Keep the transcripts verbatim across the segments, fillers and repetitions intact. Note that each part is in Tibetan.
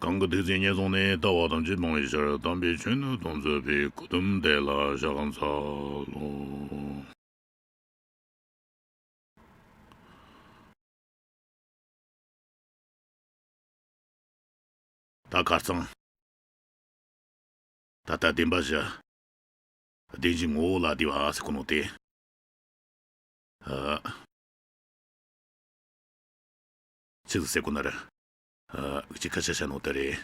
གང་གི་ཐུགས་བརྩེ་ཉེར་བཟུང་ནས། ལྟ་བ་ཐམས་ཅད་སྤང་བའི་ཕྱིར། དམ་པའི་ཆོས་ནི་སྟོང་མཛད་པའི། གོ་ཏམ་དེ་ལ་ཕྱག་འཚལ་ལོ། ད་ཁ་རྩང་། ད་ལྟ་བདེན་པ་བཞི། བདེན་བཞིའི་ངོ་བོ་ལ་བསྡུས་པ་ཟེར་གོ་ནོ་དེ། ཨ། ཆི་ཟིག་ཟེར་གོ་ནི་རེད། ཨ། འུ་ཅག་སྐད་ཆ་བཤད་ནོ་དེ་རེད།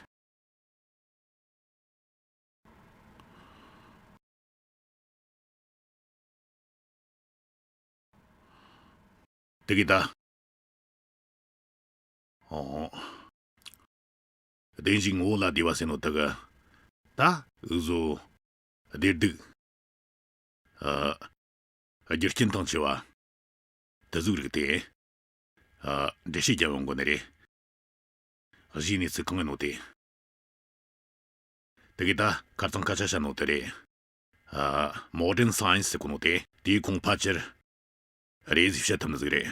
དེ་གི་ད། ཨོ། བདེན་བཞིའི་ངོ་བོ་ལ་བསྡུས་པ་ཟེར་ནོ་དེ་གི། ད་འུ་ཟོ་བདེ་སྡུག་ཨ། རྒྱུ་རྐྱེན་དང་བཅས་པ། དེ་ཟུག་རིགས་དེ། ཨ། འགྲེལ་བཤད་རྒྱབ་ཡོང་དགོས་ནི་རེད། གཞིའི་གནས་ཚུལ་གང་ཡིན་ནོ་དེ། དེ་གི་ད་ཁ་རྩང་སྐད་ཆ་བཤད་ནོ་དེ་རེད། ཨ། མོ་ཌན་སའེན་སི་ཟེར་གོ་ནོ་དེ་དེའི་ཁོངས་ཕལ་ཆེར་རེད་ཟེར་བཤད་ཐུབ་ནི་ཟིག་རེད།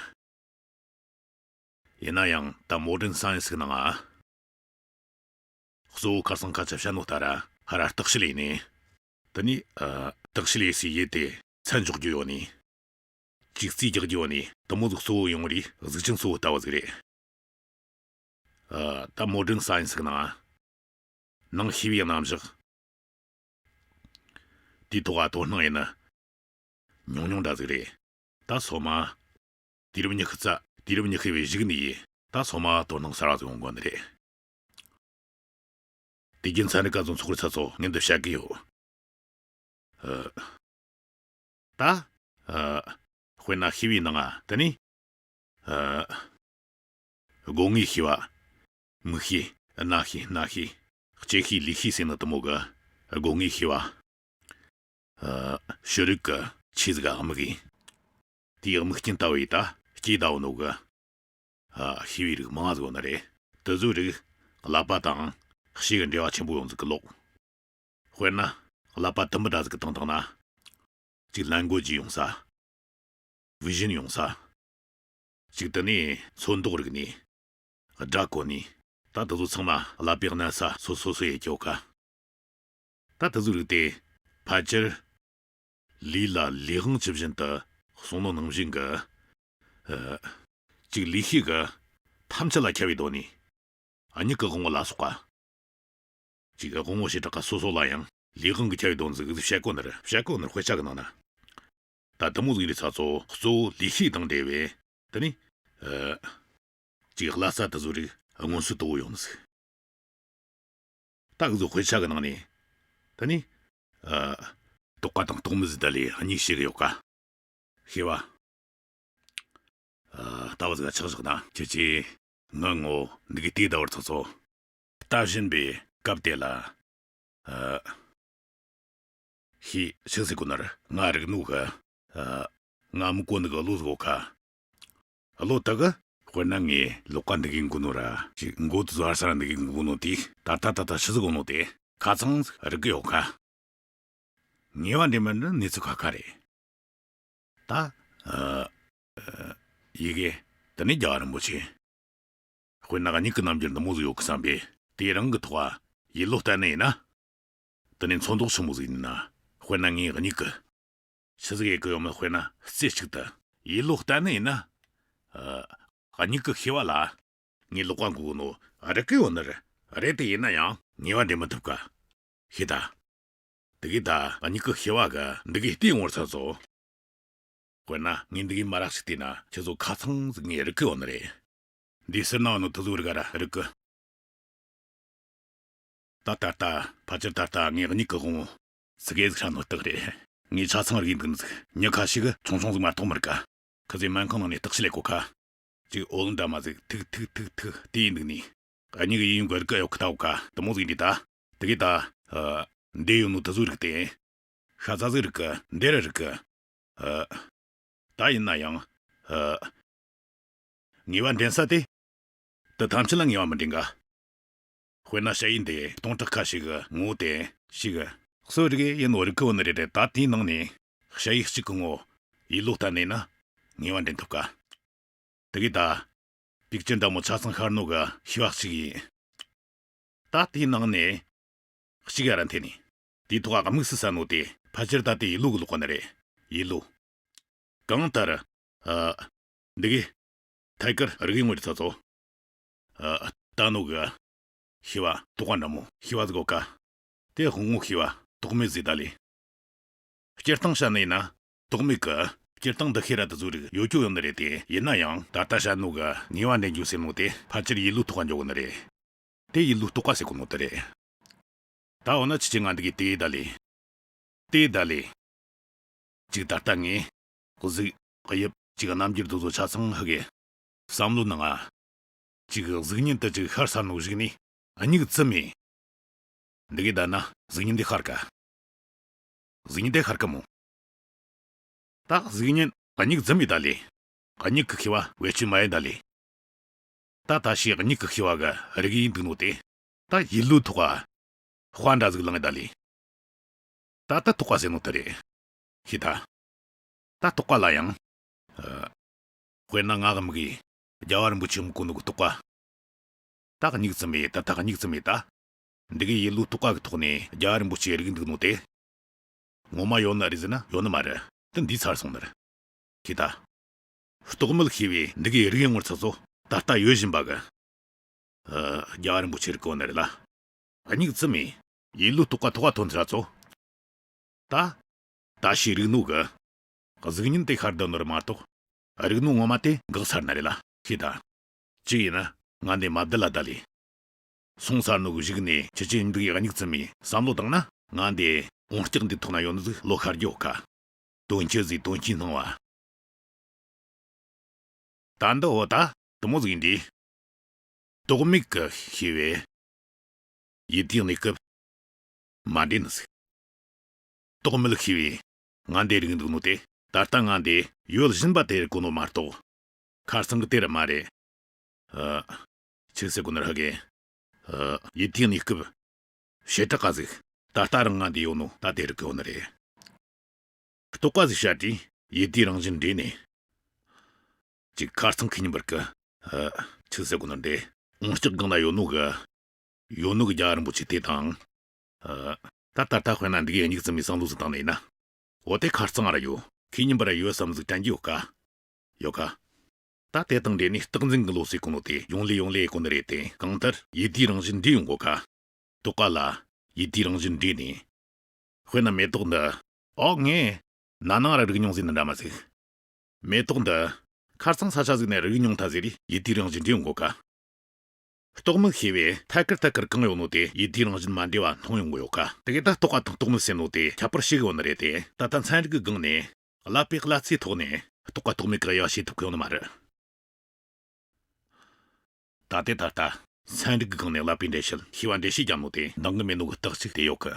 ཡིན་ན་ཡང་ད་མོ་ཌན་སའེན་སི་གི་ནང་ང་གཙོ་བོ་ཁ་རྩང་ཁ་ཆ་བཤད་ནོ་ལྟར་ཧ་ར་བརྟག་དཔྱད་ལས་ནས། དེ་ནས་ཨ། བརྟག་དཔྱད་ལས་སའི་ཡུལ་དེ་མཚན་འཇོག་རྒྱུ་ཡོད་ནི། ཅིག་རྩིས་རྒྱག་རྒྱུ་ཡོད་ནི། དེ་མོ་ཟིག་གཙོ་བོ་ཡོང་རེད། གཟུགས་ཅན་གཙོ་བོ་ལྟ་བུ་ཟིག་རེད། ཨ། ད་མོ་ཌན་སའེན་སི་གི་ནང་ནང་ཤེས་པའི་རྣམ་གཞག་དེའི་ཐོག་ག་དོ་སྣང་ཡེད་ནི་ཉུང་ཉུང་འདྲ་ཟིག་རེད། ད་སོ་མ་དུས་རབས་ཉི་ཤུ་རྩ། དུས་རབས་ཉི་ཤུ་བའི་གཞུག་ནས་ཡིན། ད་སོ་མ་དོ་སྣང་གསར་བ་ཟིག་ཡོང་གོ་ནི་རེད། དེ་རྒྱུ་མཚན་རིག་ག་ཚོ་ཚོགས་རིག་ཚ་ཚོ་ངས་འདི་བཤད་གི་ཡོད། ཨ། ད། ཨ། དཔེར་ན་ཤེས་པའི་ནང་ང་དེ་ནི། ཨ། སྒོ་ལྔའི་ཤེས་པ། མིག་ཤེས། རྣ་ཤེས། སྣ་ཤེས། ལྕེ་ཤེས། ལུས་ཤེས་ཟེར་ནི་དེ་མོ་གི་སྒོ་ལྔའི་ཤེས་པ། ཨ། ཕྱི་རིག་གི་ཆོས་ཟིག་ག་དམིགས་ཡིན། དེའི་དམིགས་རྐྱེན་ལྟ་བུ་ཡིས་ད་སྐྱེས་བསྡད་ཡོད་ནོ་གི། ཨ། ཤེས་པའི་རིགས་མང་ང་ཟིག་ཡོད་ནི་རེད། དེ་ཚོའི་རིགས་ཀླད་པ་དང་ཕྱི་གི་འབྲེལ་བ་ཆེན་པོ་ཡོང་ཟིག་གི་ལོག། དཔེར་ན་ཀླད་པ་དུམ་བུ་འདྲ་ཟིག་གི་སྟེང་བཏང་ན། གཅིག་ལན་གོ་རྒྱུ་ཡོང་ས། བི་ཞན་ཡོང་ས། གཅིག་དེ་ནས་ཚོན་མདོག་རིག་ནས། སྒྲ་གོ་ནས། ད་དེ་ཚོ་ཚང་མ་ཀླད་པའི་གནས་ས་སོ་སོ་སོ་ཡེ་སྐྱོ་ཀ། ད་དེ་ཚོའི་རིགས་དེ་ཕལ་ཆེར་ལུས་ལ་ལུས་དབང་ཇི་བཞིན་དུ་གསུངས་ནོ་ནང་བཞིན་གི། ཨ། གཅིག་ལུས་ཤེས་གི་ཐམས་ཅད་ལ་ཁྱབ་པའི་སྡོད་ནས། མྱིག་གི་དབང་པོ་ལ་སོགས་པ། གཅིག་དབང་པོ་བྱེ་བྲག་ག་སོ་སོ་ལ་ཡང་ལུས་དབང་གི་ཁྱབ་པའི་སྡོད་ནི་ཟིག་བཤད་གོ་ནི་རེད། བཤད་གོ་ནི་རེད། དཔེ་ཆ་གི་ནང་ན། ད་དེ་མོ་ཟིག་རེད་ཚ་ཚོ་གཙོ་བོ་ལུས་ཤེས་དང་འབྲེལ་བའི་དེ་ནི། ཨ། གཅིག་བསླབ་ས་དེ་ཚོ་རིགས་མངོན་གསལ་དོད་པོ་ཡོང་ནི་ཟིག། ད་གི་ཚོ་དཔེ་ཆ་གི་ནང་ནས་དེ་ནི། ཨ། རྟོག་པ་དང་རྟོག་མེད་ཟེར་ད་ལས་གཉིས་བཤད་གི་ཡོད་ཀ། ཤེས་པ། ཨ། ལྟ་བུ་ཟིག་ཆགས་བཞག་ན་ཁྱེད་ཀྱིས་ང་ངོ་འདི་གི་དེའི་ཟླ་བར་ཚོ་ཚོ་ལྟ་བཞིན་པའི་སྐབས་དེ་ལ། ཨ། ཤི་ཤི་ཟེར་གོ་ནར་ང་རིག་ནོ་གི། ཨ། ང་མི་གོ་ནི་གི་བློ་ཟིག་ཡོད་ཀ། བློ་དག་གི། དཔེར་ན་ངས་ལོག་ག་འདི་གི་འགུལ་ནོ་ར། ཅིག་མགོ་དུ་ཟོར་ས་ར་འདི་གི་འགུལ་ནོ་དེ་ད་ལྟ་ད་ལྟ་ཤི་ཟིག་གོ་ནོ་དེ་ཁ་ཚང་ཟིག་རིག་གི་ཡོད་ཀ། ངེས་པ་འདྲེན་མི་འདི་གནས་ཚུལ་ཁ་ཁ་རེད། ད། ཨ། ཨ། ཡི་གེ་དེ་ནས་རྒྱལ་བ་རིན་པོ་ཆེ། དཔེར་ན་མྱིག་གི་རྣམ་འགྱུར་འདི་མོ་ཟིག་ཡོད་གི་བསམ་པས་དེ་རང་གི་ཐོག་ཡིད་བློ་གཏད་ནི་ཡིན་ན། དེ་ནས་ཚོན་མདོག་ཆི་མོ་ཟིག་ཡིན་ན། དཔེར་ན་ངའི་མྱིག་གི་ཆི་ཟིག་ཡེ་གི་ཡོད་མེད་དཔེར་ན་རྩེ་གཅིག་ཏུ་ཡིད་བློ་གཏད་ནི་ཡིན་ན། ཨ། མྱིག་གི་ཤེས་པ་ལ་ངའི་ལོག་པ་འགུལ་གོ་ནོ་རིག་གི་ཡོད་ནི་རེད། རེད་དེ་ཡིན་ན་ཡང་ངེས་པ་འདྲེན་མི་ཐུབ་ཀ། ཤེས་ད། དེ་གི་ད་མྱིག་གི་ཤེས་པ་གི་འདི་གི་ལྟས་ངོར་ཚ་ཚོ། དཔེར་ན་ངས་འདི་གི་མ་རག་ཞིག་བལྟས་ན་ཁྱེད་ཚོ་ཁ་ཚང་ཟིག་ངས་རིག་གི་ཡོད་ནི་རེད། འདི་ཟེར་ན་ནོ་དེ་ཚོ་རིག་ག་ར་རིག་གི། ད་ད་ལྟ་ཕལ་ཆེར་ད་ལྟ་ངའི་མྱིག་གི་དབང་པོ་ཙི་གེ་ཟིག་ཧྲ་ནོ་རྟགས་རེད། ངས་ཆ་ཚང་རིག་འདུག་ནི་ཟིག། མྱི་ཁ་ཤས་གི་ཆུང་ཆུང་ཟིག་མ་གཏོགས་མི་རིག་ག། ཁི་ཚོས་སྨན་ཁང་ནང་ནས་བརྟག་དཔྱད་ལས་གོ་ཁ། ཅིག་ཨོ་ལུང་འདྲ་མ་ཟིག་ཐུག་ཐུག་ཐུག་ཐུག་དེ་ཡིན་འདུག་ནི། གཉིས་ཀྱི་ཡིན་གོ་རིག་གི་ཡོད་གི་ད་འོ་ཁ་དེ་མོ་ཟིག་འདི་ད། དེ་གི་ད། ཨ། འདི་ཡོད་ནོ་དེ་ཚོ་རིག་སྟེ། ཤ་ཚ་ཟིག་རིག་གི་འདི་ར་རིག་གི། ཨ། ད་ཡིན་ན་ཡང་། ཨ། ངེས་པ་འདྲེན་ས་དེ། དེ་ཐམས་ཅད་ལ་ངེས་པ་མི་འདྲེན་ག། དཔེར་ན་ཞ་ཡི་འདི་སྟོང་ཕྲག་ཁ་ཞིག་གི་ངོ་བོ་དེ་ཞིག་གི་གསོ་རིག་ཡིན་ནོ་རིག་གི་འོ་ནི་རེད་རེད། ད་དེའི་ནང་ནས་ཞ་ཡི་གཅིག་གི་ངོ་ཡིད་བློ་གཏད་ནས་ན་ངེས་པ་འདྲེན་ཐུབ་ག། དེ་གི་ད། པིག་ཅི་འདྲ་མོ་ཆ་ཚང་ཤར་ནོ་གི་ཤེས་པ་གཅིག་ཡིན། ད་དེའི་ནང་ནས་གཅིག་ཡར་འཐེན་ནས། དེའི་ཐོག་ག་དམིགས་སུ་བསལ་ནོ་དེ་ཕལ་ཆེར་ད་དེ་ཡིད་བློ་གི་ལོག་ག་ནི་རེད། ཡིད་བློ། གང་ལྟར། ཨ། འདི་གི་ཐད་ཀར་རིག་ཡོང་བའི་ཚོ་ཚོ། ཨ། ད་ནོ་གི་ཤེས་པ་རྟོག་པ་འདྲ་མོ་ཤེས་པ་ཟིག་གོ་ཀ། དེ་དབང་པོ་ཤེས་པ་རྟོག་མེད་ཟིག་ད་ལས། སྤྱིར་བཏང་བཤད་ནི་ཡིན་ན། རྟོག་མེད་ཀྱི་སྤྱིར་བཏང་འདུ་ཤེས་ར་དེ་ཚོ་རིགས་ཡོད་རྒྱུ་ཡོད་ནི་རེད་དེ། ཡིན་ན་ཡང་ད་ལྟ་བཤད་ནོ་གི་ངེས་པ་འདྲེན་རྒྱུ་ཟེར་ནོ་དེ་ཕལ་ཆེར་ཡིད་བློའི་ཐོག་ག་འཇོག་གི་ནི་རེད། དེ་ཡིད་བློའི་རྟོག་པ་ཟེར་གོ་ནོ་དེ་རེད། ད་འོ་ན་ཁྱེད་ཀྱིས་ང་འདི་གི་དེ་ད་ལས། དེ་ད་ལས། ཅིག་ད་ལྟ་ངས་གཟུགས་དབྱིབས་ཅིག་རྣམ་འགྱུར་དེ་ཚོ་ཆ་ཚང་ཧ་གི་བསམ་བློ་ནང་ང་། ཅིག་གཟུགས་བརྙན་དེ་ཅིག་ཤར་ས་ནོ་ཞིག་ནི་མིག་བཙུམ་མེ། འདི་གི་ད་ན་གཟུགས་བརྙན་དེ་ཤར་ཀ། གཟུགས་བརྙན་དེ་ཤར་ཀ་མོ། ད་གཟུགས་བརྙན་མིག་བཙུམ་མེ་ད་ལས། མིག་གི་ཤེས་པ་བེད་སྤྱོད་མ་ཡེ་ད་ལས། ད་ད་ཤེས་མིག་གི་ཤེས་པ་གི་རིག་ཡིན་འདུག་ནོ་དེ། ད་ཡིད་བློའི་ཐོག་ག་དཔའ་འདྲ་ཟིག་ལངས་ད་ལས། ད་ད་རྟོག་པ་ཟེར་ནོ་དེ་རེད། ཤེས་ད། ད་རྟོག་པ་ལ་ཡང་། ཨ། དཔེར་ན་ང་གི་མིག་གིས་རྒྱལ་བ་རིན་པོ་ཆེ་མི་གོ་ནོ་གི་རྟོག་པ། ད་མིག་བཙུམ་མེ་ད་ད་མིག་བཙུམ་མེ་ད། འདི་གི་ཡིད་བློའི་རྟོག་པ་གི་ཐོག་ནས་རྒྱལ་བ་རིན་པོ་ཆེ་རིག་འདུག་ནོ་དེ། ངོ་མ་ཡོད་ནི་རེད་ཟེར་ན་ཡོད་ནི་མ་རེད། དེ་འདི་ཚར་སོང་ནི་རེད། ཤེས་ད། རྟོག་མེད་ཤེས་པས་འདི་གི་རིག་ཡོང་བའི་ཚོ་ཚོ་ད་ལྟ་ཡོད་བཞིན་པ་གི། ཨ། རྒྱལ་བ་རིན་པོ་ཆེ་རིག་གོ་ནི་རེད་ལ། མིག་བཙུམ་མེ། ཡིད་བློའི་རྟོག་པ་ཐོག་ག་ཐོན་ཚར་ཚོ། ད། ད་ཤེས་རིག་ནོ་གི། གཟུགས་བརྙན་དེ་ཤར་བསྡད་ནོ་རེད་མ་གཏོགས། རིག་ནོ་ངོ་མ་དེ་འགག་ཚར་ནི་རེད་ལ། ཤེས་ད། ཅི་ཡིན་ན་ང་འདི་མ་བསྡད་ལ་ད་ལས། སོང་ཚར་ནོ་གི་གཞུག་ནས་ཁྱེད་ཀྱིས་འདི་གི་མིག་བཙུམ་མེ་བསམ་བློ་བཏང་ན་ང་འདི་འོང་ལྕགས་འདི་ཐོག་ན་ཡོད་ནི་ཟིག་བློ་ཤར་རྒྱུ་ཡོད་ཀ། དོན་སྤྱི་ཟིག་དོན་སྤྱིའི་སྣང་བ། ད་འདི་འོ་ད་དེ་མོ་ཟིག་ཡིན་དུས། རྟོག་མེད་ཀྱི་ཤེས་པས་ཡིད་དེའི་གནས་སྐབས་མ་འདྲེས་ནི་ཟིག། རྟོག་མེད་ཤེས་པས་ང་འདི་རིག་འདུག་ནོ་དེ་ད་ལྟ་ང་འདི་ཡོད་བཞིན་པ་དེ་རིག་གོ་ནོ་མ་གཏོགས། ཁ་སང་གི་དེ་ར་མ་རེད། ཨ། ཆི་ཟེར་གོ་ནི་ར་ཧ་གི། ཨ། ཡིད་དེའི་གནས་སྐབས་བྱེ་བྲག་ག་ཟིག་ད་ལྟ་རང་ང་འདི་ཡོད་ནོ་ད་དེ་རིག་གི་ཡོད་ནི་རེད། རྟོག་པ་ཟིག་བྱས་དུས་ཡིད་དེའི་རང་བཞིན་འདྲེས་ནས། ཅིག་ཁ་རྩང་ཁེ་ཉིན་པར་གི། ཨ། ཆི་ཟེར་གོ་ནི་འདི་འོང་ལྕགས་སྒང་ལ་ཡོད་ནོ་གི། ཡོད་ནོ་གི་རྒྱལ་བ་རིན་པོ་ཆེ་དེ་དང་། ཨ། ད་ད་ལྟ་དཔེར་ན་འདི་གི་མིག་བཙུམ་མེ་བསམ་བློ་ཟིག་བཏང་ནས་ཡིན་ན། འོ་དེ་ཁ་རྩང་ར་ཡོད་ཁེ་ཉིན་པར་ཡོད་བསམ་ཟིག་དྲན་གྱི་ཡོད་ཀ། ཡོད་ཀ། ད་དེ་དང་འབྲེལ་ནས་རྟག་འཛིན་གྱི་བློ་ཟེར་གོ་ནོ་དེ་ཡོང་ལེ་ཡོང་ལེ་ཡེ་གོ་ནི་རེད་དེ། གང་ལྟར་ཡིད་དེའི་རང་བཞིན་འདྲེས་ཡོང་གོ་ཀ། རྟོག་པ་ལ་ཡིད་དེའི་རང་བཞིན་འདྲེས་ནས། དཔེར་ན་མེ་ཏོག་འདི། ཨོ་ངས་ན་ནིང་ར་རིག་མྱོང་ཟེར་ནི་འདྲ་མོ་ཟིག། མེ་ཏོག་འདི། ཁ་རྩང་ས་ཆ་ཟིག་ནས་རིག་མྱོང་ཐལ་ཟེར་རེ་ཡིད་དེའི་རང་བཞིན་འདྲེས་ཡོང་གོ་ཀ། རྟོག་མེད་ཤེས་པས་ཐད་ཀར་ཐད་ཀར་གང་ཡོད་ནོ་དེ་ཡིད་དེའི་རང་བཞིན་མ་འདྲེས་པ་མཐོང་ཡོང་གི་ཡོད་ཀ། དེ་གས་ད་རྟོག་པ་དང་རྟོག་མེད་ཟེར་ནོ་དེ་ཁྱད་པར་ཕྱེ་གི་ཡོད་ནི་རེད་དེ། ད་ལྟ་ཚན་རིག་གི་སྒང་ནས་བསླབ་པའི་བསླབ་ཚུལ་ཐོག་ནས་རྟོག་པ་རྟོག་མེད་ཀྱི་དབྱེ་བ་ཕྱེ་ཐུབ་གི་ཡོད་ནི་མ་རེད། ད་ལྟའི་ད་ལྟ་ཚན་རིག་གི་སྒང་ནས་བསླབ་པའི་འགྲེལ་བཤད་ཤེས་པ་འགྲེལ་བཤད་རྒྱག་ནོ་དེ་འདང་གི་མེད་ནོ་གི་རྟགས་གཅིག་དེ་ཡོད་གི།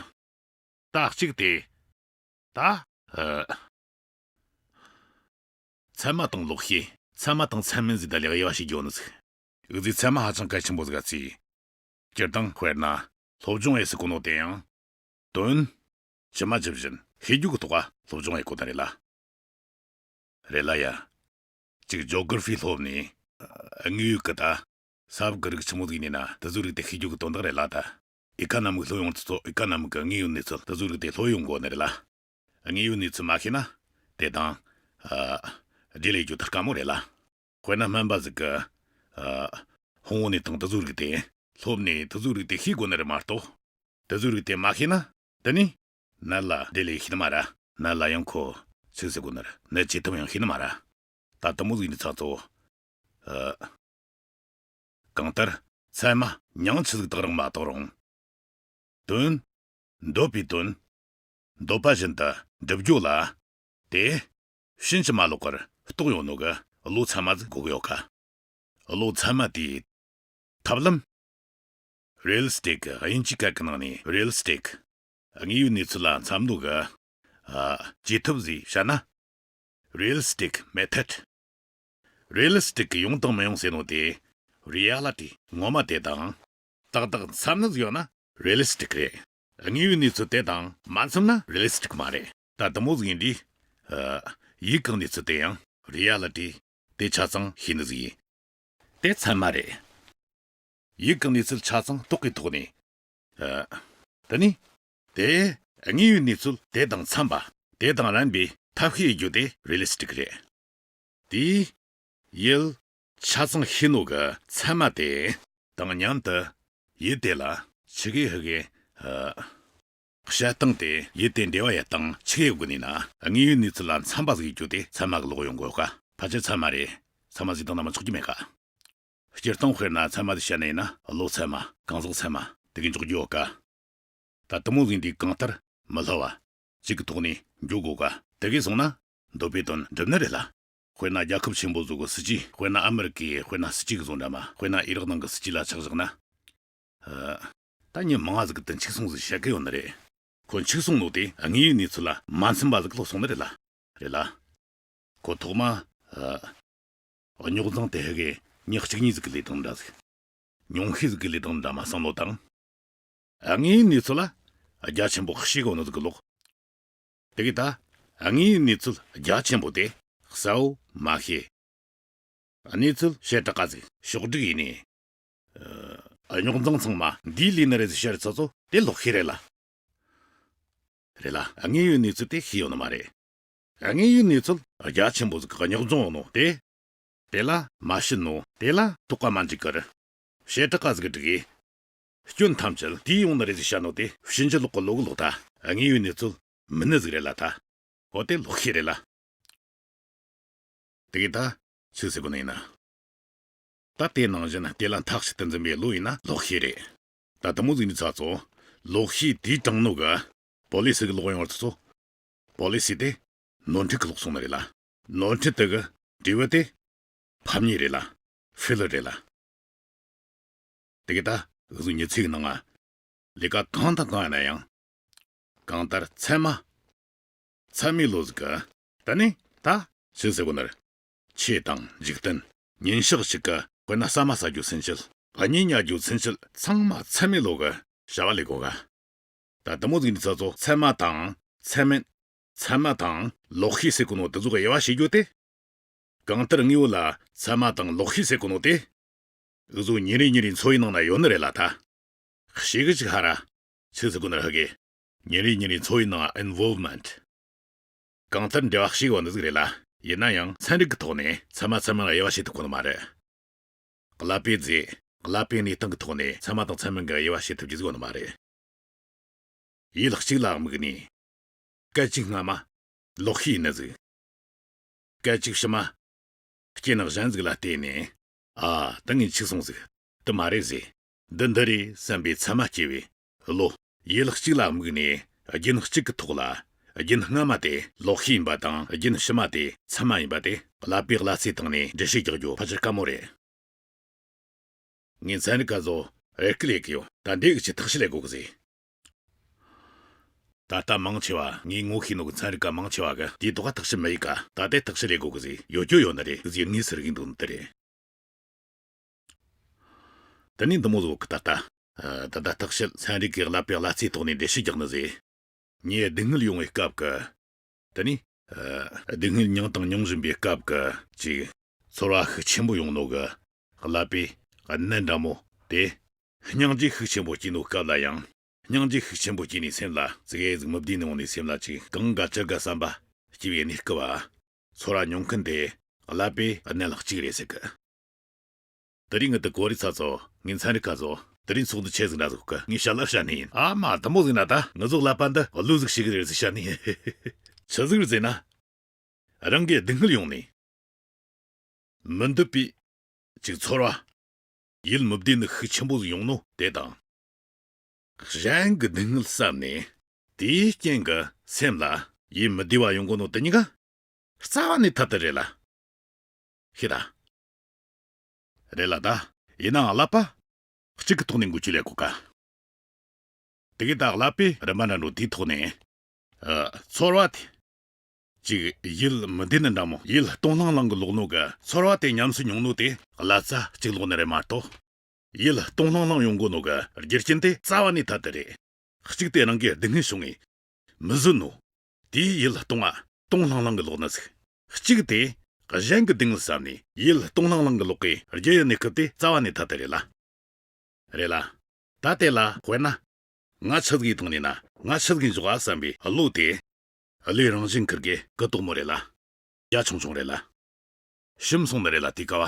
རྟགས་གཅིག་དེ། ད། ཨ། ཚད་མ་དང་ལོག་ཤེས། ཚད་མ་དང་ཚད་མིན་ཟེར་ད་ལེགས་དབྱེ་བ་ཕྱེ་རྒྱུ་ནི་ཟིག། འུ་ཚོས་ཚད་མ་ཧ་ཅང་གལ་ཆེན་པོ་ཟིག་ག་བརྩིས། སྤྱིར་བཏང་དཔེར་ན་སློབ་སྦྱོང་ཡེ་ཟེར་གོ་ནོ་དེ་ཡང་། དོན། ཇི་མ་ཇི་བཞིན་ཤེས་རྒྱུ་གི་ཐོག་ག་སློབ་སྦྱོང་ཡེ་གོ་ནི་རེད་ལ། རེད་ལ་ཡ། ཅིག་ཇོ་གྷ་ཧྥི་སློབ་ནས། དངོས་ཡོད་ཀྱི་ད། ས་བབ་ཀྱི་རིགས་ཆི་མོ་ཟིག་ཡིན་ན་དེ་ཚོའི་རིགས་དེ་ཤེས་རྒྱུ་གི་དོན་དག་རེད་ལ་ད། ཨི་ཀ་ན་མིག་སློབ་ཡོང་དུས་ཚོད་ཨི་ཀ་ན་མིག་གི་དངོས་ཡོད་གནས་ཚུལ་དེ་ཚོའི་རིགས་དེ་སློབ་ཡོང་དགོས་ནི་རེད་ལ། དངོས་ཡོད་གནས་ཚུལ་མ་ཤེས་ན། དེ་དང་། ཨ། འབྲེལ་ལས་རྒྱུ་ད་དཀའ་མོ་རེད་ལ། དཔེར་ན་སྨན་པ་ཟིག་གི། ཨ། ཕུང་བོ་ནས་དང་དེ་ཚོའི་རིགས་དེ་སློབ་ནས་དེ་ཚོའི་རིགས་དེ་ཤེས་དགོས་ནི་རེད་མ་གཏོགས། དེ་ཚོའི་རིགས་དེ་མ་ཤེས་ན། དེ་ནས། ནད་ལ་འབྲེལ་ལས་ཤེས་ནི་མ་ར། ནད་ལ་ཡང་ཁོ་ཆི་ཟེར་དགོས་ནི་ར། ནད་བཅོས་ཐབས་ཡང་ཤེས་ནི་མ་ར། ད་དེ་མོ་ཟིག་ཡིན་དུས་ཚོད་ཚོ། ཨ། གང་ལྟར་ཚད་མ་མྱིང་ཆི་ཟིག་བཏགས་རུང་མ་བཏགས་རུང་། དོན། འདོད་པའི་དོན། འདོད་པ་བཞིན་དུ་འགྲུབ་རྒྱུ་ལ། དེ། ཕྱིན་ཅི་མ་ལོག་པར་རྟོགས་ཡོད་ནོ་གི་བློ་ཚད་མ་ཟིག་དགོས་གི་ཡོད་ཀ། བློ་ཚད་མ་དེའི་ཐབས་ལམ། རེ་ལི་སི་ཊིག་གི་དབྱིན་ཇིའི་སྐད་ཀྱི་ནང་ནས་རེ་ལི་སི་ཊིག་དངོས་ཡོད་གནས་ཚུལ་ལ་འཚམ་ནོ་གི། ཨ། བཅོས་ཐབས་ཟིག་བཤད་ན། རེ་ལི་སི་ཊིག་མེ་ཐོཌ། རེ་ལི་སི་ཊིག་གི་ཡོང་དང་མི་ཡོང་ཟེར་ནོ་དེ། རི་ཡ་ལི་ཊི་ངོ་མ་དེ་དང་། ཏག་ཏག་འཚམ་ནི་ཟིག་ཡོད་ན་རེ་ལི་སི་ཊིག་རེད། དངོས་ཡོད་གནས་ཚུལ་དེ་དང་མ་འཚམ་ན་རེ་ལི་སི་ཊིག་མ་རེད། ད་དེ་མོ་ཟིག་ཡིན་དུས། ཨ། ཡིད་ཀྱི་གནས་ཚུལ་དེ་ཡང་རི་ཡ་ལི་ཊི་དེ་ཆ་ཚང་ཤེས་ནི་ཟིག་ཡིན། དེ་ཚད་མ་རེད། ཡིད་ཀྱི་གནས་ཚུལ་ཆ་ཚང་རྟོགས་པའི་ཐོག་ནས་ ཨ། དེ་ནི། དེ། དངོས་ཡོད་གནས་ཚུལ་དེ་དང་འཚམ་པ། དེ་དང་རན་པའི་ཐབས་ཤེས་རྒྱུ་དེ་རི་ལི་སི་ཊིག་རེད། དེས་ཡུལ་ཆ་ཚང་ཤེས་ནོ་གི་ཚད་མ་དེ་དང་མཉམ་དུ་ཡུལ་དེ་ལ་ཆི་གེ་ཧི་གེ་ཨ། བཤད་སྟངས་དེ་ཡུལ་དེ་འབྲེལ་བ་ཡོད་སྟངས་ཆི་གེ་དགོས་ནི་ན་དངོས་ཡོད་གནས་ཚུལ་ལ་འཚམ་པ་ཟིག་ཡོད་རྒྱུ་དེ་ཚད་མ་གི་ལོག་ཡོང་དགོས་ཀ། ཕལ་ཆེར་ཚད་མ་རེད། ཚད་མ་ཟིག་དང་ན་མ་ཆོག་རྒྱུ་མེད་ཀ། སྤྱིར་བཏང་དཔེར་ན་ཚད་མ་དེ་བཤད་ནས་ཡིན་ན་བློ་ཚད་མ། གང་ཟག་ཚད་མ་དེ་གི་འཇོག་རྒྱུ་ཡོད་ཀ། ད་དེ་མོ་ཟིག་འདི་གང་ལྟར་མི་སླུ་བ་གཅིག་གི་ཐོག་ནས་འཇོག་དགོས་ཀ། དེ་གས་སོང་ན་འདོད་པའི་དོན་འགྲུབ་ནི་རེད་ལ། དཔེར་ན་རྒྱལ་ཁབ་ཆེན་པོ་ཟིག་གི་སྲིད་ཇུས། དཔེར་ན་ཨ་མི་རི་ཀའི་དཔེར་ན་སྲིད་ཇུས་གི་བཟོ་འདྲ་མ། དཔེར་ན་ཨི་རག་ནང་གི་སྲིད་ཇུས་ལ་ཆ་བཞག་ན། ཨ། ད་མྱི་མང་བ་ཟིག་གི་དོན་འཆུག་སོང་ཟིག་བཤད་གི་ཡོད་ནི་རེད། ཁོ་འཆུག་སོང་ནོ་དེ་དངོས་ཡོད་གནས་ཚུལ་ལ་མ་འཚམ་པ་ཟིག་ལོག་སོང་ནི་རེད་ལ། རེད་ལ། ཁོ་ཐོག་མ། ཨ། རྙོག་འཛིང་དེ་ཧེ་གེ་མྱི་གཅིག་གཉིས་ཟིག་གི་ལས་དོན་འདྲ་ཟིག་ཉུང་ཤས་ཟིག་གི་ལས་དོན་འདྲ་མ་བསམ་བློ་བཏང་། དངོས་ཡོད་གནས་ཚུལ་ལ་རྒྱ་ཆེན་པོ་ཤེས་གོ་ནི་ཟིག་གི་ལོག་དེ་གི་ད་དངོས་ཡོད་གནས་ཚུལ་རྒྱ་ཆེན་པོ་དེ་གསལ་བོ་མ་ཤེས། གནས་ཚུལ་བཤད་གྲགས་ཀ་ཟིག་ཕྱོགས་སྒྲིག་ཡིན་ནི། ཨ། རྙོག་འཛིང་ཚང་མ་འདིའི་ལས་ནི་རེད་ཟེར་བཤད་ཚོ་ཚོ་དེ་ལོག་ཤེས་རེད་ལ། རེད་ལ། དངོས་ཡོད་གནས་ཚུལ་དེ་ཤེས་ཡོད་ནི་མ་རེད། དངོས་ཡོད་གནས་ཚུལ་རྒྱ་ཆེན་པོ་ཟིག་གི་རྙོག་འཛིང་ཡོད་ནོ་དེ། དེ་ལ་མ་ཤི་ནོ་དེ་ལ་དོགས་པ་མ་འཇུག་གི་རེད། བཤད་གྲགས་ཀ་ཟིག་གི་སྒྲིག་གི། སྐྱོན་ཐམས་ཅད་དེའི་ཡོང་ནི་རེད་ཟེར་བཤད་ནོ་དེ་ཕྱིན་ཅི་ལོག་གི་ལོག་གི་ལོག་ད་དངོས་ཡོད་གནས་ཚུལ་མིན་ནི་ཟིག་རེད་ལ་ད། འོ་དེ་ལོག་ཤེས་རེད་ལ། དེ་གི་ད་ཆི་ཟེར་གོ་ནི་ཡིན་ན། ད་དེ་ནང་བཞིན་དེ་ལ་མཐའ་གཅིག་ཏུ་འཛིན་པའི་བློ་ཡིན་ན་ལོག་ཤེས་རེད། ད་དེ་མོ་ཟིག་ནི་ཚ་ཚོ་ལོག་ཤེས་དེའི་དྲང་ནོ་གི་པོ་ལི་སི་གི་ལོག་ཡོང་བར་ཚོ་ཚོ། པོ་ལི་སི་དེ་ནོར་འཁྲུལ་གི་ལོག་སོང་ནི་རེད་ལ། ནོར་འཁྲུལ་དེ་གི་འབྲས་བུ་དེ་ཕམ་ཉེས་རེད་ལ། ཧྥེ་ལར་རེད་ལ། དེ་གི་ད་འུ་ཚོ་མྱི་ཚེ་གི་ནང་ང་ལས་ཀ་གང་དང་གང་ཡིན་ན་ཡང་། གང་ལྟར་ཚད་མ། ཚད་མའི་བློ་ཟིག་གི། ད་ནི་ད་ཆི་ཟེར་གོ་ནར། ཆོས་དང་འཇིག་རྟེན། ཉིན་ཞག་གཅིག་གི་དཔེར་ན་ཟ་མ་ཟ་རྒྱུ་ཚུན་ཆད། གཉིད་ཉལ་རྒྱུ་ཚུན་ཆད་ཚང་མ་ཚད་མའི་བློ་གི་བྱ་བ་ལས་གོ་ག། ད་དེ་མོ་ཟིག་འདི་ཚོ་ཚོ་ཚད་མ་དང་ཚད་མིན། ཚད་མ་དང་ལོག་ཤེས་ཟེར་གོ་ནོ་དེ་ཚོ་གི་དབྱེ་བ་ཕྱེ་རྒྱུ་དེ། གང་ལྟར་དངོས་པོ་ལ་ཚད་མ་དང་ལོག་ཤེས་ཟེར་གོ་ནོ་དེ། འུ་ཚོ་ཉིན་རེ་ཉིན་རེའི་འཚོ་བའི་ནང་ན་ཡོད་ནི་རེད་ལ་ད། ཤེས་གི་ཅིག་ཧ་ར། ཆི་ཟེར་གོ་ནི་ར་ཧ་གི། ཉིན་རེ་ཉིན་རེའི་འཚོ་བའི་ནང་involvement། གང་ལྟར་འབྲེལ་བ་ཞིག་ཡོད་ནི་ཟིག་རེད་ལ། ཡིན་ན་ཡང་ཚན་རིག་གི་ཐོག་ནས་ཚད་མ་ཚད་མིན་ལ་དབྱེ་བ་ཕྱེ་ཐུབ་ཁོ་ནི་མ་རེད། ཀླད་པའི་རྫས། ཀླད་པའི་གནས་སྟངས་ཀྱི་ཐོག་ནས་ཚད་མ་དང་ཚད་མིན་གྱི་དབྱེ་བ་ཕྱེ་ཐུབ་རྒྱུ་ཟིག་ཡོད་ནི་མ་རེད། ཡུལ་གཅིག་ལ་དམིགས་ནས། སྐད་ཅིག་སྔ་མ། ལོག་ཤེས་ཡིན་ནི་ཟིག་སྐད་ཅིག་ཕྱི་མ། རྐྱེན་གཞན་ཟིག་ལ་བལྟས་ནས། ཨ། ད་ངས་འཆུག་སོང་ཟིག་དེ་མ་རེད་ཟེ། འདི་འདི་རེད་བསམ་པའི་ཚད་མ་སྐྱེ་བའི་བློ། ཡུལ་གཅིག་ལ་དམིགས་ནས་རྒྱུན་གཅིག་གི་ཐོག་ལ། རྒྱུན་སྔ་མ་དེ་ལོག་ཤེས་ཡིན་པ་དང་རྒྱུན་ཕྱི་མ་དེ་ཚད་མ་ཡིན་པ་དེ་ཀླད་པའི་ཀླད་རྩའི་སྟེང་ནས་འགྲེལ་བཤད་རྒྱག་རྒྱུ་ཕལ་ཆེར་དཀའ་མོ་རེད། ངས་ཚན་རིག་ག་ཚོ་རེ་སྐུལ་ཡེ་གི་ཡོད། ད་འདི་གི་ཆེད་ཐག་གཅོད་ལས་དགོས་གི་ཟེ། ད་ལྟ་མང་ཆེ་བ་ངས་ངོ་ཤེས་ནོ་གི་ཚན་རིག་ག་མང་ཆེ་བ་གི་དེའི་ཐོག་ག་ཐག་གཅོད་མི་ཡེ་ག། ད་ལྟའི་ཐག་གཅོད་ལས་དགོས་གི་ཟེ། ཡོད་རྒྱུ་ཡོད་ནི་རེད་ཟེ། ངས་ཟེར་གི་འདུག་ནི་དེ་རེད། དེ་ནས་འདི་མོ་ཟིག་གི་ད་ལྟ། ཨ། ད་ལྟ་ཐག་གཅོད་ཚན་རིག་གི་ཀླད་པའི་ཀླད་རྩའི་ཐོག་ནས་འགྲེལ་བཤད་རྒྱག་ནི་ཟེ། ངས་སྡུག་བསྔལ་ཡོང་བའི་སྐབས་ཀྱི། དེ་ནས། ཨ། སྡུག་བསྔལ་མྱངས་དང་མྱོང་བཞིན་པའི་སྐབས་ཀྱི་ཅིག་ཚོར་བ་ཤུགས་ཆེན་པོ་ཡོང་ནོ་གི་ཀླད་པའི་ནད་འདྲ་མོ་དེ། སྙིང་རྗེ་ཤུགས་ཆེན་པོ་སྐྱེས་ནོ་སྐབས་ལ་ཡང་། སྙིང་རྗེ་ཤུགས་ཆེན་པོ་སྐྱེས་ནས་སེམས་ལ་ཙི་གེ་ཟིག་མི་བདེ་ནི་ཡོང་ནས་སེམས་ལ་ཅིག་གང་དགའ་ཅི་དགའ་བསམ་པ་སྐྱེ་བའི་གནས་སྐབས་བ། ཚོར་བ་མྱོང་མཁན་དེ་ཀླད་པའི་ནད་ལ་གཅིག་རེད་ཟེར་གི། དེ་རིང་ངི་དེ་གོ་རི་ཚ་ཚོ། ངའི་ཚན་རིག་ཁ་ཚོ། དེ་རིང་ཚོགས་འདུ་ཆེ་ཟིག་འདྲ་ཟིག་གི་ངས་བཤད་ལ་བཤད་ནི་ཡིན། ཨ་མ་དེ་མོ་ཟིག་ན་ད་ངི་ཟོག་ཀླད་པ་འདི་བློ་ཟིག་ཞིག་རེད་ཟིག་བཤད་ནི་ཡིན། ཆི་ཟིག་རེད་ཟེར་ན། རང་གི་སྡུག་བསྔལ་ཡོང་ནས། མི་འདོད་པའི་ཅིག་ཚོར་བ། ཡིད་མི་བདེ་ནི་ཤུགས་ཆེན་པོ་ཟིག་ཡོང་ནོ་དེ་དང་། གཞན་གྱི་སྡུག་བསྔལ་བསམ་ནས་དེའི་རྐྱེན་གྱིས་སེམས་ལ་ཡིད་མི་བདེ་བ་ཡོང་གོ་ནོ་དེ་གཉིས་ཀ་རྩ་བ་ནས་ཐད་དུ་རེད་ལ། ཤེས་ད། རེད་ལ་ད། ཡིན་ནའང་ཀླད་པ་གཅིག་གི་ཐོག་ནས་འགུལ་སྐྱོད་ལས་གོ་ཀ། དེ་གི་ད་ཀླད་པའི་རིམ་པ་འདྲ་འགྲོ་དེའི་ཐོག་ནས། ཨ། ཚོར་བ་དེ། ཅིག་ཡིད་མི་བདེ་ནི་འདྲ་མོ་ཡིད་སྟོང་ལྷང་ལྷང་གི་ལོག་ནོ་གི་ཚོར་བ་དེ་ཉམས་སུ་མྱོང་ནོ་དེ་ཀླད་རྩ་གཅིག་ལོག་ནི་རེད་མ་གཏོགས། ཡིད་སྟོང་ལྷང་ལྷང་ཡོང་གོ་ནོ་གི་རྒྱུ་རྐྱེན་དེ་རྩ་བ་ནས་ཐད་དུ་རེད། གཅིག་དེ་རང་གི་སྡུག་བསྔལ་བྱུང་ངས་མི་བཟོད་ནོ། དེའི་ཡིད་སྟོང་བ་སྟོང་ལྷང་ལྷང་གི་ལོག་ནི་ཟིག་གཅིག་དེ་གཞན་གྱི་སྡུག་བསྔལ་བསམ་ནས་ཡིད་སྟོང་ལྷང་ལྷང་གི་ལོག་གི་རྒྱུ་ཡི་གནས་སྐབས་དེ་རྩ་བ་ནས་ཐད་དུ་རེད་ལ། རེད་ལ། ད་དེ་ལ་དཔེར་ན། ང་ཆི་ཟིག་ཡེད་བཏང་ནི་ན་ང་ཆི་ཟིག་ཡེད་འཇོག་ག་བསམ་པའི་བློ་དེ། བློའི་རང་བཞིན་ཁིར་གི་གུ་དོག་མོ་རེད་ལ། རྒྱ་ཆུང་ཆུང་རེད་ལ། ཞིམ་སོང་ནི་རེད་ལ། དེ་ཀ་བ།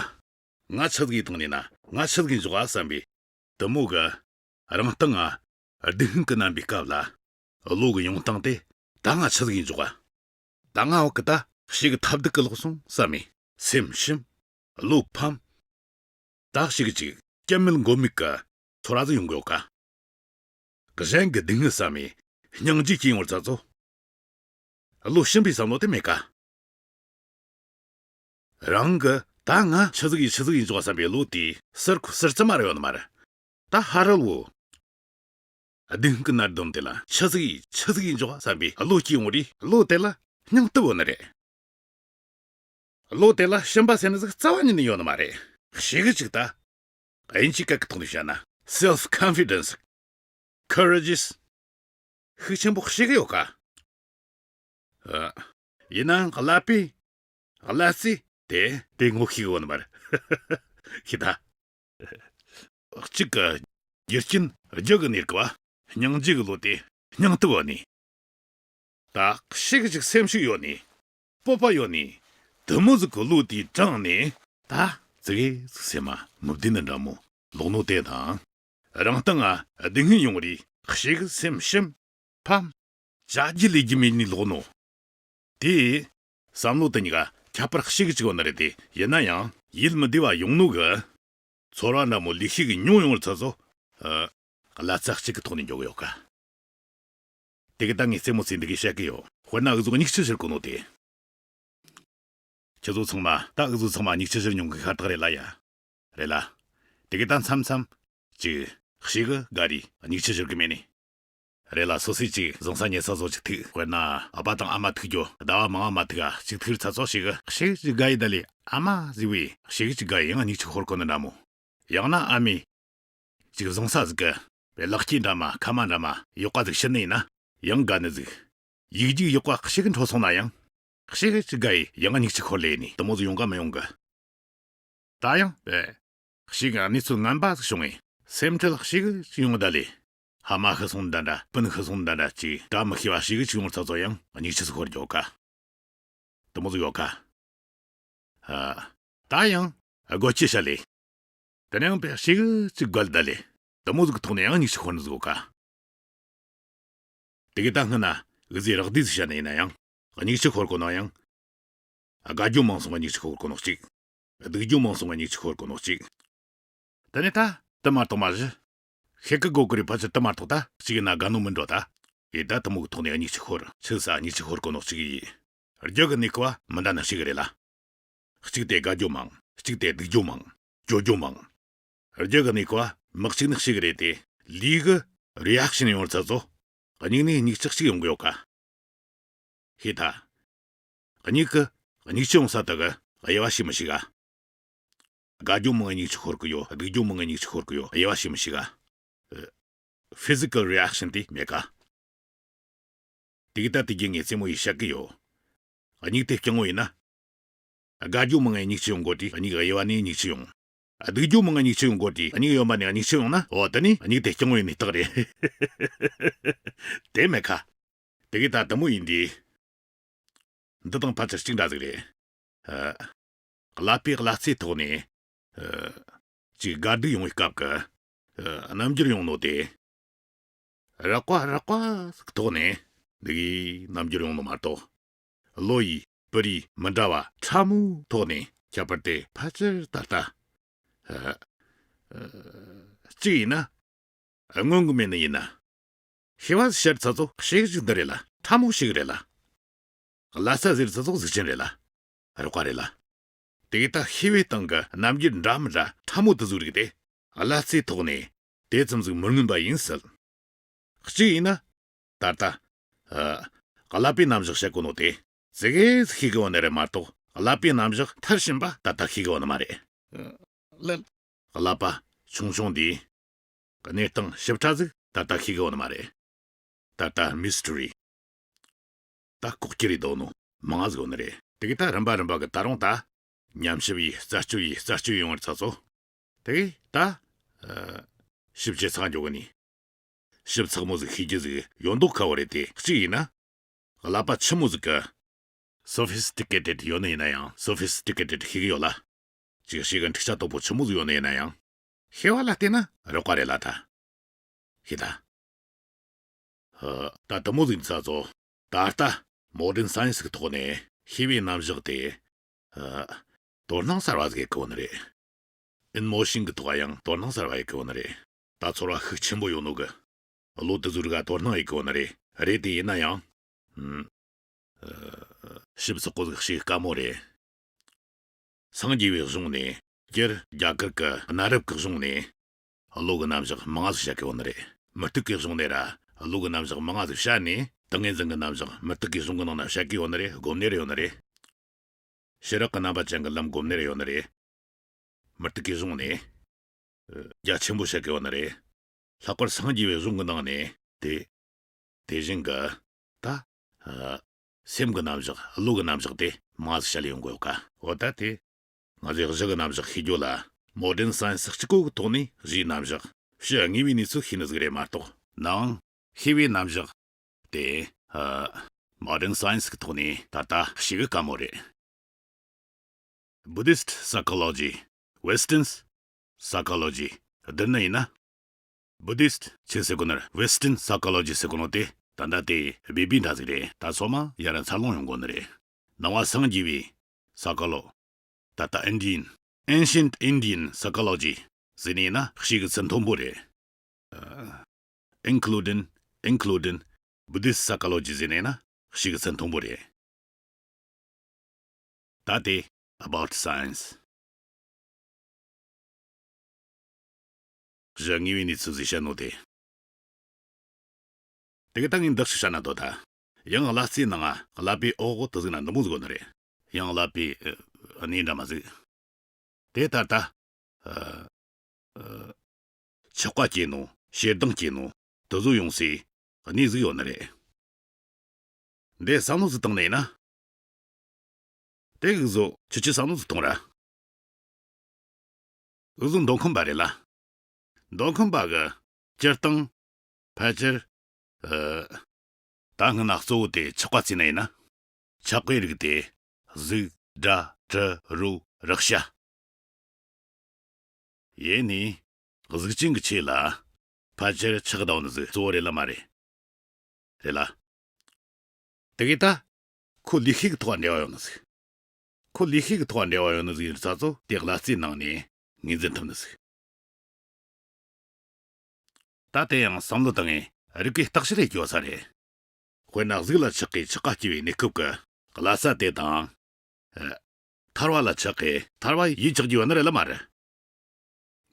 ང་ཆི་ཟིག་ཡེད་བཏང་ནི་ན་ང་ཆི་ཟིག་ཡེད་འཇོག་ག་བསམ་པའི། དེ་མོ་གི། རང་སྟེང་ང་། སྡུག་བསྔལ་གི་རྣམ་པའི་སྐབས་ལ། བློ་གི་ཡོང་སྟངས་དེ། ད་ང་ཆི་ཟིག་ཡེད་འཇོག་ག་ད་ང་འོག་གི་ད་ཞེ་གི་ཐབས་སྡུག་གི་ལོག་སོང་བསམ་མི། སེམས་ཞིམ། བློ་ཕམ། ད་ཞེ་གི་ཅིག་སྐྱེད་མེད་མགོ་མེད་གི་ཚོར་བ་ཟིག་ཡོང་གི་ཡོད་ཀ་གཞན་གི་སྡུག་བསྔལ་བསམ་མི། སྙིང་རྗེ་སྐྱེ་ཡོང་བར་ཚ་ཚོ། བློ་ཞིམ་པའི་བསམ་བློ་དེ་མེད་ཀ་རང་གི་ད་ང་ཆི་ཟིག་ཡེད་ཆི་ཟིག་ཡེད་འཇོག་བསམ་པའི་བློ་དེ་ཟུར་ཁུ་ཟུར་ཙམ་མ་རེ་ཡོད་ནི་མ་རེད། ད་ཧ་རལ་བོ། སྡུག་བསྔལ་གི་ནད་འདོམས་དེ་ལ་ཆི་ཟིག་ཡེད་ཆི་ཟིག་ཡེད་འཇོག་བསམ་པའི་བློ་སྐྱེ་ཡོང་རེད། བློ་དེ་ལ་སྙིང་སྟོབས་ཡོད་ནི་རེད། བློ་དེ་ལ་ཞིམ་པ་ཟེར་ནི་ཟིག་རྩ་བ་ཉིད་ནས་ཡོད་ནི་མ་རེད། ཞེ་གི་ཅིག་ད། དབྱིན་ཇིའི་སྐད་ཀྱི་ཐོག་ནས་བཤད་ན་self confidence, courageous ཤུགས་ཆེན་པོ་ཞེ་གི་ཡོད་ཀ་ཨ། ཡིན་ནའང་ཀླད་པའི། ཀླད་རྩའི་དེ་དེ་ངོ་ཤེས་གི་ཡོད་ནི་མ་རེད། ཤེས་ད། གཅིག་གི་རྒྱུ་རྐྱེན་རྒྱུ་གི་གནས་སྐབས་སྙིང་རྗེ་གི་བློ་དེ་སྙིང་སྟོབས་ཡོད་ནི། ད་ཞེ་གི་ཅིག་སེམས་ཤུགས་ཡོད་ནི། སྤོབས་པ་ཡོད་ནི། དེ་མོ་ཟིག་གི་བློ་དེ་དྲངས་ནས་ད་ཙི་གེ་ཟིག་སེམས་མ་མི་བདེ་ནི་འདྲ་མོ་ལོག་ནོ་དེ་དང་། རང་སྟེང་ང་སྡུག་བསྔལ་ཡོང་རེས་ཞེ་གི་སེམས་ཞིམ། ཕམ། བྱ་རྒྱུ་ལས་རྒྱུ་མེད་ནི་ལོག་ནོ། དེ། བསམ་བློ་དེ་གཉིས་ཀ་ཁྱད་པར་ཞེ་གི་ཅིག་ཡོད་ནི་རེད་དེ། ཡིན་ན་ཡང་ཡིད་མི་བདེ་བ་ཡོང་ནོ་གི་ཚོར་བ་འདྲ་མོ་ལེགས་ཤོས་གི་ཉུང་ཡོང་བར་ཚ་ཚོ། ཨ། ཀླད་རྩ་གཅིག་གི་ཐོག་ནས་འཇོག་གི་ཡོད་ཀ་དེ་གི་ད་ངས་རྩེད་མོ་རྩེ་འདི་གི་བཤད་གི་ཡོད། དཔེར་ན་འུ་ཚོ་མྱིག་ཆུ་ཤོར་གོ་ནོ་དེ། ཁྱེད་ཚོ་ཚང་མ་ད་འུ་ཚོ་ཚང་མ་མྱིག་ཆུ་ཤོར་མྱོང་གི་ཤ་སྟག་རེད་ལ་ཡ། རེད་ལ། དེ་གི་ད་མཚམས་མཚམས་ཅིག་ཞེ་གི་དགའ་རེས་མྱིག་ཆུ་ཤོར་གི་མེད་ནི། རེད་ལ། སོ་སོས་ཅིག་བཟང་ས་ཉལ་ས་བཟོ་ཅིག་ཐུག་དཔེར་ན་ཨ་ཕ་དང་ཨ་མ་ཐུག་རྒྱུ་ཟླ་བ་མང་བ་མ་ཐུག་ག་ཅིག་ཐུག་ཚ་ཚོ་ཞེ་གི་ཞེ་གི་ཅིག་དགའ་ཡི་ད་ལེ། ཨ་མ་ཟེར་བས་ཞེ་གི་ཅིག་དགའ་ཡི་ཡང་མྱིག་ཆུ་ཤོར་གོ་ནི་འདྲ་མོ། ཡང་ན་ཨ་མས་ཅིག་བཟང་ས་ཟིག་གི་བའི་ལག་སྐྱེས་འདྲ་མ་ཁ་མ་འདྲ་མ་ཡག་པ་ཟིག་བྱིན་ནི་ཡིན་ན་ཡང་དགའ་ནི་ཟིག་ཡིག་རྒྱུགས་ཡག་པ་ཞེ་གི་འཕྲོད་སོང་ན་ཡང་ཞེ་གི་ཅིག་དགའ་ཡི་ཡང་མྱིག་ཆུ་ཤོར་ལེ་ནི་དེ་མོ་ཟིག་ཡོང་ག་མི་ཡོང་གི་ད་ཡང་དེ་ཞེ་གི་གནས་ཚུལ་ངན་པ་ཟིག་བྱུང་ངས་སེམས་ཁྲལ་ཞེ་གི་ཅིག་ཡོང་གི་ད་ལེ། ཕ་མ་ཤི་སོང་ད་འདྲ་སྤུན་ཤི་སོང་ད་འདྲ་ཅིག་བཀྲ་མི་ཤིས་པ་ཞེ་གི་ཅིག་ཡོང་ཚ་ཚོ་ཡང་མྱིག་ཆུ་ཤོར་རྒྱུ་ཡོད་ཀ་དེ་མོ་ཟིག་ཡོད་ཀ་ཨ། ད་ཡང་སྒོ་ཁྱི་བཤད་ལེ། དེ་ནས་ཡང་དཔེ་ཞེ་གི་ཅིག་དགའ་ལེ་ད་ལེ། དེ་མོ་ཟིག་གི་ཐོག་ནས་ཡང་མྱིག་ཆུ་ཤོར་ནི་ཟིག་ཡོད་ཀ་དེ་གི་ད་སྔ་ན་འུ་ཚོས་རག་བསྡུས་ཟིག་བཤད་ནི་ཡིན་ན་ཡང་། མྱིག་ཆུ་ཤོར་གོ་ནོ་ཡང་། དགའ་རྒྱུ་མང་སོང་བ་མྱིག་ཆུ་ཤོར་གོ་ནོ་གཅིག་སྡུག་རྒྱུ་མང་སོང་བ་མྱིག་ཆུ་ཤོར་གོ་ནོ་གཅིག་དེ་ནས་ད་དེ་མ་གཏོགས་མ་གཞི། ཤེས་ཀི་གོ་གི་རེད། ཕལ་ཆེར་དེ་མ་གཏོགས་ད་གཅིག་ཡིན་ན་དགའ་ནོ་མིན་འགྲོ་ད། ཡེ་ད་དེ་མོ་གི་ཐོག་ནས་མྱིག་ཆུ་ཤོར་ཆི་ས་མྱིག་ཆུ་ཤོར་གོ་ནོ་གཅིག་ཡིན། རྒྱུ་གི་གནས་སྐབས་མི་འདྲ་ནི་གཅིག་རེད་ལ། གཅིག་དེ་དགའ་རྒྱུ་མང་། གཅིག་དེ་སྡུག་རྒྱུ་མང་། སྐྱོ་རྒྱུ་མང་། རྒྱུ་གི་གནས་སྐབས་མི་གཅིག་ནི་གཅིག་རེད་དེ། ལུས་གི་རི་ཨེག་ཤིན་ཡོང་བར་ཚ་ཚོ། མྱིག་ནས་མྱིག་ཆུ་གཅིག་ཡོང་གི་ཡོད་ཀ་ཧེ་ད། མྱིག་གི་མྱིག་ཆུ་ཡོང་ས་དག་གི་དབྱེ་བ་ཤེས་མི་ཤེས་ག་དགའ་རྒྱུ་མང་ངེ་མྱིག་ཆུ་ཤོར་གི་ཡོད། སྡུག་རྒྱུ་མང་ངེ་མྱིག་ཆུ་ཤོར་གི་ཡོད། དབྱེ་བ་ཤེས་མི་ཤེས་ག physical reaction དེ་མེད་ཀ་དེ་གི་ད་དེ་གི་ངས་རྩེད་མོ་ཡེ་བཤད་གི་ཡོད། མྱིག་དེ་རྐྱང་བོ་ཡིན་ན། དགའ་རྒྱུ་མང་ངེ་མྱིག་ཆུ་ཡོང་གོ་དུས་མྱིག་དབྱེ་བ་ནས་མྱིག་ཆུ་ཡོང་། སྡུག་རྒྱུ་མང་ངེ་མྱིག་ཆུ་ཡོང་གོ་དུས་མྱིག་གཡོན་པ་ནས་མྱིག་ཆུ་ཡོང་ན། འོ་དེ་ནི་མྱིག་དེ་རྐྱང་བོ་ཡིན་ནི་རྟགས་རེད། དེ་མེད་ཁ། དེ་གི་ད་དེ་མོ་ཡིན་དུས། འདི་དང་ཕལ་ཆེར་གཅིག་འདྲ་ཟིག་རེད། ཨ། ཀླད་པའི་ཀླད་རྩའི་ཐོག་ནས། ཨ། ཅིག་དགའ་སྡུག་ཡོང་བའི་སྐབས་ཀྱི། ཨ། རྣམ་འགྱུར་ཡོང་ནོ་དེ། རགས་པ་རགས་པ་ཟིག་ཐོག་ནས་འདི་གི་རྣམ་འགྱུར་ཡོང་ནོ་མ་གཏོགས། བློ་ཡི་སྤུ་རིས་མི་འདྲ་བ་ཕྲ་མོའི་ཐོག་ནས་ཁྱད་པར་དེ་ཕལ་ཆེར་ད་ལྟ། ཨ། ཨ། གཅིག་ཡིན་ན། སྔོན་གི་མེད་ནི་ཡིན་ན། ཤེས་པ་ཟེར་ཚ་ཚོ་ཞེ་གི་ཅིག་འདི་རེད་ལ། ཕྲ་མོ་ཞེ་གི་རེད་ལ། ཀླད་རྩ་ཟེར་ཚ་ཚོ་གཟུགས་ཅན་རེད་ལ། རགས་པ་རེད་ལ། དེ་གི་ད་ཤེས་པའི་སྟེང་གི་རྣམ་འགྱུར་འདྲ་མི་འདྲ་ཕྲ་མོ་དེ་ཟུག་རིགས་དེ་ཀླད་རྩའི་ཐོག་ནས་དེ་ཙམ་ཟིག་མི་མངོན་པ་ཡིན་སྲིད། གཅིག་ཡིན་ན། ད་ལྟ། ཨ། ཀླད་པའི་རྣམ་གཞག་བཤད་གོ་ནོ་དེ་ཙི་གེ་ཟིག་ཤེས་གི་ཡོད་ནི་རེད་མ་གཏོགས་ཀླད་པའི་རྣམ་གཞག་མཐར་ཕྱིན་པ་ད་ལྟ་ཤེས་གི་ཡོད་ནི་མ་རེད། ཀླད། ཀླད་པ་ཆུང་ཆུང་འདིས་གནས་སྟངས་ཞིབ་ཕྲ་ཟིག་ད་ལྟ་ཤེས་གི་ཡོད་ནི་མ་རེད། ད་ལྟ་མི་སི་ཊི་རི། ད་ལྐོག་གྱུར་རེ་སྡོད་ནོ་མང་ཟིག་ཡོད་ནི་རེད། དེ་གི་ད་རིམ་པ་རིམ་པ་གི་ད་རུང་ད་ཉམས་ཞིབ་ཡེ་རྩད་གཅོད་ཡེ་རྩད་གཅོད་ཡོང་བར་ཚ་ཚོ། དེ་གི་ད། ཨ། ཞིབ་བྱེད་ཚགས་འཇོག་གི་ནི། ཞིབ་ཚགས་མོ་ཟིག་ཤེས་རྒྱུ་ཟིག་ཡོད་མདོག་ཁ་བོ་རེད་དེ། གཅིག་ཡིན་ན། ཀླད་པ་ཆི་མོ་ཟིག་གི། Sophisticated ཡོད་ནི་ཡིན་ན་ཡང་sophisticated ཤེས་གི་ཡོད་ལ། ཅིག་ཤེས་གི་འཁྲིག་ཆ་དོད་པོ་ཆི་མོ་ཟིག་ཡོད་ནི་ཡིན་ན་ཡང་། ཤེས་པ་ལ་བལྟས་ན་རོགས་པ་རེད་ལ་ད། ཤེས་ད། ཧ། ད་དེ་མོ་ཟིག་ཚ་ཚོ། ད་ལྟ་modern science གི་ཐོག་ནས་ཤེས་པའི་རྣམ་གཞག་དེ། ཨ། དོ་སྣང་གསར་བ་ཟིག་གི་གོ་ནི་རེད། In motion གི་ཐོག་ཡང་དོ་སྣང་གསར་བ་ཡི་གོ་ནི་རེད། ད་ཚོར་བ་ཤུགས་ཆེན་པོ་ཡོད་ནོ་གི། བློ་དེ་ཚོའི་རིགས་དོ་སྣང་ཡི་གོ་ནི་རེད། རེད་དེ་ཡིན་ན་ཡང་། ཨ། ཞིབ་ཚགས་པོ་ཟིག་ཤེས་དཀའ་མོ་རེད། སངས་རྒྱས་པའི་གཞུང་ནས་སྤྱིར་རྒྱ་གར་གྱི་གནའ་རབས་ཀྱི་གཞུང་ནས་བློ་གི་རྣམ་གཞག་མང་ང་ཟིག་བཤད་གི་ཡོད་ནི་རེད། མུ་སྟེགས་ཀྱི་གཞུང་ནས་ར་བློ་གི་རྣམ་གཞག་མང་ང་ཟིག་བཤད་ནས། ཏིང་ངེ་འཛིན་གྱི་རྣམ་གཞག་མུ་སྟེགས་ཀྱི་གཞུང་གི་ནང་ན་བཤད་གི་ཡོད་ནི་རེད། སྒོམ་ནི་ར་ཡོད་ནི་རེད། ཤེས་རབ་ཀྱི་རྣམ་པ་ཅན་གྱི་ལམ་སྒོམ་ནི་ར་ཡོད་ནི་རེད། མུ་སྟེགས་ཀྱི་གཞུང་ནས་རྒྱ་ཆེན་པོ་བཤད་གི་ཡོད་ནི་རེད། ལྷག་པར་སངས་རྒྱས་པའི་གཞུང་གི་ནང་ནས་དེ། དེ་བཞིན་གྱི་ད། ཨ། སེམས་ཀྱི་རྣམ་གཞག་བློ་གི་རྣམ་གཞག་དེ་མང་ང་ཟིག་བཤད་ལེ་ཡོང་གི་ཡོད་ཀ། འོ་ད་དེ། ང་ཚོས་གཞི་གི་རྣམ་གཞག་ཤེས་རྒྱུ་ལ་modern science གཅིག་པོ་གི་ཐོག་ནས་གཞིའི་རྣམ་གཞག་ཕྱི་དངོས་པོའི་གནས་ཚུལ་ཤེས་ནི་ཟིག་རེད་མ་གཏོགས། ནང་ཤེས་པའི་རྣམ་གཞག་དེ། ཨ། modern science གི་ཐོག་ནས་ད་ལྟ་ཤེས་གི་དཀའ་མོ་རེད། Buddhist psychology, Western psychology བསྡུར་ནི་ཡིན་ན། Buddhist ཆི་ཟེར་གོ་ནི་རེད། Western psychology ཟེར་གོ་ནོ་དེ་ད་ལྟ་དེ་སྦས་པའི་འདྲ་ཟིག་རེད། ད་སོ་མ་ཡར་འཚར་ལོངས་ཡོང་གོ་ནི་རེད། ནང་པ་སངས་རྒྱས་པའི་ས་ཀ་ལོ། ད་ལྟ་Indian, ancient Indian psychology ཟེར་ནས་ན་ཤེས་གི་ཚད་མཐོན་པོ་རེད། ཨ། including, including Buddhist psychology ཟེར་ནས་ན་ཤེས་གི་ཚད་མཐོན་པོ་རེད། ད་དེ་about science གཞི་དངོས་པོའི་གནས་ཚུལ་ཟིག་བཤད་ནོ་དེ། དེ་གི་ད་ངས་འདི་ཞིག་བཤད་ན་དོ་ད། ཡང་ཀླད་རྩའི་ནང་ང་ཀླད་པའི་འོག་དེ་ཟིག་ན་འདི་མོ་ཟིག་ཡོད་ནི་རེད། ཡང་ཀླད་པའི་ཨ་གནས་འདྲ་མོ་ཟིག་དེ་ད་ལྟ། ཨ། ཨ། ཆགས་པ་སྐྱེ་ནོ། ཞེ་སྡང་སྐྱེ་ནོ། དེ་ཚོ་ཡོང་སའི་གནས་ཟིག་ཡོད་ནི་རེད། འདི་བསམ་བློ་ཟིག་བཏང་ནས་ན། དེ་འུ་ཚོ་ཆི་ཆི་བསམ་བློ་ཟིག་གཏོང་ར། འུ་ཚོ་མདོ་ཁམས་པ་རེད་ལ། མདོ་ཁམས་པ་གི་སྤྱིར་བཏང་ཕལ་ཆེར། ཨ། ད་སྔོན་ན་གཙོ་བོ་དེ་ཆགས་པ་བརྩིས་ན་ཡིན་ན། ཆགས་པའི་རིགས་དེ་གཟུགས་སྒྲ་དྲི་རོ་རེག་བྱ། ཡེ་ནས་གཟུགས་ཅན་གྱི་ཆོས་ལ་ཕལ་ཆེར་ཆགས་སྡང་ནི་ཟིག་གཙོ་བོ་རེད་ལ་མ་རེད། རེད་ལ། དེ་གས་ད་ཁོ་ལུས་ཤེས་ཀྱི་ཐོག་འབྲེལ་བ་ཡོད་ནི་ཟིག་ཁོ་ལུས་ཤེས་ཀྱི་ཐོག་འབྲེལ་བ་ཡོད་ནི་ཟིག་ཡིན་ས་ཚོ་དེ་ཀླད་རྩའི་ནང་ནས་ངོས་འཛིན་ཐུབ་ནི་ཟིག་ད་དེ་ཡང་བསམ་བློ་བཏང་ངས་རིག་པའི་བརྟག་དཔྱད་ཡེད་རྒྱུ་ཡོད་ས་རེད། དཔེར་ན་གཟུགས་ལ་ཆགས་པའི་ཆགས་པ་སྐྱེ་བའི་གནས་སྐབས་ཀྱི་ཀླད་རྩ་དེ་དང་། ཨ། ཐར་བ་ལ་ཆགས་པའི་ཐར་བ་ཡིད་ཆགས་རྒྱུ་ཡོད་ནི་རེད་ལ་མ་རེད།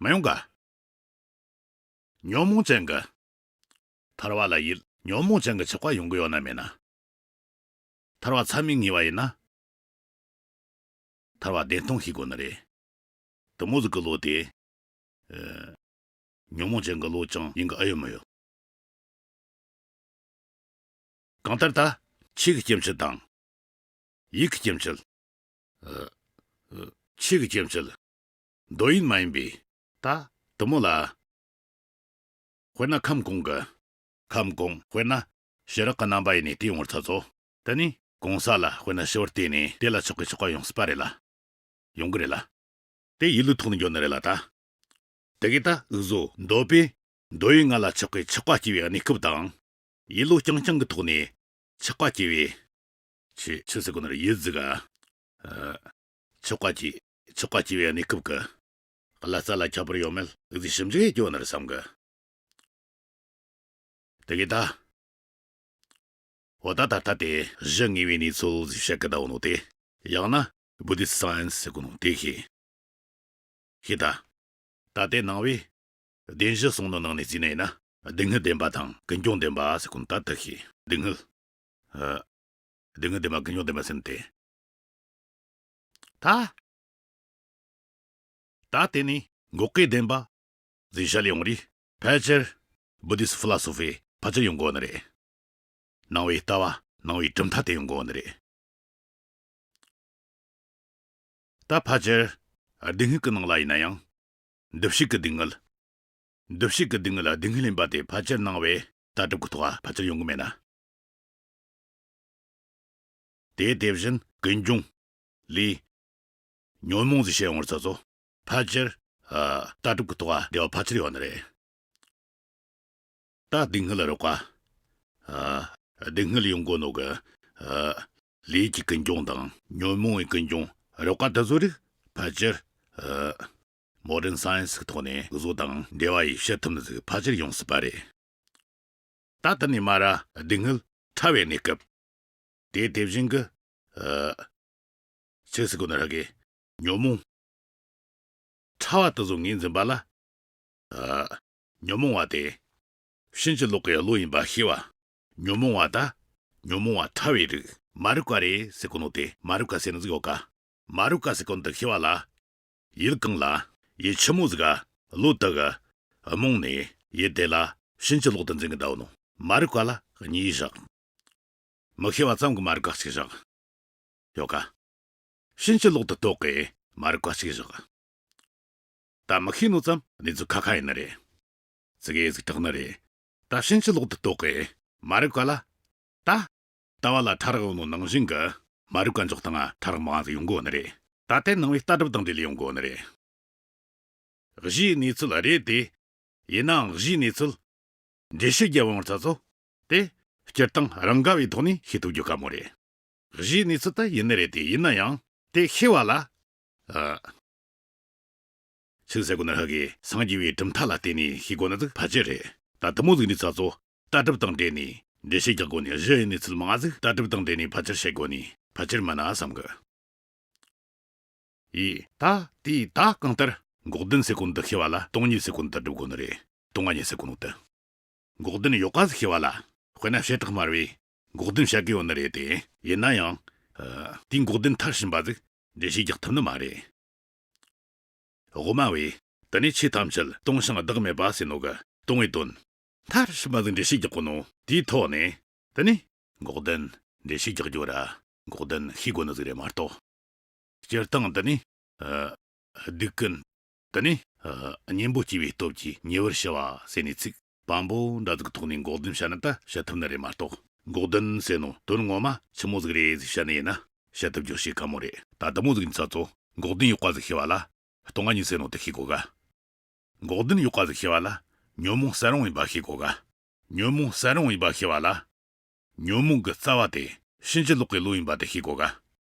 མི་ཡོང་ག་ཉོན་མོངས་ཅན་གྱི། ཐར་བ་ལ་ཡིད་ཉོན་མོངས་ཅན་གྱི་ཆགས་པ་ཡོང་གི་ཡོད་ན་མེད་ན། ཐར་བ་མཚན་མས་ངེས་པ་ཡིན་ན། ཐར་བ་བདེན་སྟོང་ཤེས་དགོས་ནི་རེད། དེ་མོ་ཟིག་གི་བློ་དེ། ཨ། ཉོན་མོངས་ཅན་གྱི་བློ་ཅང་ཡིན་གི་ཨེ་ཡོད་མི་ཡོད། གང་ལྟར་ད་ཆོས་ཀྱི་སྐྱེ་མཆེད་དང་། ཡིད་ཀྱི་སྐྱེ་མཆེད། ཨ། ཨ། ཆོས་ཀྱི་སྐྱེ་མཆེད། འདོད་ཡུལ་མ་ཡིན་པའི། ད་དེ་མོ་ལ། དཔེར་ན་ཁམས་གོང་གི། ཁམས་གོང་དཔེར་ན་ཕྱི་རོལ་གྱི་རྣམ་པ་ཡིན་ནས་དེ་ཡོང་བར་ཚ་ཚོ། དེ་ནི་གོང་ས་ལ་དཔེར་ན་ཕྱི་བར་བལྟས་ནས་དེ་ལ་ཆགས་པའི་ཆགས་པ་ཡོང་སྲིད་པ་རེད་ལ། ཡོང་གི་རེད་ལ། དེ་ཡིད་ལུགས་ཐོག་ནས་འགྱོ་ནི་རེད་ལ་ད། དེ་གས་ད་འུ་ཚོ་འདོད་པས་འདོད་ཡུལ་ལྔ་ལ་ཆགས་པའི་ཆགས་པ་སྐྱེ་བའི་གནས་སྐབས་དང་། ཡིད་བློ་རྐྱང་རྐྱང་གི་ཐོག་ནས་ཆགས་པ་སྐྱེ་བའི། ཆི་ཆི་ཟེར་གོ་ནི་རེད་ཡིད་ཟིག་ག་ཨ། ཆགས་པ་སྐྱེ་ཆགས་པ་སྐྱེ་བའི་གནས་སྐབས་ཀྱི། ཀླད་རྩ་ལ་ཁྱད་པར་ཡོད་མེད་འུ་ཚོས་ཞིབ་འཇུག་ཡེད་རྒྱུ་ཡོད་ནི་རེད་བསམ་གི། དེ་གས་ད། འོ་ད་ད་ལྟ་དེ་གཞི་དངོས་པོའི་གནས་ཚུལ་ཟིག་བཤད་གི་ད་འོ་ནོ་དེ། ཡང་ན་Buddhist science ཟེར་གོ་ནོ་དེ་ཤེས། ཤེས་ད། ད་དེ་ནང་བའི་བདེན་བཞི་གསུང་ནོ་ནང་ནས་བརྩིས་ན་ཡིན་ན་སྡུག་བསྔལ་བདེན་པ་དང་ཀུན་འབྱུང་བདེན་པ་ཟེར་གོ་ནོ་ད་དེ་ཤེས། སྡུག་བསྔལ། ཨ། སྡུག་བསྔལ་བདེན་པ་ཀུན་འབྱུང་བདེན་པ་ཟེར་ནོ་དེ། ད། ད་དེ་ནས་འགོག་པའི་བདེན་པ་ཟེར་བཤད་ལེ་ཡོང་རིས་ཕལ་ཆེར་Buddhist philosophy ཕལ་ཆེར་ཡོང་གོ་ནི་རེད། ནང་པའི་ལྟ་བ་ནང་པའི་གྲུབ་མཐའ་དེ་ཡོང་གོ་ནི་རེད། ད་ཕལ་ཆེར་སྡུག་བསྔལ་གྱི་ནང་ལ་ཡིན་ན་ཡང་འདུ་བྱེད་ཀྱི་སྡུག་བསྔལ། འདུ་བྱེད་ཀྱི་སྡུག་བསྔལ་སྡུག་བསྔལ་ཡིན་པ་དེ་ཕལ་ཆེར་སྣང་བས་ལྟ་གྲུབ་ཀྱི་ཐོག་ཕལ་ཆེར་ཡོང་གི་མེད་ན། དེ་དེ་བཞིན་ཀུན་འབྱུང་ལས་ཉོན་མོངས་ཟེར་བཤད་ཡོང་བར་ཚ་ཚོ་ཕལ་ཆེར་ཨ་ལྟ་གྲུབ་ཀྱི་ཐོག་འབྲེལ་བ་ཕལ་ཆེར་ཡོད་ནི་རེད། ད་སྡུག་བསྔལ་རགས་པ། ཨ་སྡུག་བསྔལ་ཡོང་གོ་ནོ་གི་ཨ་ལས་ཀྱི་ཀུན་འབྱུང་དང་ཉོན་མོངས་པའི་ཀུན་འབྱུང་རགས་པ་དེ་ཚོ་རིགས་ཕལ་ཆེར་ཨ་མོ་ཌརན་སའེན་སི་གི་ཐོག་ནས་བཟོ་དང་འབྲེལ་བ་ཡིས་བཤད་ཐུབ་ནི་ཟིག་ཕལ་ཆེར་ཡོང་སྲིད་པ་རེད། ད་དེ་ནས་མ་ར་སྡུག་བསྔལ་ཕྲ་བའི་གནས་སྐབས། དེ་དེ་བཞིན་གི་ཨ་ཆི་ཟེར་གོ་ནི་ར་གི་ཉོན་མོངས་ཕྲ་བ་དེ་ཚོ་ངོས་འཛིན་པ་ལ། ཨ་ཉོན་མོངས་པ་དེ་ཕྱིན་ཅི་ལོག་གི་བློ་ཡིན་པ་ཤེས་པ། ཉོན་མོངས་པ་ད་ཉོན་མོངས་པ་ཕྲ་བའི་རིགས་མ་རིག་པ་རེད་ཟེར་གོ་ནོ་དེ་མ་རིག་པ་ཟེར་ནི་ཟིག་ཡོད་ཀ། མ་རིག་པ་ཟེར་གོ་ནོ་དེ་ཤེས་པ་ལ། ཡུལ་གང་ལ་ཡུལ་ཆི་མོ་ཟིག་ག་བློ་དག་གི་རྨོངས་ནས་ཡུལ་དེ་ལ་ཕྱིན་ཅི་ལོག་ཏུ་འཛིན་གི་འདའ་བོ་ནོ་མ་རིག་པ་ལ་གཉིས་བཞག། མི་ཤེས་པ་ཙམ་གྱི་མ་རིག་པ་གཅིག་བཞག་ཡོད་ཀ། ཕྱིན་ཅི་ལོག་ཏུ་རྟོག་གི་མ་རིག་པ་གཅིག་བཞག། ད་མི་ཤེས་ནོ་ཙམ་གནས་ཚུལ་ཁ་ཁ་ཡིན་ནི་རེད། ཙི་གེ་ཟིག་དྲག་ནི་རེད། ད་ཕྱིན་ཅི་ལོག་ཏུ་རྟོག་གི་མ་རིག་པ་ལ། ད་ལྟ་བ་ལ་ཕྲ་རགས་ཡོད་ནོ་ནང་བཞིན་གྱི་མ་རིག་པ་འཇོག་སྟངས་ཕྲ་རགས་མང་ཟིག་ཡོང་གོ་ནི་རེད། ད་དེ་སྣང་བའི་ལྟ་གྲུབ་དང་འབྲེལ་ལས་ཡོང་གོ་ནི་རེད། གཞིའི་གནས་ཚུལ་རེད་དེ། ཡིན་ནའང་གཞིའི་གནས་ཚུལ་འགྲེལ་བཤད་རྒྱབ་འོང་བར་ཚ་ཚོ་དེ་སྤྱིར་བཏང་རང་ག་བའི་ཐོག་ནས་ཤེས་ཐུབ་རྒྱུ་དཀའ་མོ་རེད། གཞིའི་གནས་ཚུལ་ད་ཡིན་ནི་རེད་དེ་ཡིན་ན་ཡང་དེ་ཤེས་པ་ལ། ཨ། ཆི་ཟེར་གོ་ནི་ར་གི་སངས་རྒྱས་པའི་གྲུབ་མཐའ་ལ་བརྟེན་ནས་ཤེས་དགོ་ནི་ཟིག་ཕལ་ཆེར་རེད། ད་དེ་མོ་ཟིག་ནི་ཚ་ཚོ་ལྟ་གྲུབ་དང་འབྲེལ་ནས་འགྲེལ་བཤད་རྒྱག་དགོ་ནི་གཞི་ཡི་གནས་ཚུལ་མང་ཟིག་ལྟ་གྲུབ་དང་འབྲེལ་ནས་ཕལ་ཆེར་བཤད་དགོ་ནི་ཕལ་ཆེར་མིན་ན་བསམ་གི། ཡིས། ད་དེས་ད་གང་ལྟར་འགོག་བདེན་ཟེར་གོ་ནོ་དེ་ཤེས་པ་ལ་སྟོང་ཉིད་ཟེར་གོ་ནོ་དེ་སྒྲུབ་དགོ་ནི་རེད། སྟོང་པ་ཉིད་ཟེར་གོ་ནོ་དེ། འགོག་བདེན་ཡོད་པ་ཟིག་ཤེས་པ་ལ་དཔེར་ན་བྱེ་བྲག་སྨྲ་བས་འགོག་བདེན་བཤད་གི་ཡོད་ནི་རེད་དེ་ཡིན་ན་ཡང་། ཨ། དེའི་འགོག་བདེན་མཐར་ཕྱིན་པ་ཟིག་འགྲེལ་བཤད་རྒྱག་ཐུབ་ནི་མ་རེད། དབུ་མ་བས་དེ་ནས་ཆོས་ཐམས་ཅད་སྟོང་ཞིང་བདག་མེད་པ་ཟེར་ནོ་གི་སྟོང་པའི་དོན་མཐར་ཕྱིན་པ་ཟིག་འགྲེལ་བཤད་རྒྱག་གོ་ནོ་དེའི་ཐོག་ནས་དེ་ནས་འགོག་བདེན་འགྲེལ་བཤད་རྒྱག་རྒྱུ་ར་འགོག་བདེན་ཤེས་དགོ་ནི་ཟིག་རེད་མ་གཏོགས། སྤྱིར་བཏང་འདི་ནི། ཨ། སྡིག་ཀུན། འདི་ནི། ཨ། གཉེན་པོ་སྐྱེ་བའི་སྟོབས་ཀྱིས་ཉེ་བར་ཞི་བ་ཟེར་ནས་ཚིག་སྤམ་པོ་འདྲ་ཟིག་གི་ཐོག་ནས་འགོག་བདེན་བཤད་ན་ད་བཤད་ཐུབ་ནི་རེད་མ་གཏོགས། འགོག་བདེན་ཟེར་ནོ་དོན་ངོ་མ་ཆི་མོ་ཟིག་རེད་ཟེར་བཤད་ནི་ཡིན་ན་བཤད་ཐུབ་རྒྱུ་ཞིག་དཀའ་མོ་རེད། ད་དེ་མོ་ཟིག་ཡིན་ཚ་ཚོ་འགོག་བདེན་ཡོད་པ་ཟིག་ཤེས་པ་ལ་སྟོང་པ་ཉིད་ཟེར་ནོ་དེ་ཤེས་དགོ་ག། འགོག་བདེན་ཡོད་པ་ཟིག་ཤེས་པ་ལ་ཉོན་མོངས་གསལ་རུང་ཡིན་པ་ཤེས་དགོ་ག། ཉོན་མོངས་གསལ་རུང་ཡིན་པ་ཤེས་པ་ལ། ཉོན་མོངས་ཀྱི་རྩ་བ་དེ་ཕྱིན་ཅི་ལོག་གི་བློ་ཡིན་པ་དེ་ཤེས་དགོས་ག།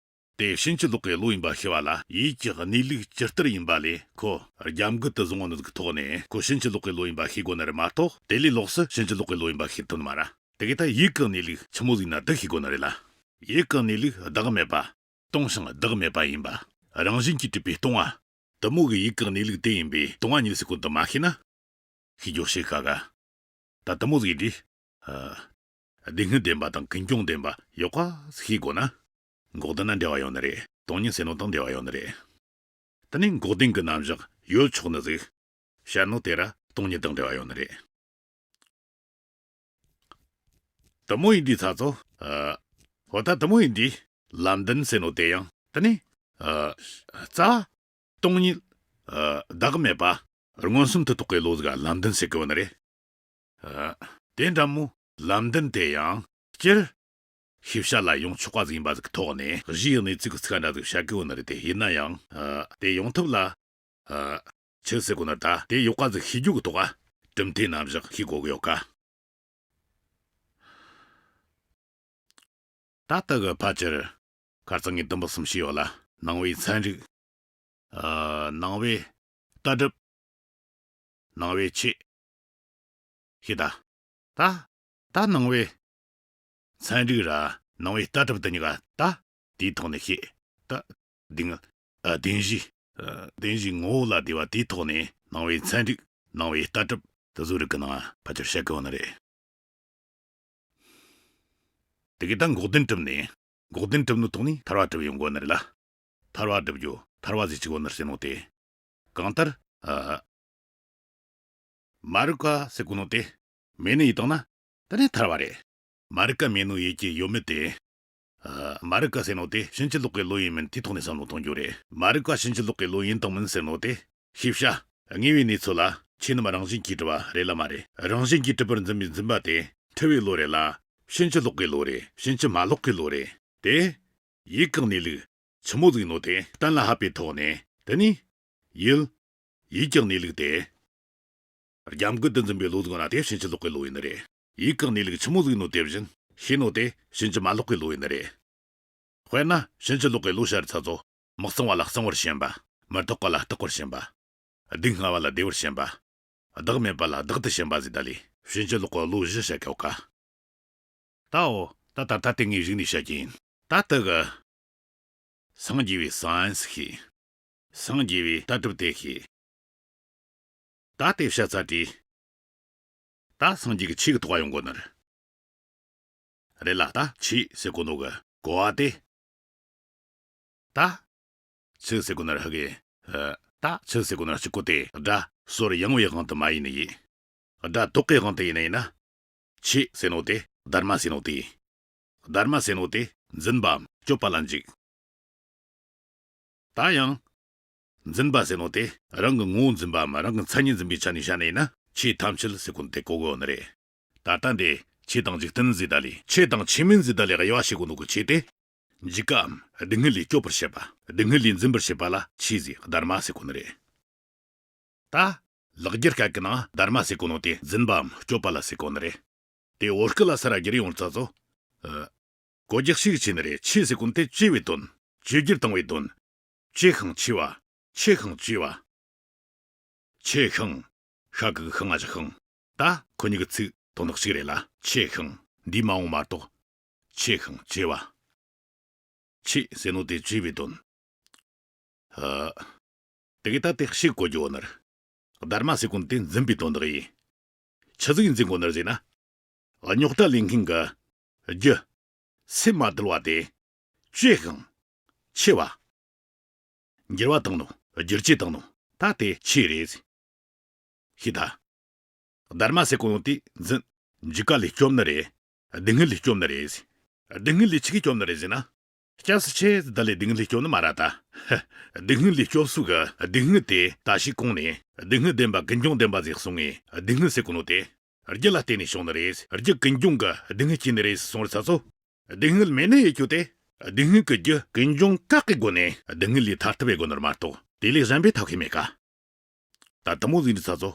དེ་ཕྱིན་ཅི་ལོག་གི་བློ་ཡིན་པ་ཤེས་པ་ལ་ཡིད་ཀྱི་གནས་ལུགས་ཇི་ལྟར་ཡིན་པ་ལས་ཁོ་རྒྱབ་འགལ་དུ་བཟུང་བ་ནི་ཟིག་ཐོག་ནས་ཁོ་ཕྱིན་ཅི་ལོག་གི་བློ་ཡིན་པ་ཤེས་དགོས་ནི་རེད་མ་གཏོགས་དེ་ལས་ལོགས་སུ་ཕྱིན་ཅི་ལོག་གི་བློ་ཡིན་པ་ཤེས་ཐུབ་ནི་མ་རེད། དེ་གས་ད་ཡིད་ཀྱི་གནས་ལུགས་ཆི་མོ་ཟིག་ན་དེ་ཤེས་དགོས་ནི་རེད་ལ། ཡིད་ཀྱི་གནས་ལུགས་བདག་མེད་པ། སྟོང་ཞིང་བདག་མེད་པ་ཡིན་པ། རང་བཞིན་གྱིས་གྲུབ་པའི་སྟོང་པ། དེ་མོ་གི་ཡིད་ཀྱི་གནས་ལུགས་དེ་ཡིན་པས་སྟོང་པ་ཉིད་ཟེར་གོ་དེ་མ་ཤེས་ན། ཤེས་རྒྱུ་ཞིག་དཀའ་ག། ད་དེ་མོ་ཟིག་ཡིན་དུས། ཨ། སྡུག་བསྔལ་བདེན་པ་དང་ཀུན་འབྱུང་བདེན་པ་ཡག་པ་ཟིག་ཤེས་དགོས་ན། འགོག་བདེན་ན་འབྲེལ་བ་ཡོད་ནི་རེད། སྟོང་ཉིད་ཟེར་ནོ་དང་འབྲེལ་བ་ཡོད་ནི་རེད། དེ་ནས་འགོག་བདེན་གྱི་རྣམ་གཞག་ཡོད་ཆོག་ནི་ཟིག་བཤད་ནོ་དེ་ར་སྟོང་ཉིད་དང་འབྲེལ་བ་ཡོད་ནི་རེད། དེ་མོ་ཡིན་དུས་ཚ་ཚོ། ཨ། འོ་ད་དེ་མོ་ཡིན་དུས་ལམ་བདེན་ཟེར་ནོ་དེ་ཡང་དེ་ནི། ཨ། རྩ་བ་སྟོང་ཉིད། ཨ། བདག་མེད་པ། མངོན་སུམ་དུ་རྟོགས་པའི་བློ་ཟིག་ལམ་བདེན་ཟེར་གི་ཡོད་ནི་རེད། ཨ། དེ་འདྲ་མོ་ལམ་བདེན་དེ་ཡང་སྤྱིར་ཤེས་བྱ་ལ་ཡོང་ཆོག་པ་ཟིག་ཡིན་པ་ཟིག་གི་ཐོག་ནས་གཞི་ཡི་གནས་ཚུལ་གྱི་ཚིག་འདྲ་ཟིག་བཤད་གི་ཡོད་ནི་རེད་དེ་ཡིན་ན་ཡང་། ཨ། དེ་ཡོང་ཐབས་ལ། ཨ། ཆི་ཟེར་གོ་ནི་ད་དེ་ཡག་པ་ཟིག་ཤེས་རྒྱུ་གི་ཐོག་ག་གྲུབ་མཐའི་རྣམ་གཞག་ཤེས་དགོས་གི་ཡོད་ཀ། ད་ལྟ་གི་ཕལ་ཆེར་ཁ་རྩང་ངས་དུམ་བུ་གསུམ་ཞིག་ཡོད་ལ། སྣང་བའི་ཚན་རིག་ཨ། སྣང་བའི་ལྟ་གྲུབ། སྣང་བའི་ཆོས། ཤེས་ད། ད། ད་སྣང་བའི་ཚན་རིག་ར་སྣང་བའི་ལྟ་གྲུབ་དེ་གཉིས་ཀ་ད་དེའི་ཐོག་ནས་ཤེས། ད། སྡུག་བསྔལ། ཨ། བདེན་བཞི། ཨ། བདེན་བཞིའི་ངོ་བོ་ལ་བསྡུས་པ་དེའི་ཐོག་ནས་སྣང་བའི་ཚན་རིག་སྣང་བའི་ལྟ་གྲུབ་དེ་ཚོའི་རིགས་ཀྱི་ནང་ཕལ་ཆེར་བཤད་གི་ཡོད་ནི་རེད། དེ་གས་ད་འགོག་བདེན་གྲུབ་ནས། འགོག་བདེན་གྲུབ་ནོ་ཐོག་ནས་ཐར་བ་གྲུབ་ཡོང་དགོས་ནི་རེད་ལ། ཐར་བ་སྒྲུབ་རྒྱུ་ཐར་བ་ཟེར་གི་ཡོད་ནི་ཟེར་ནོ་དེ། གང་ལྟར། ཨ། མ་རིག་པ་ཟེར་གོ་ནོ་དེ་མེད་ནི་ཡིན་བཏང་ན་དེ་ནས་ཐར་བ་རེད། མ་རིག་པ་མེད་ནོ་ཡིད་ཀྱི་ཡོད་མེད་དེ། ཨ། མ་རིག་པ་ཟེར་ནོ་དེ་ཕྱིན་ཅི་ལོག་གི་བློ་ཡིན་མིན་དེའི་ཐོག་ནས་བསམ་བློ་གཏོང་རྒྱུ་རེད། མ་རིག་པ་ཕྱིན་ཅི་ལོག་གི་བློ་ཡིན་དང་མིན་ཟེར་ནོ་དེ་ཤེས་བྱ་དངོས་པོའི་གནས་ཚུལ་ལ་ ཆོས་རྣམས་རང་བཞིན་གྱིས་གྲུབ་པ་རེད་ལ་མ་རེད། རང་བཞིན་གྱིས་གྲུབ་པར་འཛིན་པའི་འཛིན་པ་དེ་འཁྲུལ་བའི་བློ་རེད་ལ། ཕྱིན་ཅི་ལོག་གི་བློ་རེད། ཕྱིན་ཅི་མ་ལོག་གི་བློ་རེད། དེ། ཡིད་བཀག་གནས་ལུགས་ཆི་མོ་ཟིག་ཡིན་ནོ་དེ་གཏན་ལ་ཕབ་པའི་ཐོག་ནས། དེ་ནས། ཡིད། ཡིད་བཀག་གནས་ལུགས་དེ། རྒྱབ་འགལ་དུ་འཛིན་པའི་བློ་ཟིག་ཡོད་ན་དེ་ཕྱིན་ཅི་ལོག་གི་བློ་ཡིན་ནི་རེད། ཡིད་བཀག་གནས་ལུགས་ཆི་མོ་ཟིག་ཡིན་ནོ་དེ་བཞིན་ཤེས་ནོ་དེ་ཕྱིན་ཅི་མ་ལོག་གི་བློ་ཡིན་ནི་རེད། དཔེར་ན་ཕྱིན་ཅི་ལོག་གི་བློ་བྱ་རིགས་ཚོ། མི་གཙང་བ་ལ་གཙང་བར་ཞེན་པ། མི་རྟག་པ་ལ་རྟག་པར་ཞེན་པ། སྡུག་བསྔལ་བ་ལ་བདེ་བར་ཞེན་པ། བདག་མེད་པ་ལ་བདག་ཏུ་ཞེན་པ་ཟེར་ད་ལས་ཕྱིན་ཅི་ལོག་གི་བློ་བཞི་བཤད་ཀྱོག་ག། ད་འོ། ད་ད་ལྟ་དེ་ངས་གཞུག་ནས་བཤད་ཀྱི་ཡིན། ད་ལྟ་གི། སངས་རྒྱས་པའི་སའེན་སི་ཤེས། སངས་རྒྱས་པའི་ལྟ་གྲུབ་དེ་ཤེས། ད་དེ་བཤད་ཚར་དུས། ད་སངས་རྒྱས་ཀྱི་ཆོས་ཀྱི་ཐོག་ཡོང་དགོས་ནི་རེད། རེད་ལ་ད་ཆོས་ཟེར་གོ་ནོ་གི་གོ་བ་དེ། ད། ཆོས་ཟེར་གོ་ནི་ར་ཧ་གི། ཨ། ད་ཆོས་ཟེར་གོ་ནི་ར་གཅིག་གོ་དེ་སྒྲ་ཟོར་ཡང་བའི་དབང་དུ་མ་ཡིན་ནི་ཡིན། སྒྲ་དོག་གི་དབང་དུ་ཡིན་ནི་ཡིན་ན། ཆོས་ཟེར་ནོ་དེ་དྷརྨ་ཟེར་ནོ་དེ། དྷརྨ་ཟེར་ནོ་དེ་འཛིན་པའམ་སྤྱོད་པ་ལ་འཇུག་ད་ཡང་། འཛིན་པ་ཟེར་ནོ་དེ་རང་གི་ངོ་བོ་འཛིན་པའམ་རང་གི་མཚན་ཉིད་འཛིན་པའི་ཆ་ནས་བཤད་ནས་ཡིན་ན་ཆོས་ཐམས་ཅད་ཟེར་གོ་ནོ་དེ་གོ་དགོས་ནི་རེད། ད་ལྟ་འདི་ཆོས་དང་འཇིག་རྟེན་ཟེར་ད་ལས་ཆོས་དང་ཆོས་མིན་ཟེར་ད་ལས་དབྱེ་བ་ཕྱེ་གོ་ནོ་གི་ཆོས་དེ། འཇིགས་པའམ་སྡུག་བསྔལ་ལས་སྐྱོབ་པར་བྱེད་པ། སྡུག་བསྔལ་ལས་འཛིན་པར་བྱེད་པ་ལ་ཆོས་ཟེར་དྷརྨ་ཟེར་གོ་ནི་རེད། ད། ལེགས་སྦྱར་སྐད་ཀྱི་ནང་དྷརྨ་ཟེར་གོ་ནོ་དེ་འཛིན་པའམ་སྤྱོད་པ་ལ་ཟེར་གོ་ནི་རེད། དེ་བོད་སྐད་ལ་ས་ར་བསྒྱུར་ཡོང་ཙ་ཚོ། ཨ། གོ་རྒྱུ་ཞིག་ཆེ་ནི་རེད། ཆོས་ཟེར་གོ་ནོ་དེ་བཅོས་པའི་དོན། བཅོས་བསྒྱུར་བཏང་བའི་དོན། བཅོས་ཤིང་བཅོས་པ། ཆོས་ཤིང་བཅོས་པ། ཆོས་ཤིང་། ཤ་གི་ཤིང་ང་ཞིག་ཤིང་། ད་ཁོ་གཉིས་ཀྱི་ཚིག་དོན་དག་གཅིག་རེད་ལ། ཆོས་ཤིང་། འདིས་མ་འོངས་མ་གཏོགས། ཆོས་ཤིང་བཅོས་པ། ཆོས་ཟེར་ནོ་དེ་བཅོས་པའི་དོན། ཨ། དེ་གི་ད་དེ་ཞིག་གོ་རྒྱུ་བོ་ནར། དྷརྨ་ཟེར་གོ་ནོ་དེ་འཛིན་པའི་དོན་དག་ཡིན། ཆི་ཟིག་འཛིན་གོ་ནར་ཟེར་ན། རྙོག་དྲ་ལས་མཁན་གི་རྒྱུ། སེམས་མ་དུལ་བ་དེ། བཅོས་ཤིང་། ཆེ་བ། འགྱུར་བ་བཏང་ནོ། བསྒྱུར་བཅོས་བཏང་ནོ། ད་དེ་ཆོས་རེད། ཤེས་ད། དྷརྨ་ཟེར་གོ་ནོ་དེ་འཛིན། འཇིགས་པ་ལས་སྐྱོབ་ནི་རེད། སྡུག་བསྔལ་ལས་སྐྱོབ་ནི་རེད། སྡུག་བསྔལ་ལས་ཆི་གིས་སྐྱོབ་ནི་རེད་ཟེར་ན། སྐྱབས་སུ་མཆི་ཟེར་ད་ལས་སྡུག་བསྔལ་ལས་སྐྱོབ་ནི་མ་རེད་ད། སྡུག་བསྔལ་ལས་སྐྱོབ་ས་གི་སྡུག་བསྔལ་དེ་ད་ཞིག་གོང་ནས་སྡུག་བསྔལ་བདེན་པ་ཀུན་འབྱུང་བདེན་པ་ཟིག་གསུངས་ངས། སྡུག་བསྔལ་ཟེར་གོ་ནོ་དེ་རྒྱུ་ལ་བརྟེན་ནས་བྱུང་ནི་རེད། རྒྱུ་ཀུན་འབྱུང་གི་སྡུག་བསྔལ་སྐྱེ་ནི་རེད་གསུངས་རེད་ཚ་ཚོ། སྡུག་བསྔལ་མེད་ནི་ཡེ་རྒྱུ་དེ། སྡུག་བསྔལ་གྱི་རྒྱུ་ཀུན་འབྱུང་བཀག་གི་སྒོ་ནས་སྡུག་བསྔལ་ལས་ཐར་ཐུབ་པའི་སྒོ་ནོར་མ་གཏོགས་དེ་ལས་གཞན་པའི་ཐབས་ཤེས་མེད་ཀ། ད་དུ་མོ་ཟིག་འདི་ཚ་ཚོ།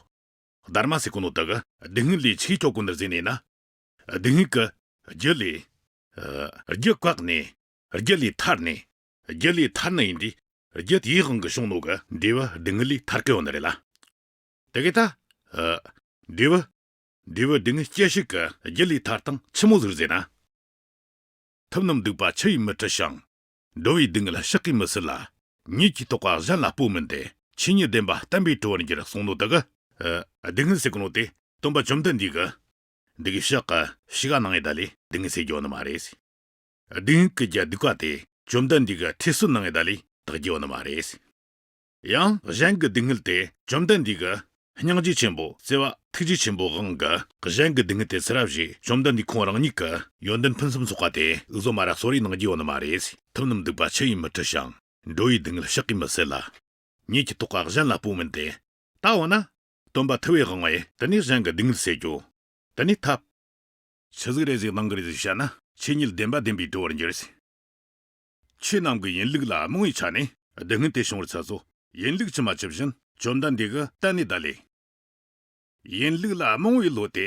དྷརྨ་ཟེར་གོ་ནོ་དག་གི་སྡུག་བསྔལ་ལས་ཆི་སྐྱོབ་གོ་ནི་ཟེར་ནས་ན། སྡུག་བསྔལ་གྱི་རྒྱུ་ལས། ཨ། རྒྱུ་བཀག་ནས། རྒྱུ་ལས་ཐར་ནས། རྒྱུ་ལས་ཐར་ནི་ཡིན་དུས། རྒྱུ་དེའི་དབང་གིས་བྱུང་ནོ་གི་འབྲས་བུ་སྡུག་བསྔལ་ལས་ཐར་གི་ཡོད་ནི་རེད་ལ། དེ་གི་ད། ཨ། འབྲས་བུ། འབྲས་བུ་སྡུག་བསྔལ་སྐྱེད་བྱེད་ཀྱི་རྒྱུ་ལས་ཐར་སྟངས་ཆི་མོ་ཟིག་ཟེར་ན། ཐུབ་རྣམས་སྡིག་པ་ཆུ་ཡིས་མི་འཁྲུ་ཞིང་། འགྲོ་བའི་སྡུག་བསྔལ་ཕྱག་གིས་མི་སེལ་ལ། ཉིད་ཀྱིས་རྟོགས་པ་གཞན་ལ་སྤོ་མིན་ཏེ། ཆོས་ཉིད་བདེན་པ་བསྟན་པས་གྲོལ་བར་འགྱུར་གསུངས་ནོ་དག་གི། ཨ། སྡུག་བསྔལ་ཟེར་གོ་ནོ་དེ་སྟོན་པ་བཅོམ་ལྡན་འདས་ཀྱིས། འདི་གི་ཕྱག་གི་ཕྱི་ག་གནང་ངེ་ད་ལས་སྡུག་བསྔལ་སེལ་རྒྱུ་ནི་མ་རེད། སྡུག་བསྔལ་གྱི་རྒྱུ་སྡིག་པ་དེ་བཅོམ་ལྡན་འདས་ཀྱིས་ཁྲིད་སྲོལ་གནང་ངེ་ད་ལས་དག་རྒྱུ་ནི་མ་རེད། ཡང་གཞན་གྱི་སྡུག་བསྔལ་དེ་བཅོམ་ལྡན་འདས་ཀྱིས་སྙིང་རྗེ་ཆེན་པོ་བརྩེ་བ་ཐུགས་རྗེ་ཆེན་པོའི་དབང་གིས་གཞན་གྱི་སྡུག་བསྔལ་དེ་སེལ་བ་ཞིག་བཅོམ་ལྡན་འདས་ཁོང་རང་ཉིད་ཀྱི་ཡོན་ཏན་ཕུན་སུམ་ཚོགས་པ་དེ་འུ་ཟོ་མ་ར་གསོ་རེས་གནང་རྒྱུ་ནི་མ་རེད། ཐུབ་རྣམས་སྡིག་པ་ཆུ་ཡིས་མི་འཁྲུ་ཞིང་། འགྲོ་བའི་སྡུག་བསྔལ་ཕྱག་གིས་མི་སེལ་ལ། ཉིད་ཀྱིས་རྟོགས་པ་གཞན་ལ་སྤོ་མིན་ཏེ། ད་འོ་ན། སྟོན་པ་ཐུབ་པའི་དབང་བས་དེ་ནས་གཞན་གྱི་སྡུག་བསྔལ་སེལ་རྒྱུ། དེ་ནས་ཐབས། ཆི་ཟིག་རེད་ཟིག་གནང་གི་རེད་ཟིག་བཤད་ན་ཆོས་ཉིད་བདེན་པ་བདེན་པས་གྲོལ་བར་འགྱུར། ཆོས་རྣམས་ཀྱི་ཡིན་ལུགས་ལ་རྨོངས་པའི་ཆ་ནས་སྡུག་བསྔལ་དེ་བྱུང་བར་ཚ་ཚོ། ཡིན་ལུགས་ཇི་མ་ཇི་བཞིན་བཅོམ་ལྡན་འདས་ཀྱིས་བསྟན་ནས་ད་ལས། ཡིན་ལུགས་ལ་རྨོངས་པའི་བློ་དེ།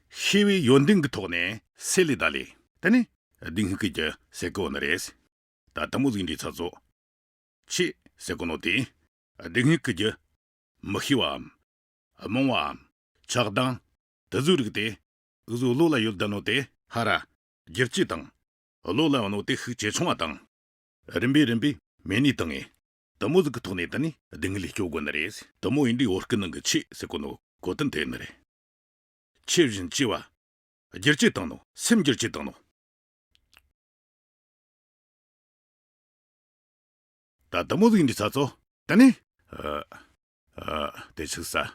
ཤེས་པའི་ཡོན་ཏན་གྱི་ཐོག་ནས་སེལ་ལས་ད་ལས། དེ་ནས་སྡུག་བསྔལ་གྱི་རྒྱུ་སེལ་གོ་ནི་རེད། ད་དུ་མོ་ཟིག་འདི་ཚ་ཚོ། ཆོས་ཟེར་གོ་ནོ་དེ། སྡུག་བསྔལ་གྱི་རྒྱུ། མི་ཤེས་པའམ། རྨོངས་པའམ། ཆགས་སྡང་། དེ་ཚོའི་རིགས་དེ། འུ་ཚོའི་བློ་ལ་ཡོད་ད་ནོ་དེ་ཧ་ར། བསྒྱུར་བཅོས་དང་། བློ་ལ་ཡོད་ནོ་དེ་ཤུགས་ཇེ་ཆུང་བ་དང་། རིམ་པས་རིམ་པས་མེད་ནས་བཏང་ངས། དུ་མོ་ཟིག་གི་ཐོག་ནས་དེ་ནས་སྡུག་བསྔལ་ལས་སྐྱོབ་དགོས་ནི་རེད། དུ་མོ་ཡིན་དུས་བོད་སྐད་ནང་གི་ཆོས་ཟེར་གོ་ནོ་གོ་དོན་དེ་ནི་རེད། ཆོས་བཞིན་གཅེས་པ། བསྒྱུར་བཅོས་བཏང་ནོ། སེམས་བསྒྱུར་བཅོས་བཏང་ནོ། ད་དུ་མོ་ཟིག་འདི་ཚ་ཚོ། ད་ནི། ཨ། ཨ། དེ་ཆིག་ས།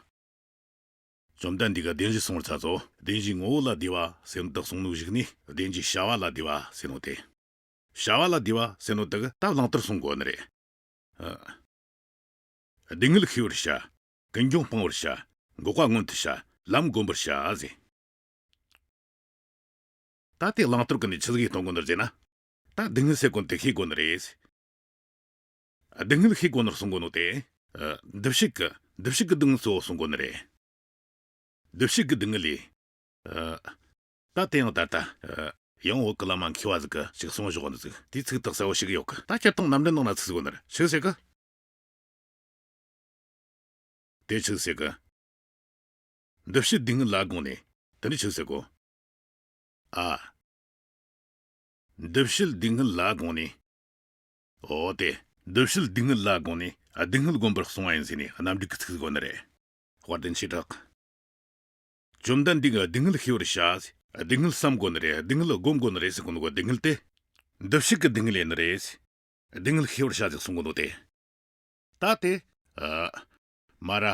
བཅོམ་ལྡན་འདས་ཀྱིས་བདེན་བཞི་གསུངས་པར་ཚ་ཚོ། བདེན་བཞིའི་ངོ་བོ་ལ་བདེ་བ་ཟེར་ནོ་དག་གསུངས་ནོ་གཞུག་ནས་བདེན་བཞིའི་བྱ་བ་ལ་བདེ་བ་ཟེར་ནོ་དེ། བྱ་བ་ལ་བདེ་བ་ཟེར་ནོ་དག་ད་བླང་དོར་གསུང་དགོས་ནི་རེད། ཨ། སྡུག་བསྔལ་ཤེས་པར་བྱ། ཀུན་འབྱུང་སྤང་བར་བྱ། འགོག་པ་མངོན་དུ་བྱ། ལམ་བསྒོམ་པར་བྱ་ཟེར། ད་དེ་བླང་དོར་གི་ནི་ཆི་ཟིག་གིས་སྟོན་གོ་ནི་རེད་ཟེར་ན། ད་སྡུག་བསྔལ་ཟེར་གོ་ནི་དེ་ཤེས་གོ་ནི་རེད། སྡུག་བསྔལ་ཤེས་གོ་ནི་གསུང་གོ་ནོ་དེ། ཨ། འདུ་བྱེད་ཀྱི་འདུ་བྱེད་ཀྱི་སྡུག་བསྔལ་གཙོ་བོ་གསུང་གོ་ནི་རེད། འདུ་བྱེད་ཀྱི་སྡུག་བསྔལ་ལས། ཨ། ད་དེ་ཡང་ད་ལྟ། ཨ། ཡང་བོད་ཀྱི་བླ་མ་མཁས་པ་ཟིག་གིས་ཅིག་གསུངས་བཞག་ནི་ཟིག་དེའི་ཚིག་ཏག་གསལ་བོ་ཞིག་ཡོད་གི། ད་སྤྱིར་བཏང་རྣམ་འགྲེལ་ནང་ན་ཚིག་ཟིག་ཡོད་ནི་རེད། ཆི་ཟེར་གི། དེ་ཆི་ཟེར་གི། འདུ་བྱེད་སྡུག་བསྔལ་ལ་དགོངས་ནས། དེ་ནི་ཆི་ཟེར་གོ། ཨ། འདུ་བྱེད་སྡུག་བསྔལ་ལ་དགོངས་ནས། འོ་དེ། འདུ་བྱེད་སྡུག་བསྔལ་ལ་དགོངས་ནས་སྡུག་བསྔལ་བསྒོམ་པར་གསུངས་པ་ཡིན་ཟེར་ནས་རྣམ་འགྲེལ་གྱི་ཚིག་ཟིག་ཡོད་ནི་རེད། དཔལ་ལྡན་ཆོས་གྲགས། བཅོམ་ལྡན་འདས་ཀྱིས་སྡུག་བསྔལ་ཤེས་པར་བྱ། སྡུག་བསྔལ་བསམ་དགོས་ནི་རེད། སྡུག་བསྔལ་སྒོམ་དགོས་ནི་རེད་ཟེར་གོ་ནོ་གི་སྡུག་བསྔལ་དེ། འདུ་བྱེད་ཀྱི་སྡུག་བསྔལ་ཡིན་ནི་རེད། སྡུག་བསྔལ་ཤེས་པར་བྱ་ཟེར་གསུང་གོ་ནོ་དེ། ད་དེ། ཨ། མ་ར་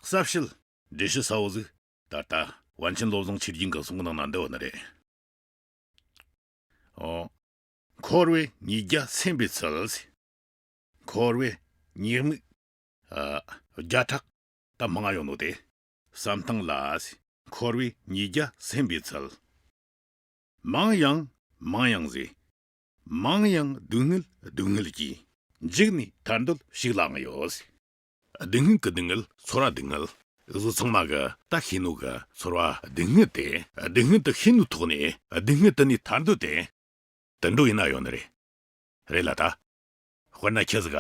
གསལ་བྱེད་འགྲེལ་བཤད་གསལ་བོ་ཟིག་ད་ལྟ་པཎ་ཆེན་བློ་བཟང་ཆོས་རྒྱན་གྱི་གསུང་གི་ནང་ན་འདུག་ནི་རེད། ཨོ། འཁོར་བའི་ཉེས་བརྒྱ་སེམས་པའི་ཚུལ། འཁོར་བའི་ཉེས་དམིགས། ཨ། བརྒྱ་ཕྲག་ད་མང་ཡོད་ནོ་དེ། བསམ་སྟངས་ལ། འཁོར་བའི་ཉེས་བརྒྱ་སེམས་པའི་ཚུལ། མང་ཡང་མང་ཡང་ཟེར། མང་ཡང་སྡུག་བསྔལ་སྡུག་བསྔལ་གྱིས། འཇིགས་ནས་ཐར་འདོད་ཞིག་ལའང་ཡོད། སྡུག་བསྔལ་གྱི་སྡུག་བསྔལ་ཚོར་བ་སྡུག་བསྔལ། འུ་ཚོ་ཚང་མ་གི་ད་ཤེས་ནོ་གི་ཚོར་བ་སྡུག་བསྔལ་དེ། སྡུག་བསྔལ་དེ་ཤེས་ནོ་ཐོག་ནས་སྡུག་བསྔལ་དེ་ནས་ཐར་འདོད་དེ། དུད་འགྲོ་ཡིན་ན་ཡོད་ནི་རེད། རེད་ལ་ད། དཔེར་ན་ཁྱི་ཟིག་ག་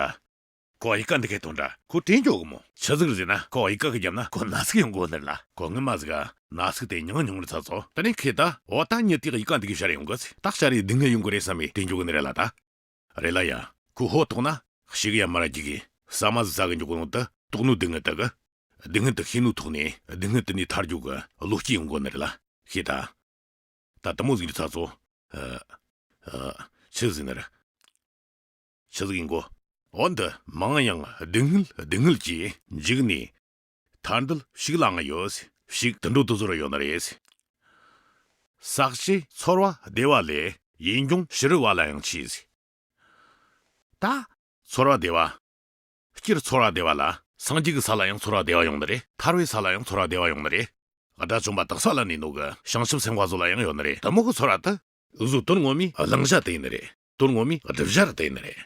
ཁོ་གཡུག་ཀ་འདི་གའི་དོན་འདྲ་ཁོ་དྲན་འཇོག་གི་མོ། ཆི་ཟིག་རེད་ཟེར་ན་ཁོ་གཡུག་ཀ་གི་རྒྱབ་ན་ཁོ་ན་ཟུག་ཡོང་གོ་ནི་རེད་ལ། ཁོ་སྔོན་མ་ཟིག་ག་ན་ཟུག་དེ་མྱང་མྱོང་རེད་ཚ་ཚོ། དེ་ནས་ཁྱེད་ད་འོ་ད་མྱི་དེ་གཡུག་ཀ་འདི་གའི་ཤར་ཡོང་གི་ཟིག་ད་ཤར་རེ་སྡུག་བསྔལ་ཡོང་གི་རེད་བསམ་མི་དྲན་འཇོག་གི་ནི་རེད་ལ་ད། རེད་ལ་ཡ། ཁོ་ཧོ་ཐོག་ན་ཞིག་ཡ་མ་ར་ཅིག་གིས་ཟ་མ་ཟ་གི་འཇུག་གོ་ནོ་དེ་དོགས་ནོ་སྡུག་བསྔལ་དེ་གི། སྡུག་བསྔལ་དེ་ཤེས་ནོ་ཐོག་ནས་སྡུག་བསྔལ་དེ་ནས་ཐར་རྒྱུ་གི་བློ་སྐྱེད་ཡོང་གོ་ནི་རེད་ལ། ཤེས་ད། ད་དེ་མོ་ཟིག་རེད་ཚ་ཚོ། ཨ། ཨ། ཆི་ཟིག་ནི་རེད། ཆི་ཟིག་ཡིན་གོ། འོ་འདི་མང་ཡང་སྡུག་བསྔལ་སྡུག་བསྔལ་གྱིས་འཇིགས་ནས། ཐར་འདོད་ཞིག་ལའང་ཡོད། ཞིག་དུད་འགྲོ་དེ་ཚོར་ཡོད་ནི་རེད། ཟག་བཅས་ཚོར་བ་བདེ་བ་ལས། ཡིད་འབྱུང་ཕྱི་རོལ་བ་ལ་ཡང་མཆིས། ད། ཚོར་བ་བདེ་བ། སྤྱིར་ཚོར་བ་བདེ་བ་ལ་སངས་རྒྱས་ཀྱི་ས་ལ་ཡང་ཚོར་བ་བདེ་བ་ཡོང་ནི་རེད། ཐར་བའི་ས་ལ་ཡང་ཚོར་བ་བདེ་བ་ཡོང་ནི་རེད། དགྲ་བཅོམ་པ་དག་ས་ལ་གནས་ནོ་གི་བྱང་ཆུབ་སེམས་དཔའ་ཚོ་ལ་ཡང་ཡོད་ནི་རེད། དེ་མོ་གི་ཚོར་བ་དེ་འུ་ཚོ་དོན་ངོ་མའི་གླེང་བྱ་དེ་ཡིན་ནི་རེད། དོན་ངོ་མའི་སྒྲུབ་བྱ་ར་དེ་ཡིན་ནི་རེད།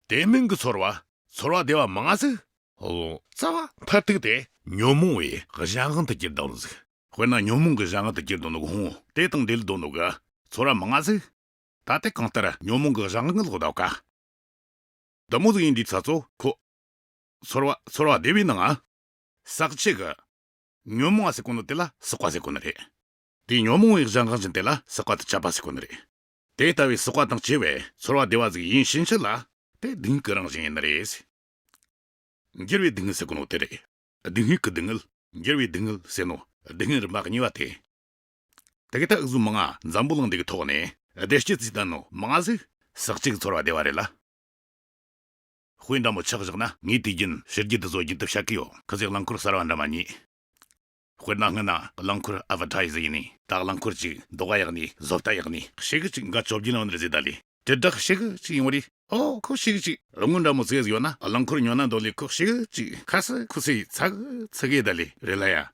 དེ་མིན་གི་ཚོར་བ། ཚོར་བ་བདེ་བ་མང་ཟིག་ཨོ། རྩ་བ་མཐར་ཐུག་དེ་ཉོན་མོངས་པའི་གཞན་དབང་དུ་གྱུར་བསྡད་ནོ་ཟིག་དཔེར་ན་ཉོན་མོངས་ཀྱི་གཞན་དབང་དུ་གྱུར་བསྡད་ནོ་གི་ཧོང་དེ་དང་འབྲེལ་བསྡད་ནོ་གི་ཚོར་བ་མང་ཟིག་ད་དེ་གང་ལྟར་ཉོན་མོངས་ཀྱི་གཞན་དབང་ལོག་ད་ག་དེ་མོ་ཟིག་ཡིན་དུས་ཚ་ཚོ་ཁོ། ཚོར་བ་ཚོར་བ་བདེ་བའི་ནང་ང་། ཟག་བཅས་ཀྱི། ཉོན་མོངས་པ་ཟེར་གོ་ནོ་དེ་ལ་ཟག་པ་ཟེར་གོ་ནི་རེད། དེའི་ཉོན་མོངས་པའི་གཞན་དབང་ཅན་དེ་ལ་ཟག་པ་དང་བཅས་པ་ཟེར་གོ་ནི་རེད། དེ་ལྟ་བུའི་ཟག་པ་དང་བཅས་པའི་ཚོར་བ་བདེ་བ་ཟིག་ཡིན་ཕྱིན་ཆད་ལ། དེ་སྡུག་བསྔལ་གྱི་རང་བཞིན་ཡིན་ནི་རེད། འགྱུར་བའི་སྡུག་བསྔལ་ཟེར་གོ་ནོ་དེ་རེད། སྡུག་བསྔལ་གྱི་སྡུག་བསྔལ། འགྱུར་བའི་སྡུག་བསྔལ་ཟེར་ནོ། སྡུག་བསྔལ་རིམ་པ་གཉིས་པ་དེ། དེ་གི་ད་འུ་ཚོ་མང་ང་འཛམ་བུ་གླིང་འདི་གི་ཐོག་ནས་བདེ་སྐྱིད་ཟེར་བསྡད་ནོ་མང་ང་ཟིག་ཟག་བཅས་ཀྱི་ཚོར་བ་བདེ་བ་རེད་ལ། དཔེ་འདྲ་མོ་ཆགས་བཞག་ན་ངས་དུས་རྒྱུན་ཕྱི་རྒྱལ་དུ་བཟོ་རྒྱུ་དུ་བཤད་གི་ཡོད། ཁི་ཚོས་རླངས་འཁོར་གསར་བ་འདྲ་མ་རྙེད། དཔེར་ན་སྔོན་ན་རླངས་འཁོར་ཨ་ཝར་ཊའི་ཟི་ཡིན་ནི། ད་རླངས་འཁོར་ཅིག་འདོགས་ག་ཡག་ནི་བཟོ་ལྟ་ཡག་ནི་ཞེ་གི་ཅིག་འགའ་བཅོ་བརྒྱད་ནང་ནས་ཟེར་ད་ལི། དྲིལ་བསྒྲགས་ཞེ་གི་ཅིག་ཡོང་རེད། ཨོ་ཁོ་ཞེ་གི་ཅིག་དངུལ་འདྲ་མོ་ཟེ་ཟིག་ཡོད་ན་རླངས་འཁོར་ཉོ་ན་འདོད་ལི་ཁོ་ཞེ་གི་ཅིག་ཁ་སི་ཁུ་སི་ཚ་གི་ཚ་གི་ད་ལི་རེད་ལ་ཡ།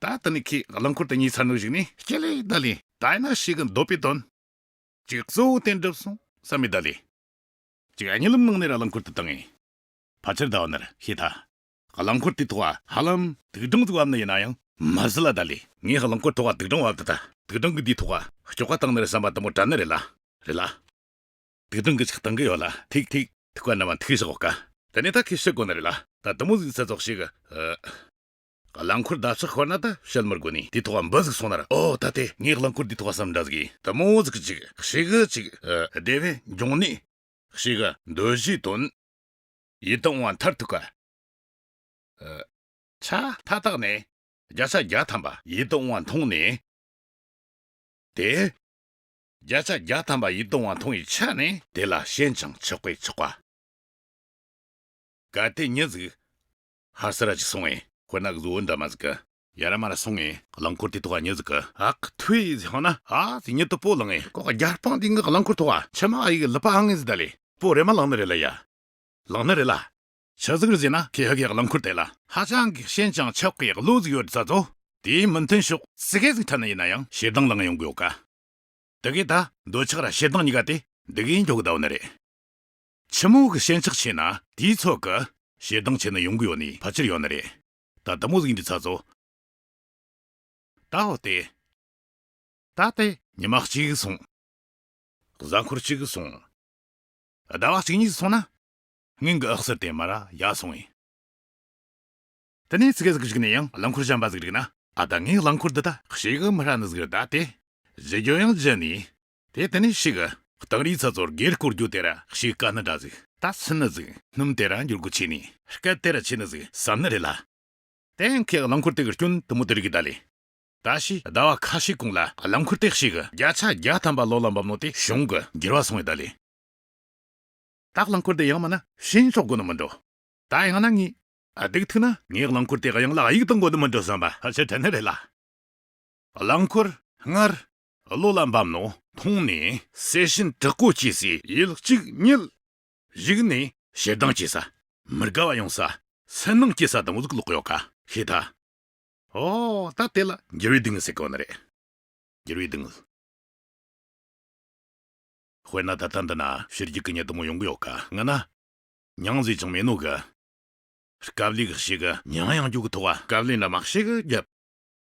ད་ད་ནི་ཁི་རླངས་འཁོར་དེ་ཉོས་ཚར་ནོ་ཞིག་ནི་སྐྱེ་ལེ་ད་ལི་ད་ཡིན་ན་ཞེ་གི་འདོད་པའི་དོན། ཅིག་གཙོ་བོ་དེ་འགྲུབ་སོང་བསམ་མི་ད་ལི། ཅིག་གཉིད་ལམ་ནང་ནས་ར་རླངས་འཁོར་དེ་བཏང་ངས། ཕལ་ཆེར་ཟླ་བ་ནར་ཤེས་ཐལ། རླངས་འཁོར་དེའི་ཐོག་ཧ་ལམ་དུག་སྦྲང་ཟིག་བབས་ནི་ཡིན་ན་ཡང་མ་ཟིན་ལ་ད་ལི། ངས་རླངས་འཁོར་ཐོག་དུག་སྦྲང་བབས་ད་ད། དུག་སྦྲང་གི་དེའི་ཐོག་སྐྱོག་པ་བཏང་ནི་རེད་བསམ་པ་དེ་མོ་དྲན་ནི་རེད་ལ། རེད་ལ། དུག་སྦྲང་གི་ཅིག་བཏང་གི་ཡོད་ལ། ཐིག་ཐིག་ཐུག་པ་འདྲ་མ་ཐིག་བཞག་ག་དེ་ནས་ད་ཁི་བཤད་དགོས་ནི་རེད་ལ། ད་དེ་མོ་ཟིག་ཚེ་ཚོགས་ཤིག་གི། རླངས་འཁོར་བརྡབ་ཆག་ཤོར་ན་ད་བཤད་མི་དགོས་ནི། དེའི་ཐོག་འབུ་ཟིག་སོང་ན་ར། ཨོ་ད་དེ་ངའི་རླངས་འཁོར་དེའི་ཐོག་བསམ་འདྲ་ཟིག་གིས་དེ་མོ་ཟིག་ཅིག་ཞེ་གི་ཅིག་བདེ་བའི་འབྱུང་གནས་ཞེ་གི་འདོད་གཞིའི་དོན། ཡིད་དུ་འོང་བ་མཐར་ཐུག་ག་ཆ་མཐའ་དག་ནས་བརྒྱ་ཆ་བརྒྱ་ཐམ་པ་ཡིད་དུ་འོང་བ་མཐོང་ནས། དེ། བརྒྱ་ཆ་བརྒྱ་ཐམ་པ་ཡིད་དུ་འོང་བ་མཐོང་བའི་ཆ་ནས་དེ་ལ་ཞེན་ཅིང་ཆགས་པས་ཆགས་པ། གལ་ཏེ་མྱི་ཟིག་ཧར་སི་ར་ཅིག་སོང་ངས་དཔེར་ན་གཟུགས་བོ་འདྲ་མ་ཟིག་གི་ཡ་ར་མ་ར་སོང་ངས་རླངས་འཁོར་དེ་ཐོག་མྱི་ཟིག་གི་ཨག་ཐུའི་ཟིག་ཧོ་ན་ཨ་ཟིག་མྱི་དེ་སྤོ་ལངས་ངས་ཀོ་རྒྱ་སྤང་དེ་ངི་རླངས་འཁོར་ཐོག་ཆི་མ་ཨ་ཡི་གི་ལི་པ་ཨང་ངི་ཟིག་ད་ལེ་སྤོ་རེ་མ་ལངས་ནི་རེད་ལ་ཡ། ལངས་ནི་རེད་ལ། ཆི་ཟིག་རེད་ཟེར་ན། ཁྱེད་ཧ་གི་རླངས་འཁོར་དེ་ལ་ཧ་ཅང་གི་ཞན་ཅང་ཆགས་པའི་བློ་ཟིག་ཡོད་ཚ་ཚོ། དེའི་མི་མཐུན་ཕྱོགས་ཙི་གེ་ཟིག་ཐད་ན་ཡིན་ན་ཡང་ཞེ་སྡང་ལངས་ཡོང་གི་ཡོད་ཀ། དེ་གི་ད་འདོད་ཆགས་ར་ཞེ་སྡང་གཉིས་ཀ་དེ་འདི་གིས་འཇོག་གི་ད་ཡོད་ནི་རེད། ཆི་མོ་གི་ཞེན་ཆགས་ཆེ་ན་དེའི་ཚོད་ཀི་ཞེ་སྡང་ཆེ་ན་ཡོང་གི་ཡོད་ནི་ཕལ་ཆེར་ཡོད་ནི་རེད། ད་དེ་མོ་ཟིག་འདི་ཚ་ཚོ། ད་འོ་དེ། ད་དེ་ཉི་མ་གཅིག་སོང་། གཟའ་འཁོར་གཅིག་སོང་། ཟླ་བ་གཅིག་གཉིས་སོང་ན། སྔོན་གི་ཨག་སར་དེ་མ་ར་ཡར་སོང་ཡིན། དེ་ནས་ཙི་གེ་ཟིག་གཞུག་ནས་ཡང་རླངས་འཁོར་གཞན་པ་ཟིག་རིག་ན། ཨ་ད་ངའི་རླངས་འཁོར་འདི་ད་ཞེ་གི་མི་ཧྲ་ནི་ཟིག་རེད། ད་དེ་བཞི་རྒྱུ་ཡང་བཞི་ནི། དེ་དེ་ནས་ཞེ་གི་སྟེང་རིའི་ཚ་ཚོར་སྒེར་སྐོར་རྒྱུ་དེ་ར་ཞེ་དཀའ་ནི་འདྲ་ཟིག། ད་སུན་ནི་ཟིག། སྣུམ་དེ་ར་འགྱུར་དགོས་ཆེ་ནི། སྐད་དེ་ར་ཆེ་ནི་ཟིག་བསམ་ནི་རེད་ལ། དེ་ཡང་ཁོས་རླངས་འཁོར་དེ་གི་སྐྱོན་དེ་མོ་དེ་རིག་གི་ད་ལེ། ད་ཕྱིས་ཟླ་བ་ཁ་ཤས་གོང་ལ་རླངས་འཁོར་དེ་ཞེ་གི་བརྒྱ་ཆ་བརྒྱ་ཐམ་པ་ལོ་ལ་འབབ་ནོ་དེ་གཞུང་གི་འགྱུར་བ་སོང་ཡོད་ད་ལེ། ད་རླངས་འཁོར་དེ་ཡང་མིན་ན་ཞེན་ཆོག་དགོས་ནི་མི་འགྲོ། ད་ཡང་ན་ངས་སྡུག་ཐུག་ན་ངའི་རླངས་འཁོར་དེ་གཡང་ལ་གཡུག་བཏང་དགོས་ནི་མི་འགྲོ་བསམ་པ་ཕལ་ཆེར་དྲན་ནི་རེད་ལ། རླངས་འཁོར་སྔར་ལོ་ལ་འབབ་ནོ་མཐོང་ནས་གསལ་ཞེན་དྲག་པོ་སྐྱེས་སའི་ཡུལ་གཅིག་ཉིད། གཞུག་ནས་ཞེ་སྡང་སྐྱེ་ས། མི་དགའ་བ་ཡོང་ས། སུན་སྣང་སྐྱེ་ས་དང་པོ་ཟིག་ལོག་ཡོད་ཀ་ཤེས་ཐལ། ཨོ་ད་དེ་ལ་འགྱུར་བའི་སྡུག་བསྔལ་ཟེར་གོ་ནི་རེད། འགྱུར་བའི་སྡུག་བསྔལ། དཔེར་ན་ད་ལྟ་འདི་ན་ཕྱི་རྒྱལ་གི་ཉེ་དུ་མོ་ཡོང་གི་ཡོད་ཀ། ང་ན་མྱང་ཟིག་ཅང་མེད་ནོ་གི། སྐབས་ལས་གི་ཞིག་གི་མྱང་ཡང་རྒྱུག་གི་ཐོག་བ་སྐབས་ལས་འདྲ་མ་ཞིག་གི་རྒྱབ།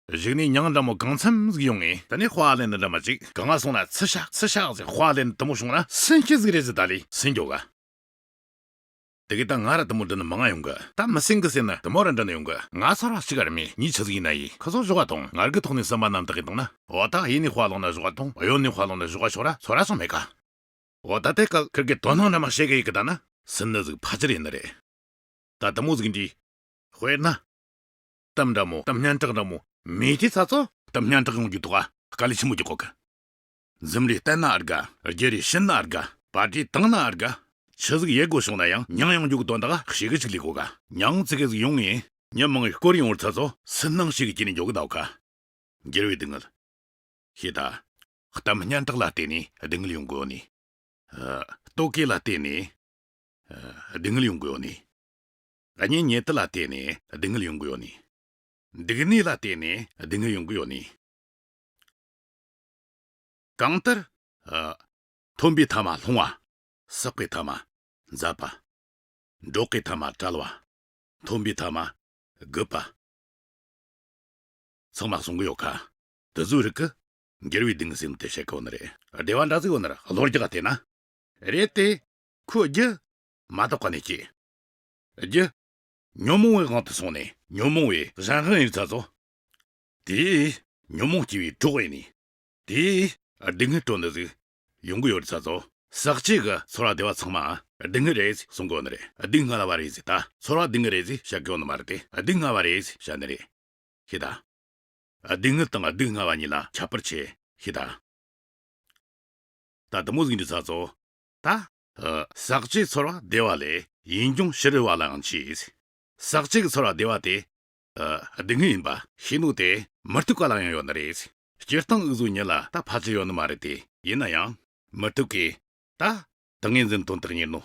གཞུག་ནས་མྱང་འདྲ་མོ་གང་འཚམ་ཟིག་ཡོང་ངས་དེ་ནས་དཔའ་ལེན་ནི་འདྲ་མ་ཅིག་གང་ང་སོང་ན་ཚི་ཤག་ཚི་ཤག་ཟིག་དཔའ་ལེན་དུ་མོ་བྱུང་ན་སུན་ཤི་ཟིག་རེད་ཟིག་ད་ལས་སུན་འགྱོ་ག། དེ་གི་ད་ང་ར་དུ་མོ་འདྲི་ནི་མང་ང་ཡོང་གི། ད་མི་སེང་གི་ཟེར་ནི་དུ་མོ་ར་འདྲི་ནི་ཡོང་གི། ང་ཚོ་ར་གཅིག་ག་ར་མེད། ཉིས་ཆི་ཟིག་ཡིན་ན་ཡིན། ཁི་ཚོ་ཞོག་ག་ཐོང་། ང་རྒི་ཐོག་ནས་བསམ་པ་རྣམ་དག་གི་བཏང་ན། འོ་ད་ཡིན་ནི་དཔའ་ལོང་ན་ཞོག་ག་ཐོང་། གཡོན་ནི་དཔའ་ལོང་ན་ཞོག་ག་ཤོག་ར་ཚོ་ར་སོང་མེད་ག། འོ་ད་དེ་ག་ཁིར་གི་དོ་སྣང་འདྲ་མ་བྱེད་གི་ཡི་གི་ད་ན་སུན་ནི་ཟིག་ཕ་ཅིར་ཡིན་ནི་རེད། ད་དུ་མོ་ཟིག་འདྲི། དཔེར་ན། གཏམ་འདྲ་མོ་གཏམ་སྙན་གྲགས་འདྲ་མོ་མེད་དེ་ཚ་ཚོ་གཏམ་སྙན་གྲགས་ཡོང་རྒྱུ་དོག་ག་དཀའ་ལས་ཆེན་མོ་རྒྱག་གོ་གི། འཛུམ་རེ་བསྟན་ན་ཨར་ག། རྒྱུ་རེ་བྱིན་ན་ཨར་ག། པར་ཏི་བཏང་ན་ཨར་ག། ཆི་ཟིག་ཡེ་དགོས་བྱུང་ན་ཡང་མྱང་ཡང་རྒྱུག་དོན་དག་ཞེ་གི་ཅིག་ལས་གོ་ག། མྱང་ཙི་གེ་ཟིག་ཡོང་ངས་མྱི་མང་བའི་སྐོར་ཡོང་བར་ཚ་ཚོ་སུན་སྣང་ཞེ་གི་སྐྱེ་ནས་འཇོག་གི་འདུག་ག། འགྱུར་བའི་སྡུག་བསྔལ། ཤེས་ད། གཏམ་སྙན་གྲགས་ལ་བརྟེན་ནས་སྡུག་བསྔལ་ཡོང་གི་ཡོད་ནི། ཨ། ལྟོ་གོས་ལ་བརྟེན་ནས། ཨ། སྡུག་བསྔལ་ཡོང་གི་ཡོད་ནི། གཉེན་ཉེ་དུ་ལ་བརྟེན་ནས་སྡུག་བསྔལ་ཡོང་གི་ཡོད་ནི། སྡུག་བསྔལ་ལ་བརྟེན་ནས་སྡུག་བསྔལ་ཡོང་གི་ཡོད་ནི། གང་ལྟར། ཨ། ཐོན་པའི་ཐ་མ་ལྷུང་བ། བསགས་པའི་ཐ་མ་འཛད་པ། འགྲོ་གི་ཐ་མ་བྲལ་བ། ཐོན་པའི་ཐ་མ་རྒུད་པ། ཚང་མ་གསུང་གི་ཡོད་ཁ། དེ་ཚོའི་རིགས་ཀྱི་འགྱུར་བའི་སྡུག་བསྔལ་ཟེར་ནི་དེ་བཤད་གི་ཡོད་ནི་རེད། སྡེ་བ་འདྲ་ཟིག་ཡོད་ནི་རེད། བློ་རྒྱག་དེ་ན། རེད་དེ། ཁོ་རྒྱུ་མ་དག་པ་ནས་སྐྱེས། རྒྱུ། ཉོན་མོངས་པའི་དབང་དུ་སོང་ནས་ཉོན་མོངས་པའི་གཞན་དབང་ཡིན་ཚ་ཚོ། དེས་ཉོན་མོངས་སྐྱེ་བའི་གྲོགས་ཡིན་ནས། དེས་སྡུག་བསྔལ་སྤྲོད་ནི་ཟིག་ཡོང་གི་ཡོད་རེད་ཚ་ཚོ། ཟག་བཅས་ཀྱི་ཚོར་བ་བདེ་བ་ཚང་མ་སྡུག་བསྔལ་རེད་ཟེར་གསུང་གི་ཡོད་ནི་རེད། སྡུག་བསྔལ་བ་རེད་ཟེར་ད་ཚོར་བ་སྡུག་བསྔལ་རེད་ཟེར་བཤད་གི་ཡོད་ནི་མ་རེད་དེ། སྡུག་བསྔལ་བ་རེད་ཟེར་བཤད་ནི་རེད། ཤེས་ད། སྡུག་བསྔལ་དང་སྡུག་བསྔལ་བ་གཉིས་ལ་ཁྱད་པར་ཆེ། ཤེས་ད། ད་དུ་མོ་ཟིག་འདྲི་ཚ་ཚོ། ད། ཨ། ཟག་བཅས་ཚོར་བ་བདེ་བ་ལས་ཡིད་འབྱུང་ཕྱི་རོལ་བ་ལའང་མཆིས། ཟག་བཅས་ཀྱི་ཚོར་བ་བདེ་བ་དེ། ཨ། སྡུག་བསྔལ་ཡིན་པ་ཤེས་ནོ་དེ་མུ་སྟེགས་པ་ལ་ཡང་ཡོད་ནི་རེད། སྤྱིར་བཏང་འུ་ཚོ་མྱི་ལ་ད་ཕལ་ཆེར་ཡོད་ནི་མ་རེད་དེ། ཡིན་ན་ཡང་མུ་སྟེགས་པས་ད་ཏིང་ངེ་འཛིན་དོན་དག་གཉེར་ནོ།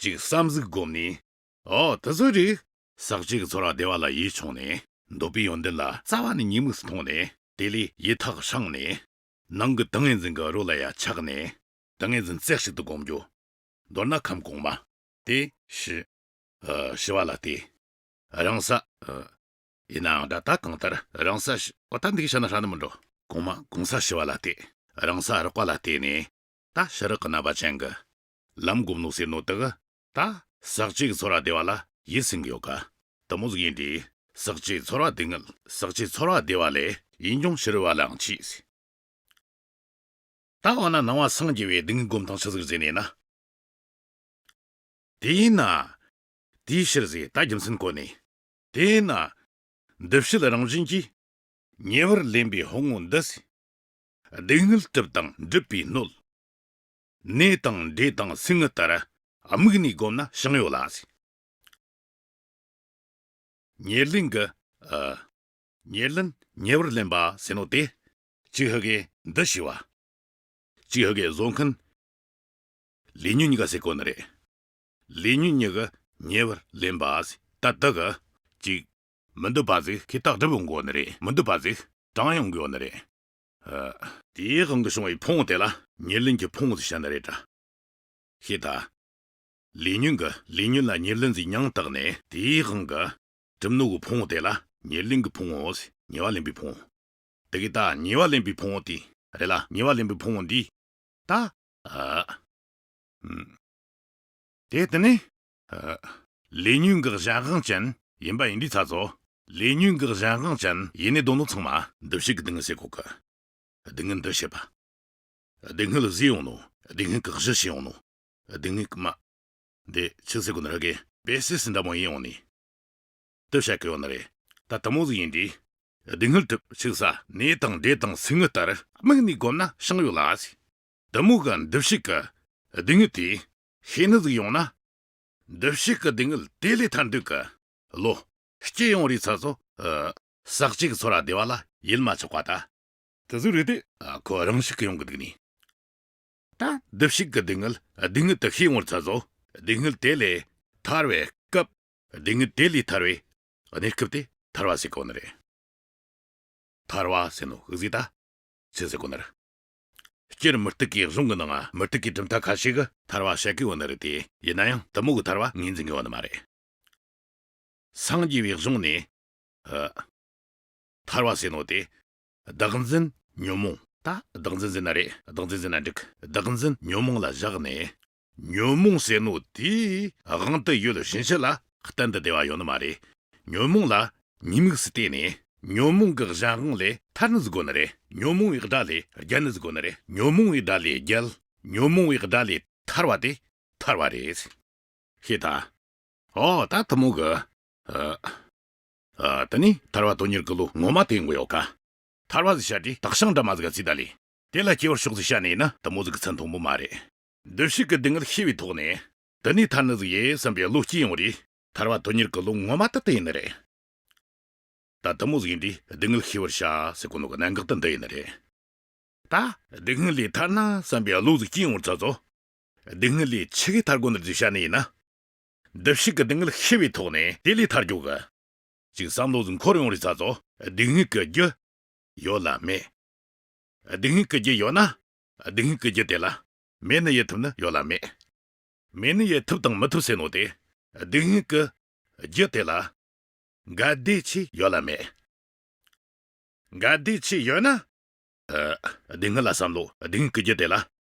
ཅིག་བསམ་གཟིགས་བསྒོམས་ནས། ཨོ་དེ་ཚོའི་རིགས། ཟག་བཅས་ཀྱི་ཚོར་བ་བདེ་བ་ལ་ཡིད་ཆུང་ནས། འདོད་པའི་ཡོན་ཏན་ལ་རྩ་བ་ནས་ཉེས་དམིགས་སུ་མཐོང་ནས། དེ་ལས་ཡིད་ཐག་ཧྲངས་ནས། ནང་གི་ཏིང་ངེ་འཛིན་གྱི་རོ་ལ་ཡ་ཆགས་ནས། ཏིང་ངེ་འཛིན་རྩེ་གཅིག་ཏུ་བསྒོམ་རྒྱུ། མདོར་ན་ཁམས་གོང་མ། དེ་ཞི། ཨ། ཞི་བ་ལ་བལྟས། རང་ས། ཨ། ཡིན་ནའང་ད་ལྟ་གང་ལྟར་རང་ས་ཞི། འོ་ད་འདི་གི་བཤད་ན་ཧྲ་ནི་མི་འགྲོ། གོང་མ་གོང་ས་ཞི་བ་ལ་བལྟས། རང་ས་རགས་པ་ལ་བལྟས་ནས། ད་ཕྱི་རགས་ཀྱི་རྣམ་པ་ཅན་གྱི་ལམ་བསྒོམ་ནོ་ཟེར་ནོ་དེ་གི། ད་ཟག་བཅས་ཀྱི་ཚོར་བ་བདེ་བ་ལ་ཡིད་སུན་གི་ཡོད་ཀ། དེ་མོ་ཟིག་ཡིན་དུས་ཟག་བཅས་ཚོར་བ་སྡུག་བསྔལ། ཟག་བཅས་ཚོར་བ་བདེ་བ་ལས་ཡིད་འབྱུང་ཕྱི་རོལ་བ་ལའང་མཆིས། ད་འོ་ན་ནང་པ་སངས་རྒྱས་པའི་སྡུག་བསྔལ་སྒོམ་སྟངས་ཆི་ཟིག་ཟེར་ནས་ན། དེས་ན། དེའི་ཕྱིར་ཟེར་ད་རྒྱུ་མཚན་བཀོད་ནས། དེས་ན། འདི་ཕྱིར་རང་བཞིན་གྱིས། ཉེ་བར་ལེན་པའི་ཕུང་པོ་འདི། སྡུག་བསྔལ་གྲིབ་དང་སྒྲིབ་པའི་སྣོད། ནད་དང་འདྲེ་དང་སེམས་ངན་ལྟར་དམིགས་ནས་བསྒོམས་ན་བྱང་ཡོད་ལ་ཟེར། ཉེར་ལེན་གྱི། ཨ། ཉེར་ལེན་ཉེ་བར་ལེན་པ་ཟེར་ནོ་དེ། གཅིག་ཧ་གེ་འདི་ཞི་བ། གཅིག་ཧ་གེ་བཟོ་མཁན། ལས་ཉོན་གཉིས་ཀ་ཟེར་གོ་ནི་རེད། ལས་ཉོན་གཉིས་ཀ་ ཉེ་བར་ལེན་པ་ཟེར། ད་དེ་གི་ཅིག་མི་འདོད་པ་ཟིག་ཁེ་ཏག་སྒྲུབ་ཡོང་གི་ཡོད་ནི་རེད། མི་འདོད་པ་ཟིག་དྲང་ཡོང་གི་ཡོད་ནི་རེད། ཨ། དེའི་དབང་གིས་བྱུང་བའི་ཕུང་པོ་དེ་ལ་ཉེར་ལེན་གྱི་ཕུང་པོ་ཟེར་བྱ་ནི་རེད་དྲ། ཤེས་ད། ལས་ཉོན་གྱི་ལས་ཉོན་ལ་ཉེར་ལེན་ཟེར་མྱིང་བཏགས་ནས། དེའི་དབང་གིས་གྲུབ་ནོ་གི་ཕུང་པོ་དེ་ལ་ཉེར་ལེན་གྱི་ཕུང་པོ་ཟེར། ཉེ་བར་ལེན་པའི་ཕུང་པོ། དེ་གི་ད་ཉེ་བར་ལེན་པའི་ཕུང་པོ་དེ་རེད་ལ། ཉེ་བར་ལེན་པའི་ཕུང་པོ་འདི་ད། ཨ། ཨུམ། དེ་དེ་ནི། ཨ། ལས་ཉོན་གྱི་གཞན་དབང་ཅན་ཡིན་པ་ཡིན་དུས་ཚ་ཚོ། ལས་ཉོན་གྱི་གཞན་དབང་ཅན་ཡིན་ནི་དོན་ནོ་ཚང་མ་འདུ་བྱེད་ཀྱི་སྡུག་བསྔལ་ཟེར་གོ་གི། སྡུག་བསྔལ་འདུ་བྱེད་པ། སྡུག་བསྔལ་བཟོས་ཡོང་ནོ། སྡུག་བསྔལ་གྱི་གཞི་བྱས་ཡོང་ནོ། སྡུག་བསྔལ་གྱི་མ། འདི་ཆི་ཟེར་གོ་ནི་ར་གི། བེ་སི་སི་འདྲ་མོ་ཡིན་ཡོང་ནི། དེ་བཤད་གི་ཡོད་ནི་རེད། ད་དེ་མོ་ཟིག་ཡིན་དུས། སྡུག་བསྔལ་གྲུབ་ཕྱུག་ས་གནས་དང་འབྲས་དང་ཚིག་ངུ་ལྟར་དམིགས་ནས་བསྒོམས་ན་བྱང་ཡོད་ལ་ཟེར། དེ་མོ་གི་འདུ་བྱེད་ཀྱི་སྡུག་བསྔལ་དེ་ཤེས་ནི་ཟིག་ཡོང་ན། འདུ་བྱེད་ཀྱི་སྡུག་བསྔལ་དེ་ལས་ཐར་འདོད་ཀྱི་བློ་སྐྱེ་ཡོང་རིས་ཚ་ཚོ། ཨ། ཟག་བཅས་ཀྱི་ཚོར་བ་བདེ་བ་ལ་ཡིད་མ་ཆགས་པ་ད། དེ་ཟིག་རེད་དེ། ཨ། ཁོ་རང་ཤུགས་ཀྱིས་ཡོང་གི་འདུག་ནི། ད་འདུ་བྱེད་ཀྱི་སྡུག་བསྔལ་སྡུག་བསྔལ་དུ་ཤེས་ཡོང་རིས་ཚ་ཚོ། སྡུག་བསྔལ་དེ་ལས་ཐར་བའི་སྐབས། སྡུག་བསྔལ་དེ་ལས་ཐར་བའི་གནས་སྐབས་དེ་ཐར་བ་ཟེར་གོ་ནི་རེད། ཐར་བ་ཟེར་ནོ་གཟིགས་ད། ཆི་ཟེར་གོ་ནི་རེད། སྤྱིར་མུ་སྟེགས་ཀྱི་གཞུང་གི་ནང་ང་མུ་སྟེགས་ཀྱི་གྲུབ་མཐའ་ཁ་ཤས་ཀྱིས་ཐར་བ་བཤད་གི་ཡོད་ནི་རེད་དེ། ཡིན་ན་ཡང་དེ་མོ་གི་ཐར་བ་ངོས་འཛིན་གི་ཡོད་ནི་མ་རེད། སངས་རྒྱས་པའི་གཞུང་ནས། ཨ། ཐར་བ་ཟེར་ནོ་དེ། བདག་འཛིན་ཉོན་མོངས། ད་བདག་འཛིན་ཟེར་ན་རེད། བདག་འཛིན་ཟེར་ན་འགྲིག་བདག་འཛིན་ཉོན་མོངས་ལ་བཞག་ནས། ཉོན་མོངས་ཟེར་ནོ་དེའི་དབང་དུ་ཡོད་བཞིན་ཞི་ལ་གཏན་དུ་བདེ་བ་ཡོད་ནི་མ་རེད། ཉོན་མོངས་ལ་ཉེས་དམིགས་སུ་བལྟས་ནས། ཉོན་མོངས་ཀྱི་གཞན་དབང་ལས་ཐར་ནི་ཟིག་དགོས་ནི་རེད། ཉོན་མོངས་པའི་དགྲ་ལས་རྒྱལ་ནི་ཟིག་དགོས་ནི་རེད། ཉོན་མོངས་པའི་དགྲ་ལས་རྒྱལ། ཉོན་མོངས་པའི་དགྲ་ལས་ཐར་བ་དེ་ཐར་བ་རེད། ཤེས་ད། ཨོ། ད་དེ་མོ་གི། ཨ། ཨ། དེ་ནི་ཐར་བ་དོན་གཉེར་གི་བློ་ངོ་མ་དེ་ཡོང་གི་ཡོད་ཀ། ཐར་བ་ཟིག་བཤད་དུས་དག་ཞིང་འདྲ་མོ་ཟིག་ག་ཚིག་ད་ལས། དེ་ལ་སྐྱེ་བར་ཤོག་ཟིག་བཤད་ནས་ཡིན་ན་དེ་མོ་ཟིག་གི་ཚད་མཐོན་པོ་མ་རེད། འདུ་བྱེད་ཀྱི་སྡུག་བསྔལ་ཤེས་པའི་ཐོག་ནས། དེ་ནས་ཐར་ནི་ཟིག་ཡིན་བསམ་པའི་བློ་སྐྱེ་ཡོང་རིས། ཐར་བ་དོན་གཉེར་གི་བློ་ངོ་མ་དེ་དེ་ཡིན་ནི་རེད། ད་དེ་མོ་ཟིག་ཡིན་དུས་སྡུག་བསྔལ་ཤེས་པར་བྱ་ཟེར་གོ་ནོ་གི་གནད་འགག་དེ་འདི་ཡིན་ནི་རེད། ད་སྡུག་བསྔལ་ལས་ཐར་ན་བསམ་པའི་བློ་ཟིག་སྐྱེ་ཡོང་བར་ཚ་ཚོ། སྡུག་བསྔལ་ལས་ཆི་གི་ཐར་དགོས་ནི་ཟིག་བཤད་ནི་ཡིན་ན། འདུ་བྱེད་ཀྱི་སྡུག་བསྔལ་ཤེས་པའི་ཐོག་ནས་དེ་ལས་ཐར་རྒྱུ་གི། ཅིག་བསམ་བློ་ཟིག་འཁོར་ཡོང་རིས་ཚ་ཚོ། སྡུག་བསྔལ་གྱི་རྒྱུ་ཡོད་ལ་མེད། སྡུག་བསྔལ་གྱི་རྒྱུ་ཡོད་ན། སྡུག་བསྔལ་གྱི་རྒྱུ་དེ་ལ་མེད་ནི་ཡེད་ཐུབ་ནི་ཡོད་ལ་མེད། མེད་ནི་ཡེད་ཐུབ་དང་མི་ཐུབ་ཟེར་ནོ་དེ། སྡུག་བསྔལ་གྱི་རྒྱུ་དེ་ལ་འགལ་ཟླས་ཆེ་ཡོད་ལ་མེད། འགལ་ཟླས་ཆེ་ཡོད་ན། ཨ། སྡུག་བསྔལ་ལ་བསམ་བློ། སྡུག་བསྔལ་གྱི་རྒྱུ་དེ་ལ་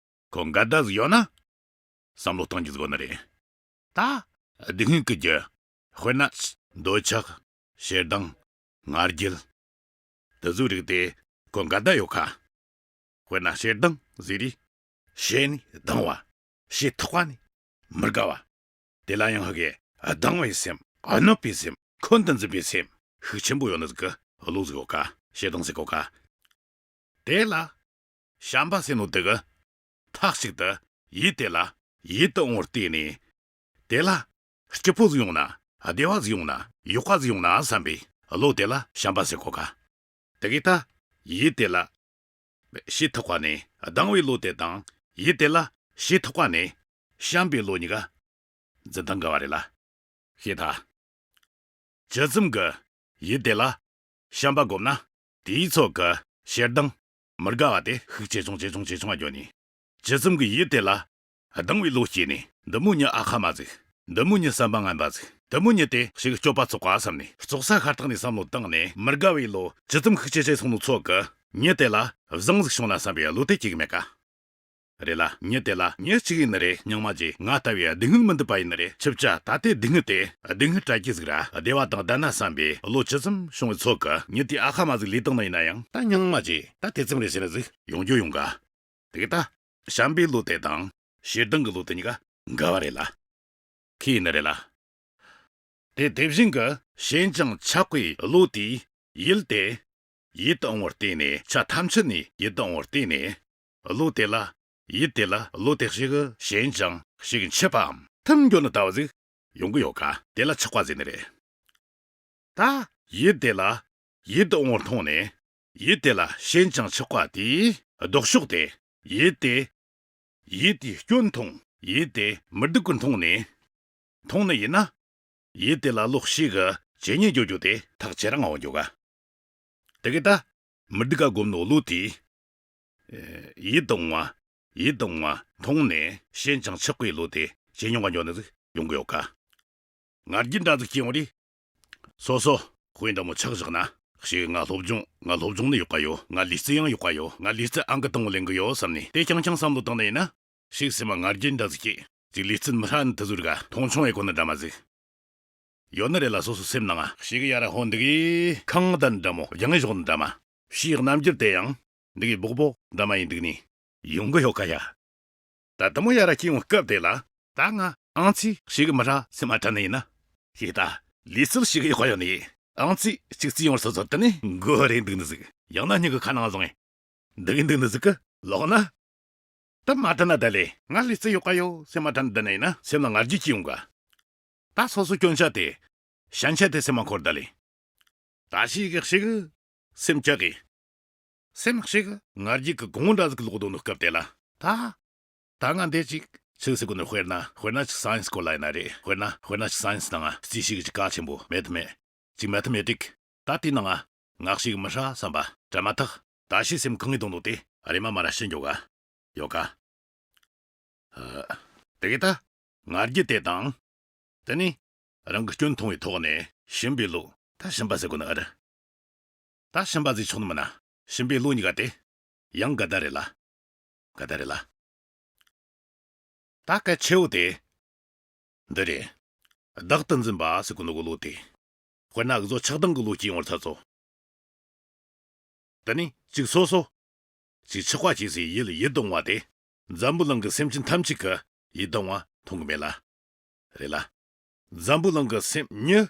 ཁོ་འགལ་ཟླ་ཟིག་ཡོད་ན། བསམ་བློ་གཏང་རྒྱུ་ཟིག་དགོས་ནི་རེད། ད་སྡུག་བསྔལ་གྱི་རྒྱུ། དཔེར་ན། འདོད་ཆགས། ཞེ་སྡང་། ང་རྒྱལ། དེ་ཟུག་རིགས་དེ་ཁོ་འགལ་ཟླ་ཡོད་ཁ། དཔེར་ན་ཞེ་སྡང་ཟེར་རིས། ཞེ་ནི་སྡང་བ། ཞེ་ཐག་པ་ནི་མི་དགའ་བ། དེ་ལ་ཡང་ཧ་གི་སྡང་བའི་སེམས། གནོད་པའི་སེམས། འཁོན་དུ་འཛིན་པའི་སེམས་ཤུགས་ཆེན་པོ་ཡོད་ནི་ཟིག་གི་བློ་ཟིག་ཡོད་ཁ། ཞེ་སྡང་ཟེར་གོ་ཁ། དེ་ལ་བྱམས་པ་ཟེར་ནོ་དེ་གི་མཐའ་གཅིག་ཏུ་ཡུལ་དེ་ལ་ཡུལ་དུ་འོང་བར་བལྟས་ནས། དེ་ལ་སྐྱིད་པོ་ཟིག་ཡོང་ན། བདེ་བ་ཟིག་ཡོང་ན། ཡག་པ་ཟིག་ཡོང་ན་བསམ་པའི་བློ་དེ་ལ་བྱམས་པ་ཟེར་གོ་ཁ། དེ་གི་ད་ཡུལ་དེ་ལ་ཞེ་ཐག་པ་ནས་སྡང་བའི་བློ་དེ་དང་། ཡུལ་དེ་ལ་ཞེ་ཐག་པ་ནས་བྱམས་པའི་བློ་གཉིས་ཀ་འཛིན་སྟངས་འགལ་བ་རེད་ལ། ཤེས་ཐལ། ཇི་ཙམ་གྱིས་ཡུལ་དེ་ལ་བྱམས་པ་བསྒོམས་ན། དེའི་ཚོད་ཀྱི་ཞེ་སྡང་མི་དགའ་བ་དེ་ཤུགས་ཇེ་ཆུང་ཇེ་ཆུང་ཇེ་ཆུང་ང་འགྱོ་ནས། ཇི་ཙམ་གྱིས་ཡུལ་དེ་ལ་སྡང་བའི་བློ་སྐྱེས་ནས། འདི་མོ་མྱི་ཨ་ཁ་མ་ཟིག་འདི་མོ་མྱི་བསམ་པ་ངན་པ་ཟིག་འདི་མོ་མྱི་དེ་ཞིག་སྤྱོད་པ་བཙོག་པ་བསམ་ནས། བཙོག་ས་ཤ་སྟག་ནས་བསམ་བློ་བཏང་ནས། མི་དགའ་བའི་བློ་ཇི་ཙམ་ཤུགས་ཇེ་ཆེ་སོང་ནོ་ཚོད་ཀྱིས་མྱི་དེ་ལ་བཟང་ཟིག་བྱུང་ན་བསམ་པའི་བློ་དེ་སྐྱེ་གི་མེད་ཀ། རེད་ལ། མྱི་དེ་ལ་མྱི་གཅིག་ཡིན་ནི་རེད། སྙིང་མ་རྗེ་ང་ལྟ་བུའི་སྡུག་བསྔལ་མི་འདོད་པ་ཡིན་ནི་རེད། ཆི་བྱ་ད་ལྟའི་སྡུག་བསྔལ་དེ་སྡུག་བསྔལ་བྲལ་རྒྱུ་ཟིག་ར། བདེ་བ་དང་ལྡན་ན་བསམ་པའི་བློ་ཇི་ཙམ་བྱུང་བའི་ཚོད་ཀྱིས་མྱི་དེ་ཨ་ཁ་མ་ཟིག་ལས་བཏང་ནི་ཡིན་ན་ཡང་། ད་སྙིང་མ་རྗེ་ད་དེ་ཙམ་རེད་ཟེར་ནི་ཟིག་ཡོང་རྒྱུ་ཡོང་ག། དེ་གི་ད་བྱམས་པའི་བློ་དེ་དང་ཞེ་སྡང་གི་བློ་དེ་གཉིས་ཀ་འགལ་བ་རེད་ལ། ཁས་ཡིན་ནི་རེད་ལ། དེ་དེ་བཞིན་གྱི་ཞེན་ཅིང་ཆགས་པའི་བློ་དེས་ཡུལ་དེ་ཡིད་དུ་འོང་བར་བལྟས་ནས། ཆ་ཐམས་ཅད་ནས་ཡིད་དུ་འོང་བར་བལྟས་ནས། བློ་དེ་ལ་ཡུལ་དེ་ལ་བློ་དེ་ཞིག་ཞེན་ཅིང་ཞིག་འཆི་བའམ་ཐིམ་འགྱོ་ནི་ལྟ་བུ་ཟིག་ཡོང་གི་ཡོད་ཀ། དེ་ལ་ཆགས་པ་ཟེར་ནི་རེད། ད་ཡུལ་དེ་ལ་ཡིད་དུ་འོང་བར་མཐོང་ནས། ཡུལ་དེ་ལ་ཞེན་ཅིང་ཆགས་པ་དེའི་ལྡོག་ཕྱོགས་དེ། ཡུལ་དེ་ཡུལ་དེའི་སྐྱོན་མཐོང་། ཡུལ་དེ་མི་སྡུག་གི་མཐོང་ནས། མཐོང་ནི་ཡིན་ན། ཡུལ་དེ་ལ་ལོ་གཅིག་གི་ཇེ་ཉེ་འགྱོ་རྒྱུ་དེ་ཐག་ཇེ་རིང་ང་འོང་རྒྱུ་ག། དེ་གི་ད་མི་སྡུག་ག་སྒོམ་ནོ་ལོ་དེ། ཡིད་དང་བ། ཡིད་དང་བ་མཐོང་ནས་ཞེན་ཅིང་ཆགས་པའི་བློ་དེ་ཇེ་ཉུང་ང་འགྱོ་ནི་ཟིག་ཡོང་གི་ཡོད་ཀ། ང་རྒྱལ་འདྲ་ཟིག་སྐྱེ་འོང་རེ། སོ་སོ་དཔེ་འདྲ་མོ་ཆགས་བཞག་ན་ཞིག་ང་སློབ་སྦྱོང་ང་སློབ་སྦྱོང་ནི་ཡོད་ཀ་ཡོད། ང་ལུས་རྩལ་ཡང་ཡོད་ཀ་ཡོད། ང་ལུས་རྩལ་ཨང་ཀི་དང་པོ་ལེན་གི་ཡོད་བསམ་ནས་དེ་རྐྱང་རྐྱང་བསམ་བློ་བཏང་ནས་ཡིན་ན། ཞིག་སེམས་མ་ང་རྒྱལ་འདྲ་ཟིག་སྐྱེ། ཅིག་ལུས་རྩལ་མི་ཧྲ་ནི་དེ་ཟུར་ག་མཐོང་ཆུང་ཡེ་གོ་ནི་འདྲ་མ་ཟིག་ཡོད་ནི་རེད་ལ། སོ་སོ་སེམས་ནང་ང་ཞིག་ཡ་ར་ཧོན་འདུག་གི་ཁང་གདན་འདྲ་མོ་རྒྱང་ངེ་ཞོག་ནི་འདྲ་མ། ཕྱིའི་རྣམ་འགྱུར་དེ་ཡང་འདུག་གི་སྦོག་སྦོག་འདྲ་མ་ཡིན་འདུག་ནི་ཡོང་གི་ཡོད་ཀ་ཡ། ད་དུ་མོ་ཡ་ར་སྐྱེ་ཡོང་སྐབས་དེ་ལ་ད་ང་ཨང་ཚི་ཞིག་མི་ཧྲ་སེམས་མ་དྲན་ནི་ཡིན་ན། ཞིག་ད་ལུས་རྩལ་ཞིག་ཡོད་ཀ་ཡོད་ནི་ཨང་ཚི་གཅིག་རྩིས་ཡོང་སོ་སོ་དེ་ནི་མགོ་རེ་འདུག་ནི་ཟིག་ཡང་ན་སྙིང་གི་ཁ་ནང་བཟུང་ངེ་འདུག་གི་འདུག་ནི་ཟིག་གི་ལོག་ན། ད་མ་དྲན་ན་ད་ལེ། ང་ལུས་རྩལ་ཡོད་ཀ་ཡོད་སེམས་མ་དྲན་ད་ནས་ཡིན་ན་སེམས་ལ་ང་རྒྱལ་སྐྱེ་ཡོང་ག། ད་སོ་སོ་སྐྱོན་ཆ་དེ་ཞན་ཆ་དེ་སེམས་མ་འཁོར་ད་ལེ། ད་ཞིག་གི་ཞིག་སེམས་ཆག་གི། སེམས་ཞིག་ང་རྒྱལ་གི་གོང་འདྲ་ཟིག་ལོག་དོ་ནོ་སྐབས་དེ་ལ་ད། ད་ང་འདི་ཅིག་ཆི་ཟེར་གོ་ནི། དཔེར་ན་དཔེར་ན་ཅིག་སའེན་སི་སྐོར་ལ་ཡིན་ན་རེད། དཔེར་ན་དཔེར་ན་ཅིག་སའེན་སི་ནང་ང་རྩིས་ཞིག་ཅིག་གལ་ཆེན་པོ་མེད་དུ་མེད། ཅིག་མེ་ཐི་མེ་ཊིག་ད་དེའི་ནང་ང་ང་ཞིག་མི་ཧྲ་བསམ་པ་དྲན་མ་ཐག་ད་ཤི་སེམས་གང་ངེས་དང་དུ་དེ་རེ་མ་མ་ར་ཤི་འགྱོ་ག་ཡོད་ག། ཨ། དེ་གི་ད་ང་རྒྱལ་དེ་དང་། དེ་ནི་རང་གི་སྐྱོན་མཐོང་བའི་ཐོག་ནས་ཞུམ་པའི་བློ། ད་ཞུམ་པ་ཟེར་གོ་ནི་ཨ་རེད། ད་ཞུམ་པ་ཟིག་ཆོག་ནི་མིན་ན། ཞུམ་པའི་བློ་གཉིས་ཀ་དེ་ཡང་དགའ་ད་རེད་ལ། དགའ་ད་རེད་ལ། ད་གལ་ཆེ་བོ་དེ་འདི་རེད། བདག་ཏུ་འཛིན་པ་ཟེར་གོ་ནོ་གི་བློ་དེ། དཔེར་ན་འུ་ཚོ་ཆགས་སྡང་གི་བློ་སྐྱེ་ཡོང་བར་ཚ་ཚོ། དེ་ནི་གཅིག་སོ་སོ། གཅིག་ཆགས་པ་སྐྱེ་སའི་ཡུལ་ཡིད་དང་བ་དེ། འཛམ་བུ་གླིང་གི་སེམས་ཅན་ཐམས་ཅད་ཀྱི་ཡིད་དང་བ་མཐོང་གི་མེད་ལ། རེད་ལ། འཛམ་བུ་གླིང་གི་སེམས་མྱི་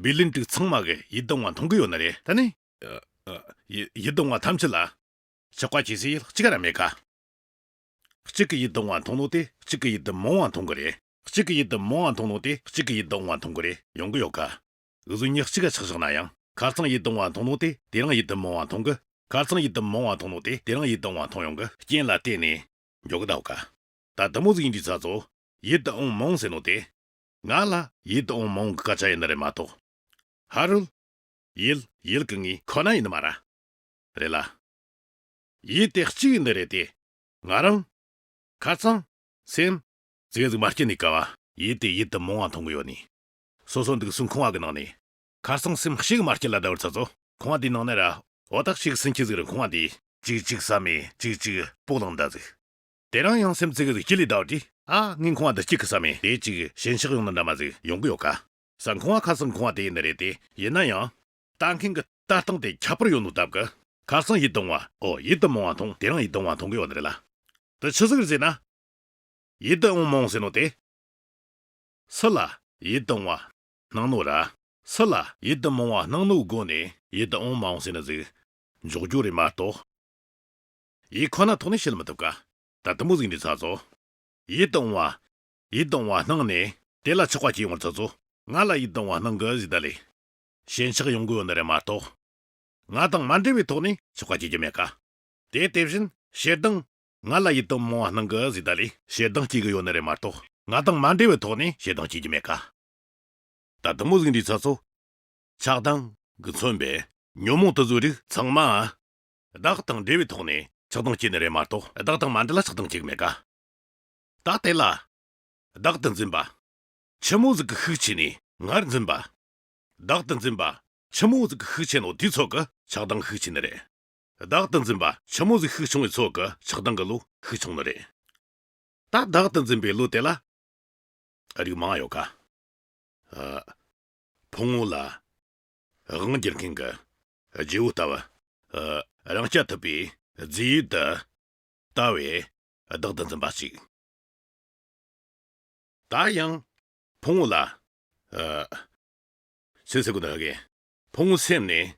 བི་ལིན་དྲུག་ཚང་མ་གི་ཡིད་དང་བ་མཐོང་གི་ཡོད་ནི་རེད། ད་ནི། ཡིད་དང་བ་ཐམས་ཅད་ལ་ཆགས་པ་སྐྱེ་སའི་ཡུལ་གཅིག་ར་མེད་ཀ། གཅིག་གི་ཡིད་དང་བ་མཐོང་ནོ་དེ་གཅིག་གི་ཡིད་དུ་མི་འོང་བ་མཐོང་གི་རེད། གཅིག་གི་ཡིད་དུ་མི་འོང་བ་མཐོང་ནོ་དེ་གཅིག་གི་ཡིད་དུ་འོང་བ་མཐོང་གི་རེད། ཡོང་གི་ཡོད་ཀ། འུ་ཚོ་མྱི་གཅིག་ག་ཆགས་བཞག་ན་ཡང་ཁ་སང་ཡིད་དུ་འོང་བ་མཐོང་ནོ་དེ་དེ་རིང་ཡིད་དུ་མི་འོང་བ་མཐོང་གི། ཁ་སང་ཡིད་དུ་མི་འོང་བ་མཐོང་ནོ་དེ་དེ་རིང་ཡིད་དུ་འོང་བ་མཐོང་ཡོང་གི། རྐྱེན་ལ་བརྟེན་ནས་འགྱོ་གི་ད་ཡོད་ཀ། ད་དུ་མོ་ཟིག་ཡིན་དུས་ཚ་ཚོ། ཡིད་དུ་འོང་མི་འོང་ཟེར་ནོ་དེ། ང་ལ་ཡིད་དུ་འོང་མི་འོང་གི་སྐད་ཆ་ཡིན་ནི་རེད་མ་གཏོགས། ཧ་རུལ། ཡིད། ཡིད་གི་ངོས་ཁོ་ན་ཡིན་ནི་མ་ར། རེད་ལ། ཡིད་དེ་གཅིག་ཡིན་ནི་རེད་དེ། ང་རང་། ཁ་སང་། སེམས། ཙིག་གེ་ཟིག་མ་སྐྱེས་ནས་ཀ་བ། ཡིད་དེ་ཡིད་དུ་མི་འོང་བ་མཐོང་གི་ཡོད་ནི། སོ་སོ་འདུག་སུ་ཁང་བ་གི་ནང་ནས། ཁ་སང་སེམས་ཞིག་མ་སྐྱེས་ལ་ད་བར་ཚ་ཚོ། ཁང་བ་དེའི་ནང་ནས་ར། འོ་ད་ཞིག་སེམས་ཁྱི་ཟིག་རེད། ཁང་བ་དེ། ཅིག་ཅིག་བསམ་མེ་ཅིག་ཅིག་སྤོ་ལངས་ད་ཟིག་དེ་རིང་ཡང་སེམས་ཙིག་གེ་ཟིག་སྐྱིད་ལི་ད་བར་དེ། ཨ་ངའི་ཁང་བ་འདི་སྐྱིད་གི་བསམ་མེ་དེ་ཅིག་ཞེན་ཆགས་ཡོང་ནི་འདྲ་མ་ཟིག་ཡོང་གི་ཡོད་ཀ། ས་ཁང་བ་ཁ་སང་ཁང་བ་དེ་ཡིན་ནི་རེད་དེ། ཡིན་ན་ཡང་། ལྟ་མཁན་གི་ལྟ་སྟངས་དེ་ཁྱད་པར་ཡོད་ནོ་སྟབས་ཀྱིས། ཁ་སང་ཡིད་དུ་འོང་བ། ཨོ་ཡིད་དུ་མི་འོང་བ་མཐོང་། དེ་རིང་ཡིད་དུ་འོང་བ་མཐོང་གི་ཡོད་ནི་རེད་ལ། དེ་ཆི་ཟིག་རེད་ཟེར་ན། ཡིད་དུ་འོང་མི་འོང་ཟེར་ནོ་དེ། སུ་ལ་ཡིད་དུ་འོང་བ་སྣང་ནོ་ར། སུ་ལ་ཡིད་དུ་མི་འོང་བ་སྣང་ནོའི་སྒོ་ནས་ཡིད་དུ་འོང་མ་འོང་ཟེར་ནི་ཟིག་འཇོག་རྒྱུ་རེད་མ་གཏོགས། ཡིད་ཁོ་ན་ཐོག་ནས་བཤད་མི་ཐུབ་ཀ། ད་དུ་མོ་ཟིག་འདི་ཚ་ཚོ། ཡིད་དུ་འོང་བ། ཡིད་དུ་འོང་བ་སྣང་ནས་དེ་ལ་ཆགས་པ་སྐྱེ་ཡོང་བར་ཚ་ཚོ། ང་ལ་ཡིད་དུ་འོང་བ་སྣང་གི་ཟིག་ད་ལེ། ཞེན་ཆགས་ཡོང་གི་ཡོད་ནི་རེད་མ་གཏོགས། ང་དང་མ་འབྲེལ་བའི་ཐོག་ནས་ཆགས་པ་སྐྱེ་རྒྱུ་མེད་ཀ། དེ་དེ་བཞིན་ཞེ་སྡང་། ང་ལ་ཡིད་དུ་མི་འོང་བ་སྣང་གི་ཟིག་ད་ལེ། ཞེ་སྡང་སྐྱེ་གི་ཡོད་ནི་རེད་མ་གཏོགས། ང་དང་མ་འབྲེལ་བའི་ཐོག་ནས་ཞེ་སྡང་སྐྱེ་རྒྱུ་མེད་ཀ། ད་དུ་མོ་ཟིག་འདི་ཚ་ཚོ། ཆགས་སྡང་གིས་མཚོན་པའི་ཉོན་མོངས་དེ་ཚོའི་རིགས་ཚང་མ། བདག་དང་འབྲེལ་བའི་ཐོག་ནས་ཆགས་སྡང་སྐྱེ་ནི་རེད་མ་གཏོགས། བདག་དང་མ་འབྲེལ་ལ་ཆགས་སྡང་སྐྱེ་གི་མེད་ཀ། ད་དེ་ལ། བདག་ཏུ་འཛིན་པ། ཆི་མོ་ཟིག་གི་ཤུགས་ཆེ་ནས་ངར་འཛིན་པ། བདག་ཏུ་འཛིན་པ། ཆི་མོ་ཟིག་གི་ཤུགས་ཆེ་ནོ་དེའི་ཚོད་ཀྱི་ཆགས་སྡང་ཤུགས་ཆེ་ནི་རེད། བདག་ཏུ་འཛིན་པ། ཆི་མོ་ཟིག་ཤུགས་ཆུང་བའི་ཚོད་ཀྱི་ཆགས་སྡང་གི་བློ་ཤུགས་ཆུང་ནི་རེད། ད་བདག་ཏུ་འཛིན་པའི་བློ་དེ་ལ། རིགས་མང་ཡོད་ཀ། ཨ། ཕུང་པོ་ལ་དབང་བསྒྱུར་མཁན་གྱི་རྗེ་བོ་ལྟ་བུ། ཨ། རང་རྐྱ་ཐུབ་པའི་རྫས་ཡོད་དུ་ལྟ་བས་བདག་ཏུ་འཛིན་པ་གཅིག། ད་ཡང་ཕུང་པོ་ལ། ཨ། ཆི་ཟེར་གོ་ནི་ཧ་གི། ཕུང་པོ་སེམས་ནས།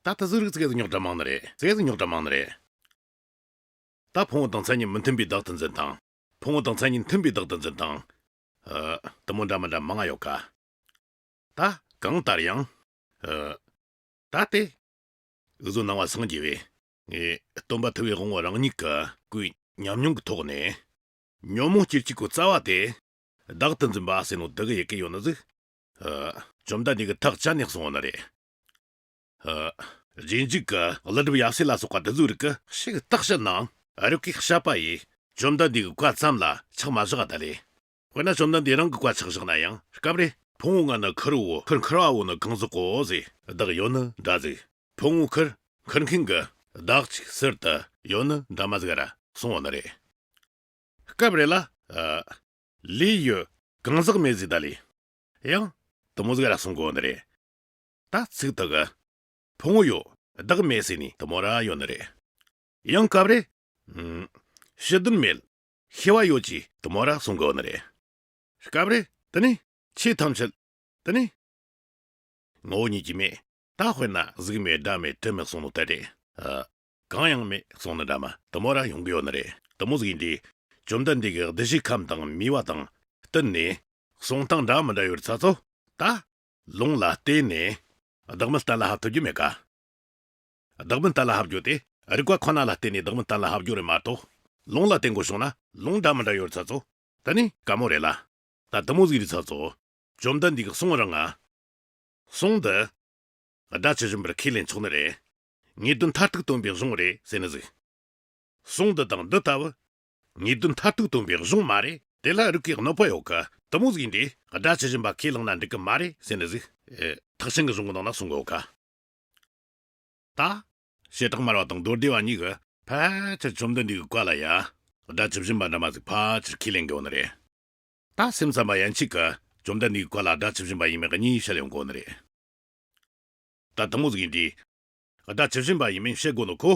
ད་ལྟ་ཟུར་རིགས་ཙི་གེ་ཟིག་རྙོག་དྲ་མང་ནི་རེད། ཙི་གེ་ཟིག་རྙོག་དྲ་མང་ནི་རེད། ད་ཕུང་པོ་དང་མཚན་ཉིད་མི་མཐུན་པའི་བདག་ཏུ་འཛིན་དང་། ཕུང་པོ་དང་མཚན་ཉིད་མཐུན་པའི་བདག་ཏུ་འཛིན་དང་། ཨ། དུ་མོ་འདྲ་མི་འདྲ་མང་ང་ཡོད་ཀ། ད་གང་ལྟར་ཡང་། ཨ། ད་དེ། འུ་ཚོ་ནང་པ་སངས་རྒྱས་པས། ངས་སྟོན་པ་ཐུབ་པའི་དབང་པོ་རང་ཉིད་ཀྱི་སྐུའི་ཉམས་མྱོང་གི་ཐོག་ནས། ཉོན་མོངས་སྐྱེ་བྱེད་ཀྱི་རྩ་བ་དེ། བདག་ཏུ་འཛིན་པ་ཟེར་ནོ་དེ་གི་ཡི་གེ་ཡོད་ནི་ཟིག་ཨ། བཅོམ་ལྡན་འདས་ཀྱིས་ཐག་བཅད་ནས་གསུངས་ཡོད་ནི་རེད། ཨ། རྗེས་འཇུག་གི་ཀླུ་སྒྲུབ་ཡབ་སྲས་ལ་སོགས་པ་དེ་ཚོའི་རིགས་ཀྱིས་ཞེ་གི་བརྟག་དཔྱད་གནང་། རིགས་ཀྱིས་བཤད་པ་ཡིས་བཅོམ་ལྡན་འདས་ཀྱི་བཀའ་ཙམ་ལ་ཆགས་མ་བཞག་ད་ལེ། དཔེར་ན་བཅོམ་ལྡན་འདས་རང་གི་བཀའ་ཆགས་བཞག་ན་ཡང་སྐབས་རེ་ཕུང་པོ་ལྔ་ནི་ཁུར་བོ་ཁུར་འཁུར་བ་བོ་ནི་གང་ཟག་གོ་ཟེར་བདག་ཡོད་ནི་འདྲ་ཟིག་ཕུང་པོ་ཁུར་འཁུར་མཁན་གྱི་བདག་ཅིག་ཟུར་དུ་ཡོད་ནི་འདྲ་མ་ཟིག་ར་གསུངས་ཡོད་ནི་རེད། སྐབས་རེ་ལ། ཨ། ལས་ཡོད་གང་ཟག་མེད་ཟེར་ད་ལེ། ཡང་དེ་མོ་ཟིག་ར་གསུང་གོ་ནི་རེད། ད་ཚིག་དག་གི་ཕུང་པོ་ཡོད་བདག་མེད་ཟེར་ནི་དེ་མོ་ར་ཡོད་ནི་རེད། ཡང་སྐབས་རེ། ཨུམ། ཕྱི་དོན་མེད་ཤེས་པ་ཡོད་ཅེས་དེ་མོ་ར་གསུང་གོ་ནི་རེད། སྐབས་རེ་དེ་ནི་ཆོས་ཐམས་ཅད་དེ་ནི། ངོ་བོ་ཉིད་ཀྱིས་མེད། ད་དཔེར་ན་གཟུགས་མེད་སྒྲ་མེད་དྲི་མེད་གསུངས་ནོ་དེ་རེད། ཨ། གང་ཡང་མེད་གསུངས་ནི་འདྲ་མ་དེ་མོ་ར་ཡོང་གི་ཡོད་ནི་རེད། དེ་མོ་ཟིག་ཡིན་དུས་བཅོམ་ལྡན་འདས་ཀྱིས་གདུལ་བྱའི་ཁམས་དང་མོས་པ་དང་བསྟུན་ནས་གསུང་སྟངས་འདྲ་མི་འདྲ་ཡོད་ཚ་ཚོ། ད་ལུང་ལ་བརྟེན་ནས་བདག་མེད་གཏན་ལ་ཕབ་ཐུབ་རྒྱུ་མེད་ཀ་བདག་མེད་གཏན་ལ་ཕབ་རྒྱུ་དེ་རིགས་པ་ཁོ་ན་ལ་བརྟེན་ནས་བདག་མེད་གཏན་ལ་ཕབ་རྒྱུ་རེད་མ་གཏོགས། ལུང་ལ་བརྟེན་དགོས་བྱུང་ན་ལུང་འདྲ་མི་འདྲ་ཡོད་ཚ་ཚོ། ད་ནི་དཀའ་མོ་རེད་ལ། ད་དེ་མོ་ཟིག་རེད་ཚ་ཚོ། བཅོམ་ལྡན་འདས་ཀྱི་གསུང་རང་ང་། གསུང་འདི། སྒྲ་ཇི་བཞིན་པར་ཁས་ལེན་ཆོག་ནི་རེད། ངེས་དོན་མཐར་ཐུག་སྟོན་པའི་གཞུང་རེད་ཟེར་ནི་ཟིག་གསུང་འདི་དང་འདི་ལྟ་བུ། ངེས་དོན་མཐར་ཐུག་སྟོན་པའི་གཞུང་མ་རེད། དེ་ལ་རིགས་ཀྱི་གནོད་པ་ཡོད་ཀི། དེ་མོ་ཟིག་ཡིན་དུས་སྒྲ་ཇི་བཞིན་པ་ཁས་བླངས་ན་འགྲིག་གི་མ་རེད་ཟེར་ནི་ཟིག་ཨེ། ཐེག་ཆེན་གྱི་གཞུང་གི་ནང་ན་གསུང་གི་ཡོད་ཀ་ད། བྱེ་བྲག་སྨྲ་བ་དང་མདོ་སྡེ་པ་གཉིས་ཀྱིས་ཕལ་ཆེར་བཅོམ་ལྡན་འདས་ཀྱི་བཀའ་ལ་ཡ། སྒྲ་ཇི་བཞིན་པ་འདྲ་མ་ཟིག་ཕལ་ཆེར་ཁས་ལེན་གི་ཡོད་ནི་རེད། ད་སེམས་ཙམ་པ་ཡན་ཆད་ཀྱིས་བཅོམ་ལྡན་འདས་ཀྱི་བཀའ་ལ་སྒྲ་ཇི་བཞིན་པ་ཡིན་མིན་གཉིས་བཤད་ཡོང་གི་ཡོད་ནི་རེད། ད་དེ་མོ་ཟིག་ཡིན་དུས། སྒྲ་ཇི་བཞིན་པ་ཡིན་མིན་བཤད་དགོས་ནོ་ཁོ།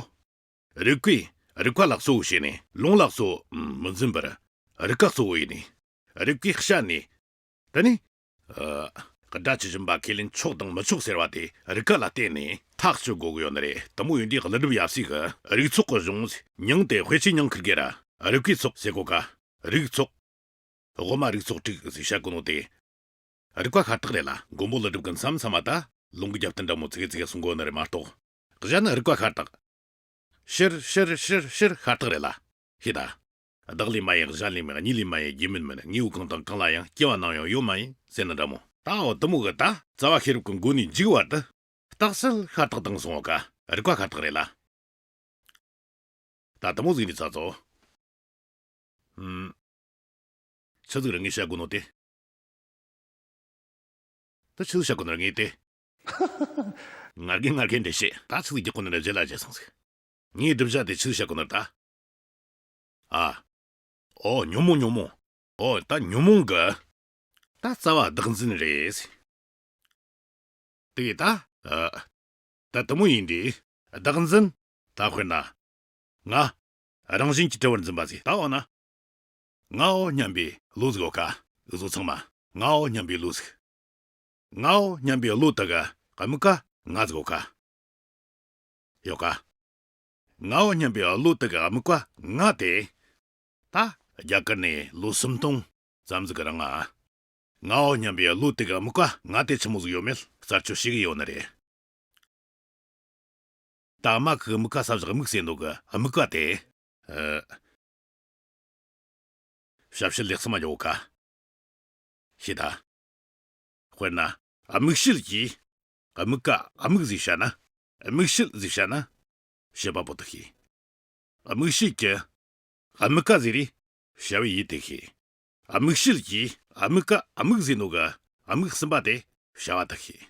རིགས་པས་རིགས་པ་ལ་གཙོ་བོ་བྱས་ནས་ལུང་ལ་གཙོ་བོ་མི་འཛིན་པར། རིགས་པ་གཙོ་བོ་ཡིན་ནས། རིགས་པས་བཤད་ནས། དེ་ནི། ཨ། སྒྲ་ཇི་བཞིན་པ་ཁས་ལེན་ཆོག་དང་མི་ཆོག་ཟེར་བ་དེ་རིགས་པ་ལ་བརྟེན་ནས་ཐག་གཅོད་དགོས་ཀྱི་ཡོད་ནི་རེད། དེ་མོ་ཡིན་དུས་ཀླུ་སྒྲུབ་ཡབ་སྲས་ཀྱིས་རིགས་ཚོགས་ཀྱི་གཞུང་མྱིང་དེ་དཔེ་ཆའི་མྱིང་ཁུར་གེ་ར་རིགས་པའི་ཚོགས་ཟེར་གོ་ཀ་རིགས་ཚོགས། དབུ་མ་རིགས་ཚོགས་དྲུག་ཟེར་བཤད་གོ་ནོ་དེ། རིགས་པ་ཤ་སྟག་རེད་ལ། མགོན་པོ་ཀླུ་སྒྲུབ་ཀྱིས་མཚམས་མཚམས་མ་ད་ལུང་གི་རྒྱབ་རྟེན་འདྲ་མོ་ཙིག་གེ་ཙིག་གེ་གསུང་གོ་ནི་རེད་མ་གཏོགས། གཞན་ནི་རིགས་པ་ཤ་སྟག་ཕྱིར་ཕྱིར་ཕྱིར་ཕྱིར་ཤ་སྟག་རེད་ལ། ཤེས་ད། བདག་ལས་མ་ཡིན་གཞན་ལས་མིན། གཉིས་ལས་མ་ཡིན་རྒྱུ་མིན་མིན། དངོས་པོ་གང་དང་གང་ལ་ཡང་སྐྱེ་བ་ནམ་ཡང་ཡོད་མ་ཡིན་ཟེར་ནི་འདྲ་མོ། ད་འོ་དེ་མོ་གི་ད་རྩ་བ་ཤེས་རབ་ཀྱི་མགོ་ནས་མཇུག་བར་དུ་རྟགས་གསལ་ཤ་སྟག་དང་གསུངས་ཀ་རིགས་པ་ཤ་སྟག་རེད་ལ། ད་དེ་མོ་ཟིག་ནས་ཚ་ཚོ། ཨུམ། ཆི་ཟིག་རེད་ངས་བཤད་དགོས་ནོ་དེ། ད་ཆི་ཟིག་བཤད་དགོས་ནོ་རེད་ངས་དེ། ང་རྒན་ང་རྒན་འདྲེ་བཤད། ད་ཆི་ཟིག་རྒྱག་དགོས་ནོ་རེད་རྗེས་ལ་བརྗེད་སོང་ཟིག་ངའི་སྒྲུབ་བྱ་དེ་ཆི་ཟིག་བཤད་དགོས་ནོ་རེད་ད། ཨ། ཨོ་ཉོན་མོངས་ཉོན་མོངས། ཨོ་ད་ཉོན་མོངས་གི། ད་རྩ་བ་བདག་འཛིན་རེད། དེ་ད། ཨ། ད་དེ་མོ་ཡིན་དུས། བདག་འཛིན། ད་དཔེར་ན། ང་། རང་བཞིན་གྱིས་གྲུབ་པར་འཛིན་པ་ཟིག་ད་འོ་ན། ངའོ་སྙམ་པའི་བློ་ཟིག་ཡོད་ཀ་འུ་ཚོ་ཚང་མ་ངའོ་སྙམ་པའི་བློ་ཟིག་ངའོ་སྙམ་པའི་བློ་དེ་གི་དམིགས་པ་ང་ཟིག་ཡོད་ཀ་ཡོད་ཀ་ངའོ་སྙམ་པའི་བློ་དེ་གི་དམིགས་པ་ང་དེ། ད་རྒྱ་གར་ནས་ལོ་སུམ་སྟོང་ཙམ་ཟིག་གི་རིང་ང་། ངའོ་སྙམ་པའི་བློ་དེ་གི་དམིགས་པ་ང་དེ་ཆི་མོ་ཟིག་ཡོད་མེད་རྩད་གཅོད་བྱེད་གི་ཡོད་ནི་རེད། ད་རྨ་གི་དམིགས་པ་ས་བཞག་དམིགས་ཟེར་འདུག་གི་དམིགས་པ་དེ། ཨ། ཞབས་ཕྱི་ལེགས་སམ་མ་ཡོད་ཀ་ཤེས་ད། དཔེར་ན། དམིགས་བྱེད་ཀྱི། དམིགས་ཀ་དམིགས་ཟིག་བྱ་ན། དམིགས་བྱེད་ཟིག་བྱ་ན། བྱེད་པ་པོ་དེ་ཤེས། དམིགས་བྱེད་ཀྱི། དམིགས་ཀ་ཟིག་རེད། བྱ་བའི་ཡུལ་དེ་ཤེས། དམིགས་བྱེད་ཀྱི་དམིགས་ཀ་དམིགས་ཟིག་འདུག་གི་དམིགས་ཟིན་པ་དེ་བྱ་བ་དེ་ཤེས།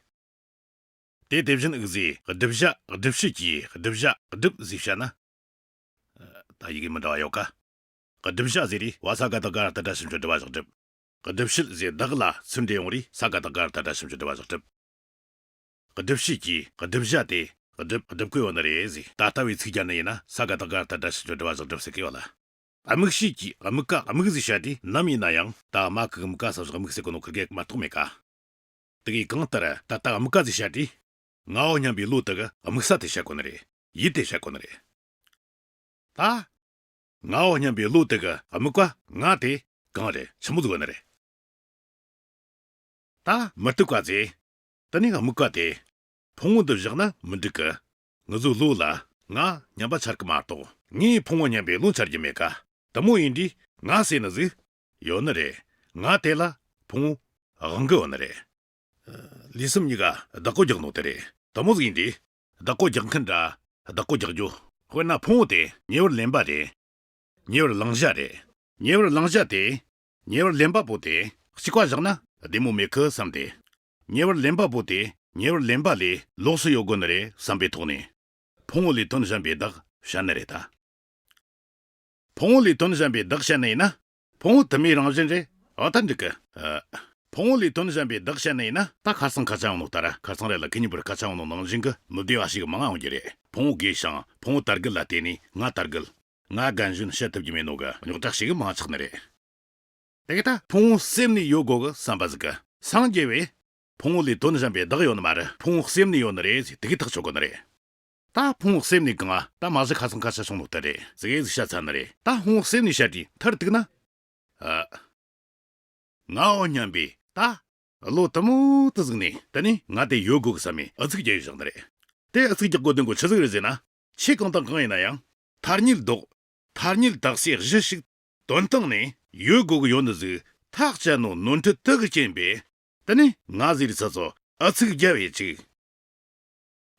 དེ་དེ་བཞིན་ཨིག་ཟེ་བསྒྲུབ་བྱ་བསྒྲུབ་བྱེད་ཀྱི་བསྒྲུབ་བྱ་བསྒྲུབ་ཟེར་བཤད་ན། ད་ཡི་གེ་མི་འདྲ་བ་ཡོད་ཀ་བསྒྲུབ་བྱ་ཟེར་རེད་བ་ས་ག་བཏགས་སྒ་ར་བཏགས་སྒྲ་ཞབས་ཀྱུ་སྒྲུབ་པ་བཞག་བསྒྲུབ། བསྒྲུབ་བྱེད་ཟེར་བདག་ལ་ཚུར་འདྲེ་ཡོང་རེད་ས་ག་བཏགས་སྒ་ར་བཏགས་སྒྲ་ཞབས་ཀྱུ་སྒྲུབ་པ་བཞག་བསྒྲུབ། བསྒྲུབ་བྱེད་ཀྱི་བསྒྲུབ་བྱ་དེ་བསྒྲུབ་བསྒྲུབ་དགོས་ཡོད་ནི་རེད་ཟེར་ད་ལྟ་བའི་ཚིག་རྒྱབ་ནས་ཡིན་ན་ས་ག་བཏགས་སྒ་ར་བཏགས་སྒྲ་ཞབས་ཀྱུ་སྒྲུབ་པ་བཞག་བསྒྲུབ་ཟེར་གི་ཡོད་ལ། དམིགས་བྱེད་ཀྱི་དམིགས་ཀ་དམིགས་ཟེར་བཤད་དེ་ནམ་ཡིན་ན་ཡང་ད་རྨ་གི་དམིགས་ཀ་ས་བཞག་དམིགས་ཟེར་གོ་ནོ་ཁུར་གེ་མ་གཏོགས་མེད་ཀ་དེ་གའི་གང་ལྟར་ད་ལྟ་དམིགས་ཀ་ཟེར་བཤད་དེ། ངའོ་སྙམ་པའི་བློ་དེ་གི་དམིགས་ས་དེ་བཤད་གོ་ནི་རེད། ཡུལ་དེ་བཤད་གོ་ནི་རེད། ད། ངའོ་སྙམ་པའི་བློ་དེ་གི་དམིགས་པ་ང་དེ་གང་རེད་ཆི་མོ་ཟིག་ཡོད་ནི་རེད། ད་མུ་སྟེགས་པ་ཚོས་དེ་ནས་དམིགས་པ་དེ་ཕུང་པོ་འདི་བཞག་ན་མི་འགྲིག་གི་ངུ་ཚོའི་བློ་ལ་ང་སྙམ་པ་འཆར་གི་མ་གཏོགས་ངས་ཕུང་པོ་སྙམ་པའི་བློ་འཆར་རྒྱུ་མེད་ཀ་དེ་མོ་ཡིན་དུས་ང་ཟེར་ནི་ཟིག་ཡོད་ནི་རེད། ང་དེ་ལ་ཕུང་བོ་དབང་གི་ཡོད་ནི་རེད། ལུས་སེམས་གཉིས་ཀ་བདག་པོ་རྒྱག་ནོ་དེ་རེད། དེ་མོ་ཟིག་ཡིན་དུས། བདག་པོ་རྒྱག་མཁན་འདྲ་བདག་པོ་རྒྱག་རྒྱུ། དཔེར་ན་ཕུང་བོ་དེ་ཉེ་བར་ལེན་པ་རེད། ཉེ་བར་བླང་བྱ་རེད། ཉེ་བར་བླང་བྱ་དེ། ཉེ་བར་ལེན་པ་པོ་དེ་གཅིག་པ་བཞག་ན་བདེ་མོ་མེད་གི་བསམ་སྟེ། ཉེ་བར་ལེན་པ་པོ་དེ་ཉེ་བར་ལེན་པ་ལས་ལོགས་སུ་ཡོད་དགོས་ནི་རེད་བསམ་པའི་ཐོག་ནས། ཕུང་བོ་ལས་དོན་གཞན་པའི་བདག་བཤད་ནི་རེད་ད། ཕུང་བོ་ལས་དོན་གཞན་པའི་བདག་བཤད་ནི་ཡིན་ན། ཕུང་བོ་དུ་མའི་རང་བཞིན་རེད། འོ་ད་འགྲིག་གི། ཨ། ཕུང་བོ་ལས་དོན་གཞན་པའི་བདག་བཤད་ནི་ཡིན་ན། ད་ཁ་སང་སྐད་ཆ་ཡོང་ནོ་ལྟར། ཁ་སང་རེད་ལ་ཁེ་ཉིན་པར་སྐད་ཆ་ཡོང་ནོ་ནང་བཞིན་གི་མི་བདེ་བ་ཞིག་མང་ང་ཡོང་རྒྱུ་རེད། ཕུང་བོ་དགོས་ཤིང་ཕུང་བོ་དར་རྒུད་ལ་བརྟེན་ནས་ང་དར་རྒུད། ང་རྒན་གཞོན་བཤད་ཐུབ་རྒྱུ་མེད་ནོ་གི་རྙོག་དྲ་ཞིག་མང་ཆགས་ནི་རེད། དེ་གི་ད་ཕུང་བོ་སེམས་ནས་ཡོད་དགོས་གི་བསམ་པ་ཟིག་གི་སངས་རྒྱས་པས། ཕུང་བོ་ལས་དོན་གཞན་པའི་བདག་ཡོད་ནི་མ་རེད། ཕུང་བོ་སེམས་ནས་ཡོད་ནི་རེད་ཟེར་དེ་གི་ཐག་ཆོད་དགོས་ནི་རེད། ད་ཕུང་བོ་སེམས་ནས་གང་ང་ད་མ་གཞི་ཁ་སང་ཁ་ཤས་སོང་ནོ་ལྟར་རེད་ཟིག་ཨེ་ཟིག་བཤད་ཚར་ནི་རེད། ད་ཕུང་བོ་སེམས་ནས་བཤད་དུས་མཐར་གཏུགས་ན། ཨ། ང་འོ་སྙམ་པའི་ད། བློ་དུ་མོ་དུ་ཟིག་ནས་དེ་ནས་ང་དེ་ཡོད་དགོས་གི་བསམ་མེ་ཨུ་ཚུགས་རྒྱག་ཡོད་བཞག་ནི་རེད། དེ་ཨུ་ཚུགས་རྒྱག་དགོས་དོན་གོ་ཆི་ཟིག་རེད་ཟེར་ན། ཆེས་གང་དང་གང་ཡིན་ན་ཡང་། ཐ་སྙད་ལྡོག་ཐ་སྙད་དག་སའི་གཞི་ཞིག་དོན་སྟངས་ནས་ཡོད་དགོས་གི་ཡོད་ནི་ཟིག་ཐག་བཅད་ནོ་ནོར་འཁྲུལ་དུ་གི་རྐྱེན་པས། དེ་ནས་ང་ཟེར་ཚ་ཚོ་ཨུ་ཚུགས་རྒྱབ་ཡས་ཅིག་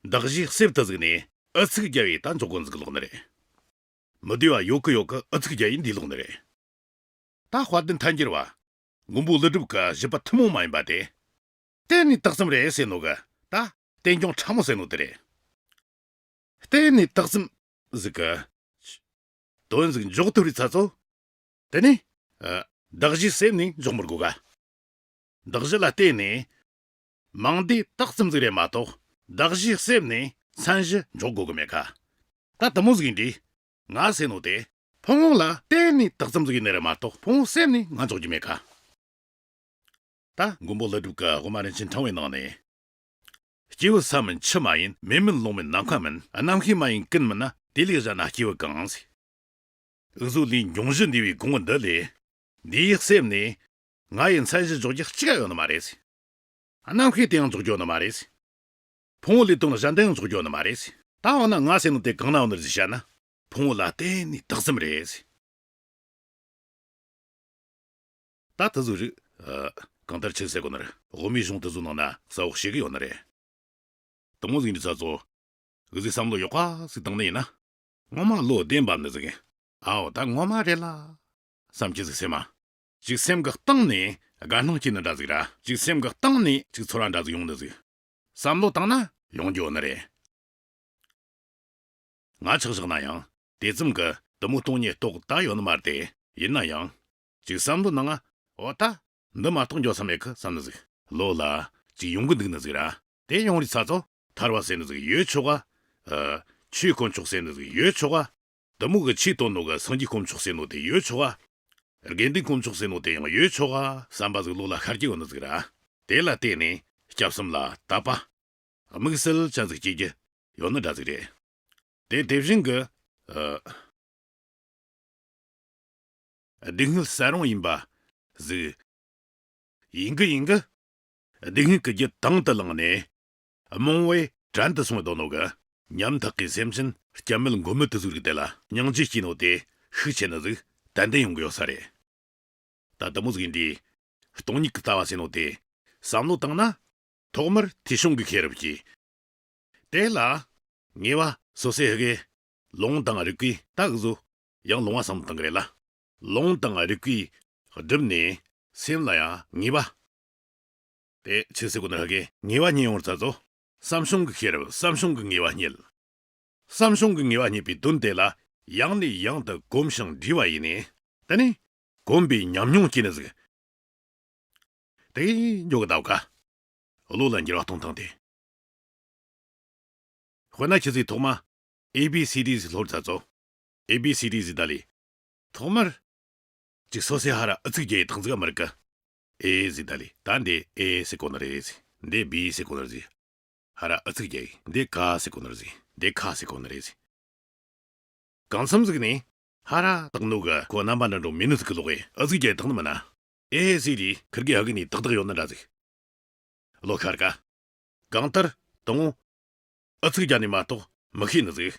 བདག་གཞིའི་གསེབ་ཏུ་ཟིག་ནས་ཨུ་ཚུགས་རྒྱབ་ཡས་ད་འཇོག་གོ་ཟིག་ལོག་ནི་རེད། མི་བདེ་བ་ཡོད་གི་ཡོད་གི་ཨུ་ཚུགས་རྒྱབ་ཡས་འདི་ལོག་ནི་རེད། ད་དཔལ་ལྡན་ཐལ་འགྱུར་བ། མགོན་པོ་ཀླུ་སྒྲུབ་ཀྱི་བཞི་པ་ཐུན་མོང་མ་ཡིན་པ་དེ། གཏན་ནས་དག་ཙམ་རེད་ཟེར་ནོ་གི་ད་རྟེན་འབྱུང་ཕྲ་མོ་ཟེར་ནོ་དེ་རེད། གཏན་ནས་དག་ཙམ་ཟིག་གི་དོན་ཟིག་འཇོག་ཐུབ་རེད་ཚ་ཚོ། དེ་ནས། ཨ། བདག་གཞི་སེམས་ནས་འཇོག་མི་དགོས་ག་བདག་གཞི་ལ་བརྟེན་ནས། མིང་བརྡ་དག་ཙམ་ཟིག་རེད་མ་གཏོགས། བདག་གཞི་སེམས་ནས་མཚན་གཞི་འཇོག་དགོས་གི་མེད་ག་ད་དེ་མོ་ཟིག་ཡིན་དུས། ང་ཟེར་ནོ་དེ། ཕུང་བོ་ལ་བརྟེན་ནས་དག་ཙམ་ཟིག་ཡིན་ནི་རེད་མ་གཏོགས་ཕུང་བོ་སེམས་ནས་ང་འཇོག་རྒྱུ་མེད་ག་ད་མགོན་པོ་ཀླུ་སྒྲུབ་ཀྱི་དབུ་མ་རིན་ཆེན་ཕྲེང་བའི་ནང་ནས། སྐྱེས་བུ་ས་མིན་ཆུ་མ་ཡིན། མེ་མིན་རླུང་མིན་ནམ་མཁའ་མིན། རྣམ་ཤེས་མ་ཡིན་ཀུན་མིན་ན། དེ་ལས་གཞན་ན་སྐྱེས་བུ་གང་ཟེར། འུ་ཟོ་ལས་འབྱུང་བཞི་འདུས་པའི་སྒོ་འདི་ལས། འདི་ཡི་སེམས་ནས། ང་ཡི་མཚན་གཞི་འཇོག་རྒྱུ་གཅིག་ཡོད་ནི་མ་རེད་ཟེར། རྣམ་ཤེས་དེ་ཡང་འཇོག་རྒྱུ་ཡོད་ནི་མ་རེད་ཟེར། ཕུང་བོ་ལས་དོན་གཞན་དེ་ཡང་འཇོག་རྒྱུ་ཡོད་ནི་མ་རེད་ཟེར། ད་འོ་ན་ང་ཟེར་ནོ་དེ་གང་ན་ཡོད་ནི་རེད་ཟེར་བཤད་ན། ཕུང་བོ་ལ་བརྟེན་ནས་དག་ཙམ་རེད་ཟེར། ད་དེ་ཚོ་རིགས། ཨ། གང་ལྟར་ཆི་ཟེར་གོ་ནི་རེད། དབུ་མའི་གཞུང་དེ་ཚོ་ནང་ན་གསལ་བོ་ཞིག་ཡོད་ནི་རེད། དེ་མོ་ཟིག་འདི་ཚ་ཚོ། འུ་ཟོས་བསམ་བློ་ཡག་པ་ཟིག་བཏང་ནི་ཡིན་ན། ངོ་མ་བློ་བདེ་འབབ་ནི་ཟིག་ཨའོ་ད་ངོ་མ་རེད་ལ། བསམ་གྱི་ཟིག་སེམས་མ། ཅིག་སེམས་གི་གཏིང་ནས་དགའ་སྣང་སྐྱེ་ནི་འདྲ་ཟིག་ར། ཅིག་སེམས་གི་གཏིང་ནས་ཅིག་ཚོར་བ་འདྲ་ཟིག་ཡོང་ནི་ཟིག་བསམ་བློ་བཏང་ན་ཡོང་རྒྱུ་ཡོད་ནི་རེད། ང་ཆགས་བཞག་ན་ཡང་དེ་ཙམ་གི་དུ་མོ་སྟོང་ཉིད་རྟོགས་ད་ཡོད་ནི་མ་རེད་དེ། ཡིན་ན་ཡང་། ཅིག་བསམ་བློ་ནང་ང་འོ་ད། འདི་མ་གཏོགས་འགྱོ་ས་མེད་གི་བསམ་ནི་ཟིག་བློ་ལ་ཅིག་ཡོང་གི་འདུག་ནི་ཟིག་ར། དེ་ཡོང་རིས་ཚ་ཚོ་ཐར་བ་ཟེར་ནི་ཟིག་ཡོད་ཆོག་ག་ཨ། ཆོས་དཀོན་མཆོག་ཟེར་ནི་ཟིག་ཡོད་ཆོག་ག་དུ་མོ་གི་ཆོས་སྟོན་ནོ་གི་སངས་རྒྱས་དཀོན་མཆོག་ཟེར་ནོ་དེ་ཡོད་ཆོག་ག་དགེ་འདུན་དཀོན་མཆོག་ཟེར་ནོ་དེ་ཡང་ཡོད་ཆོག་ག་བསམ་པ་ཟིག་བློ་ལ་ཤར་གྱི་ཡོད་ནི་ཟིག་ར། དེ་ལ་བརྟེན་ནས་སྐྱབས་གསུམ་ལ་དད་པ། དམིགས་བསལ་ཅན་ཟིག་སྐྱེ་རྒྱུ་ཡོད་ནི་འདྲ་ཟིག་རེད། དེ་དེ་བཞིན་གི། ཨ། སྡུག་བསྔལ་གསལ་རུང་ཡིན་པ་ཟིག་ཡིན་གི་ཡིན་གི། སྡུག་བསྔལ་གྱི་རྒྱུ་དང་དུ་བླངས་ནས། རྨོངས་པས་བྲན་དུ་སོང་བསྡད་ནོ་གི། ཉམ་ཐག་གི་སེམས་ཅན་སྐྱེ་མེད་མགོན་མེད་དུ་ཟུག་རིགས་དེ་ལ་སྙིང་རྗེ་སྐྱེས་ནོ་དེ་ཤུགས་ཆེ་ནི་ཟིག་ཏན་ཏན་ཡོང་གི་ཡོད་ས་རེད། ད་དུ་མོ་ཟིག་ཡིན་དུས། སྟོང་ཉིད་ཀྱི་ལྟ་བ་ཟེར་ནོ་དེ། བསམ་བློ་བཏང་ན། ཐོག་མར་ཐོས་བྱུང་གི་ཤེས་རབ་ཀྱིས། དེ་ལ། ངེས་པ་སོ་སོའི་ཧི་གེ་ལུང་དང་རིགས་པས་ད་འུ་ཟོ་ཡང་ལུང་བ་བསམ་བློ་བཏང་གི་རེད་ལ། ལུང་དང་རིགས་པས་བསྒྲུབས་ནས་སེམས་ལ་ཡང་ངེས་པ། དེ་ཆི་ཟེར་གོ་ནི་ཧི་གེ་ངེས་པ་རྙེད་ཡོང་བར་ཚ་ཚོ། བསམ་བྱུང་གི་ཤེས་རབ་བསམ་བྱུང་གི་ངེས་པ་རྙེད། བསམ་བྱུང་གི་ངེས་པ་རྙེད་པའི་དོན་དེ་ལ་ཡང་ནས་ཡང་དུ་གོམས་ཤིང་འདྲིས་པ་ཡིན་ནས། དེ་ནས་གོམས་པའི་ཉམས་མྱོང་སྐྱེས་ནི་ཟིག་དེ་འགྱོ་གི་ད་ག་བློ་ལ་འགྱུར་བ་གཏོང་སྟངས་དེ། དཔེར་ན་ཁྱེད་ཚོས་ཐོག་མ་ཨེ་བི་སི་ཌི་ཟིག་སློབ་ཚར་ཚོ། ཨེ་བི་སི་ཌི་ཟིག་ད་ལས། ཐོག་མར། ཅིག་སོ་སོའི་ཧ་ར་ཨུ་ཚུགས་རྒྱག་ཡི་ཐག་ཟིག་མི་རིག་གི་ཨེ་ཟིག་ད་ལས་ད་འདི་ཨེ་ཟེར་གོ་ནི་རེད་ཟིག་འདི་བི་ཟེར་གོ་ནི་རེད་ཟིག་ཧ་ར་ཨུ་ཚུགས་རྒྱག་ཡི་འདི་ཀ་ཟེར་གོ་ནི་རེད་ཟིག་འདི་ཁ་ཟེར་གོ་ནི་རེད་ཟིག་གང་འཚམ་ཟིག་ནས་ཧ་ར་དག་ནོ་གི་ཁོ་རྣམ་པ་འདྲ་འགྲོ་མི་ནུ་ཟིག་གི་ལོག་ཡི་ཨུ་ཚུགས་རྒྱག་ཡི་ཐག་ནི་མིན་ན། ཨེ་ཟིག་རེད་ཁིར་གི་ཧ་གི་ནས་ཏག་ཏག་ཡོད་ནི་འདྲ་ཟིག་བློ་ཁར་ཀ་གང་ལྟར་དང་བོ་ཨུ་ཚུགས་རྒྱག་ནས་མ་གཏོགས་མི་ཤེས་ནི་ཟིག་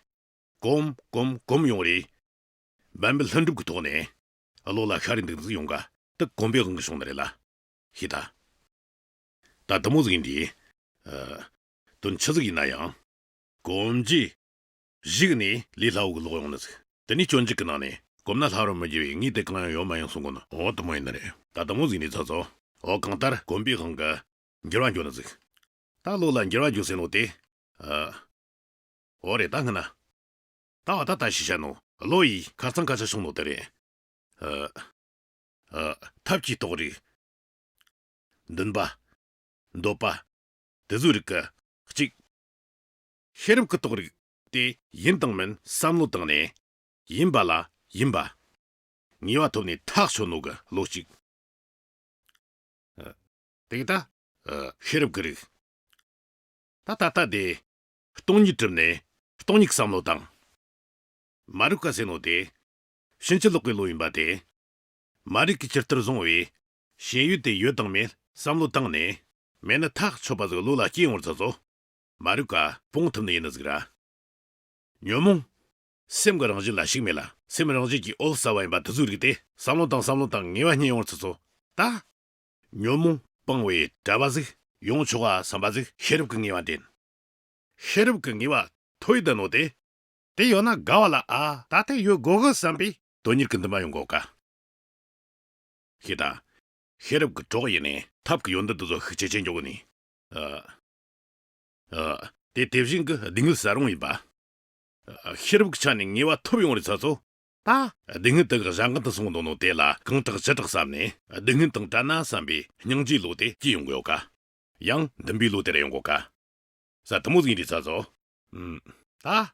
གོམ་གོམ་གོམ་ཡོང་རེད། བན་བོན་ལྷུན་གྲུབ་ཀྱི་ཐོག་ནས་བློ་ལ་ཤར་རེ་འདུག་ནི་ཟིག་ཡོང་ག་དེ་གོམས་པའི་དབང་གིས་བྱུང་ནི་རེད་ལ། ཤེས་ད། ད་དེ་མོ་ཟིག་ཡིན་དུས། ཨ། དོན་ཆི་ཟིག་ཡིན་ན་ཡང་། གོམས་གཤིས་གཞིགས་ནས་ལས་སླ་བོ་གི་ལོག་ཡོང་ནི་ཟིག་དེ་ནས་སྤྱོད་འཇུག་གི་ནང་ནས་གོམས་ན་སླ་བར་མི་འགྱུར་བའི་ངེས་དེ་གང་ཡང་ཡོད་མ་ཡིན་གསུང་གོ་ནོ། འོ་དེ་མོ་ཡིན་ནི་རེད། ད་དེ་མོ་ཟིག་ནས་ཚ་ཚོ། འོ་གང་ལྟར་གོམས་པའི་དབང་གིས་འགྱུར་བ་འགྱོ་ནི་ཟིག་ད་བློ་ལ་འགྱུར་བ་འགྱོ་ཟེར་ནོ་དེ། ཨ། འོ་རེད། ད་སྔ་ན། ད་བ་ད་ད་ཤི་ཤ་ནོ་བློ་ཡིས་ཁ་རྩང་ཁ་ཆ་བྱུང་ནོ་དེ་རེད། ཨ། ཨ། ཐབས་ཀྱི་རྟོགས་རིགས། འདུན་པ། འདོད་པ། དེ་ཚོའི་རིགས་ཀྱི་གཅིག་ཤེས་རབ་ཀྱི་རྟོགས་རིགས་དེ་ཡིན་དང་མིན་བསམ་བློ་བཏང་ནས། ཡིན་པ་ལ་ཡིན་པ། ངེས་པ་ཐོབ་ནས་ཐག་ཆོད་ནོ་གི་བློ་གཅིག་ཨ། དེ་གི་ད། ཨ། ཤེས་རབ་ཀྱི་རིགས། ད་ད་ལྟ་དེ། སྟོང་ཉིད་གྲུབ་ནས་སྟོང་ཉིད་ཀྱི་བསམ་བློ་བཏང་། མ་རིག་པ་ཟེར་ནོ་དེ། ཕྱིན་ཅི་ལོག་གི་བློ་ཡིན་པ་དེ། མ་རིག་གི་ཇི་ལྟར་བཟུང་བའི་ཞེན་ཡུལ་དེ་ཡོད་དང་མེད་བསམ་བློ་བཏང་ནས། མེད་ན་ཐག་ཆོད་པ་ཟིག་བློ་ལ་སྐྱེ་ཡོང་བར་ཚ་ཚོ། མ་རིག་པ་སྤོང་ཐུབ་ནི་ཡིན་ནི་ཟིག་ར། ཉོན་མོངས། སེམས་ཀྱི་རང་བཞིན་ལ་ཞིག་མེད་ལ། སེམས་རང་བཞིན་གྱི་འོད་གསལ་བ་ཡིན་པ་དེ་ཚོའི་རིགས་དེ་བསམ་བློ་དང་བསམ་བློ་དང་ངེས་པ་རྙེད་ཡོང་བར་ཚ་ཚོ། ད། ཉོན་མོངས་སྤངས་པའི་གྲྭ་པ་ཟིག་ཡོང་ཆོག་ག་བསམ་པ་ཟིག་ཤེས་རབ་ཀྱི་ངེས་པ་འདྲེན། ཤེས་རབ་ཀྱི་ངེས་པ་ཐོས་ད་ནོ་དེ། དེ་ཡོད་ན་དགའ་བ་ལ། ཨ། ད་དེ་ཡོད་དགོ་གི་བསམ་པའི་དོན་གཉེར་གྱི་འདུན་པ་ཡོང་དགོ་ག་ཤེས་དང་། ཤེས་རབ་ཀྱི་གྲོགས་ཡིན་ནས་ཐབས་ཀྱི་ཡོན་ཏན་དེ་ཚོ་ཤུགས་ཆེ་ཆེ་འཇོག་གི་ནི། ཨ། ཨ། དེ་དེ་བཞིན་གྱི་སྡུག་བསྔལ་གསལ་རུང་ཡིན་པ། ཨ། ཤེས་རབ་ཀྱི་ཆ་ནས་ངེས་པ་ཐོབ་ཡོང་རེ་ཚ་ཚོ། ད། སྡུག་བསྔལ་དེ་གི་གཞན་གང་དུ་སོང་འདུག་ནོ་དེ་ལ་གང་དྲག་ཅི་དྲག་བསམ་ནས། སྡུག་བསྔལ་དང་བྲལ་ན་བསམ་པའི་སྙིང་རྗེའི་བློ་དེ་སྐྱེ་ཡོང་གི་ཡོད་ཀ་ཡང་འདུན་པའི་བློ་དེ་ར་ཡོང་གོ་ཀ་ས་དེ་མོ་ཟིག་ཡིན་དུས་ཚ་ཚོ། ཨུམ། ད།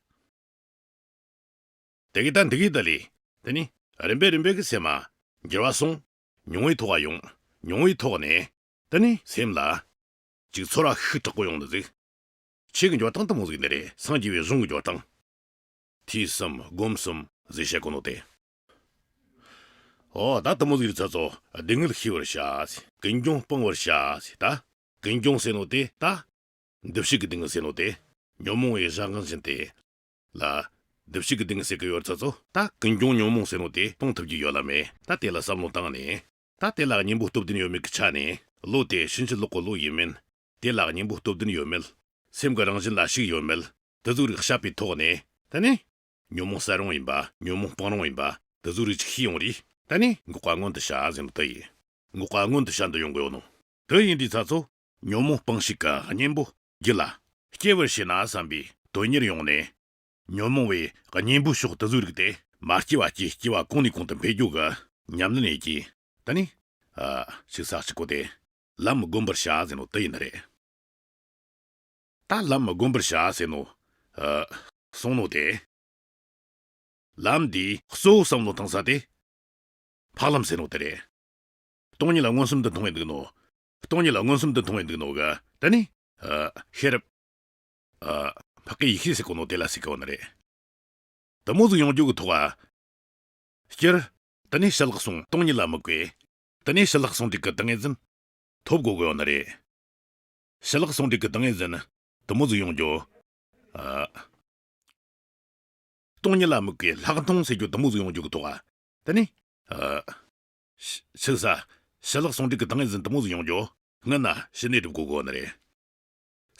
དེ་གི་ད་འདི་གི་ད་ལི། དེ་ནི་རིམ་པས་རིམ་པས་གི་སེམས་མ་འགྱུར་བ་སོང་། མྱོང་བའི་ཐོག་ག་ཡོང་། མྱོང་བའི་ཐོག་ནས། དེ་ནི་སེམས་ལ། ཅིག་ཚོར་བ་ཤུགས་དྲག་པོ་ཡོང་ནི་ཟིག་ཆོས་ཀྱི་འགྱུར་སྟངས་དེ་མོ་ཟིག་འདི་རེད། སངས་རྒྱས་པའི་གཞུང་གི་འགྱུར་སྟངས། ཐོས་བསམ་སྒོམ་གསུམ་ཟེར་བཤད་གོ་ནོ་དེ། ཨོ་ད་དེ་མོ་ཟིག་རེད་ཚ་ཚོ། སྡུག་བསྔལ་ཤེས་པར་བྱ། ཀུན་འབྱུང་སྤང་བར་བྱ། ད། ཀུན་འབྱུང་ཟེར་ནོ་དེ་ད། འདུ་བྱེད་ཀྱི་སྡུག་བསྔལ་ཟེར་ནོ་དེ། ཉོན་མོངས་པའི་གཞན་དབང་ཅན་དེ། ལ། འདུ་བྱེད་ཀྱི་སྡུག་བསྔལ་ཟེར་གི་ཡོད་ཚ་ཚོ། ད་ཀུན་འབྱུང་ཉོན་མོངས་ཟེར་ནོ་དེ་སྤང་ཐུབ་ཀྱི་ཡོད་ལ་མེད། ད་དེ་ལ་བསམ་བློ་བཏང་ནས། ད་དེ་ལ་གཉེན་པོ་སྟོབས་ལྡན་ཡོད་མེད་ཀྱི་ཆ་ནས། བློ་དེ་ཕྱིན་ཅི་ལོག་གི་བློ་ཡིན་མིན། དེ་ལ་གཉེན་པོ་སྟོབས་ལྡན་ཡོད་མེད། སེམས་ཀྱི་རང་བཞིན་ལ་ཞིག་ཡོད་མེད། དེ་ཚོའི་རིགས་དཔྱད་པའི་ཐོག་ནས། དེ་ནས། ཉོན་མོངས་གསལ་རུང་ཡིན་པ། ཉོན་མོངས་སྤང་རུང་ཡིན་པ། དེ་ཚོའི་རིགས་ཅིག་ཤེས་ཡོང་རེད། དེ་ནས་འགོག་པ་མངོན་དུ་བྱ་ཟེར་ནོ་དེ་ཡིན། འགོག་པ་མངོན་དུ་བྱ་འདི་ཡོང་གི་ཡོད་ནོ། དེ་ཡིན་དུས་ཚ་ཚོ། ཉོན་མོངས་སྤངས་ཤིག་གི་གཉེན་པོ་རྒྱུད་ལ་སྐྱེ་བར་བྱེད་ན་བསམ་པའི་དོན་གཉེར་ཡོང་ནས། ཉོན་མོངས་པའི་གཉེན་པོའི་ཕྱོགས་དེ་ཚོའི་རིགས་དེ་མ་སྐྱེ་བ་སྐྱེ། སྐྱེ་བ་གོང་ནས་གོང་དུ་འཕེལ་རྒྱུ་གི་ཉམས་ལེན་ཡེད་ཀྱི། ད་ནི། ཨ། ཞིག་ས་གཅིག་པོ་དེ། ལམ་བསྒོམ་པར་བྱ་ཟེར་ནོ་དེ་ཡིན་ནི་རེད། ད་ལམ་བསྒོམ་པར་བྱ་ཟེར་ནོ། ཨ། གསུང་ནོ་དེ། ལམ་འདིའི་གཙོ་བོ་བསམ་བློ་བཏང་ས་དེ། འཕགས་ལམ་ཟེར་ནོ་དེ་རེད། སྟོང་ཉིད་ལ་མངོན་སུམ་དུ་མཐོང་བའི་འདུག་ནོ། སྟོང་ཉིད་ལ་མངོན་སུམ་དུ་མཐོང་བའི་འདུག་ནོ་ག་ད་ནི། ཨ། ཤེས་རབ། ཨ། འཕགས་པའི་ཡེ་ཤེས་ཟེར་གོ་ནོ་དེ་ལ་ཟེར་གི་ཡོད་ནི་རེད། དེ་མོ་ཟིག་ཡོང་རྒྱུ་གི་ཐོག་ག་སྤྱིར། ད་ནི་ཞི་ལྷག་གསུང་སྟོང་ཉིད་ལ་དམིགས་པའི། ད་ནི་ཞི་ལྷག་ཟུང་འབྲེལ་གྱི་ཏིང་ངེ་འཛིན། ཐོབ་དགོས་གི་ཡོད་ནི་རེད། ཞི་ལྷག་ཟུང་འབྲེལ་གྱི་ཏིང་ངེ་འཛིན་དེ་མོ་ཟིག་ཡོང་རྒྱུ། ཨ། སྟོང་ཉིད་ལ་དམིགས་པའི་ལྷག་མཐོང་ཟེར་རྒྱུ་དེ་མོ་ཟིག་ཡོང་རྒྱུ་གི་ཐོག་ག་ད་ནི། ཨ། ཞི་ཞི་ས། ཞི་ལྷག་ཟུང་འབྲེལ་གྱི་ཏིང་ངེ་འཛིན་དེ་མོ་ཟིག་ཡོང་རྒྱུ། སྔོན་ན་ཕྱི་ནས་སྒྲུབ་དགོས་གི་ཡོད་ནི་རེད།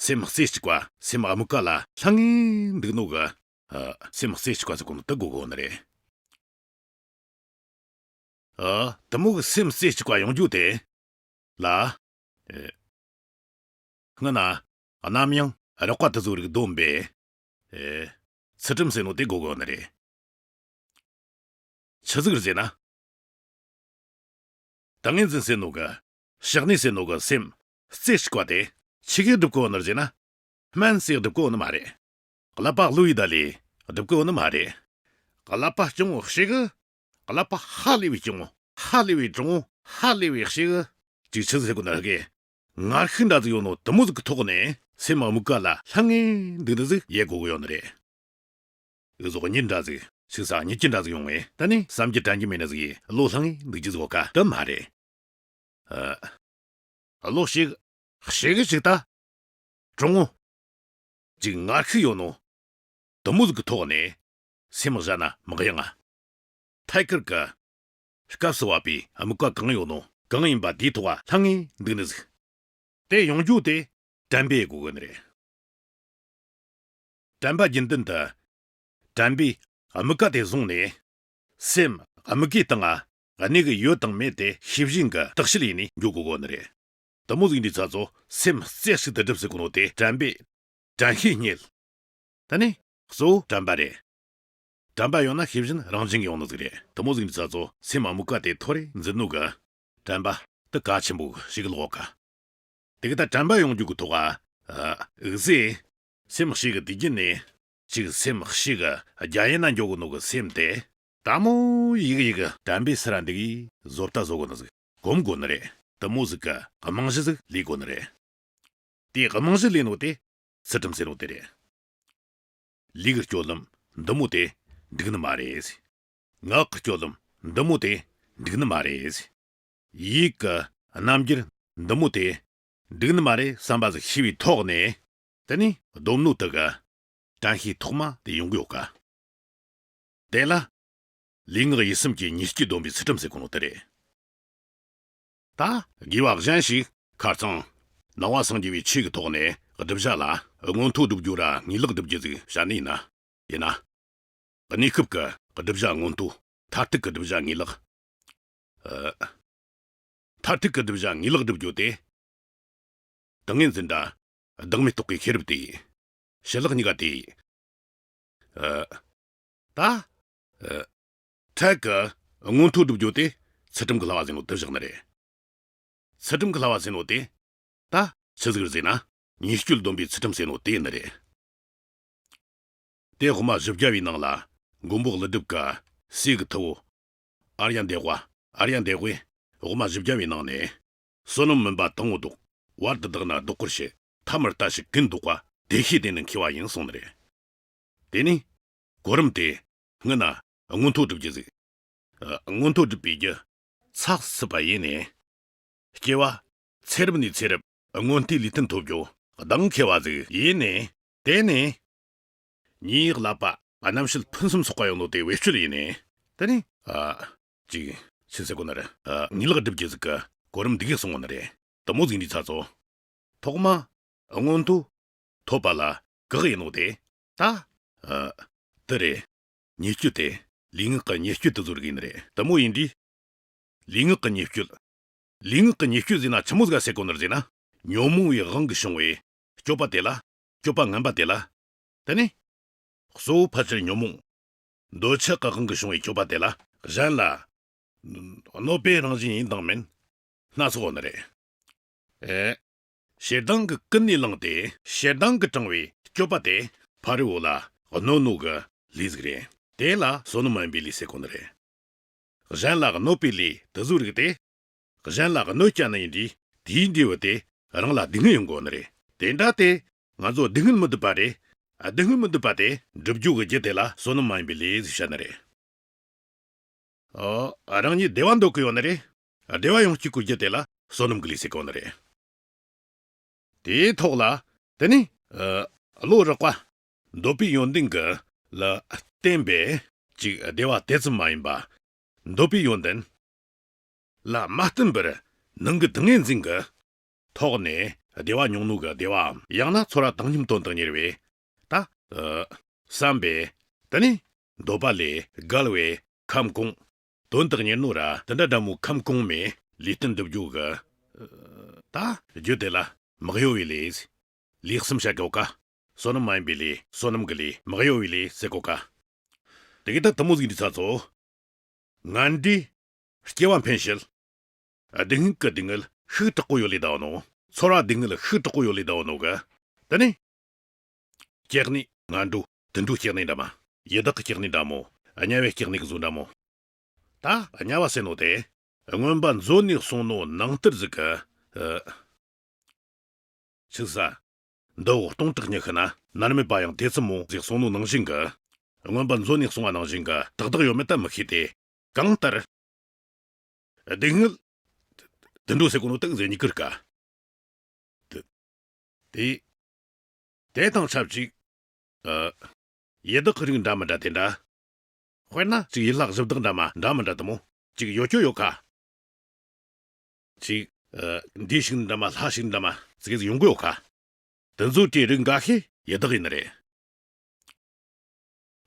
སེམས་རྩེ་གཅིག་པ། སེམས་དམིགས་པ་ལ་ལྷང་ངེ་འདུག་ནོ་གི། ཨ། སེམས་རྩེ་གཅིག་པ་ཟེར་གོ་ནོ་དེ་དགོས་གི་ཡོད་ནི་རེད། ཨ། དེ་མོ་གི་སེམས་རྩེ་གཅིག་པ་ཡོང་རྒྱུ་དེ་ལ། ཨེ། སྔོན་ན་རྣམ་གཡེང་རེག་པ་དེ་ཚོའི་རིགས་བསྡོམས་པས། ཨེ། ཚུལ་ཁྲིམས་ཟེར་ནོ་དེ་དགོས་གི་ཡོད་ནི་རེད། ཆི་ཟིག་རེད་ཟེར་ན། ཏིང་ངེ་འཛིན་ཟེར་ནོ་གི། ཞི་གནས་ཟེར་ནོ་གི་སེམས་རྩེ་གཅིག་པ་དེ་ཆི་གེ་སྒྲུབ་གི་ཡོད་ནི་རེད་ཟེར་ན། སྨན་ཟེར་སྒྲུབ་གི་ཡོད་ནི་མ་རེད། ཀླད་པ་བསླུ་བའི་ད་ལས་སྒྲུབ་གི་ཡོད་ནི་མ་རེད། ཀླད་པ་སྐྱོ་བོ་ཞེ་གི། ཀླད་པ་ཧ་ལས་པའི་སྐྱོ་བོ། ཧ་ལས་པའི་གྲང་བོ། ཧ་ལས་པའི་ཞེ་གི། ཅིག་ཆི་ཟེར་གོ་ནི་རེད་གི། ངར་ཤུགས་འདྲ་ཟིག་ཡོད་ནོ་དེ་མོ་ཟིག་གི་ཐོག་ནས་སེམས་དམིགས་པ་ལ་ལྷང་ངེ་འདུག་ནི་ཟིག་ཡེད་དགོས་གི་ཡོད་ནི་རེད། འུ་ཟོག་གཉིད་འདྲ་ཟིག་ཞིག་ས་གཉིད་ཀྱི་འདྲ་ཟིག་ཡོང་བས། ད་ནི་བསམ་རྒྱུ་དྲན་རྒྱུ་མེད་ནི་ཟིག་ཡིས་བློ་ལྷང་ངེ་འདུག་རྒྱུ་ཟིག་ཡོད་ཀ་དེ་མ་རེད། ཨ། བློ་ཞིག་ཞིག་གི་ཞིག་ད། གྲང་མོ། ཅིག་ངར་ཤུགས་ཡོད་ནོ། དེ་མོ་ཟིག་གི་ཐོག་ནས་སེམས་བཞག་ན་མི་གཡེང་ང་། ཐད་ཀར་གི། སྐབས་སུ་བབ་པའི་དམིགས་པ་གང་ཡོད་ནོ་གང་ཡིན་པ་དེའི་ཐོག་ལྷང་ངེ་འདུག་ནི་ཟིག་དེ་ཡོང་རྒྱུ་དེ་དྲན་པས་དགོས་གི་ནི་རེད། དྲན་པ་རྒྱུན་ལྡན་དུ། དྲན་པས་དམིགས་པ་དེ་བཟུང་ནས། སེམས་དམིགས་གི་སྟེང་ང་གནས་གི་ཡོད་དང་མེད་དེ་ཤེས་བཞིན་གི་བརྟག་དཔྱད་ཡེ་ནས་འགྱོ་དགོས་གོ་ནི་རེད། དེ་མོ་ཟིག་འདི་ཚ་ཚོ་སེམས་རྩེ་གཅིག་ཏུ་སྒྲིམ་ཟེར་གོ་ནོ་དེ་དྲན་པས་དྲན་ཤེས་རྙེད། ད་ནི་གཙོ་བོ་དྲན་པ་རེད། དྲན་པ་ཡོད་ན་ཤེས་བཞིན་རང་བཞིན་གྱིས་ཡོང་ནི་ཟིག་རེད། དེ་མོ་ཟིག་འདི་ཚ་ཚོ་སེམས་དམིགས་པ་དེ་ཐོ་རེ་འཛིན་ནོ་གི་དྲན་པ་དེ་གལ་ཆེན་པོ་ཞིག་ལོག་ག་དེ་གི་ད་དྲན་པ་ཡོང་རྒྱུ་གི་ཐོག་ཨ། འུག་ཟེ། སེམས་ཤེས་གི་དུས་རྒྱུན་ནས། ཅིག་སེམས་ཤེས་གི་རྒྱ་ཡན་ན་འཇོག་གི་ནོ་གི་སེམས་དེ། ད་མོ་ཡིག་ཡིག་གི་དྲན་པའི་སི་ར་འདི་གི་བཟོ་ལྟ་བཟོ་གི་ནི་ཟིག་གོམས་དགོ་ནི་རེད། དེ་མོ་ཟིག་གི་རྨང་གཞི་ཟིག་ལས་དགོ་ནི་རེད། དེ་རྨང་གཞི་ལས་ནོ་དེ་ཚུལ་ཁྲིམས་ཟེར་ནོ་དེ་རེད། ལུས་ཀྱི་སྤྱོད་ལམ་འདི་མོ་དེ་འགྲིག་ནི་མ་རེད། ངག་གི་སྤྱོད་ལམ་འདི་མོ་དེ་འགྲིག་ནི་མ་རེད། ཡིད་ཀྱི་རྣམ་འགྱུར་འདི་མོ་དེ་འགྲིག་ནི་མ་རེད་བསམ་པ་ཟིག་ཤེས་པའི་ཐོག་ནས། དེ་ནི་སྡོམ་ནོ་དེ་གི་དྲན་ཤེས་ཐོག་མ་དེ་ཡོང་གི་ཡོད་ཀ་དེ་ལ། ལུས་ངག་ཡིད་གསུམ་གྱི་ཉེས་སྤྱོད་སྡོམ་པའི་ཚུལ་ཁྲིམས་ཟེར་གོ་ནོ་དེ་རེད། ད་དགེ་བ་གཞན་ཞིག་ཁ་རྩང་། ནང་པ་སངས་རྒྱས་པའི་ཆོས་ཀྱི་ཐོག་ནས་སྒྲུབ་བྱ་ལ་མངོན་མཐོ་སྒྲུབ་རྒྱུ་ར་ངེས་ལེགས་སྒྲུབ་རྒྱུ་ཟིག་བྱ་ནི་ཡིན་ན། ཡིན་ན། གནས་སྐབས་ཀྱི་སྒྲུབ་བྱ་མངོན་མཐོ། མཐར་ཐུག་གི་སྒྲུབ་བྱ་ངེས་ལེགས། ཨ། མཐར་ཐུག་གི་སྒྲུབ་བྱ་ངེས་ལེགས་སྒྲུབ་རྒྱུ་དེ། ཏིང་ངེ་འཛིན་དང་བདག་མེད་རྟོགས་པའི་ཤེས་རབ་དེ། ཕྱི་ལོགས་གཉིས་ཀ་དེ། ཨ། ད། ཨ། འཕྲལ་གྱི་མངོན་མཐོ་སྒྲུབ་རྒྱུ་དེ་ཚུལ་ཁྲིམས་ཀྱི་བསླབ་པ་ཟེར་ནོ་དེ་བཞག་ནི་རེད། ཚུལ་ཁྲིམས་ཀྱི་བསླབ་པ་ཟེར་ནོ་དེ་ད་ཆི་ཟིག་རེད་ཟེར་ན། ཉེས་སྤྱོད་སྡོམ་པའི་ཚུལ་ཁྲིམས་ཟེར་ནོ་དེ་ཡིན་ནི་རེད། དེ་དབུ་མ་བཞི་བརྒྱ་པའི་ནང་ལ་མགོན་པོ་ཀླུ་སྒྲུབ་ཀྱི་སྲས་ཀྱི་ཐུ་བོ། ཨཱརྱ་དེ་ཝ། ཨཱརྱ་དེ་ཝས་དབུ་མ་བཞི་བརྒྱ་པའི་ནང་ནས། བསོད་ནམས་མུན་པ་དང་པོ་བཟློག་བར་དུ་བདག་ནི་བཟློག་པར་བྱེད། ཐ་མར་ལྟ་ཞིག་ཀུན་བཟློག་པ། བདེ་གཤེགས་དེ་ནི་མཁས་པ་ཡིན་གསུངས་ནི་རེད། དེ་ནས་གོ་རིམ་དེ་སྔོན་ན་མངོན་མཐོ་སྒྲུབ་རྒྱུ་ཟིག་ཨ། མངོན་མཐོ་སྒྲུབ་པའི་རྒྱུ་ཚགས་ཚུད་པ་ཡིན་ནས། སྐྱེ་བ་ཚེ་རབས་ནས་ཚེ་རབས་སྔོན་མཐའི་ལུས་རྟེན་ཐོབ་རྒྱུ་གདེང་མཁས་པ་ཟིག་ཡིན་ནས། དེ་ནས་ཉེས་ཡག་བསླབ་པ་རྣམ་བཤད་ཕུན་སུམ་ཚོགས་པ་ཡོད་ནོ་དེ་བེད་སྤྱོད་ཡིན་ནས། དེ་ནས་ཨ། ཅིག་ཆི་ཟེར་གོ་ནི་རེད། ཨ། ངེས་ལེགས་སྒྲུབ་རྒྱུ་ཟིག་གི་གོ་རིམ་འདི་གས་གསུངས་གོ་ནི་རེད། དེ་མོ་ཟིག་འདི་ཚ་ཚོ། ཐོག་མ་མངོན་མཐོ་ཐོབ་པ་ལ་བཀག་ཡིན་ནོ་དེ། ད། ཨ། དེ་རེད། ཉེས་སྤྱོད་དེ། ལུས་ངག་གི་ཉེས་སྤྱོད་དུ་བཟོ་རྒྱུ་ཡིན་ནི་རེད། དེ་མོ་ཡིན་དུས། ལུས་ངག་གི་ཉེས་སྤྱོད། ལུས་ངག་གི་ཉེས་སྤྱོད་ཟེར་ན་ཆི་མོ་ཟིག་ཟེར་གོ་ནི་རེད་ཟེར་ན། ཉོན་མོངས་པའི་དབང་གིས་བྱུང་བའི་སྤྱོད་པ་དེ་ལ། སྤྱོད་པ་ངན་པ་དེ་ལ། དེ་ནི། གཙོ་བོ་ཕལ་ཆེར་ཉོན་མོངས། འདོད་ཆགས་ཀྱི་དབང་གིས་བྱུང་བའི་སྤྱོད་པ་དེ་ལ་གཞན་ལ་གནོད་པའི་རང་བཞིན་ཡིན་དང་མིན་སྣ་ཚོགས་ཡོད་ནི་རེད། ཨེ། ཞེ་སྡང་གིས་ཀུན་ནས་བསླངས་ཏེ་ཞེ་སྡང་གིས་དྲངས་པའི་སྤྱོད་པ་དེ་ཕ་རོལ་པོ་ལ་གནོད་ནོ་གི་ལས་ཟིག་རེད། དེ་ལ་བསོད་ནམས་མ་ཡིན་པའི་ལས་ཟེར་གོ་ནི་རེད། གཞན་ལ་གནོད་པའི་ལས་དེ་ཚོའི་རིགས་དེ། གཞན་ལ་གནོད་བསྐྱལ་ནི་ཡིན་དུས་དེའི་འབྲས་བུ་དེ་རང་ལ་སྡུག་བསྔལ་ཡོང་གོ་ནི་རེད། དེ་འདྲ་དེ་ང་ཚོ་སྡུག་བསྔལ་མི་འདོད་པ་རེད། སྡུག་བསྔལ་མི་འདོད་པ་དེ་འགྲུབ་རྒྱུ་གི་རྒྱུ་དེ་ལ་བསོད་ནམས་མ་ཡིན་པའི་ལས་ཟེར་བཤད་ནི་རེད། ཨོ། རང་ཉིད་བདེ་བ་འདོད་གི་ཡོད་ནི་རེད། བདེ་བ་ཡོང་བཅུག་གི་རྒྱུ་དེ་ལ་བསོད་ནམས་ཀྱི་ལས་ཟེར་གོ་ནི་རེད། དེའི་ཐོག་ལ་དེ་ནི། ཨ། བློ་རགས་པ། འདོད་པའི་ཡོན་ཏན་གྱི་ལ་བརྟེན་པའི་ཅིག་བདེ་བ་དེ་ཙམ་མ་ཡིན་པ། འདོད་པའི་ཡོན་ཏན་ལ་མ་བརྟེན་པར་ནང་གི་ཏིང་ངེ་འཛིན་གྱི་ཐོག་ནས་བདེ་བ་མྱོང་ནོ་གི་བདེ་བའམ། ཡང་ན་ཚོར་བ་དང་མཉམ་དོན་དུ་གཉེར་བའི། ད། ཨ། བསམ་པས། དེ་ནི་འདོད་པ་ལས་བརྒལ་བའི་ཁམས་གོང་དོན་དུ་གཉེར་ནོ་ར་དེ་འདྲ་འདྲ་མོ་ཁམས་གོང་མའི་ལུས་རྟེན་འགྲུབ་རྒྱུ་གི། ཨ། ད་རྒྱུ་དེ་ལ་མི་གཡོ་བའི་ལས། ལས་གསུམ་བྱ་དགོས་ཀ་བསོད་ནམས་མ་ཡིན་པའི་ལས། བསོད་ནམས་ཀྱི་ལས། མི་གཡོ་བའི་ལས་ཟེར་གོ་ཀ་དེ་གི་ད་དེ་མོ་ཟིག་འདི་ཚ་ཚོ། ངན་འབྲས་སྐྱེ་བ་འཕེན་བྱེད། སྡུག་བསྔལ་གྱི་སྡུག་བསྔལ་ཤུགས་དྲག་པོ་ཡོད་ལེ་ད་བ་ནོ། ཚོར་བ་སྡུག་བསྔལ་ཤུགས་དྲག་པོ་ཡོད་ལེ་ད་བ་ནོ་གི། དེ་ནི། སྐྱེ་གནས་ངན་འགྲོ་དུད་འགྲོའི་སྐྱེ་གནས་འདྲ་མོ། ཡི་དྭགས་ཀྱི་སྐྱེ་གནས་འདྲ་མོ། དམྱལ་བའི་སྐྱེ་གནས་ཀྱི་བཟོ་འདྲ་མོ། ད་དམྱལ་བ་ཟེར་ནོ་དེ། མངོན་པ་མཛོད་ནས་གསུངས་ནོ་ནང་ལྟར་ཟིག་གི། ཨ། ཆི་ཟེར། འདི་འོག་སྟོང་ཕྲག་ཉི་ཤུ་ན་ནར་མེད་པ་ཡང་དེ་ཙམ་མོ་ཟིག་གསུངས་ནོ་ནང་བཞིན་གི། མངོན་པ་མཛོད་ནས་གསུངས་པ་ནང་བཞིན་གི་ཏག་ཏག་ཡོད་མེད་ད་མི་ཤེས་ཏེ། གང་ལྟར། སྡུག་བསྔལ། དུད་འགྲོ་ཟེར་གོ་ནོ་ཏག་ཟེར་ཉིད་ཀིར་ཀ་དེ། དེ། དེ་དང་ཆབས་ཅིག་ཨ། ཡི་དྭགས་རིགས་འདྲ་མི་འདྲ་དེ་འདྲ། དཔེར་ན་ཅིག་ཡུལ་ལྷ་གཞི་བདག་འདྲ་མ་འདྲ་མི་འདྲ་དེ་མོ། ཅིག་ཡོད་རྒྱུ་ཡོད་ཁ། ཅིག་ཨ། འདི་ཞིག་འདྲ་མ་ལྷ་ཞིག་འདྲ་མ་ཙི་གེ་ཟིག་ཡོང་གི་ཡོད་ཁ། དེ་ཚོ་དེ་རིགས་འགའ་ཤས་ཡི་དྭགས་ཡིན་ནི་རེད།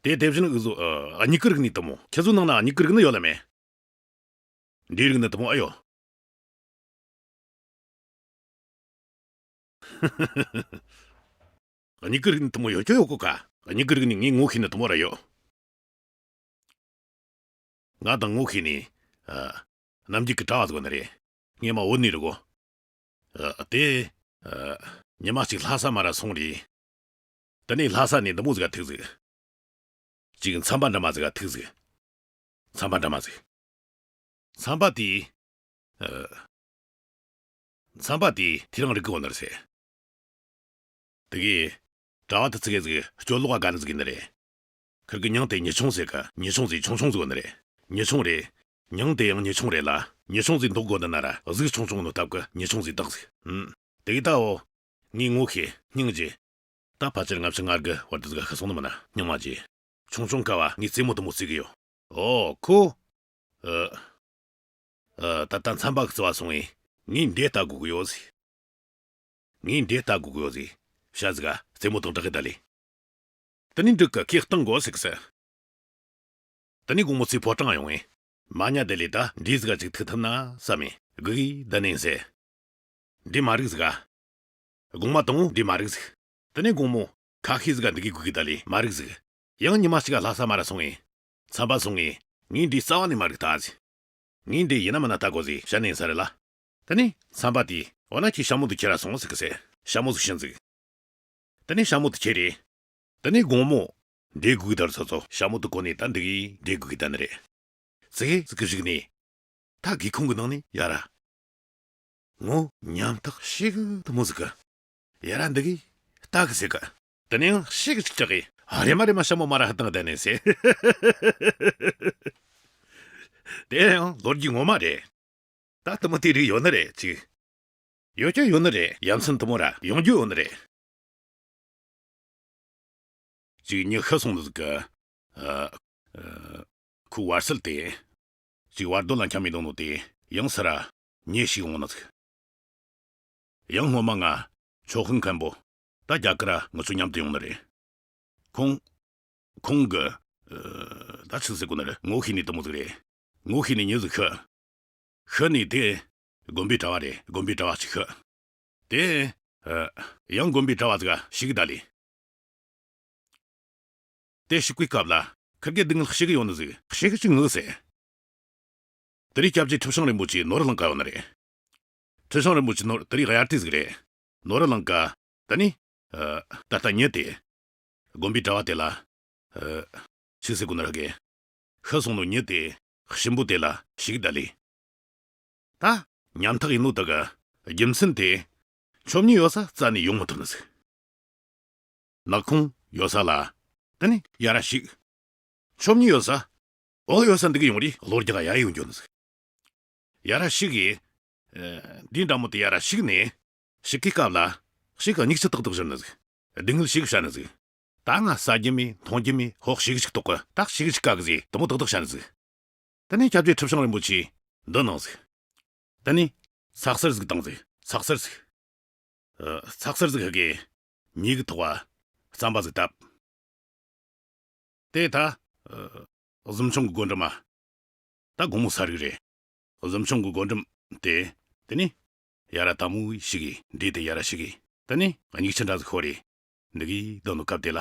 དེ་དེ་བཞིན་འུ་ཚོ་ཨ། མྱི་གི་རིགས་ནི་དེ་མོ། ཁྱེད་ཚོ་ནང་ན་མྱི་གི་རིགས་ནི་ཡོད་ལ་མེད། འདིའི་རིགས་ནི་དེ་མོ་ཨེ་ཡོད། མྱི་གི་རིགས་ནི་དེ་མོ་ཡོད་རྒྱུ་ཡོད་གོ་ཁ། མྱི་གི་རིགས་ནི་ངས་ངོ་ཤེས་ནི་དེ་མོ་ར་ཡོད། ང་དང་ངོ་ཤེས་ནི། ཨ། ནམ་རྒྱུན་གི་གྲྭ་བ་ཟིག་ཡོད་ནི་རེད། སྔས་མ་བོད་ནས་རེད་གོ། ཨ། དེ། ཨ། ཉི་མ་གཅིག་ལྷ་ས་མར་ར་སོང་རེད། དེ་ནས་ལྷ་ས་ནས་འདི་མོ་ཟིག་ག་ཐུག་ཟིག་ཅིག་མཚམས་པ་འདྲ་མ་ཟིག་ག་ཐུག་ཟིག་མཚམས་པ་འདྲ་མ་ཟིག་མཚམས་པ་དེ། ཨ། མཚམས་པ་དེ་དེ་རིང་རིག་གི་ཡོད་ནི་རེད་ཟེར། དེ་གི། གྲྭ་བ་དེ་ཙི་གེ་ཟིག་སྐྱོ་ལོག་ག་དགའ་ནི་ཟིག་ཡིན་ནི་རེད། ཁིར་གི་མྱིང་དེ་མྱི་ཆུང་ཟེར་གི། མྱི་ཆུང་ཟིག་ཆུང་ཆུང་ཟིག་ཡོད་ནི་རེད། མྱི་ཆུང་རེད། མྱིང་དེ་ཡང་མྱི་ཆུང་རེད་ལ། མྱི་ཆུང་ཟིག་འདོགས་དགོས་ནི་ན་ར་གཟུགས་ཆུང་ཆུང་ནོ་སྟབས་གི་མྱི་ཆུང་ཟིག་བཏགས་ཟིག་ཨུམ། དེ་གི་ད་འོ། ངས་ངོ་ཤེས་སྙིང་རྗེ། ད་ཕལ་ཆེར་སྔ་ཕྱི་ང་དགུ་བར་དུ་ཟིག་ཤི་སོང་ནི་མིན་ན། སྙིང་མ་རྗེ། ཆུང་ཆུང་སྐབས་བ་ངས་རྩེད་མོ་དེ་མོ་རྩེ་གི་ཡོད། ཨོ་ཁོ། ཨ། ཨ། ད་ལྟ་མཚམས་པ་གི་རྩེ་བ་སོང་ངས། ངས་འདི་ལྟ་དགོས་གི་ཡོད་ཟེར། ངས་འདི་ལྟ་དགོས་གི་ཡོད་ཟེར། བྱ་ཟིག་ག་རྩེད་མོ་དང་སྦྲགས་གི་ད་ལེ། དེ་ནས་འགྲིག་གི། ཁོས་བཏང་དགོས་ཟེར་གི་ཟེར། དེ་ནས་དགོང་མོ་ཚེ་ཕོ་བྲང་ཡོང་ངས། མ་ཉལ་དེ་ལས་ད་འདི་ཟིག་ག་ཅིག་ཐུག་ཐུབ་ན་བསམ་མེ་སྒུག་གི་བསྡད་ནས་ཟེར། འདི་མ་རིག་ཟིག་ག་དགོང་མོ་དང་འདི་མ་རིག་ཟིག་དེ་ནས་དགོང་མོ་ཁ་ཤས་ཟིག་ག་འདི་གི་སྒུག་གི་ད་ལེ་མ་རིག་ཟིག་ཡང་ཉི་མ་གཅིག་ག་ལྷ་ས་མར་ར་སོང་ངས། མཚམས་པ་སོང་ངས། ངས་འདི་རྩ་བ་ནས་མ་རིག་ད་ཟེར། ངས་འདི་ཡིན་ན་མིན་ན་ལྟ་དགོས་ཟེར་བཤད་ནས་ས་རེད་ལ། དེ་ནས་མཚམས་པ་དེས། འོ་ན་ཁྱོས་ཞྭ་མོ་དེ་ཁྱེར་ར་སོང་ཟེར་གི་ཟེར། ཞྭ་མོ་ཟིག་བྱིན་ཟིག་དེ་ནས་ཞྭ་མོ་དེ་ཁྱེར་རེ། དེ་ནས་དགོང་མོ། འདྲེ་སྒུག་དར་ཚོ་ཚོ་ཞྭ་མོ་དེ་གོན་ནས་ད་འདི་གི་འདྲེ་སྒུག་གི་ད་ནི་རེད། ཙི་གེ་ཙི་གེ་ཞིག་ནས། ད་སྒེའུ་ཁུང་གི་ནང་ནས་ཡ་ར། ངོ་ཉམ་ཐག་ཤེ་གི་དེ་མོ་ཟིག་གི་ཡ་ར་འདི་གི་ལྟ་གི་ཟེར་གི་དེ་ནས་ཡང་ཤེ་གི་ཅིག་ཅག་གི་རེ་མ་རེ་མ་ཞྭ་མོ་མར་ར་ཧ་ཏང་ད་ནས་ཟེར། དེ་ཡང་ལོ་རྒྱུས་ངོ་མ་རེད། ད་དེ་མོ་དེ་རིགས་ཡོད་ནི་རེད་ཅིག་ཡོད་ཀྱང་ཡོད་ནི་རེད། ཡ་མཚན་དེ་མོ་ར་ཡོང་རྒྱུ་ཡོད་ནི་རེད། ཅིག་མྱི་ཤི་སོང་ནི་ཟིག་གི་ཨ། ཨ། ཁོའི་བར་སྲིད་དེ། ཅིག་བར་དོ་ལ་འཁྱམ་མི་འདུག་ནོ་དེ་ཡང་སར་ར་མྱི་ཞིག་འོང་ནི་ཟིག་ཡང་སྔོན་མ་ང་ཆོ་ཧུན་མཁན་པོ་ད་རྒྱ་གར་ར་ང་ཚོ་མཉམ་དུ་ཡོང་ནི་རེད། ཁོང་། ཁོང་གི་ཨ། ད་ཆི་ཟེར་གོ་ནི་རེད། ངོ་ཤེས་ནི་དེ་མོ་ཟིག་རེད། ངོ་ཤེས་ནི་མྱི་ཟིག་ཤི། ཤི་ནི་དེ། དགོན་པའི་གྲྭ་བ་རེད། དགོན་པའི་གྲྭ་བ་ཅིག་ཤི། དེ། ཨ། ཡང་དགོན་པའི་གྲྭ་བ་ཟིག་ག་ཞིག་ད་ལི། དེ་ཞིག་པའི་སྐབས་ལ་ཁིར་གེ་སྡུག་བསྔལ་ཞིག་ཡོང་ནི་ཟིག་ཞིག་ཅིག་ངུ་ཟེར། དེ་རིང་སྐྱབས་རྗེ་ཁྲི་བྱང་རིན་པོ་ཆེ་ནོར་བུ་གླིང་ག་ཡོང་ནི་རེད། ཁྲི་བྱང་རིན་པོ་ཆེ་ནོར་དེ་རིང་དབྱར་དུས་ཟིག་རེད། ནོར་བུ་གླིང་ག་ད་ནི། ཨ། ད་ལྟ་ཉི་དེ། དགོན་པའི་གྲྭ་བ་དེ་ལ། ཨ། ཆི་ཟེར་གོ་ནི་ར་གི་ཤི་སོང་ནོ་ཉི་དེ་གཤིན་པོ་དེ་ལ་ཞིག་ད་ལི། ད་ཉམ་ཐག་ཡིན་ནོ་དག་གི་རྒྱུ་མཚན་དེ། ཆོ་མྱི་ཡོད་ས་རྩ་ནས་ཡོང་མི་ཐུབ་ནི་ཟིག་ནག་ཁུང་ཡོད་ས་ལ། དེ་ནས་ཡ་ར་ཞིག་ཆོ་མྱི་ཡོད་ས། འོག་ཡོད་ས་འདི་གི་ཡོང་རེ་གློ་རྒྱག་ཡ་ཡི་ཡོང་རྒྱུ་ནི་ཟིག་ཡ་ར་ཞིག་གིས། ཨ། འདི་འདྲ་མོ་དེ་ཡ་ར་ཞིག་ནས། ཞིག་གི་སྐབས་ལ། ཞིག་གི་མྱིག་ཆུ་ཏག་ཏག་བཞུར་ནི་ཟིག་སྡུག་བསྔལ་ཞིག་བྱ་ནི་ཟིག་ད་ང་ཟ་རྒྱུ་མེད་འཐུང་རྒྱུ་མེད་ཧོག་ཞིག་ཞིག་ཏོག་གི་ད་ཞིག་ཞིག་ག་གི་ཟིག་དེ་མོ་ཏག་ཏག་བྱ་ནི་ཟིག་དེ་ནས་སྐྱབས་རྗེ་ཁྲི་བྱང་རིན་པོ་ཆེ་འདི་གནང་ཟིག་དེ་ནས་ཚགས་གསེར་ཟིག་བཏང་ཟིག་ཚགས་གསེར་ཟིག་ཨ། ཚགས་གསེར་ཟིག་ཧི་གེ་མྱིག་གི་ཐོག་བ་རྩམ་པ་ཟིག་བཏབ། དེ་ད། ཨ། གཟིམ་ཆུང་གི་སྒོ་འགྲམ་མ། ད་དགོང་མོ་ས་རིག་རེད། གཟིམ་ཆུང་གི་སྒོ་འགྲམ་དེ། དེ་ནས། ཡ་ར་དལ་མོ་ཞིག་གིས་འདྲེ་དེ་ཡ་ར་ཞིག་གིས། དེ་ནས་མྱིག་ཆུ་འདྲ་ཟིག་ཤོར་རེ། འདི་གིས་སྡོད་ནོ་སྐབས་དེ་ལ།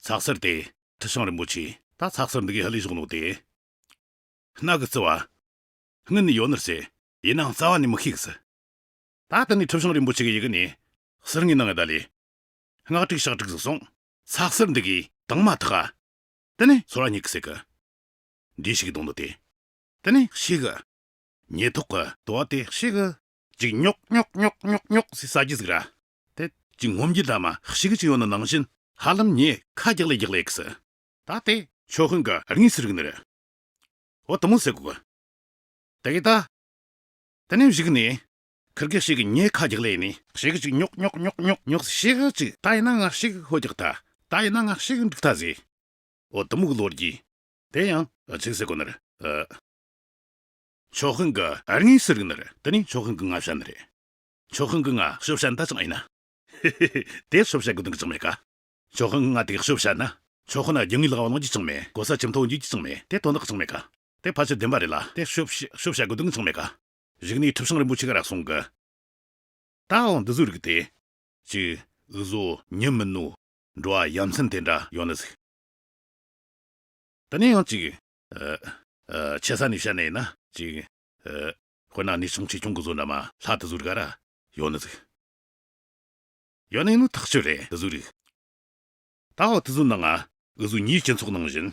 ཚགས་གསེར་དེ། ཁྲི་བྱང་རིན་པོ་ཆེ། ད་ཚགས་གསེར་འདི་གིས་ཧ་ལས་བཞག་ནོ་དེ། སྣ་གི་རྩི་བ། སྔུན་ནས་ཡོད་ནི་རེད། ཡིན་ནའང་རྩ་བ་ནས་མི་ཤེས་གི་ཟེར། ད་དེ་ནས་ཁྲི་བྱང་རིན་པོ་ཆེ་གི་ཡི་གེ་ནས་ཟུར་ངོས་ནང་ང་བསྡད་ལས། སྔགས་དྲུག་ཕྱག་དྲུག་ཟིག་སོང་། ཚགས་གསེར་འདི་གིས་དྭངས་མ་ཐག་ག་དེ་ནས་ཚོར་བ་རྙེད་གི་ཟེར་གི། འདྲེ་ཞིག་གི་གདོང་དུ་དེ། དེ་ནས་ཞིག་གི། མྱི་ཐོག་གི་དུ་བ་དེ་ཞིག་གི། ཅིག་ཉོག་ཉོག་ཉོག་ཉོག་ཉོག་ཟེར་ཟ་རྒྱུ་ཟིག་ར། དེ་ཅིག་ངོམ་རྒྱུ་འདྲ་མ་ཞིག་གི་ཅིག་ཡོད་ནི་ནང་བཞིན་ཧ་ལམ་མྱི་ཁ་རྒྱག་ལེ་རྒྱག་ལེ་གི་ཟེར། ད་དེ་ཆོ་ཧུན་གི་དངོས་སུ་རིག་ནི་རེད། འོ་དེ་མོ་ཟེར་གོ་གི། དེ་གི་ད། དེ་ནས་གཞུག་ནས། ཁིར་གེ་ཞིག་གི་མྱི་ཁ་རྒྱག་ལེ་ནས་ཞིག་གི་ཅིག་ཉོག་ཉོག་ཉོག་ཉོག་ཉོག་ཞིག་གི་ཅིག་ད་ཡིན་ན་ང་ཞིག་ཧོ་རྒྱག་ད། ད་ཡིན་ན་ང་ཞིག་འགྲིག་ད་ཟེར། འོ་དེ་མོ་གི་ལོ་རྒྱུས། དེ་ཡང་ཨ་ཅིག་ཟེར་གོ་ནི་རེད། ཨ། ཆོ་ཧན་གི་ཨར་ངེས་སུ་རིག་ནི་རེད། དེ་ནས་ཆོ་ཧན་གི་ང་བཤད་ནི་རེད། ཆོ་ཧན་གི་ང་ཤོབ་བཤད་ད་ཅང་ཡིན་ན། དེ་ཤོབ་བཤད་གི་དུང་གི་ཅང་མེད་ཀ། ཆོ་ཧན་གི་ང་དེ་ཤོབ་བཤད་ན། ཆོ་ཧན་ན་རྒྱུ་དངོས་ལག་བ་ལོང་གི་ཅང་མེད། གོ་ས་ཁྱིམ་ཐོག་འཇུག་གི་ཅང་མེད། དེ་དོན་དག་ཅང་མེད་ཀ། དེ་ཕལ་ཆེར་བདེན་པ་རེད་ལ། དེ་ཤོབ་ཤོབ་བཤད་གི་དུང་གི་ཅང་མེད་ཀ། རིག་གནས་ཁྲི་བྱང་རིན་པོ་ཆེ་ག་ར་གསུང་གི། ད་འོ་འདི་ཚོ་རིག་དེ། ཅིག་འུ་ཟོ་ཉི་མིན་ནོ། འགྲོ་བ་ཡ་མཚན་དེ་འདྲ་ཡོད་ནི་ཟིག། དེ་ནས་ཡང་ཅིག་ཨ། ཨ། ཆེ་ས་ནས་བཤད་ནས་ཡིན་ན་ཅིག་ཨ། དཔེར་ན་གནས་ཆུང་ཆེ་ཆུང་གི་བཟོ་འདྲ་མ་ལྷ་དེ་ཚོ་རིག་ག་ར་ཡོད་ནི་ཟིག། ཡོད་ནི་ཡིན་ནོ་ཐག་ཆོད་རེད། དེ་ཚོ་རིག། ད་འོ་དེ་ཚོའི་ནང་ང་འུ་ཟོ་མིའི་སྤྱི་ཚོགས་ནང་བཞིན་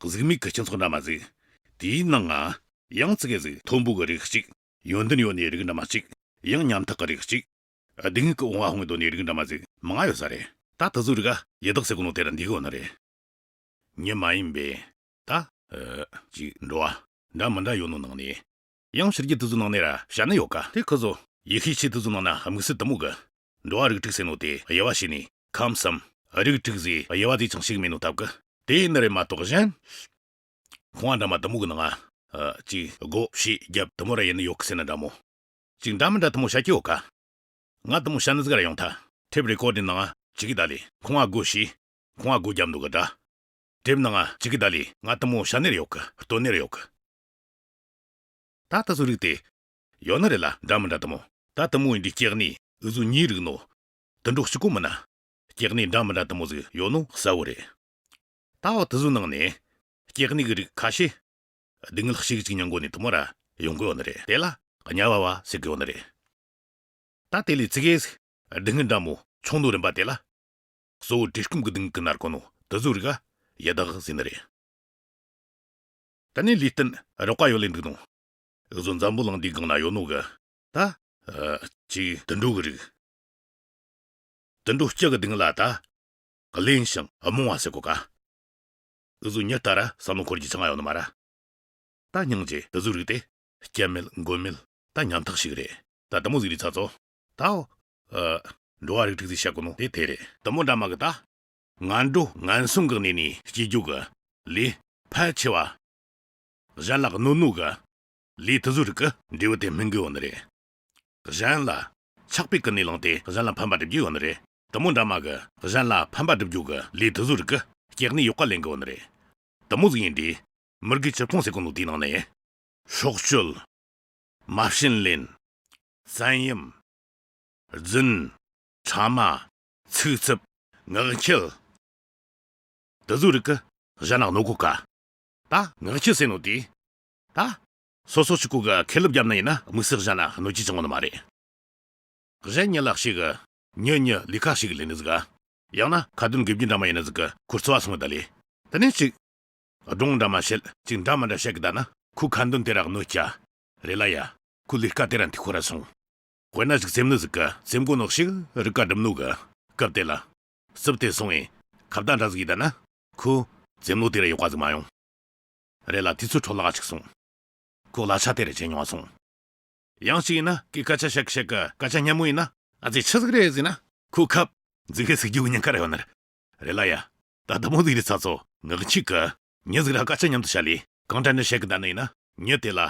གཟུགས་མེད་ཀྱི་སྤྱི་ཚོགས་འདྲ་མ་ཟིག། དེའི་ནང་ང་ཡང་ཙི་གེ་ཟིག་མཐོན་པོ་གི་རིགས་གཅིག། ཡོན་ཏན་ཡོད་ནི་རིགས་འདྲ་མ་གཅིག། ཡང་ཉམ་ཐག་གི་རིགས་གཅིག། སྡུག་བསྔལ་གྱི་བང་བ་ཧོང་གི་སྡོད་ནི་རིགས་འདྲ་མ་ཟིག་མང་ང་ཡོད་ས་རེད། ད་དེ་ཚོའི་རིགས་ཡི་དྭགས་ཟེར་གོ་ནོ་དེ་ར་འདི་གི་ཡོད་ནི་རེད། མི་མ་ཡིན་པའི་ད་ཨ། ཅིག་འགྲོ་བ་འདྲ་མི་འདྲ་ཡོད་ནོ་ནང་ནས། ཡང་ཕྱི་རྒྱལ་དེ་ཚོའི་ནང་ནས་ར་བཤད་ནི་ཡོད་ཀ། དེ་ཁོ་ཚོ་ཡེ་ཤུའི་ཆོས་དེ་ཚོའི་ནང་ན་དམིགས་བསལ་དེ་མོ་གི་འགྲོ་བ་རིགས་དྲུག་ཟེར་ནོ་དེ་དབྱེ་བ་ཕྱེ་ནས་ཁམས་གསུམ་རིགས་དྲུག་ཟེར་དབྱེ་བ་དེ་ཅང་ཕྱེ་གི་མེད་ནོ་སྟབས་ཀི། དེ་ཡིན་ནི་རེད་མ་གཏོགས་གཞན། ཁང་བ་འདྲ་མ་དེ་མོ་གི་ནང་ང་ཨ། ཅིག་སྒོ་ཕྱེ་རྒྱབ་དེ་མོ་ར་ཡིན་ནི་ཡོད་གི་ཟེར་ན་འདྲ་མོ། ཅིག་འདྲ་མི་འདྲ་དེ་མོ་བཤད་ཀྱི་ཡོད་ཀ། ང་དེ་མོ་བཤད་ནི་ཟིག་ར་ཡོང་ཐལ། ཊེབ་རི་ཀོར་ཌིང་ནང་ང་ཅིག་གི་ད་ལི་ཁང་བ་སྒོ་ཕྱེ། ཁང་བ་སྒོ་རྒྱབ་འདུག་གི་འདྲ། ཊེབ་ནང་ང་ཅིག་གི་ད་ལི་ང་དེ་མོ་བཤད་ནི་ར་ཡོད་གི། སྟོན་ནི་ར་ཡོད་གི། ད་དེ་ཚོའི་རིགས་དེ་ཡོད་ནི་རེད་ལ། འདྲ་མི་འདྲ་དེ་མོ། ད་དེ་མོ་ཡིན་དུས་སྐྱེ་གནས་འུ་ཟོ་མིའི་རིགས་ནོ། དུད་འགྲོ་གཅིག་པོ་མིན་ན། སྐྱེ་གནས་འདྲ་མི་འདྲ་དེ་མོ་ཟིག་ཡོད་ནོ་གསལ་བོ་རེད། ད་འོ་དེ་ཚོའི་ནང་ནས་སྐྱེ་གནས་ཀྱི་རིགས་ཁ་ཤས་སྡུག་བསྔལ་ཞེ་གི་ཅིག་མྱོང་གོ་ནི་དེ་མོ་ར་ཡོང་གི་ཡོད་ནི་རེད། དེ་ལ་དམྱལ་བ་བ་ཟེར་གི་ཡོད་ནི་རེད། ད་དེ་ལས་ཙི་གེ་ཟིག་སྡུག་བསྔལ་འདྲ་མོ་ཆུང་ནོ་རིམ་པ་དེ་ལ། གཙོ་བོ་བཀྲེས་སྐོམ་གྱི་སྡུག་བསྔལ་གྱིས་མནར་གོ་ནོ་དེ་ཚོའི་རིགས་ཡི་དྭགས་ཟེར་ནི་རེད། དེ་ནས་ལུས་རྟེན་རགས་པ་ཡོད་ལེ་འདུག་ནོ། འུ་ཟོ་འཛམ་བུ་གླིང་འདིའི་སྒང་ན་ཡོད་ནོ་གི། ད་ཨ། ཅིག་དུད་འགྲོ་གི་རིགས། དུད་འགྲོ་སྤྱི་གི་སྡུག་བསྔལ་ལ་ད་གླེན་ཞིང་རྨོངས་པ་ཟེར་གོ་ཀ། འུ་ཟོ་མྱི་ལྟར་བསམ་བློ་འཁོར་རྒྱུ་ཅང་ཡོད་ནི་མ་ར། ད་སྙིང་རྗེ་དེ་ཚོའི་རིགས་དེ་སྐྱིད་མེད་མགོན་མེད་ད་ཉམ་ཐག་ཞིག་རེད། ད་དེ་མོ་ཟིག་རེད་ཚ་ཚོ། ད་འོ། ཨ། འགྲོ་བ་རིགས་དྲུག་ཟེར་བཤད་གོ་ནོ་དེ་དེ་རེད། དེ་མོ་འདྲ་མ་གི་ད། ངན་འགྲོ་ངན་སོང་གི་གནས་ནས་སྐྱེ་རྒྱུ་གི་ལས་ཕལ་ཆེ་བ། གཞན་ལ་གནོད་ནོ་གི་ལས་དེ་ཚོའི་རིགས་ཀྱི་འབྲས་བུ་དེ་སྨིན་གི་ཡོད་ནི་རེད། གཞན་ལ་ཆགས་པའི་ཀུན་ནས་བསླངས་ཏེ་གཞན་ལ་ཕན་པ་སྒྲུབ་རྒྱུ་ཡོད་ནི་རེད། དེ་མོ་འདྲ་མ་གི་གཞན་ལ་ཕན་པ་སྒྲུབ་རྒྱུ་གི་ལས་དེ་ཚོའི་རིགས་ཀྱི་སྐྱེ་གནས་ཡོག་ག་ལེན་གི་ཡོད་ནི་རེད། དེ་མོ་ཟིག་ཡིན་དུས་མི་དགེ་བཅུ་སྤོང་ཟེར་གོ་ནོ་དེའི་ནང་ནས། སྲོག་གཅོད། མ་བྱིན་ལེན། བཙན་གཡེམ། རྫུན། ཕྲ་མ། ཚིག་རྩུབ། ངག་འཁྱལ། དེ་ཚོའི་རིགས་ཀྱིས་གཞན་ལ་གནོད་གོ་ཀ། ད་ངག་འཁྱལ་ཟེར་ནོ་དེ། ད་སོ་སོ་གཅིག་པོ་གིས་ཁེར་ལབ་བརྒྱབ་ན་ཡིན་ན་དམིགས་བསལ་གཞན་ལ་གནོད་རྒྱུ་ཅང་ཡོད་ནི་མ་རེད། གཞན་མྱི་ལ་ཞིག་གིས་མྱི་མྱི་ལས་ཀ་ཞིག་ལས་ནི་ཟིག་ག། ཡང་ན་ཁ་འདོན་དགེ་རྒྱུ་འདྲ་མ་ཡིན་ནི་ཟིག་གི་ཁུར་ཚོ་བ་སོང་ད་ལེ། དེ་ནས་ཅིག་སྒྲུང་འདྲ་མ་བཤད། ཅིག་འདྲ་མི་འདྲ་བཤད་གི་ད་ན་ཁོའི་ཁ་འདོན་དེ་ར་གནོད་ཀྱ། རེད་ལ་ཡ། ཁོའི་ལས་ཀ་དེ་ར་འཐུས་ཁོ་ར་སོང་། དཔེར་ན་ཞིག་སེམས་ནི་ཟིག་གི་སེམས་གོ་ནོ་ཞིག་རིག་ག་སྒྲུབ་ནོ་གི་སྐབས་དེ་ལ། རྩུབ་སྟེ་སོང་ངས་ཁ་བརྡ་འདྲ་ཟིག་ཡིན་ད་ན། ཁོ་སེམས་ནོ་དེ་ར་ཡོག་ག་ཟིག་མ་ཡོང་། རེད་ལ་དུས་ཚོད་འཕྲོ་བརླག་ཅིག་སོང་། ཁོ་གླ་ཆ་དེ་ར་ཆད་མྱོང་སོང་། ཡང་ཅིག་ཡིན་ན་ཁོས་སྐད་ཆ་བཤད་གི་བཤད་གི་སྐད་ཆ་སྙན་མོ་ཡིན་ན། ཨ་ཙི་ཆི་ཟིག་རེད་ཟེར་ན། ཁོ་ཁབ་ཟིག་གི་ཟིག་རྒྱུ་ཉེན་ཁ་ར་ཡོད་ནི་རེད་ལ་ཡ། ད་དེ་མོ་ཟིག་རེད་ཚ་ཚོ། ངག་འཁྱལ་གི་མྱི་ཟིག་ར་སྐད་ཆ་མཉམ་དུ་བཤད་ལེ་གང་དྲན་ནས་བཤད་གི་ད་ནི་ཡིན་ན། མྱི་དེ་ལ་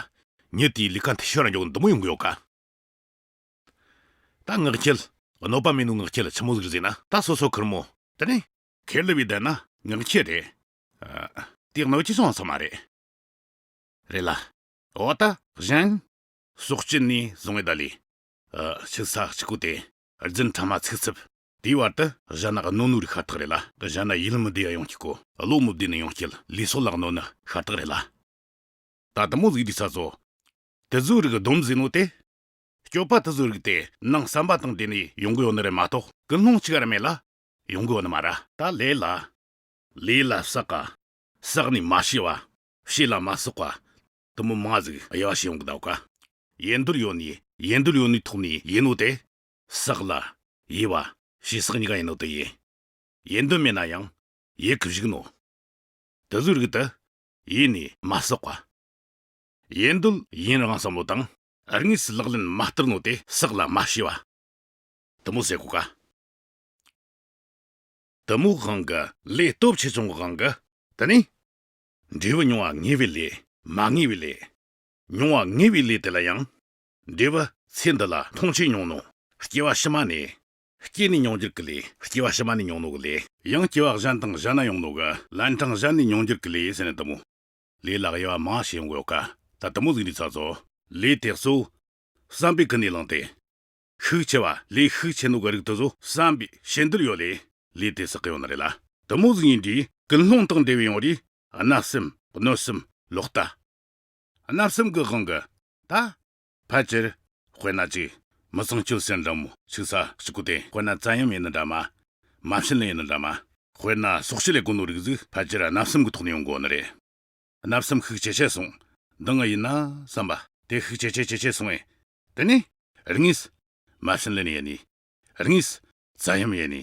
མྱི་དེའི་ལས་ཀ་འཐུས་ཤོར་ར་འཇོག་འདི་མོ་ཡོང་གི་ཡོད་ཀ། ད་ངག་འཁྱལ་གནོད་པ་མེད་ནོ་ངག་འཁྱལ་ཆི་མོ་ཟིག་རེད་ཟེར་ན། ད་སོ་སོ་ཁེར་མོ་དེ་ནས་ཁེར་ལབ་བས་བསྡད་ན་ངག་འཁྱལ་རེད། ཨ། དེ་གནོད་རྒྱུ་ཅང་ཡོད་ས་མ་རེད། རེད་ལ། འོ་ད་གཞན། སྲོག་གཅོད་ནས་བཟུང་བའི་ད་ལས། ཨ། ཆི་ས་གཅིག་གོ་དེ། རྫུན་ཕྲ་མ་ཚིག་རྩུབ། དེའི་བར་དུ་གཞན་ན་གནོད་ནོ་རིགས་ཤ་སྟག་རེད་ལ། གཞན་ན་ཡིད་མི་བདེ་ཡ་ཡོང་གི་གོ། བློ་མི་བདེ་ནི་ཡོང་རྐྱེན་ལུས་སྲོག་ལ་གནོད་ནི་ཤ་སྟག་རེད་ལ། ད་དེ་མོ་ཟིག་རེད་ཚ་ཚོ། དེ་ཚོའི་རིགས་སྡོམ་ཟེར་ནོ་དེ། སྤྱོད་པ་དེ་ཚོའི་རིགས་དེ་ནང་བསམ་པ་དང་འབྲེལ་ནས་ཡོང་གི་ཡོད་ནི་རེད་མ་གཏོགས་ཀུན་སློང་གཅིག་ར་མེད་ལ་ཡོང་གི་ཡོད་ནི་མ་ར། ད་ལས་ལ། ལས་ལ་བསགས་པ། བསགས་ནས་མ་ཤེས་པ། ཤེས་ལ་མ་བསགས་པ། དེ་མོ་མང་ཟིག་དབྱེ་བ་ཕྱེ་ཡོང་གི་འདུག་ག། ཡེ་འདོད་ཡོད་ནི་ཡེ་འདོད་ཡོད་ནི་ཐོག་ནས་ཡེ་ནོ་དེ། བསགས་ལ། ཡེ་བ། ཞེས་བསགས་གཉིས་ཀ་ཡིན་ནོ་དེ་ཡིན། ཡེ་འདོད་མེད་ན་ཡང་ཡེ་གི་བཞུགས་ནོ། དེ་ཚོའི་རིགས་དེ་ཡེ་ནས་མ་བསགས་པ། ཡེ་འདོད་ཡུན་རིང་བསམ་བློ་དང་དངོས་སུ་ལག་ལེན་མ་བསྟར་ནོ་དེ་བསགས་ལ་མ་ཤེས་པ། དེ་མོ་ཟེར་གོ་ག། དེ་མོ་དབང་གི་ལས་སྟོབས་ཆེ་ཆུང་གི་དབང་གི། དེ་ནས། འབྲས་བུ་མྱོང་བ་ངེས་པའི་ལས། མ་ངེས་པའི་ལས། མྱོང་བ་ངེས་པའི་ལས་དེ་ལ་ཡང་། འབྲས་བུ་ཚེ་འདི་ལ་མཐོང་ཆོས་མྱོང་ནོ། སྐྱེ་བ་ཕྱི་མ་ནས། སྐྱེས་ནས་མྱོང་འགྱུར་གྱི་ལས། སྐྱེ་བ་ཕྱི་མ་ནས་མྱོང་ནོ་གི་ལས། ཡང་སྐྱེ་བ་གཞན་དང་གཞན་ན་ཡོང་ནོ་གི། ལན་གྲངས་གཞན་ནས་མྱོང་འགྱུར་གྱི་ལས་ཟེར་ནས་དུ་མོ། ལས་ལ་དབྱེ་བ་མང་ཞིག་ཡོང་གི་ཡོད་ཀ། ད་དུ་མོ་ཟིག་འདི་ཚ་ཚོ། ལས་དེ་གཙོ་བོ་བསམ་པའི་ཀུན་ནས་བསླངས་ཏེ། ཤུགས་ཆེ་བ། ལས་ཤུགས་ཆེ་ནོ་གི་རིགས་དེ་ཚོ་བསམ་པའི་ཤེས་འདོད་ཡོད་ལས། ལས་དེ་བསགས་གི་ཡོད་ནི་རེད་ལ། དུ་མོ་ཟིག་ཡིན་དུས་ཀུན་སློང་དང་འབྲེལ་བའི་ཡོང་རིགས། བརྣབ་སེམས། གནོད་སེམས། ལོག་ལྟ། བརྣབ་སེམས་ཀྱི་དབང་གིས། ད། ཕལ་ཆེར། དཔེར་ན་ཅིག་མི་ཚངས་སྤྱོད་ཟེར་འདྲ་མོ་ཆིག་ས་གཅིག་གོ་དེ། དཔེར་ན་བཙན་གཡེམ་ཡིན་ནི་འདྲ་མ། མ་བྱིན་ལེན་ཡིན་ནི་འདྲ་མ། དཔེར་ན་སྲོག་བཅད་ལས་གོ་ནོ་རིགས་ཟིག་ཕལ་ཆེར་བརྣབ་སེམས་ཀྱི་ཐོག་ནས་ཡོང་གོ་ནི་རེད། བརྣབ་སེམས་ཤུགས་ཇེ་ཆེ་སོང་། འདང་ངི་ཡིན་ན་བསམ་པ་དེ་ཤུགས་ཇེ་ཆེ་ཇེ་ཆེ་སོང་ངས། དེ་ནས་རིགས་ངེས། མ་བྱིན་ལེན་ཡིན་ནི། རིགས་ངེས། བཙན་གཡེམ་ཡིན་ནི།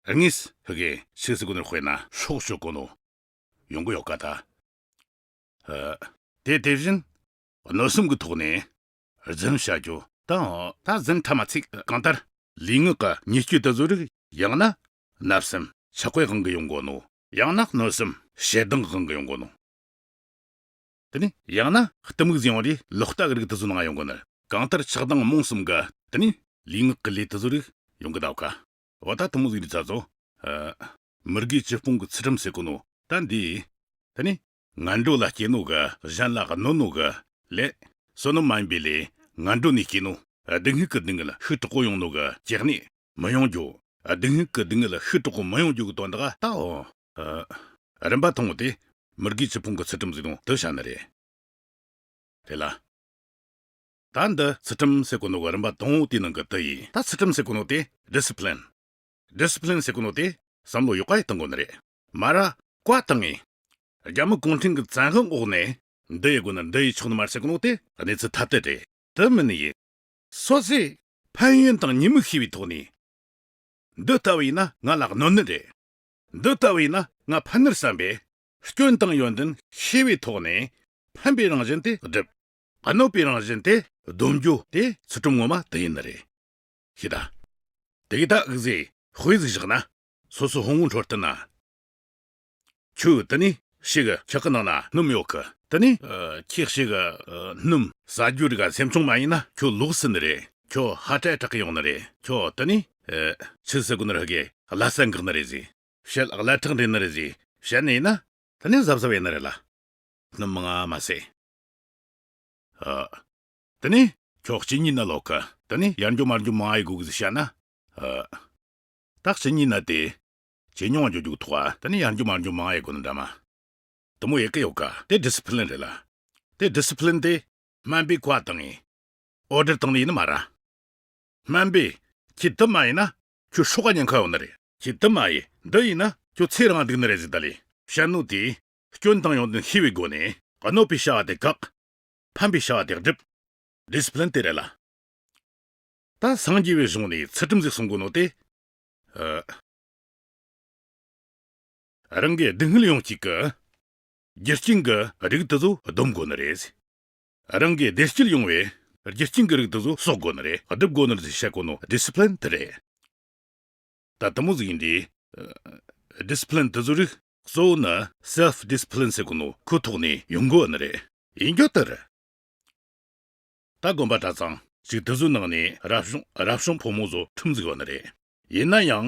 རིགས་ངེས་ཧི་གེ་ཆི་ཟིག་གོ་ནི། དཔེར་ན་སྲོག་གཅོད་གོ་ནོ། ཡོང་གི་ཡོད་ཀ་ད། ཨ། དེ་དེ་བཞིན། གནོད་སེམས་ཀྱི་ཐོག་ནས། རྫུན་བཤད་རྒྱུ་དང་། ད་རྫུན་ཐ་མ་ཚིག་གང་ལྟར། ལུས་ངག་གི་ཉེས་སྤྱོད་དེ་བཟོ་རིགས། ཡང་ན། བརྣབ་སེམས་ཆགས་པའི་དབང་གིས་ཡོང་གོ་ནོ། ཡང་ན་གནོད་སེམས་ཞེ་སྡང་གི་དབང་གིས་ཡོང་གོ་ནོ། དེ་ནས་ཡང་ན་གཏི་མུག་ཟིང་བ་རེད། ལོག་ལྟ་གི་རིགས་དེ་ཚོ་ནང་ཡོང་གོ་ནི། གང་ལྟར་ཆགས་སྡང་རྨོངས་གསུམ་གི། དེ་ནས་ལུས་ངག་གི་ལས་དེ་ཚོ་རིགས་ཡོང་གི་འདུག་ག། འོ་ད་དུ་མོ་ཟིག་རིགས་ཚ་ཚོ། ཨ། མི་དགེ་བཅུ་སྤོང་གི་ཚུལ་ཁྲིམས་ཟེར་གོ་ནོ་ད་འདི། དེ་ནས་ངན་འགྲོ་ལ་སྐྱེ་ནོ་གི། གཞན་ལ་གནོད་ནོ་གི་ལས། བསོད་ནམས་མ་ཡིན་པའི་ལས། ངན་འགྲོ་ནས་སྐྱེ་ནོ། སྡུག་བསྔལ་གི་སྡུག་བསྔལ་ཤུགས་དྲག་པོ་ཡོང་ནོ་གི་ལྕགས་ནས་མི་ཡོང་རྒྱུ། སྡུག་བསྔལ་གི་སྡུག་བསྔལ་ཤུགས་དྲག་པོ་མི་ཡོང་རྒྱུ་གི་དོན་དག་ད་འོ། ཨ། རིམ་པ་དང་པོ་དེ་མི་དགེ་བཅུ་སྤོང་གི་ཚུལ་ཁྲིམས་ཟེར་ནོ་དེ་བཤད་ནི་རེད། རེད་ལ། ད་འདི་ཚུལ་ཁྲིམས་ཟེར་གོ་ནོ་གི་རིམ་པ་དང་པོ་དེའི་ནང་གི་དེ་ཡིན། ད་ཚུལ་ཁྲིམས་ཟེར་གོ་ནོ་དེ་ཌི་སི་པི་ལིན། ཌི་སི་པི་ལིན་ཟེར་གོ་ནོ་དེ་བསམ་བློ་ཡག་པ་ཡེ་བཏང་དགོ་ནི་རེད། མ་ར་བཀའ་བཏང་ངེ། རྒྱ་མི་གུང་ཁྲན་གི་བཙན་དབང་འོག་ནས་འདི་ཡེ་དགོ་ནི་འདི་ཡེ་ཆོག་ནི་མ་རེད་ཟེར་གོ་ནོ་དེ་གནས་ཚུལ་ཐ་དད་རེད། དེ་མིན་ནི་ཡིན། སོ་སོས་ཕན་ཡོན་དང་ཉེས་དམིགས་ཤེས་པའི་ཐོག་ནས། འདི་ལྟ་བུ་ཡིན་ན་ང་ལ་གནོད་ནི་རེད། འདི་ལྟ་བུ་ཡིན་ན་ང་ཕན་ནི་རེད་བསམ་པས། སྐྱོན་དང་ཡོན་ཏན་ཤེས་པའི་ཐོག་ནས་ཕན་པའི་རང་བཞིན་དེ་སྒྲུབ། གནོད་པའི་རང་བཞིན་དེ་སྡོམ་རྒྱུ་དེ་ཚུལ་ཁྲིམས་ངོ་མ་དེ་ཡིན་ནི་རེད། ཤེས་ད། དེ་གི་ད་འུག་ཟེ་དཔེ་ཟིག་བཞག་ན། སོ་སོ་ཧོང་བུ་འཕྲོད་བསྟན་ན། ཁྱོད་དེ་ནས་ཤི་གི་ཁྱི་གི་ནང་ན་སྣུམ་ཡོད་གི། དེ་ནས་ཨ། ཁྱི་ཤི་གི་ཨ། སྣུམ་ཟ་རྒྱུ་རིགས་སེམས་ཆུང་མ་ཡིན་ན་ཁྱོད་ལོག་སྲིད་ནི་རེད། ཁྱོད་ཧ་ཏྲ་དྲག་གི་ཡོང་ནི་རེད། ཁྱོད་དེ་ནས་ཨ། ཆི་ཟེར་གོ་ནི་རེད་གི། བླ་ས་འགག་ནི་རེད་ཟེ། བཤད་བླ་ཁྲག་འདྲེན་ནི་རེད་ཟེ། བཤད་ནི་ཡིན་ན་དེ་ནས་གཟབ་གཟབ་ཡིན་ནི་རེད་ལ། སྣུམ་མང་ང་མ་ཟེ། ཨ། དེ་ནས་ཁྱོད་གཅིན་སྙི་ན་ལོག་གི། དེ་ནས་ཡར་འགྱོ་མར་འགྱོ་མང་ཡེ་དགོ་གི་ཟེ་བཤད་ན། ཨ། ད་གཅིན་སྙི་ན་དེ། ཇེ་ཉུང་ང་འགྱོ་རྒྱུ་ཐོག་ཨ། དེ་ནས་ཡར་འགྱོ་མར་འགྱོ་མང་ཡེ་དགོ་ནི་འདྲ་མ། དུ་མོ་ཡེ་གི་ཡོད་ཀ། དེ་ཌི་སི་པི་ལིན་རེད་ལ། དེ་ཌི་སི་པི་ལིན་དེ་སྨན་པས་བཀའ་བཏང་ངེ། ཨོ་ཌར་བཏང་ནི་ཡིན་ནི་མ་ར། སྨན་པས་ཁྱེད་དེ་མ་ཡེ་ན་ཁྱོད་སྲོག་ག་ཉེན་ཁ་ཡོང་ནི་རེད། ཁྱེད་དེ་མ་ཡེ་འདི་ཡེ་ན་ཁྱོད་ཚེ་རིང་ང་སྡུག་ནི་རེད་ཟེ། ད་ལས་བཤད་ནོ་དེ་སྐྱོན་དང་ཡོན་ཏན་ཤེས་པའི་སྒོ་ནས་གནོད་པའི་བྱ་བ་དེ་བཀག། ཕན་པའི་བྱ་བ་དེ་སྒྲུབ། ཌི་སི་པི་ལིན་དེ་རེད་ལ། ད་སངས་རྒྱས་པའི་གཞུང་ནས་ཚུལ་ཁྲིམས་ཟིག་གསུང་གོ་ནོ་དེ། ཨ། རང་གི་སྡུག་བསྔལ་ཡོང་བྱེད་ཀྱི་རྒྱུ་རྐྱེན་གྱི་རིགས་དེ་ཚོ་སྡོམ་དགོ་ནི་རེད། རང་གི་བདེ་སྐྱིད་ཡོང་བའི་རྒྱུ་རྐྱེན་གྱི་རིགས་དེ་ཚོ་གསོག་དགོ་ནི་རེད། སྒྲུབ་དགོ་ནི་རེད་ཟེ་བཤད་གོ་ནོ་ཌི་སི་པི་ལིན་དེ་རེད། ད་དུ་མོ་ཟིག་ཡིན་དུས། ཌི་སི་པི་ལིན་དེ་ཚོ་རིགས་གཙོ་བོ་ནི་སེལ་ཕི་ཌི་སི་པི་ལིན་ཟེར་གོ་ནོ་ཁོའི་ཐོག་ནས་ཡོང་དགོ་ནི་རེད། ཡིན་རྒྱུ་དེ་རེད། ད་དགོན་པ་གྲྭ་ཚང་ཞིག་དེ་ཚོའི་ནང་ནས་རབ་བྱུང་རབ་བྱུང་ཕོ་མོ་ཚོ་ཁྲིམས་ཟིག་ཡོད་ནི་རེད། ཡིན་ན་ཡང་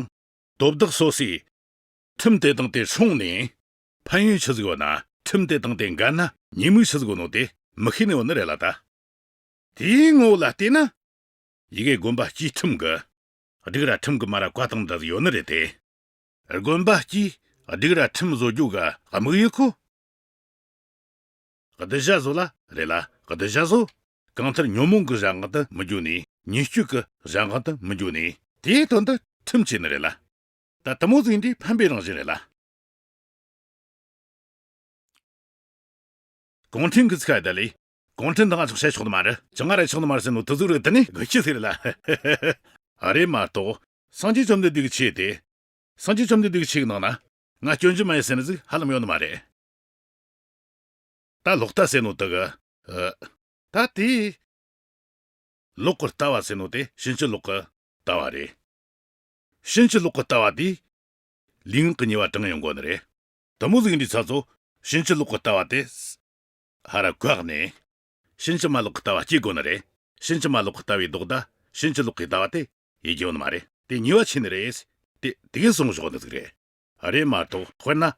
དོ་བདག་སོ་སོས་ཁྲིམས་དེ་དང་དེ་སྲུང་ནས་ཕན་ཡོན་ཆི་ཟིག་ཡོད་ན། ཁྲིམས་དེ་དང་དེ་འགལ་ན་ཉེས་དམིགས་ཆི་ཟིག་ཡོད་ནོ་དེ་མི་ཤེས་ནི་ཡོད་ནི་རེད་ལ་ད། དེའི་ངོ་བོ་ལ་བལྟས་ན། ཡི་གེ་དགོན་པ་སྤྱིའི་ཁྲིམས་ཀྱི། སྒྲིག་ར་ཁྲིམས་ཀྱི་མ་ར་བཀའ་དང་འདྲ་ཟིག་ཡོད་ནི་རེད་དེ། དགོན་པ་སྤྱིའི་སྒྲིག་ར་ཁྲིམས་བཟོ་རྒྱུ་གི་དམིགས་ཡུལ་ཁོ། གདུལ་བྱ་ཚོ་ལ་རེད་ལ། གདུལ་བྱ་ཚོ་གང་ལྟར་ཉོན་མོངས་ཀྱི་གཞན་དབང་དུ་མི་འགྱུར་ནས། ཉེས་སྤྱོད་ཀྱི་གཞན་དབང་དུ་མི་འགྱུར་ནས། དེའི་དོན་དུ་ཁྲིམས་བཅས་ནི་རེད་ལ། ད་དུ་མོ་ཟིག་འདི་ཕན་པའི་རང་བཞིན་རེད་ལ། གུང་ཁྲན་གྱི་ཚིག་ཨ་ད་ལས། གུང་ཁྲན་དང་ང་ཅང་བཤད་ཆོག་ནི་མ་རེད། ཅང་ང་ར་ཆོག་ནི་མ་རེད་ཟེར་ནོ་དེ་ཟུག་རེད། དེ་ནི་དགོས་ཆེ་ཟིག་རེད་ལ། ཨ་རེད་མ་གཏོགས། སངས་རྒྱས་བཅོམ་ལྡན་འདས་ཀྱི་ཆོས་དེ། སངས་རྒྱས་བཅོམ་ལྡན་འདས་ཀྱི་ཆོས་ཀྱི་ནང་ན། ང་སྐྱོན་ཅི་མ་ཡིན་ཟེར་ནི་ཟིག་ཧ་ལམ་ཡོད་ནི་མ་རེད། ད་ལོག་ལྟ་ཟེར་ནོ་དེ་གི། ཨ། ད་དེ། ལོག་གི་ལྟ་བ་ཟེར་ནོ་དེ་ཕྱིན་ཅི་ལོག་གི་ལྟ་བ་རེད། ཕྱིན་ཅི་ལོག་གི་ལྟ་བ་དེས་ལུས་ངག་གི་ཉེས་པ་དྲངས་ཡོང་གོ་ནི་རེད། དེ་མོ་ཟིག་འདི་ཚ་ཚོ་ཕྱིན་ཅི་ལོག་གི་ལྟ་བ་དེ་ཧ་ར་བཀག་ནས། ཕྱིན་ཅི་མ་ལོག་གི་ལྟ་བ་སྐྱེ་དགོས་ནི་རེད། ཕྱིན་ཅི་མ་ལོག་གི་ལྟ་བའི་ལྡོག་ཟླ་ཕྱིན་ཅི་ལོག་གི་ལྟ་བ་དེ་ཡེ་རྒྱུ་ནི་མ་རེད། དེ་ཉེས་པ་ཆེ་ནི་རེད། དེ་དེ་གས་གསུངས་བཞག་ནི་ཟིག་རེད། རེད་མ་གཏོགས་དཔེར་ན། ཨ།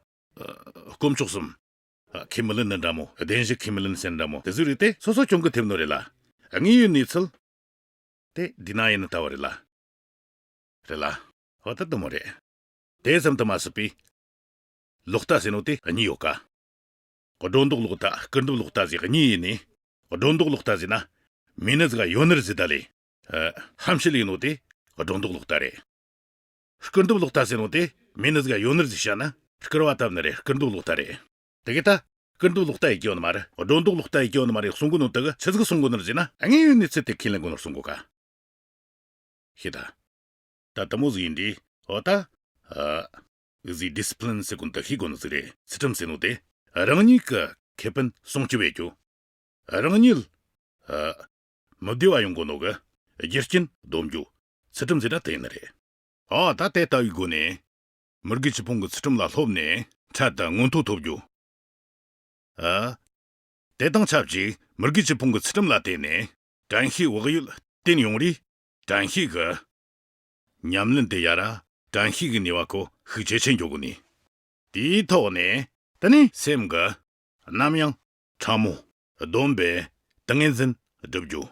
དཀོན་མཆོག་གསུམ། ཨ། ཁས་མི་ལེན་ནི་འདྲ་མོ། བདེན་བཞི་ཁས་མི་ལེན་ཟེར་འདྲ་མོ། དེ་ཟིག་རིགས་དེ་སོ་སོ་གྱོང་གུན་ཐེབས་ནོ་རེད་ལ། དངོས་ཡོད་གནས་ཚུལ་དེ་འདི་ན་ཡིན་ནི་ལྟ་བུ་རེད་ལ། རེད་ལ། འོ་ད་དེ་མོ་རེད། དེ་ཙམ་དུ་མ་ཟད་པའི་ལོག་ལྟ་ཟེར་ནོ་དེ་གཉིས་ཡོད་ཀ། སྒྲོ་འདོགས་ལོག་ལྟ། སྐུར་འདེབས་ལོག་ལྟ་ཟེར་གཉིས་ཡིན་ནི། སྒྲོ་འདོགས་ལོག་ལྟ་ཟེར་ན། མེད་ནི་ཟིག་ག་ཡོད་ནི་རེད་ཟེར་ད་ལེ། ཨ། ཧམ་བཤད་ལས་ནོ་དེ་སྒྲོ་འདོགས་ལོག་ལྟ་རེད། སྐུར་འདེབས་ལོག་ལྟ་ཟེར་ནོ་དེ་མེད་ནི་ཟིག་ག་ཡོད་ནི་རེད་ཟེར་བཤད་ན་སྐུར་བ་བཏབ་ནི་རེད། སྐུར་འདེབས་ལོག་ལྟ་རེད། དེ་གས་ད་སྐུར་འདེབས་ལོག་ལྟ་ཡེ་རྒྱུ་ནི་མ་རེད། སྒྲོ་འདོགས་ལོག་ལྟ་ཡེ་རྒྱུ་ནི་མ་རེད་གསུང་གོ་ནོ་དེ་གི་ཆི་ཟིག་གསུང་གོ་ནི་རེད་ཟེར་ན། དངོས་ཡོད་གནས་ཚུལ་དེ་ཁས་ལེན་གོ་ནོ་གསུང་གོ་ཀ། ཤེས་ད། ད་དེ་མོ་ཟིག་ཡིན་དུས་འོ་ད། ཨ། འུ་ཟིག་ཌི་སི་པི་ལིན་ཟེར་གོ་ནོ་དེ་ཤེས་དགོས་ནི་ཟིག་རེད། ཚུལ་ཁྲིམས་ཟེར་ནོ་དེ་རང་ཉིད་ཀྱི་ཁེ་ཕན་སྲུང་སྐྱོབ་ཡེ་རྒྱུ། རང་ཉིད། ཨ། མི་བདེ་བ་ཡོང་གོ་ནོ་གི་རྒྱུ་རྐྱེན་སྡོམ་རྒྱུ། ཚུལ་ཁྲིམས་ཟེར་ན་དེ་ཡིན་ནི་རེད། ཨོ་ད་དེ་ལྟ་བུའི་སྒོ་ནས་མི་དགེ་བཅུ་སྤོང་གི་ཚུལ་ཁྲིམས་ལ་སློབ་ནས་འཕྲལ་དུ་མངོན་མཐོ་ཐོབ་རྒྱུ། ཨ། དེ་དང་ཆབས་ཅིག་མི་དགེ་བཅུ་སྤོང་གི་ཚུལ་ཁྲིམས་ལ་བརྟེན་ནས་དྲན་ཤེས་བག་ཡོད་བསྟེན་ཡོང་རིས་དྲན་ཤེས་ཀྱི་ཉམས་ལེན་དེ་ཡ་ར་དྲན་ཤེས་ཀྱི་ནུས་པ་ཁོ་ཤུགས་ཇེ་ཆེ་འགྱོ་གོ་ནི། དེའི་ཐོག་ནས་དེ་ནས་སེམས་ཀྱི་ནམ་ཡང་ཕྲ་མོ་སྡོམ་པའི་ཏིང་ངེ་འཛིན་སྒྲུབ་རྒྱུ།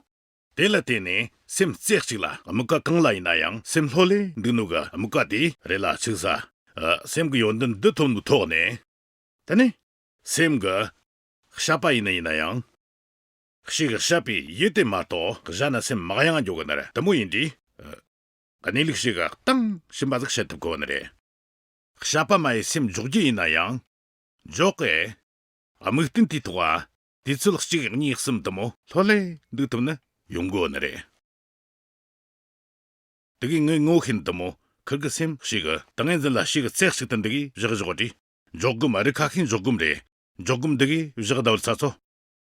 དེ་ལ་བརྟེན་ནས་སེམས་རྩེ་གཅིག་ལ་དམིགས་པ་གང་ལ་ཡིན་ན་ཡང་སེམས་ལྷོད་ལེ་འདུག་ནོ་གི་དམིགས་པ་དེ་རེ་ལ་ཆུག་ས། ཨ། སེམས་ཀྱི་ཡོན་ཏན་འདི་ཐོབ་ནོ་ཐོག་ནས། དེ་ནས་སེམས་ཀྱི་བཤད་པ་ཡིན་ན་ཡིན་ན་ཡང་། ཞིག་བཤད་པའི་ཡུལ་དེ་མ་གཏོགས་གཞན་ན་སེམས་མ་གཡེང་འགྱོ་གི་ནི་རེད། དེ་མོ་ཡིན་དུས། ཨ། གནས་ལུགས་ཤིག་གཏིང་ཞིབ་པ་ཟིག་བཤད་ཐུབ་གོ་ནི་རེད། བཤད་པ་མ་ཡི་སེམས་འཇོག་རྒྱུ་ཡིན་ན་ཡང་། འཇོག་གི། དམིགས་རྟེན་དེའི་ཐོག་དུས་ཚོད་གཅིག་གཉིས་གསུམ་དེ་མོ་ལྷོད་ལེ་འདུག་ཐུབ་ནི་ཡོང་གོ་ནི་རེད། དེ་གི་ངས་ངོ་ཤེས་དུ་མོ་ཁིར་གི་སེམས་ཤིག་གི་ཏིང་ངེ་འཛིན་ལ་ཤིག་གི་རྩེ་གཅིག་ཏུ་འདི་གི་བཞག་བཞག་དྲི། འཇོག་གི་མ་རི་ཁ་ཤས་འཇོག་གི་མ་རེད། འཇོག་གི་འདི་གི་བཞག་ད་བར་ཚ་ཚོ།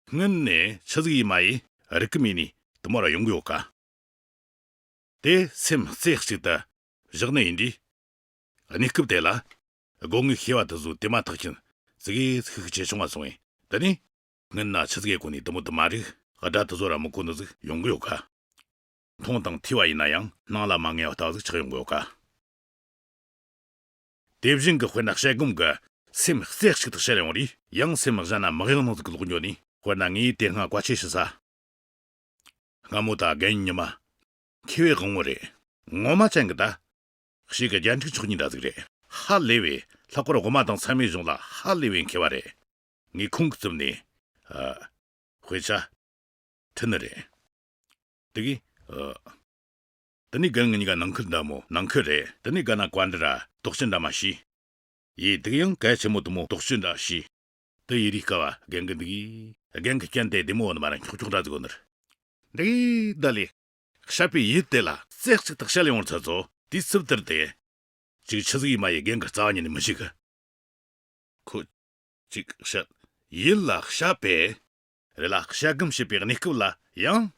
སྔོན་ནས་ཆི་ཟིག་ཡིན་མ་ཡིན་རིག་གི་མེད་ནི་དུ་མོ་ར་ཡོང་གི་ཡོད་ཀ། དེ་སེམས་རྩེ་གཅིག་ཏུ་བཞག་ནི་ཡིན་དུས། གནས་སྐབས་དེ་ལ་སྒོ་ངའི་ཤེས་པ་དུ་བཟོ་དེ་མ་ཐག་ཆོད་ཟིག་གི་ཤུགས་ཆེ་བྱུང་བ་སོང་བས། དེ་ནི་སྔོན་ན་ཆི་ཟིག་གི་གོ་ནི་དུ་མོ་དུ་མ་རིག་དགྲ་དུ་བཟོ་ར་མི་གོ་ནི་ཟིག་ཡོང་གི་ཡོད་ཀ། མཐོང་དང་ཐོས་པ་ཡིན་ན་ཡང་སྣང་ལ་མ་ངེས་པ་ལྟ་བུ་ཟིག་ཆགས་ཡོང་གི་ཡོད་ཀ། དེ་བཞིན་གྱི་དཔེར་ན་དཔྱད་སྒོམ་གྱི་སེམས་རྩེ་གཅིག་ཏུ་བཤད་ཡོང་རིས་ཡང་སེམས་གཞན་ན་མི་གཡེང་ནང་ཟིག་གི་ལོག་འགྱོ་ནི། དཔེར་ན་ངས་དེ་སྔ་བཀའ་ཆོས་ཞུ་ས། སྔ་མོ་དང་རྒན་ཉི་མ། མཁས་པའི་དབང་བོ་རེད། ངོ་མ་ཅན་གྱི་ད། ཞིག་གི་རྒྱན་ཕྲུག་མཆོག་གཉིས་འདྲ་ཟིག་རེད། ཧ་ལས་པའི་ལྷག་པར་དབུ་མ་དང་ཚད་མའི་གཞུང་ལ་ཧ་ལས་པའི་མཁས་པ་རེད། ངས་ཁོང་གི་རྩིབ་ནས། ཨ། དཔེ་ཆ་ཁྲིད་ནི་རེད། དེ་གི། ཨ། དེ་ནས་རྒན་ངི་གཉིས་ཀ་ནང་ཁུལ་འདྲ་མོ་ནང་ཁུལ་རེད། དེ་ནས་རྒན་ན་བཀའ་འདྲི་ར་དོགས་གཅོད་འདྲ་མ་བྱས། ཡིས་དེ་གི་ཡང་གལ་ཆེན་མོ་དུ་མོ་དོགས་གཅོད་འདྲ་བྱས། དེ་ཡི་རིགས་ཀ་བ་རྒན་གི་འདི་གི། རྒན་གི་རྐྱེན་དེ་བདེ་མོ་བོ་ནི་མ་ར་འཁྱོག་འཁྱོག་འདྲ་ཟིག་གོ་ནི་རེད། འདི་གི་ད་ལས། བཤད་པའི་ཡུལ་དེ་ལ་རྩེ་གཅིག་ཏུ་བཤད་ཡོང་བར་ཚར་ཚོ་དུས་ཚོད་དེར་དེ། ཅིག་ཆི་ཟིག་ཡིན་མ་ཡི་རྒན་གི་རྩ་བ་ཉིད་ནས་མི་ཤེས་གི། ཁོ། ཅིག་བཤད། ཡུལ་ལ་བཤད་པས། རེ་ལ་བཤད་སྒོམ་བྱེད་པའི་གནས་སྐབས་ལ་ཡང་།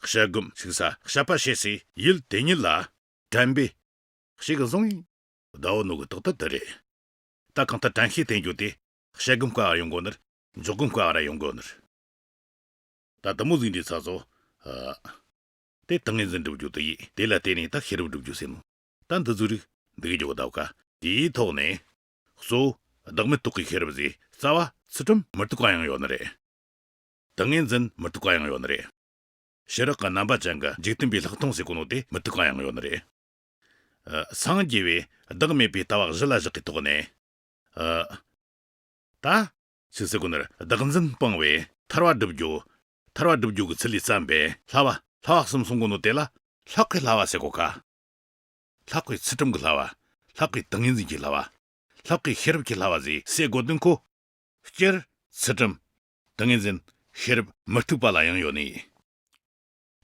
བཤད་སྒོམ་ཞིག་ས་བཤད་པ་བྱེད་སའི་ཡུལ་དེ་ཉིད་ལ་དྲན་པའི་ཞིག་གི་བཟུང་ཡིན། ཟླ་བོ་ནོ་གི་རྟགས་དེ་དེ་རེད། ད་གང་ལྟར་དྲན་ཤེས་བསྟེན་རྒྱུ་དེ་བཤད་སྒོམ་བཀའ་བ་ཡོང་གོ་ནི་རེད། འཇོག་སྒོམ་བཀའ་བ་ར་ཡོང་གོ་ནི་རེད། ད་དུ་མོ་ཟིག་འདི་ཚ་ཚོ། ཨ། དེ་ཏིང་ངེ་འཛིན་སྒྲུབ་རྒྱུ་དེ་ཡིས་དེ་ལ་བརྟེན་ནས་ད་ཤེས་རབ་སྒྲུབ་རྒྱུ་ཟེར་ནོ། ད་འདི་ཚོ་རིགས་འདི་གི་རྒྱུ་གདའ་བ་ཀ། དེའི་ཐོག་ནས། གཙོ་བོ་བདག་མེད་རྟོགས་ཀྱི་ཤེས་རབ་ཟེར་རྩ་བ་ཚུལ་ཁྲིམས་མི་རྟོགས་པ་ཡང་ཡོད་ནི་རེད། ཏིང་ངེ་འཛིན་མི་རྟོགས་པ་ཡང་ཡོད་ནི་རེད། ཕྱི་རོལ་གྱི་རྣམ་པ་ཅན་གྱི་འཇིག་རྟེན་པའི་ལྷག་མཐོང་ཟེར་གོ་ནོ་དེ་མི་རྟོགས་པ་ཡང་ཡོད་ནི་རེད། ཨ། སངས་རྒྱས་པས་བདག་མེད་པའི་ལྟ་བ་གཞི་ལ་བཞག་གི་ཐོག་ནས། ཨ། ད། ཅི་ཟེར་གོ་ནི་རེད། བདག་འཛིན་སྤངས་པས་ཐར་བ་སྒྲུབ་རྒྱུ། ཐར་བ་སྒྲུབ་རྒྱུ་གི་ཚུལ་ལས་བརྩམས་པའི་བསླབ་པ། བསླབ་པ་གསུམ་གསུང་གོ་ནོ་དེ་ལ་ལྷག་གི་བསླབ་པ་ཟེར་གོ་ཀ། ལྷག་གི་ཚུལ་ཁྲིམས་ཀྱི་བསླབ་པ། ལྷག་གི་ཏིང་ངེ་འཛིན་གྱི་བསླབ་པ། ལྷག་གི་ཤེས་རབ་ཀྱི་བསླབ་པ་ཟེར་ཟེར་དགོས་དོན་ཁོ། སྤྱིར་ཚུལ་ཁྲིམས། ཏིང་ངེ་འཛིན། ཤེས་རབ་མི་རྟོག་པ་ལ་ཡང་ཡོད་ནི།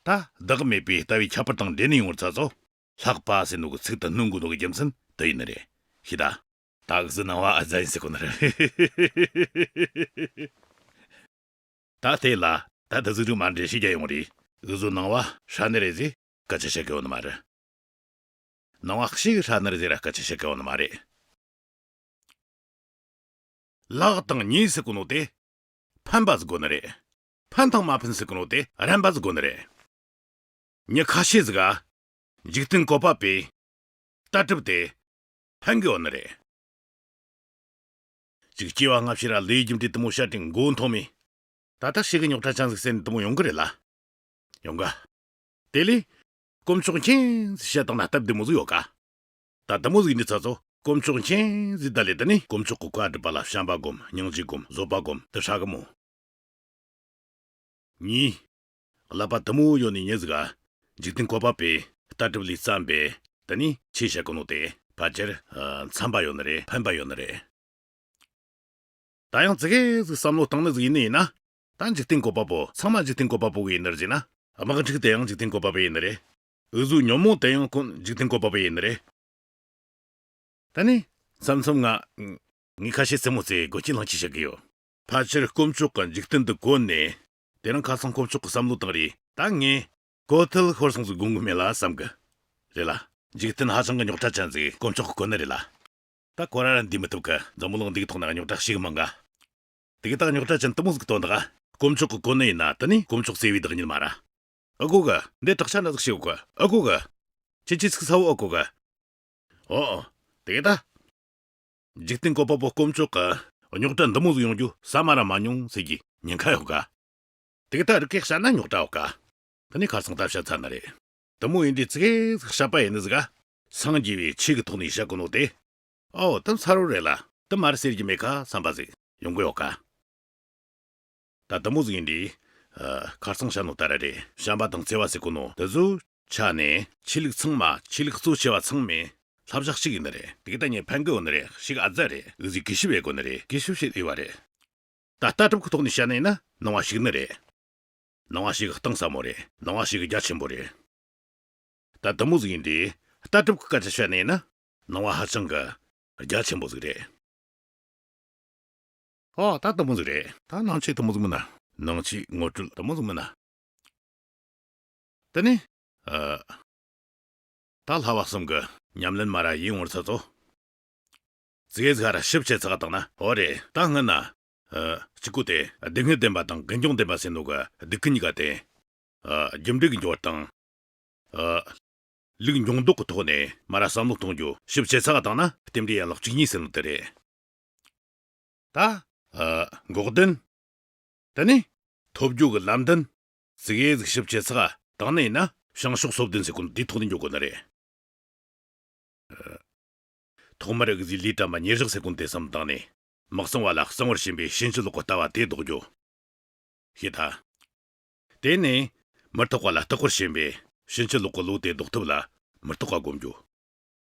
ད་བདག་མེད་པའི་ལྟ་བའི་ཁྱད་པར་དང་འབྲེལ་ནས་ཡོང་བར་ཚ་ཚོ། ལྷག་པ་ཟེར་ནོ་གི་ཚིག་དེ་སྣོན་དགོས་ནོ་གི་རྒྱུ་མཚན་དེ་ཡིན་ནི་རེད། ཤེས་ད། ད་གཟི་སྣང་བ་ཨ་ཛ་ཡིན་ཟེར་གོ་ནི་རེད། ད་དེ་ལ་ད་དེ་ཟིག་རིགས་མ་འདྲེས་ཤེས་རྒྱ་ཡོང་རེད། འུ་ཟོ་སྣང་བ་ཧྲ་ནི་རེད་ཟེར་སྐད་ཆ་བཤད་གི་ཡོད་ནི་མ་རེད། སྣང་བ་ཞིག་ཧྲ་ནི་རེད་ཟེར་ར་སྐད་ཆ་བཤད་གི་ཡོད་ནི་མ་རེད། ལག་དང་ཉེས་ཟེར་གོ་ནོ་དེ་ཕན་པ་ཟིག་དགོས་ནི་རེད། ཕན་དང་མ་ཕན་ཟེར་གོ་ནོ་དེ་རན་པ་ཟིག་དགོ་ནི་རེད། མྱི་ཁ་ཤས་ཟིག་ག་འཇིག་རྟེན་བཀོད་པ་པོའི་ལྟ་གྲུབ་དེ་ཕན་གི་ཡོད་ནི་རེད། ཅིག་སྐྱེ་བ་སྔ་ཕྱི་ར་ལས་རྒྱུ་འབྲས་དེ་མོ་བཤད་དེ་མགོ་འཐོམ་མི། ད་ལྟ་ཞིག་གི་རྙོག་དྲ་ཅན་ཟིག་ཟེར་ནི་དེ་མོ་ཡོང་གི་རེད་ལ། ཡོང་ག་དེ་ལས་དཀོན་མཆོག་མཁྱེན་ཟེར་བཤད་བཏང་ན་སྟབས་བདེ་མོ་ཟིག་ཡོད་ག་ད་དེ་མོ་ཟིག་ཡིན་དུས་ཚ་ཚོ་དཀོན་མཆོག་མཁྱེན་ཟེར་ད་ལས་དེ་ནི་དཀོན་མཆོག་གི་བཀའ་སྒྲུབ་པ་ལ་བྱམས་པ་སྒོམ། སྙིང་རྗེ་སྒོམ། བཟོད་པ་སྒོམ། དེ་ཧྲ་གི་མོ། གཉིས། ཀླད་པ་དེ་མོ་ཡོད་ནི་མྱི་ཟིག་ག་འཇིག་རྟེན་བཀོད་པ་པོའི་ལྟ་གྲུབ་ལས་བརྩམས་པའི་དེ་ནི་ཆོས་བཤད་གོ་ནོ་དེ་ཕལ་ཆེར་ཨ་འཚམ་པ་ཡོད་ནི་རེད། ཕན་པ་ཡོད་ནི་རེད། ད་ཡང་ཙི་གེ་ཟིག་བསམ་བློ་བཏང་ནི་ཟིག་ཡིན་ནི་ཡིན་ན། ད་འཇིག་རྟེན་བཀོད་པ་པོ་ཚང་མ་འཇིག་རྟེན་བཀོད་པ་པོ་གི་ཡིན་ནི་རེད་ཟེར་ན། དམག་འཁྲུག་དེ་ཡང་འཇིག་རྟེན་བཀོད་པ་པོ་ཡིན་ནི་རེད། འུ་ཟོའི་ཉོན་མོངས་དེ་ཡང་ཀུན་འཇིག་རྟེན་བཀོད་པ་པོ་ཡིན་ནི་རེད། ད་ནི། མཚམས་མཚམས་ང་། ངས་ཁ་ཤས་རྩེད་མོ་རྩེ་དགོད་ཀྱི་ལངས་ཀྱི་བཤད་གི་ཡོད། ཕལ་ཆེར་དཀོན་མཆོག་གི་འཇིག་རྟེན་འདི་བཀོད་ནས། དེ་རིང་ཁ་སང་དཀོན་མཆོག་གི་བསམ་བློ་བཏང་རེད། ད་ངས་གོ་ཐལ་ཤོར་སོང་ཟིག་དགོངས་གི་མེད་ལ་བསམ་གི། རེད་ལ། འཇིག་རྟེན་ཧ་ཅང་གི་རྙོག་དྲ་ཅན་ཟིག་དཀོན་མཆོག་གི་བཀོད་ནི་རེད་ལ། ད་ཁོ་ར་ར་འདི་མི་ཐུབ་གི། འཛམ་བུ་གླིང་འདིའི་ཐོག་ན་རྙོག་དྲ་ཞིག་མང་ག་དེ་གི་ད་རྙོག་དྲ་ཅན་དེ་མོ་ཟིག་དོན་དག་དཀོན་མཆོག་གི་བཀོད་ནི་ཡིན་ན་དེ་ནི་དཀོན་མཆོག་བརྩེ་བའི་བདག་ཉིད་མ་ར། ཨ་ཁུ་གི། འདི་དྲག་ཆ་འདྲ་ཟིག་ཤེས་གོ་གི། ཨ་ཁུ་གི། ཁྱེད་ཀྱིས་ཚིག་ཚ་བོ། ཨ་ཁུ་གི། ཨོ། དེ་གི་ད། འཇིག་རྟེན་བཀོད་པ་པོ་དཀོན་མཆོག་གི་རྙོག་དྲ་འདི་མོ་ཟིག་ཡོང་རྒྱུ་ས་མ་ར་མ་མྱོང་ཟེར་གྱི་ཉེན་ཁ་ཡོད་ག་དེ་གི་ད་རི་སྐད་བཤད་ན་རྙོག་དྲ་ཡོད་ག་དེ་ནི་ཁ་སང་ད་བཤད་ཚར་ནི་རེད། དེ་མོ་ཡིན་དུས་ཙི་གེ་ཟིག་བཤད་པ་ཡིན་ནི་ཟིག་ག་སངས་རྒྱས་པའི་ཆོས་ཀྱི་ཐོག་ནས་བཤད་གོ་ནོ་དེ། ཨོ་དེ་མཚར་བོ་རེད་ལ། དེ་མ་རེད་ཟེར་གྱི་མེད་ཁ་བསམ་པ་ཟིག་ཡོང་གི་ཡོད་ག་ད་དེ་མོ་ཟིག་ཡིན་དུས། ཨ། ཁ་སང་བཤད་ནོ་ལྟར་རེད། བྱམས་པ་དང་བརྩེ་བ་ཟེར་གོ་ནོ་དེ་ཚོའི་ཆ་ནས་ཆོས་ལུགས་ཚང་མ། ཆོས་ལུགས་གཙོ་ཆེ་བ་ཚང་མས་བསླབ་བྱ་གཅིག་ཡིན་ནི་རེད། དེ་གི་ད་ངས་ཕན་གི་ཡོད་ནི་རེད། ཞིག་ཨ་ཙ་རེད། འུ་ཟོས་གུས་ཞབས་ཡེད་དགོ་ནི་རེད། གུས་ཞབས་བྱེད་འོས་པ་རེད། ད་ལྟ་གྲུབ་ཀྱི་ཐོག་ནས་བཤད་ནི་ཡིན་ན་ནང་བ་ཞུགས་ནི་རེད། ནང་བ་ཞིག་གཏིང་ཟབ་མོ་རེད། ནང་བ་ཞིག་རྒྱ་ཆེན་པོ་རེད། ད་དེ་མོ་ཟིག་ཡིན་དུས་ལྟ་གྲུབ་ཀྱི་སྐད་ཆ་བཤད་ནས་ན་ནང་བ་ཧ་ཅང་གི་རྒྱ་ཆེན་པོ་ཟིག་རེད། ཨོ་ད་དེ་མོ་ཟིག་རེད། ད་ནང་ཆོས་དེ་མོ་ཟིག་མིན་ན། ནང་ཆོས་ངོ་སྤྲོད་དེ་མོ་ཟིག་མིན་ན། དེ་ནས། ཨ། ད་ལྷ་བ་གསུམ་གི་ཉམས་ལེན་མ་ར་ཡིན་བར་ཚ་ཚོ། ཙི་གེ་ཟིག་ར་ཞིབ་ཆ་ཚགས་བཏང་ན། ཨོ་རེད། ད་སྔོན་ན། ཨ། གཅིག་པོ་དེ་སྡུག་བསྔལ་བདེན་པ་དང་ཀུན་འབྱུང་བདེན་པ་ཟེར་ནོ་གི་སྡུག་གི་གཉིས་ཀ་དེ། ཨ། རྒྱུ་འབྲས་ཀྱི་འབྱོར་དང་། ཨ། ལུགས་འབྱུང་ལྡོག་གི་ཐོག་ནས་མ་ར་བསམ་བློ་གཏོང་རྒྱུ་ཞིབ་ཆ་ཚགས་བཏང་ན་རྟེན་འབྲེལ་ཡན་ལག་བཅུ་གཉིས་ཟེར་ནོ་དེ་རེད། ད། ཨ། འགོག་བདེན། དེ་ནས། ཐོབ་རྒྱུ་གི་ལམ་བདེན། ཙི་གེ་ཟིག་ཞིབ་ཆ་ཚགས་བཏང་ནི་ཡིན་ན་བྱང་ཕྱོགས་སོ་བདུན་ཟེར་གོ་ནོ་དེའི་ཐོག་ནས་འགྱོ་དགོ་ནི་རེད། ཐོག་མར་འུ་ཟོས་ལུས་དྲན་པ་ཉེར་བཞག་ཟེར་གོ་ནོ་དེ་བསམ་བཏང་ནས། མི་གཙང་བ་ལ་གཙང་བར་བྱེད་པའི་ཕྱིན་ཅི་ལོག་གི་ལྟ་བ་དེ་ལྡོག་རྒྱུ། ཤེས་ཐལ། དེ་ནས་མི་རྟག་པ་ལ་རྟག་པར་ཞེན་པའི་ཕྱིན་ཅི་ལོག་གི་བློ་དེ་ལྡོག་ཐབས་ལ་མི་རྟག་པ་སྒོམ་རྒྱུ།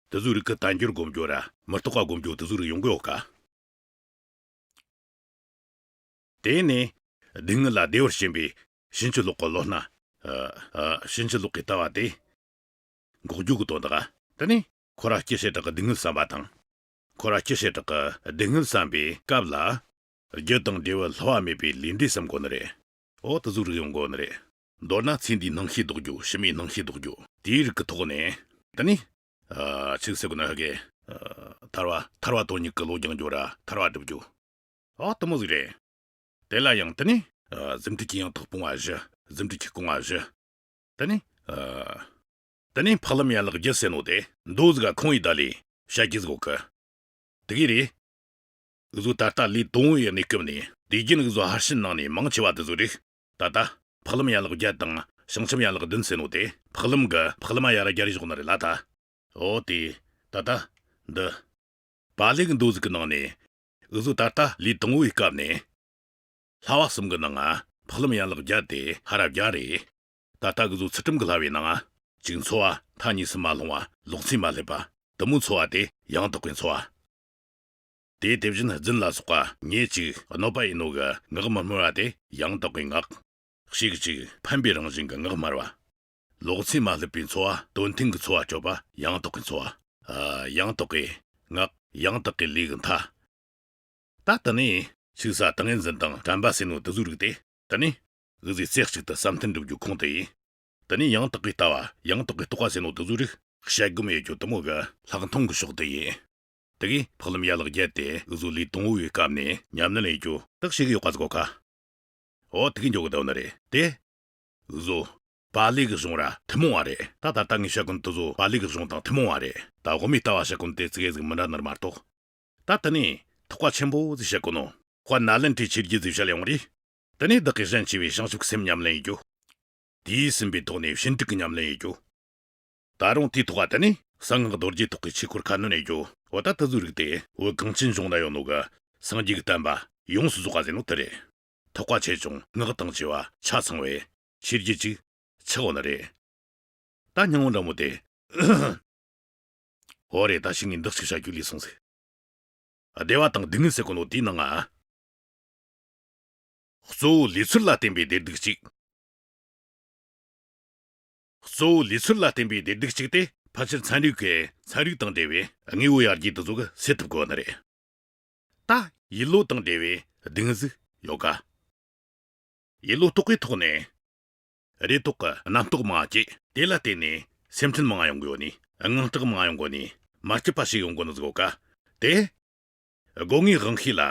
དེ་ཚོའི་རིགས་ཀྱི་དལ་འབྱོར་སྒོམ་རྒྱུ་ར་མི་རྟག་པ་སྒོམ་རྒྱུ་དེ་ཚོའི་རིགས་ཡོང་གི་ཡོད་ཀ། དེ་ནས་སྡུག་བསྔལ་ལ་བདེ་བར་ཞེན་པའི་ཕྱིན་ཅི་ལོག་གི་བློ་སྣ། ཨ། ཨ། ཕྱིན་ཅི་ལོག་གི་ལྟ་བ་དེ་འགོག་རྒྱུ་གི་དོན་དག་དེ་ནས་ཁོ་ར་སྐྱེ་བྱེ་བྲག་གི་སྡུག་བསྔལ་བསམ་པ་དང་། ཁོ་ར་སྐྱེ་བྱེ་བྲག་གི་སྡུག་བསྔལ་བསམ་པའི་སྐབས་ལ། རྒྱུ་དང་འབྲས་བུ་བསླུ་བ་མེད་པའི་ལུས་འབྲས་བསམ་དགོས་ནི་རེད། ཨོ་དེ་ཚོའི་རིགས་ཡོང་དགོས་ནི་རེད། མདོར་ན་ཚེ་འདིའི་སྣང་ཤས་ལྡོག་རྒྱུ། ཕྱི་མའི་སྣང་ཤས་ལྡོག་རྒྱུ། དེའི་རིགས་ཀྱི་ཐོག་ནས། དེ་ནས། ཨ། ཆི་ཟེར་དགོས་ན་ཧ་གི། ཨ། ཐར་བ་ཐར་བ་དོན་གཉེར་གྱི་བློ་སྦྱང་རྒྱུ་ར་ཐར་བ་སྒྲུབ་རྒྱུ། ཨོ་དེ་མོ་ཟིག་རེད། དེ་ལ་ཡང་དེ་ནས། ཨ། རྫུ་འཕྲུལ་གྱི་ཡང་དག་སྤོང་བ་བཞི། རྫུ་འཕྲུལ་གྱི་སྤོང་བ་བཞི། དེ་ནས། ཨ། དེ་ནས་འཕགས་ལམ་ཡན་ལག་བརྒྱད་ཟེར་ནོ་དེ་མདོ་ཟིག་ག་ཁུངས་ཡེད་ད་ལས་བཤད་རྒྱུ་ཟིག་ཡོད་གི། དེ་གི་རེད། འུ་ཚོ་ད་ལྟ་ལུས་དང་པོའི་གནས་སྐབས་ནས་དུས་རྒྱུན་འུ་ཚོ་ཕར་ཕྱིན་ནང་ནས་མང་ཆེ་བ་དེ་ཚོ་རིགས། ད་ལྟ་འཕགས་ལམ་ཡན་ལག་བརྒྱད་དང་བྱང་ཆུབ་ཡན་ལག་བདུན་ཟེར་ནོ་དེ་འཕགས་ལམ་གྱི་འཕགས་ལམ་ཡ་ར་རྒྱ་རེ་བཞག་ནི་རེད་ལ་ད། འོ་དེ། ད་ལྟ། འདི། པཱ་ལི་གི་མདོ་ཟིག་གི་ནང་ནས། འུ་ཚོ་ད་ལྟ་ལུས་དང་པོའི་སྐབས་ནས། བསླབ་པ་གསུམ་གི་ནང་ང་འཕགས་ལམ་ཡན་ལག་བརྒྱད་དེ་ཧ་ར་བརྒྱ་རེད། ད་ལྟ་འུ་ཚོ་ཚུལ་ཁྲིམས་ཀྱི་བསླབ་པའི་ནང་ང་། གཅིག་འཚོ་བ་མཐའ་གཉིས་སུ་མ་ལྷུང་བ། ལོག་འཚོས་མ་སླེབས་པ། དེ་མོའི་འཚོ་བ་དེ་ཡང་དག་པའི་འཚོ་བ། དེ་དེ་བཞིན་རྫུན་ལ་སོགས་པ་ཉེས་ཅིག་གནོད་པ་ཡིན་ནོ་གི་ངག་མི་སྨྲ་བ་དེ་ཡང་དག་པའི་ངག། ཞེ་གཅིག་ཕན་པའི་རང་བཞིན་གྱི་ངག་སྨྲ་བ། ལོག་འཚོས་མ་སླེབས་པའི་འཚོ་བ། དོན་མཐུན་གྱི་འཚོ་བ་སྤྱོད་པ་ཡང་དག་པའི་འཚོ་བ། ཨ། ཡང་དག་པའི་ངག། ཡང་དག་པའི་ལུས་ཀྱི་མཐའ། ད་དེ་ནས་ཕྱུགས་ས་ཏིང་ངེ་འཛིན་དང་དྲན་པ་ཟེར་ནོ་དེ་ཚོའི་རིགས་དེ། དེ་ནས་འུ་ཚོས་རྩེ་གཅིག་ཏུ་བསམ་གཏན་སྒྲུབ་རྒྱུ་ཁུངས་དེ་ཡིན། དེ་ནས་ཡང་དག་པའི་ལྟ་བ། ཡང་དག་པའི་རྟོགས་པ་ཟེར་ནོ་དེ་ཚོའི་རིགས་བཤད་སྒོམ་ཡེད་རྒྱུ་དེ་མོ་གི་ལྷག་མཐོང་གི་ཕྱོགས་དེ་ཡིན། དེ་གིས་འཕགས་ལམ་ཡན་ལག་བརྒྱད་དེ་འུ་ཚོ་ལུས་དང་པོའི་སྐབས་ནས་ཉམས་ལེན་ཡེད་རྒྱུ་དག་ཞིག་ཡོད་པ་ཟིག་གོ་ཁ། འོ་དེ་གི་འགྱོ་གི་འདུག་ནི་རེད་དེ། འུ་ཟོ། པཱ་ལི་གི་གཞུང་ར་ཐུན་མོང་བ་རེད། ད་ད་ལྟ་ངས་བཤད་གོ་ནོ་དེ་ཚོ་པཱ་ལི་གི་གཞུང་དང་ཐུན་མོང་བ་རེད། ད་དབུ་མའི་ལྟ་བ་བཤད་གོ་ནོ་དེ་ཙི་གེ་ཟིག་མི་འདྲ་ནི་རེད་མ་གཏོགས། ད་དེ་ནས་ཐེག་པ་ཆེན་པོ་ཟིག་བཤད་གོ་ནོ། དཔལ་ནཱ་ལེནྡྲའི་ཆོས་བརྒྱུད་ཟིག་བཤད་ཡོང་རེད། དེ་ནས་བདག་གིས་གཞན་གཅེས་པའི་བྱང་ཆུབ་སེམས་ཉམས་ལེན་ཡེད་རྒྱུ། དེས་ཟིན་པའི་ཐོག་ནས་ཕྱིན་དྲུག་གི་ཉམས་ལེན་ཡེད་རྒྱུ། ད་རུང་དེའི་ཐོག་ག་དེ་ནས་གསང་སྔགས་རྡོ་རྗེ་ཐོག་གི་ཆོས་སྐོར་ཁ་སྣོན་ཡེད་རྒྱུ། འོ་ད་དེ་ཚོའི་རིགས་དེ་བོད་གངས་ཅན་ལྗོངས་ན་ཡོད་ནོ་གི་སངས་རྒྱས་ཀྱི་བསྟན་པ་ཡོངས་སུ་རྫོགས་པ་ཟེར་ནོ་དེ་རེད། ཐེག་པ་ཆེ་ཆུང་སྔགས་དང་བཅས་པ་ཆ་ཚང་བའི་ཆོས་བརྒྱུད་ཅིག་ཆགས་ཡོད་ནི་རེད། ད་སྙིང་བོ་འདྲ་མོ་དེ། འོ་རེད། ད་ཤི་ངས་འདི་གཅིག་བྱ་རྒྱུ་ལས་སོང་ཟིག་སྡེ་པ་དང་སྡུག་བསྔལ་ཟེར་གོ་ནོ་དེའི་ནང་ང་། གཙོ་བོ་ལུས་ཚོད་ལ་བརྟེན་པའི་བདེ་སྡུག་གཅིག་གཙོ་བོ་ལུས་ཚོད་ལ་བརྟེན་པའི་བདེ་སྡུག་གཅིག་དེ་ཕལ་ཆེར་ཚན་རིག་གིས་ཚན་རིག་དང་འབྲེལ་བའི་དངོས་པོ་ཡར་རྒྱས་དེ་ཚོ་གིས་སེལ་ཐུབ་དགོས་ནི་རེད། ད་ཡིད་བློ་དང་འབྲེལ་བའི་སྡུག་བསྔལ་ཟིག་ཡོད་ཀ་ཡིད་བློ་རྟོག་པའི་ཐོག་ནས། རེ་དོགས་ཀྱི་རྣམ་རྟོག་མང་སྐྱེ། དེ་ལ་བརྟེན་ནས་སེམས་ཁྲལ་མང་ཡོང་གི་ཡོད་ནི། དངངས་སྐྲག་མང་ཡོང་གི་ཡོད་ནི། མ་སྐྱིད་པ་ཞིག་ཡོང་གི་ནི་ཟིག་ཡོད་ཀ་དེ། སྒོ་ངའི་དབང་ཤེས་ལ་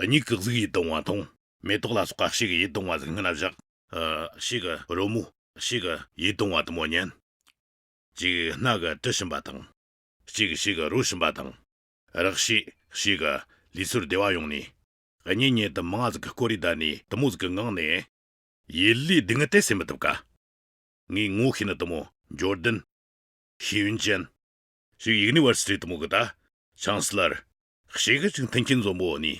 མྱིག་གིས་གཟུགས་ཡིད་དུ་འོང་བ་མཐོང་། མེ་ཏོག་ལ་སོགས་པ་ཞིག་གི་ཡིད་དུ་འོང་བ་ཟིག་སྔུན་ན་བཞག་ཨ། ཞིག་གི་རོལ་མོ་ཞིག་གི་ཡིད་དུ་འོང་བ་དེ་མོ་ཉན། གཅིག་སྣ་གིས་དྲི་ཞིམ་པ་དང་། གཅིག་ཕྱི་གི་རོ་ཞིམ་པ་དང་། རེག་ཤས་ཕྱི་གི་ལུས་ཚོར་བདེ་བ་ཡོང་ནས། གཉེན་ཉེ་དུ་མང་ཟིག་གི་སྐོར་རེ་བསྡད་ནས་དེ་མོ་ཟིག་གི་ངང་ནས། ཡིད་བློའི་སྡུག་བསྔལ་དེ་སེལ་མི་ཐུབ་ཀ་ངས་ངོ་ཤེས་ནི་དེ་མོ་འབྱོར་ལྡན། ཤེས་ཡོན་ཅན། ཞིག་ཡུ་ནི་ཝར་སི་ཊི་དེ་མོ་གི་ད། ཆང་སི་ལར། ཞིག་གི་ཅིག་མཐུན་རྐྱེན་འཛོམས་པོ་ནས།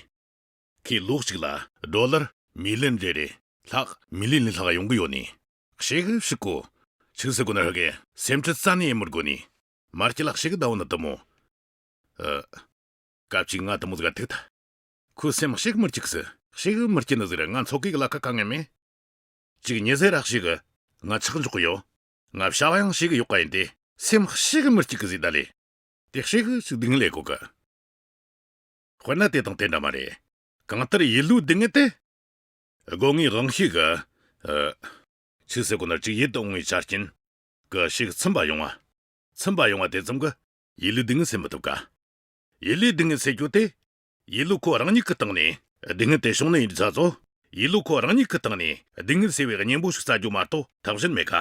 ཁོས་ལོ་གཅིག་ལ་ཌོ་ལར་མི་ལི་ཡོན་རེ་རེ་ལྷག་མི་ལི་ཡོན་ལྷག་ཡོང་གི་ཡོད་ནི། ཞིག་གི་ཕྱུག་གོ་ཆིག་ཟེར་གོ་ནི་ཧ་གི་སེམས་ཁྲལ་རྩ་ནས་ཡེ་མི་དགོས་ནི། མ་སྐྱིད་ལ་ཞིག་གི་ཟླ་བོ་ནི་དེ་མོ། ཨ། སྐབས་གཅིག་ང་དེ་མོ་ཟིག་ག་ཐུག་ཐལ། ཁོའི་སེམས་ཞིག་མི་སྐྱིད་གི་ཟེར། ཞིག་མི་སྐྱིད་ནི་ཟིག་རེད། ང་འཚོ་གི་གི་ལ་ཁ་ཁ་ངེས་མེད། གཅིག་ཉི་ཟེར་ར་ཞིག་གི་ང་ཆག་འཇོག་གི་ཡོད། ང་བྱ་བ་ཡང་ཞིག་གི་ཡོད་ག་ཡིན་ཏེ། སེམས་ཞིག་མི་སྐྱིད་གི་ཟིག་ད་ལེ། དེ་ཞིག་ཞིག་སྡུག་བསྔལ་ལས་གོ་གི་དཔེར་ན་དེ་དང་དེ་འདྲ་མ་རེད། གང་ལྟར་ཡིད་བློའི་སྡུག་བསྔལ་དེ། སྒོ་ངའི་དབང་ཤེས་ཀྱིས། ཨ། ཆིག་ཟེར་གོ་ནི་ཅིག་ཡིད་དུ་འོང་བའི་ཆ་རྐྱེན། གྱིས་ཞིག་ཚིམ་པ་ཡོང་བ། ཚིམ་པ་ཡོང་བ་དེ་ཙམ་གྱིས་ཡིད་བློའི་སྡུག་བསྔལ་སེལ་མི་ཐུབ་ཀ་ཡིད་བློའི་སྡུག་བསྔལ་སེལ་རྒྱུ་དེ། ཡིད་བློ་ཁོ་རང་ཉིད་ཀྱི་སྟེང་ནས་སྡུག་བསྔལ་དེ་བྱུང་ནི་ཡིན་དུས་ཚ་ཚོ། ཡིད་བློ་ཁོ་རང་ཉིད་ཀྱི་སྟེང་ནས་སྡུག་བསྔལ་སེལ་བའི་གཉེན་པོ་ཞིག་བཙལ་རྒྱུ་མ་གཏོགས་ཐབས་གཞན་མེད་ཀ་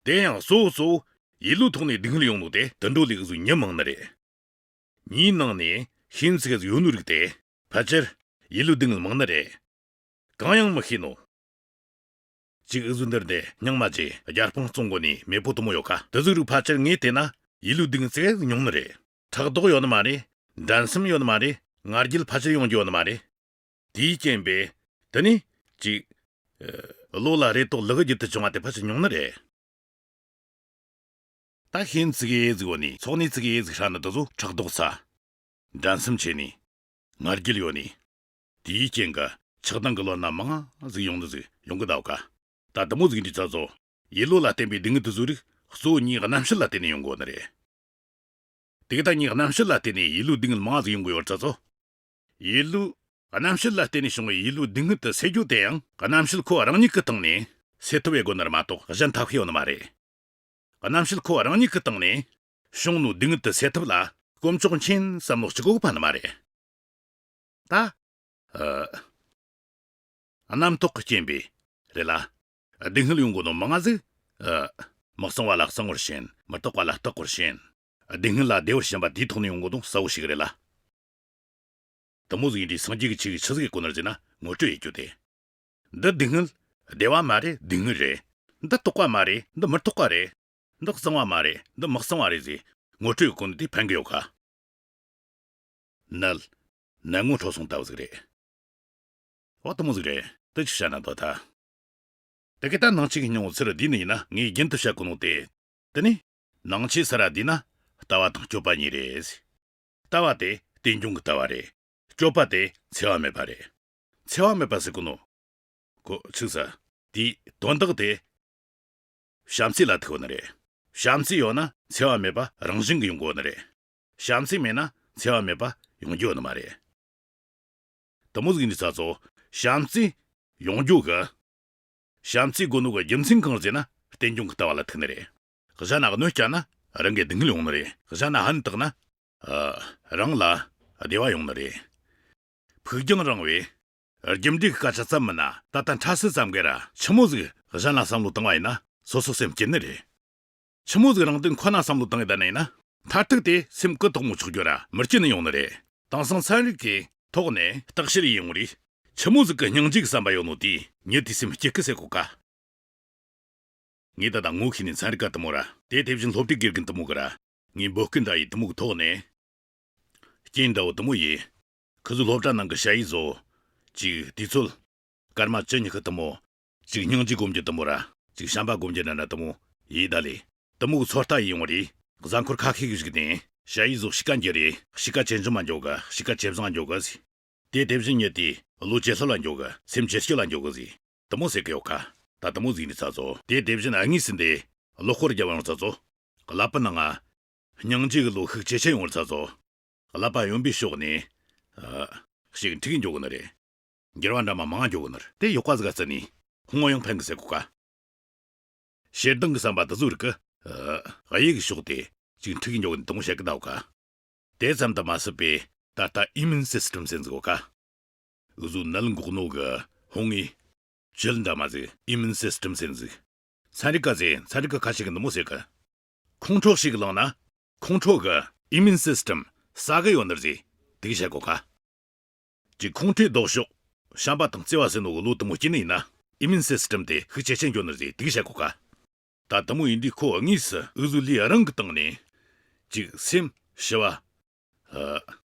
དེ་ཡང་གཙོ་བོ་གཙོ་བོ་ཡིད་བློའི་ཐོག་ནས་སྡུག་བསྔལ་ཡོང་ནོ་དེ་དུད་འགྲོ་ལས་གཟོད་མྱི་མང་ནི་རེད། མྱིའི་ནང་ནས་ཤེས་ཚིག་ཡོད་ནོ་རིགས་དེ་ཕལ་ཆེར་ཡིད་བློའི་སྡུག་བསྔལ་མང་ནི་རེད། གང་ཡང་མི་ཤེས་ནོ། གཅིག་འུ་ཚོ་འདིར་འདི་སྙིང་མ་རྗེ་རྒྱལ་སྤང་བཙོང་གོ་ནི་མེས་པོ་དེ་མོ་ཡོད་ཀ་དེ་ཟིག་རིགས་ཕལ་ཆེར་ངས་བལྟས་ན་ཡིད་བློའི་སྡུག་བསྔལ་ཙི་གེ་ཟིག་མྱོང་ནི་རེད། ཕྲག་དོག་ཡོད་ནི་མ་རེད། འགྲན་སེམས་ཡོད་ནི་མ་རེད། ང་རྒྱལ་ཕལ་ཆེར་ཡོང་རྒྱུ་ཡོད་ནི་མ་རེད། དེའི་རྐྱེན་པས། དེ་ནས་ཅིག་ཨ། བློ་ལ་རེ་དོགས་ལག་རྒྱུ་དུ་བྱུང་བ་དེ་ཕལ་ཆེར་ཉུང་ནི་རེད། ད་ཤེས་ཚིག་ཡེ་ཟིག་ཡོད་ནི་ཚོགས་ནི་ཚིག་ཡེ་ཟིག་ཧྲ་ནི་དེ་ཚོ་ཕྲག་དོག་ཚ། འགྲན་སེམས་ཆེ་ནི། ང་རྒྱལ་ཡོད་ནི། དེའི་རྐྱེན་གྱིས་ཆགས་སྡང་གི་བློ་སྣ་མང་ཟིག་ཡོང་ནི་ཟིག་ཡོང་གི་འདུག་ག་ད་དེ་མོ་ཟིག་འདི་ཚ་ཚོ། ཡིད་བློ་ལ་བརྟེན་པའི་སྡུག་བསྔལ་དེ་ཚོའི་རིགས་གཙོ་བོ་མྱིའི་རྣམ་བཤད་ལ་བརྟེན་ནས་ཡོང་གི་ཡོད་ནི་རེད། དེ་གི་ད་མྱིའི་རྣམ་བཤད་ལ་བརྟེན་ནས་ཡིད་བློའི་སྡུག་བསྔལ་མང་ཟིག་ཡོང་གི་ཡོད་ཚ་ཚོ། ཡིད་བློའི་རྣམ་བཤད་ལ་བརྟེན་ནས་བྱུང་བའི་ཡིད་བློའི་སྡུག་བསྔལ་དེ་སེལ་རྒྱུ་དེ་ཡང་རྣམ་བཤད་ཁོ་རང་ཉིད་ཀྱི་སྟེང་ནས་སེལ་ཐུབ་པའི་སྒོ་ནས་མ་གཏོགས་གཞན་ཐབས་ཤེས་ཡོད་ནི་མ་རེད། རྣམ་བཤད་ཁོ་རང་ཉིད་ཀྱི་སྟེང་ནས་བྱུང་ནོ་སྡུག་བསྔལ་དེ་སེལ་ཐབས་ལ་དཀོན་མཆོག་མཁྱེན་བསམ་བློ་གཅིག་པོ་ཕན་ནི་མ་རེད། ད། ཨ། རྣམ་རྟོག་གི་རྐྱེན་པས་རེད་ལ། སྡུག་བསྔལ་ཡོང་གོ་ནོ་མང་ང་ཟིག་ཨ། མི་གཙང་བ་ལ་གཙང་བར་ཞེན། མི་རྟག་པ་ལ་རྟག་པར་ཞེན། སྡུག་བསྔལ་ལ་བདེ་བར་ཞེན་པ་དེའི་ཐོག་ནས་ཡོང་གོ་ནོ་གསལ་བོ་ཞིག་རེད་ལ། དེ་མོ་ཟིག་ཡིན་དུས་སངས་རྒྱས་ཀྱིས་ཆི་གི་ཆི་ཟིག་གི་སྐོར་ནར་ཟེར་ན་ངོ་སྤྲོད་ཡེད་རྒྱུ་དེ། འདི་སྡུག་བསྔལ། བདེ་བ་མ་རེད། སྡུག་བསྔལ་རེད། འདི་རྟག་པ་མ་རེད། འདི་མི་རྟག་པ་རེད། འདི་གཙང་བ་མ་རེད། འདི་མི་གཙང་བ་རེད་ཟེར་ངོ་སྤྲོད་ཡེད་གོ་ནོ་དེ་ཕན་གི་ཡོད་ཁ། ནད། ནད་ངོ་འཕྲོད་སོང་ལྟ་བུ་ཟིག་རེད། འོ་དེ་མོ་ཟིག་རེད། དེ་ཅིག་བཤད་ན་འདོད་ད། དེ་གི་ད་ནང་ཆོས་ཀྱི་སྙིང་བོ་ཚུར་བསྡུས་ནི་ཡིན་ན་ངས་རྒྱུན་དུ་བཤད་གོ་ནོ་དེ། དེ་ནི། ནང་ཆོས་ཟེར་ར་བསྡུས་ན་ལྟ་བ་དང་སྤྱོད་པ་གཉིས་རེད། ལྟ་བ་དེ་རྟེན་འབྱུང་གི་ལྟ་བ་རེད། སྤྱོད་པ་དེ་འཚེ་བ་མེད་པ་རེད། འཚེ་བ་མེད་པ་ཟེར་གོ་ནོ། གོ་ཆི་ཟེར། དེའི་དོན་དག་དེ། བྱམས་བརྩེ་ལ་ཐུག་ཡོད་ནི་རེད། བྱམས་བརྩེ་ཡོད་ན་འཚེ་བ་མེད་པ་རང་བཞིན་གྱིས་ཡོང་གི་ཡོད་ནི་རེད། བྱམས་བརྩེ་མེད་ན་འཚེ་བ་མེད་པ་ཡོང་རྒྱུ་ཡོད་ནི་མ་རེད། དེ་མོ་ཟིག་ཡིན་དུས་ཚ་ཚོ། བྱམས་བརྩེ་ཡོང་རྒྱུ་གི། བྱམས་བརྩེ་དགོས་ནོ་གི་རྒྱུ་མཚན་གང་ཟེར་ན་རྟེན་འབྱུང་གི་ལྟ་བ་ལ་ཐུག་ནི་རེད། གཞན་ན་གནོད་བསྐྱལ་ན་རང་གི་སྡུག་བསྔལ་ཡོང་ནི་རེད། གཞན་ན་ཕན་བཏགས་ན། ཨ། རང་ལ་བདེ་བ་ཡོང་ནི་རེད། ཕུགས་རྒྱང་རིང་བའི་ རྒྱུ་འབྲས་ཀྱི་སྐད་ཆ་ཙམ་མིན་ན། ད་ལྟ་འཕྲལ་སེལ་ཙམ་གྱིས་ར་ཆི་མོ་ཟིག་གཞན་ལ་བསམ་བློ་བཏང་བ་ཡིན་ན་སོ་སོ་སེམས་སྐྱིད་ནི་རེད། ཆི་མོ་ཟིག་རང་དོན་ཁོ་ན་བསམ་བློ་བཏང་ཡི་བསྡད་ནི་ཡིན་ན། མཐར་ཐུག་དེ་སེམས་གུ་དོག་མོ་ཆགས་རྒྱུ་ར་མི་སྐྱིད་ནི་ཡོང་ནི་རེད། དེང་སང་ཚན་རིག་གི་ཐོག་ནས་བརྟག་དཔྱད་ཡིན་ཡོང་རེད། ཆི་མོ་ཟིག་གི་སྙིང་རྗེ་གི་བསམ་པ་ཡོད་ནོ་དེས་མྱི་དེའི་སེམས་སྐྱིད་གི་ཟེར་གོ་ཀ། ངས་ད་ལྟ་ངོ་ཤེས་ནི་ཚན་རིག་པ་དེ་མོ་ར། དེ་དེ་བཞིན་སློབ་གྲྭའི་དགེ་རྒན་དེ་མོ་གི་ར། ངས་འབོད་སྐུལ་འདྲ་ཡི་དེ་མོ་གི་ཐོག་ནས། རྐྱེན་འདྲ་བོ་དེ་མོ་ཡིས། ཁི་ཚོའི་སློབ་གྲྭ་ནང་གི་ཞ་ཡི་བཟོ། ཅིག་དུས་ཚོད། སྐར་མ་བཅུ་གཉིས་ཀྱི་དེ་མོ། ཅིག་སྙིང་རྗེ་སྒོམ་རྒྱུ་དེ་མོ་ར། ཅིག་བྱམས་པ་སྒོམ་རྒྱུ་འདྲ་འདྲ་དེ་མོ་ཡིས་ད་ལས། དེ་མོ་གི་ཚོད་ལྟ་ཡིན་ཡོང་རེད། གཟའ་འཁོར་ཁ་ཤས་ཀྱི་གཞུག་ནས་ཞ་ཡི་བཟོ་གཤིས་ཀ་འགྱུར་རེད། གཤིས་ཀ་ཇེ་འཇམ་མ་འགྱོ་གི། གཤིས་ཀ་ཇེ་བཟང་འགྱོ་གི་ཟེར། དེ་དེ་བཞིན་ཉིད་དེ་བློ་ཇེ་ལྷོད་ལ་འགྱོ་གི། སེམས་ཇེ་སྐྱིད་ལ་འགྱོ་གི་ཟེར། དེ་མོ་ཟེར་གི་ཡོད་ཀ། ད་དེ་མོ་ཟིག་ནི་ཚ་ཚོ། དེ་དེ་བཞིན་དངོས་སུ་འདི་བློ་སྐོར་རྒྱབ་ཡོང་ཚ་ཚོ། ཀླད་པ་ནང་ང་སྙིང་རྗེ་གི་བློ་ཤུགས་ཇེ་ཆེ་ཡོང་ཚ་ཚོ། ཀླད་པ་གཡོན་པའི་ཕྱོགས་ནས་ཨ་ཞིག་འཁྲུག་གི་འགྱོ་གི་ནི་རེད། འགྱུར་བ་འདྲ་མ་མང་འགྱོ་གི་ནི་རེད། དེ་ཡག་པ་ཟིག་ག་བརྩིས་ནས་ཧོང་ཡང་ཕན་གི་ཟེར་གོ་ཀ། ཞེ་སྡང་གི་བསམ་པ་དེ་ཚོ་རིགས་ཀྱི་ཨ་གཡས་ཀྱི་ཕྱོགས་དེ་ཅིག་འཁྲུག་གི་འགྱོ་གི་ནི་དེ་མོ་བཤད་གི་འདུག་ག། དེ་ཙམ་དུ་མ་ཟད་པའི་ད་ལྟ་ཨི་མུན་སིས་ཊམ་ཟེར་ཟིག་གོ་ཀ། འུ་ཚོའི་ནད་འགོག་ནོ་གི་ཧོང་ངི་ཇེལ་འདྲ་མ་ཟིག་ཨི་མུན་སིས་ཊམ་ཟེར་ཟིག། ཚན་རིག་པ་ཟེར། ཚན་རིག་པ་ཁ་ཤས་ཀྱིས་འདི་མོ་ཟེར་གི། ཁོང་ཁྲོ་ཞིག་ལངས་ན་ཁོང་ཁྲོ་གི་ཨི་མུན་སིས་ཊམ་ཟ་གི་ཡོད་ནི་རེད་ཟེར། དེ་གི་བཤད་གོ་ཀ། ཅིག་ཁོང་ཁྲོའི་ལྡོག་ཕྱོགས་བྱམས་པ་དང་བརྩེ་བ་ཟེར་ནོ་གི་བློ་དེ་མོ་སྐྱེས་ནི་ཡིན་ན། ཨི་མུན་སིས་ཊམ་དེ་ཤུགས་ཇེ་ཆེར་འགྱོ་ནི་རེད་ཟེར། དེ་གི་བཤད་གོ་ཀ། ད་དེ་མོ་ཡིན་དུས་ཁོ་དངོས་སུ་འུ་ཚོའི་ལུས་རང་གི་སྟེང་ནས་ཅིག་སེམས་ཞི་བ། ཨ།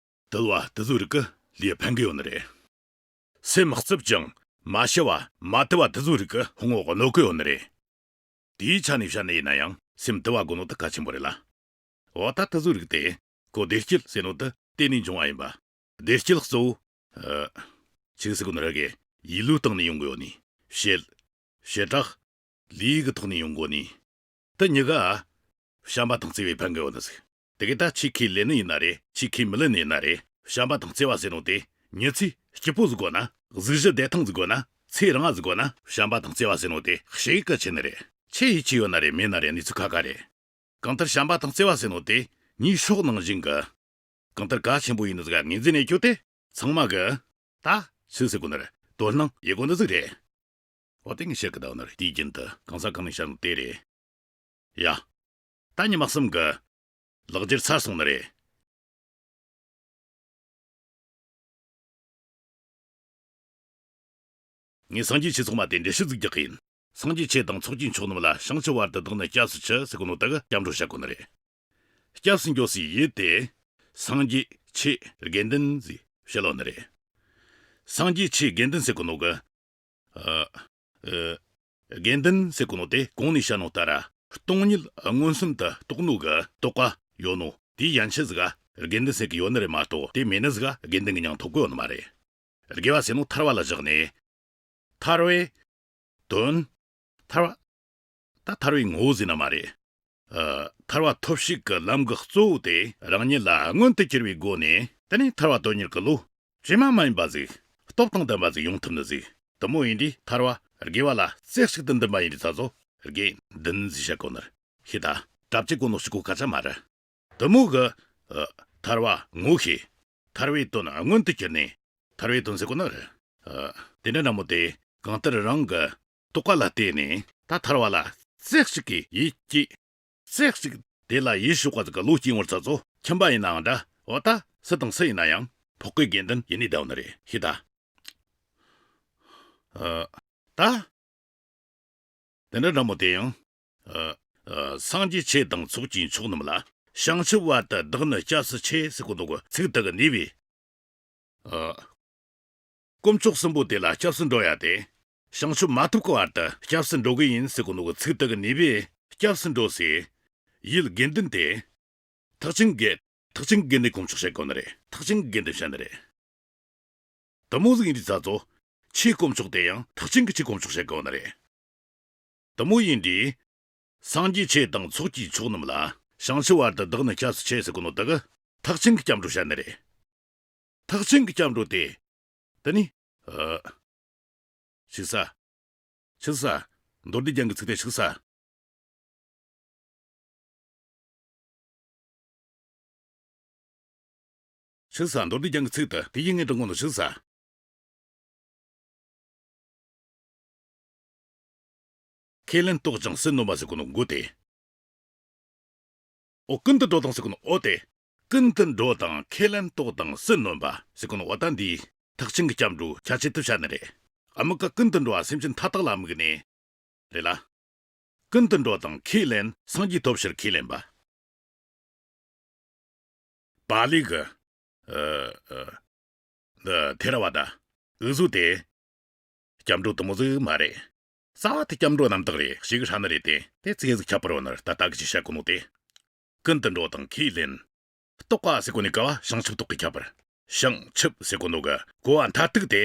དུལ་བ་དེ་ཚོའི་རིགས་ཀྱི་ལུས་ཕན་གི་ཡོད་ནི་རེད། སེམས་རྩུབ་ཅིང་མ་ཞི་བ་མ་དུལ་བ་དེ་ཚོའི་རིགས་ཀྱི་ཧོང་ངོ་གནོད་གི་ཡོད་ནི་རེད། དེའི་ཆ་ནས་བཤད་ནི་ཡིན་ན་ཡང་སེམས་དུལ་བ་དགོས་ནོ་དེ་གལ་ཆེན་པོ་རེད་ལ། འོ་ད་དེ་ཚོའི་རིགས་དེ་ཁོ་བདེ་སྐྱིད་ཟེར་ནོ་དེ་དེ་ནས་འབྱུང་བ་ཡིན་པ། བདེ་སྐྱིད་གཙོ་བོ། ཨ། ཆི་ཟེར་གོ་ནི་ར་གི། ཡིད་བློའི་སྟེང་ནས་ཡོང་གི་ཡོད་ནི། བྱེད། བྱེ་བྲག་ལུས་ཀྱི་ཐོག་ནས་ཡོང་གོ་ནི། དེ་གཉིས་ཀ་བྱམས་པ་དང་བརྩེ་བས་ཕན་གི་ཡོད་ནི་ཟིག། དེ་གི་ད་ཆེས་ཁས་ལེན་ནི་ཡིན་ན་རེད། ཆེས་ཁས་མི་ལེན་ནི་ཡིན་ན་རེད། བྱམས་པ་དང་བརྩེ་བ་ཟེར་ནོ་དེ་མྱི་ཚེ་སྐྱིད་པོ་ཟིག་དགོས་ན། གཟུགས་གཞི་བདེ་ཐང་ཟིག་དགོས་ན། ཚེ་རིང་ང་ཟིག་དགོས་ན། བྱམས་པ་དང་བརྩེ་བ་ཟེར་ནོ་དེ་ཞེ་གི་གལ་ཆེ་ནི་རེད། ཆི་ཡི་ཆི་ཡོད་ན་རེད། མེད་ན་རེད། གནས་ཚུལ་ཁ་ཁ་རེད། གང་ལྟར་བྱམས་པ་དང་བརྩེ་བ་ཟེར་ནོ་དེ་ངའི་སྲོག་ནང་བཞིན་གི། གང་ལྟར་གལ་ཆེན་པོ་ཡིན་ནི་ཟིག་ངོས་འཛིན་ནས་ཁྱོད་དེ་ཚང་མ་གི་ད་ཆི་ཟེར་གོ་ནི་རེད། དོ་སྣང་ཡེད་གོ་ནི་ཟིག་རེད། འོ་དེ་ངས་བཤད་གི་ད་ནི་རེད། དུས་རྒྱུན་དུ་གང་ས་གང་ནས་བཤད་ནོ་དེ་རེད། ཡ། ད་ཉི་མ་གསུམ་གི་ལག་འཁྱེར་ཚར་སོང་ནི་རེད། ངས་སངས་རྒྱས་ཆོས་ཚོགས་མ་དེ་འགྲེལ་བཤད་ཟིག་རྒྱག་གི་ཡིན། སངས་རྒྱས་ཆོས་དང་ཚོགས་ཀྱི་མཆོག་རྣམས་ལ། བྱང་ཆུབ་བར་དུ་བདག་ནི་སྐྱབས་སུ་མཆི་ཟེར་གོ་ནོ་དག་སྐྱབས་འགྲོ་བཤད་གོ་ནི་རེད། སྐྱབས་སུ་འགྲོ་སའི་ཡུལ་དེ་སངས་རྒྱས་ཆོས་དགེ་འདུན་ཟེར་བཤད་ལོ་ནི་རེད། སངས་རྒྱས་ཆོས་དགེ་འདུན་ཟེར་གོ་ནོ་གི། ཨ། ཨ། དགེ་འདུན་ཟེར་གོ་ནོ་དེ་གོང་ནས་བཤད་ནོ་ལྟར་སྟོང་ཉིད་མངོན་སུམ་དུ་རྟོགས་ནོ་གི་རྟོགས་པ་ཡོད་ནོ་དེའི་ཡན་ཆད་ཟིག་ག་དགེ་འདུན་ཟེར་གི་ཡོད་ནི་རེད་མ་གཏོགས། དེ་མེད་ནི་ཟིག་ག་དགེ་འདུན་གི་མྱིང་ཐོབ་གི་ཡོད་ནི་མ་རེད། དགེ་བ་ཟེར་ནོ་ཐར་བ་ལ་བཞག་ནས། ཐར་བའི་དོན། ཐར་བ། ད་ཐར་བའི་ངོ་བོ་ཟེར་ན་མ་རེད། ཨ། ཐར་བ་ཐོབ་བྱེད་ཀྱི་ལམ་གྱི་གཙོ་བོ་དེ་རང་ཉིད་ལ་མངོན་དུ་གྱུར་པའི་སྒོ་ནས། དེ་ནས་ཐར་བ་དོན་གཉེར་གྱི་བློ་ཇི་མ་མ་ཡིན་པ་ཟིག། སྟོབས་དང་ལྡན་པ་ཟིག་ཡོང་ཐུབ་ནི་ཟིག། དེ་མོ་ཡིན་དུས་ཐར་བ་དགེ་བ་ལ་རྩེ་གཅིག་ཏུ་འདུན་པ་ཡིན་དུས་ད་གཟོད་དགེ་འདུན་ཟེར་བཤད་གོ་ནི་རེད། ཤི་ད་གྲྭ་བཅུ་གོ་ནོ་ཞིག་གོ་སྐད་ཆ་མ་རེད། དེ་མོ་གི། ཨ། ཐར་བ་ངོ་ཤེས། ཐར་བའི་དོན་མངོན་དུ་གྱུར་ནས། ཐར་བའི་དོན་ཟེར་གོ་ནི་རེད། ཨ། དེ་འདྲ་འདྲ་མོ་དེ་གང་ལྟར་རང་གི་རྟོགས་པ་ལ་བརྟེན་ནས་ད་ཐར་བ་ལ་རྩེ་གཅིག་གིས་ཡིད་ཀྱིས། རྩེ་གཅིག་དེ་ལ་ཡིད་ཕྱོགས་པ་ཟིག་གི་བློ་སྐྱེ་བར་ཚ་ཚོ། ཁྱིམ་པ་ཡིན་ནའང་འདྲ། འོ་ད་སུ་དང་སུ་ཡིན་ན་ཡང་ཕོ་སྐད་དགེ་འདུན་ཡིན་ནི་ད་ནི་རེད། ཤི་ད། ཨ། ད། དེ་འདྲ་འདྲ་མོ་དེ་ཡང་། ཨ། ཨ། སངས་རྒྱས་ཆོས་དང་ཚོགས་ཀྱི་མཆོག་རྣམས་ལ། བྱང་ཆུབ་བར་དུ་བདག་ནི་སྐྱབས་སུ་མཆི་ཟེར་གོ་ནོ་གི་ཚིག་དག་གི་ནུས་པས། ཨ། དཀོན་མཆོག་གསུམ་པོ་དེ་ལ་སྐྱབས་སུ་འགྲོ་ཡ་དེ། བྱང་ཆུབ་མ་ཐོབ་ཀྱི་བར་དུ་སྐྱབས་སུ་འགྲོ་གི་ཡིན་ཟེར་གོ་ནོ་གི་ཚིག་དག་གི་ནུས་པས་སྐྱབས་སུ་འགྲོ་སའི་ཡུལ་དགེ་འདུན་དེ། ཐེག་ཆེན་དགེ། ཐེག་ཆེན་དགེ་འདུན་དཀོན་མཆོག་བཤད་གོ་ནི་རེད། ཐེག་ཆེན་དགེ་འདུན་བཤད་ནི་རེད། དེ་མོ་ཟིག་ཡིན་དུས་ད་གཟོད་ཆོས་དཀོན་མཆོག་དེ་ཡང་ཐེག་ཆེན་གྱི་ཆོས་དཀོན་མཆོག་བཤད་གོ་ནི་རེད། དེ་མོ་ཡིན་དུས། སངས་རྒྱས་ཆོས་དང་ཚོགས་ཀྱི་མཆོག་རྣམས་ལ། བྱང་ཆུབ་བར་དུ་བདག་ནི་སྐྱབས་སུ་མཆི་ཟེར་གོ་ནོ་དག་ཐེག་ཆེན་གྱི་སྐྱབས་འགྲོ་བཤད་ནི་རེད། ཐེག་ཆེན་གྱི་སྐྱབས་འགྲོ་དེ། དེ་ནི། ཨ། ཆི་ཟེར། ཆི་ཟེར། མདོ་སྡེ་རྒྱན་གྱི་ཚིག་དེ་ཆི་ཟེར། ཆི་ཟེར། མདོ་སྡེ་རྒྱན་གྱི་ཚིག་དེ་དེ་ཡིན་ངེས་འདྲ་ངོ་ནོ་ཆི་ཟེར། ཁས་ལེན་རྟོགས་ཀྱང་སུ་ནོན་པ་ཟེར་གོ་ནོ་མགོ་དེ། ཨོ་ཀུན་ཏུ་འགྲོ་དང་ཟེར་གོ་ནོ་ཨོ་དེ། ཀུན་ཏུ་འགྲོ་དང་ཁས་ལེན་རྟོགས་དང་སུ་ནོན་པ་ཟེར་གོ་ནོ་ཨོ་ད་འདིའི་ཐེག་ཆེན་གྱི་སྐྱབས་འགྲོ་ཁྱད་ཆོས་དེ་བཤད་ནི་རེད། དམིགས་ཀ་ཀུན་ཏུ་འགྲོ་བ་སེམས་ཅན་མཐའ་དག་ལ་དམིགས་ནས། རེད་ལ། ཀུན་ཏུ་འགྲོ་དང་ཁས་ལེན་སངས་རྒྱས་ཐོབ་ཕྱིར་ཁས་ལེན་པ། པཱ་ལི་གི། ཨ། ཨ། འདི་ཐེ་ར་བ་ད། འུ་ཟོ་དེ། སྐྱབས་འགྲོ་དེ་མོ་ཟིག་མ་རེད། རྩ་བ་དེ་སྐྱབས་འགྲོ་རྣམ་དག་རེད། ཞེ་གི་ཧྲ་ནི་རེད་དེ། དེ་ཙིག་ཟིག་ཁྱད་པར་བ་ནི་ད་ལྟ་གི་ཅིག་བཤད་གོ་ནོ་དེ། ཀུན་ཏུ་འགྲོ་དང་ཁས་ལེན། རྟོགས་པ་ཟེར་གོ་ནི་ག་བ་བྱང་ཆུབ་རྟོགས་གི་ཁྱད་པར། བྱང་ཆུབ་ཟེར་གོ་ནོ་གི་གོ་བ་མཐར་ཐུག་དེ།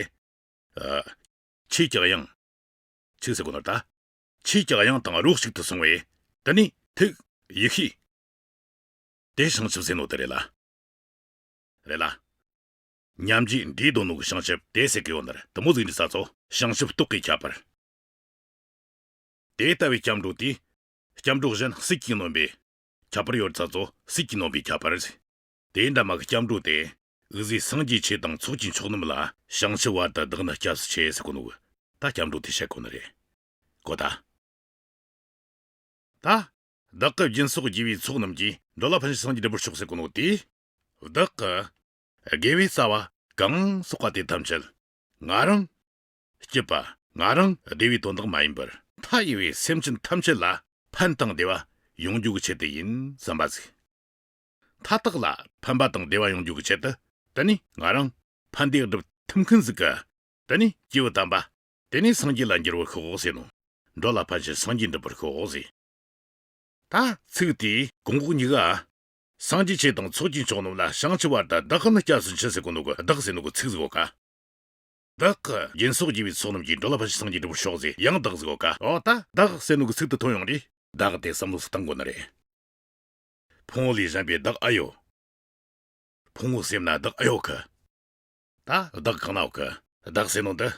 ཨ། ཆོས་ཀྱི་དབྱིངས། ཆོས་ཟེར་གོ་ནོ་ད། ཆོས་ཀྱི་དབྱིངས་དང་རོ་གཅིག་ཏུ་སོང་བས། དེ་ནི་ཐུགས་ཡིད་ཤེས། དེ་བྱང་ཆུབ་ཟེར་ནོ་དེ་རེད་ལ། རེད་ལ། མཉམ་རྗེས་འདྲེས་དོ་ནོ་གི་བྱང་ཆུབ་དེ་ཟེར་གི་ཡོད་ནི་རེད། དེ་མོ་ཟིག་འདྲི་ས་ཚོ་བྱང་ཆུབ་རྟོགས་གི་ཁྱད་པར། དེ་ལྟ་བུའི་སྐྱབས་འགྲོ་དེ། སྐྱབས་འགྲོ་གཞན་སྲིད་ཀྱིས་ནོན་པའི་ཁྱད་པར་ཡོད་ས་ཚོ་སྲིད་ཀྱིས་ནོན་པའི་ཁྱད་པར་ཟེར། དེ་འདྲ་མ་གི་སྐྱབས་འགྲོ་དེ། འུ་ཟོས་སངས་རྒྱས་ཆོས་དང་ཚོགས་ཀྱི་མཆོག་རྣམས་ལ་བྱང་ཆུབ་བར་དུ་བདག་ནི་སྐྱབས་སུ་མཆི་ཟེར་གོ་ནོ་གི་ད་སྐྱབས་འགྲོ་དེ་བཤད་གོ་ནི་རེད། གོ་ད། ད། བདག་གི་སྦྱིན་སོགས་དགེ་བའི་ཚོགས་རྣམས་ཀྱིས། འགྲོ་ལ་ཕན་ཕྱིར་སངས་རྒྱས་འགྲུབ་པར་ཤོག་ཟེར་གོ་ནོ་དེ། བདག་གི་དགེ་བའི་རྩ་བ་གང་བསགས་པ་དེ་ཐམས་ཅད་ང་རང་སྐྱིད་པ་ང་རང་བདེ་བའི་དོན་དག་མ་ཡིན་པར་མཐའ་ཡས་པའི་སེམས་ཅན་ཐམས་ཅད་ལ་ཕན་དང་བདེ་བ་ཡོང་རྒྱུ་གི་ཆེད་དུ་ཡིན་བསམ་པ་ཟིག་མཐའ་དག་ལ་ཕན་པ་དང་བདེ་བ་ཡོང་རྒྱུ་གི་ཆེད་དུ་དེ་ནི་ང་རང་ཕན་བདེ་སྒྲུབ་ཐུབ་མཁན་ཟིག་གི་དེ་ནི་སྐྱེས་བུ་དམ་པ། དེ་ནས་སངས་རྒྱས་ལ་འགྱུར་བར་ཤོག་ཟེར་ནོ། འགྲོ་ལ་ཕན་ཕྱིར་སངས་རྒྱས་འགྲུབ་པར་ཤོག་ཟེར། ད་ཚིག་དེའི་གོང་འོག་གཉིས་ཀ་སངས་རྒྱས་ཆོས་དང་ཚོགས་ཀྱི་མཆོག་རྣམས་ལ་བྱང་ཆུབ་བར་དུ་བདག་ནི་སྐྱབས་སུ་མཆི་ཟེར་གོ་ནོ་གི་བདག་ཟེར་ནོ་གི་ཚིག་ཟིག་ཡོད་ཀ་བདག་གི་སྦྱིན་སོགས་དགེ་བའི་ཚོགས་རྣམས་ཀྱིས། འགྲོ་ལ་ཕན་ཕྱིར་སངས་རྒྱས་འགྲུབ་པར་ཤོག་ཟེར་ཡང་བདག་ཟིག་ཡོད་ཀ་འོ་ད་བདག་ཟེར་ནོ་གི་ཚིག་དེ་ཐོན་ཡོང་དུས་བདག་དེ་བསམ་བློ་ཟིག་བཏང་དགོས་ནི་རེད། ཕུང་པོ་ལས་གཞན་པའི་བདག་ཨེ་ཡོད། ཕུང་པོའི་སེམས་ན་བདག་ཨེ་ཡོད་གི། ད་བདག་གང་ན་ཡོད་གི། བདག་ཟེར་ནོ་འདི།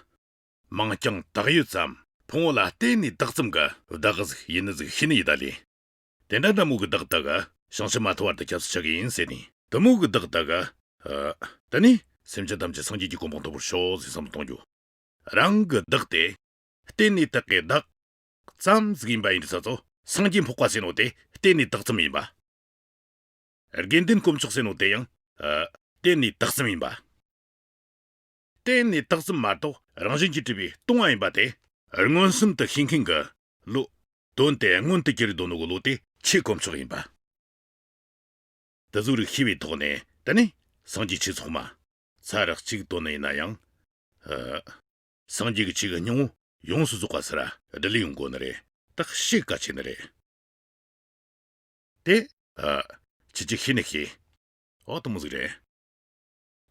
མིང་རྐྱང་བཏགས་ཡོད་ཙམ་ཕུང་པོ་ལ་བརྟེན་ནས་བདག་ཙམ་གི་བདག་ཟིག་ཡིན་ནི་ཟིག་ཤེས་ནི་ཡིན་ད་ལེ། དེ་འདྲ་འདྲ་མོ་གི་བདག་དག་གི་བྱང་ཆུབ་མ་ཐོབ་བར་དུ་སྐྱབས་སུ་ཆ་གི་ཡིན་ཟེར་ནས། དེ་མོ་གི་བདག་དག་གི། ཨ། དེ་ནས་སེམས་ཅན་ཐམས་ཅད་སངས་རྒྱས་ཀྱི་གོ་འཕང་ཐོབ་པར་ཤོག་ཟེར་བསམ་བློ་གཏོང་རྒྱུ། རང་གི་བདག་དེ། བརྟེན་ནས་བཏགས་པའི་བདག་ཙམ་ཟིག་ཡིན་པ་ཡིན་ས་ཚོ། སངས་རྒྱས་འཕགས་པ་ཟེར་ནོ་དེ་བརྟེན་ནས་བདག་ཙམ་ཡིན་པ། དགེ་འདུན་དཀོན་མཆོག་ཟེར་ནོ་དེ་ཡང་། ཨ། བརྟེན་ནས་བདག་ཙམ་ཡིན་པ། བརྟེན་ནས་བདག་ཙམ་མ་གཏོགས་རང་བཞིན་གྱིས་གྲུབ་པའི་སྟོང་པ་ཡིན་པ་དེ་མངོན་སུམ་དུ་ཤེས་མཁན་གྱི་བློ། དོན་དེ་མངོན་དུ་གྱུར་འདུག་ནོ་གི་བློ་དེ་ཆོས་དཀོན་མཆོག་ཡིན་པ། དེ་ཟུག་རིགས་ཤེས་པའི་ཐོག་ནས་དེ་ནི་སངས་རྒྱས་ཆོས་ཚོགས་མ། ཚར་གཅིག་བཏོན་ནི་ཡིན་ན་ཡང་། ཨ། སངས་རྒྱས་ཀྱི་ཆོས་ཀྱི་སྙིང་པོ་ཡོངས་སུ་རྫོགས་པ་ཟེར་ར་འདི་ལས་ཡོང་དགོས་ནི་རེད། ད་ཤེས་གལ་ཆེ་ནི་རེད། དེ། ཨ། ཁྱེད་ཀྱིས་ཤེས་ནི་ཤེས། ཨོ་དེ་མོ་ཟིག་རེད།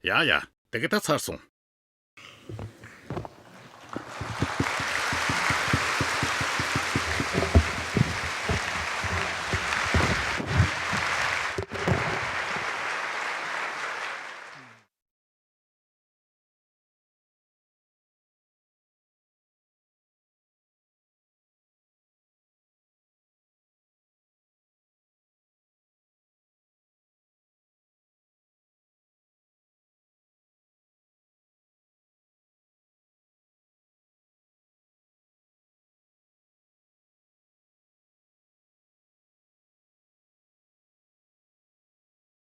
ཡ་ཡ། དེ་ག་ད་ཚར་སོང་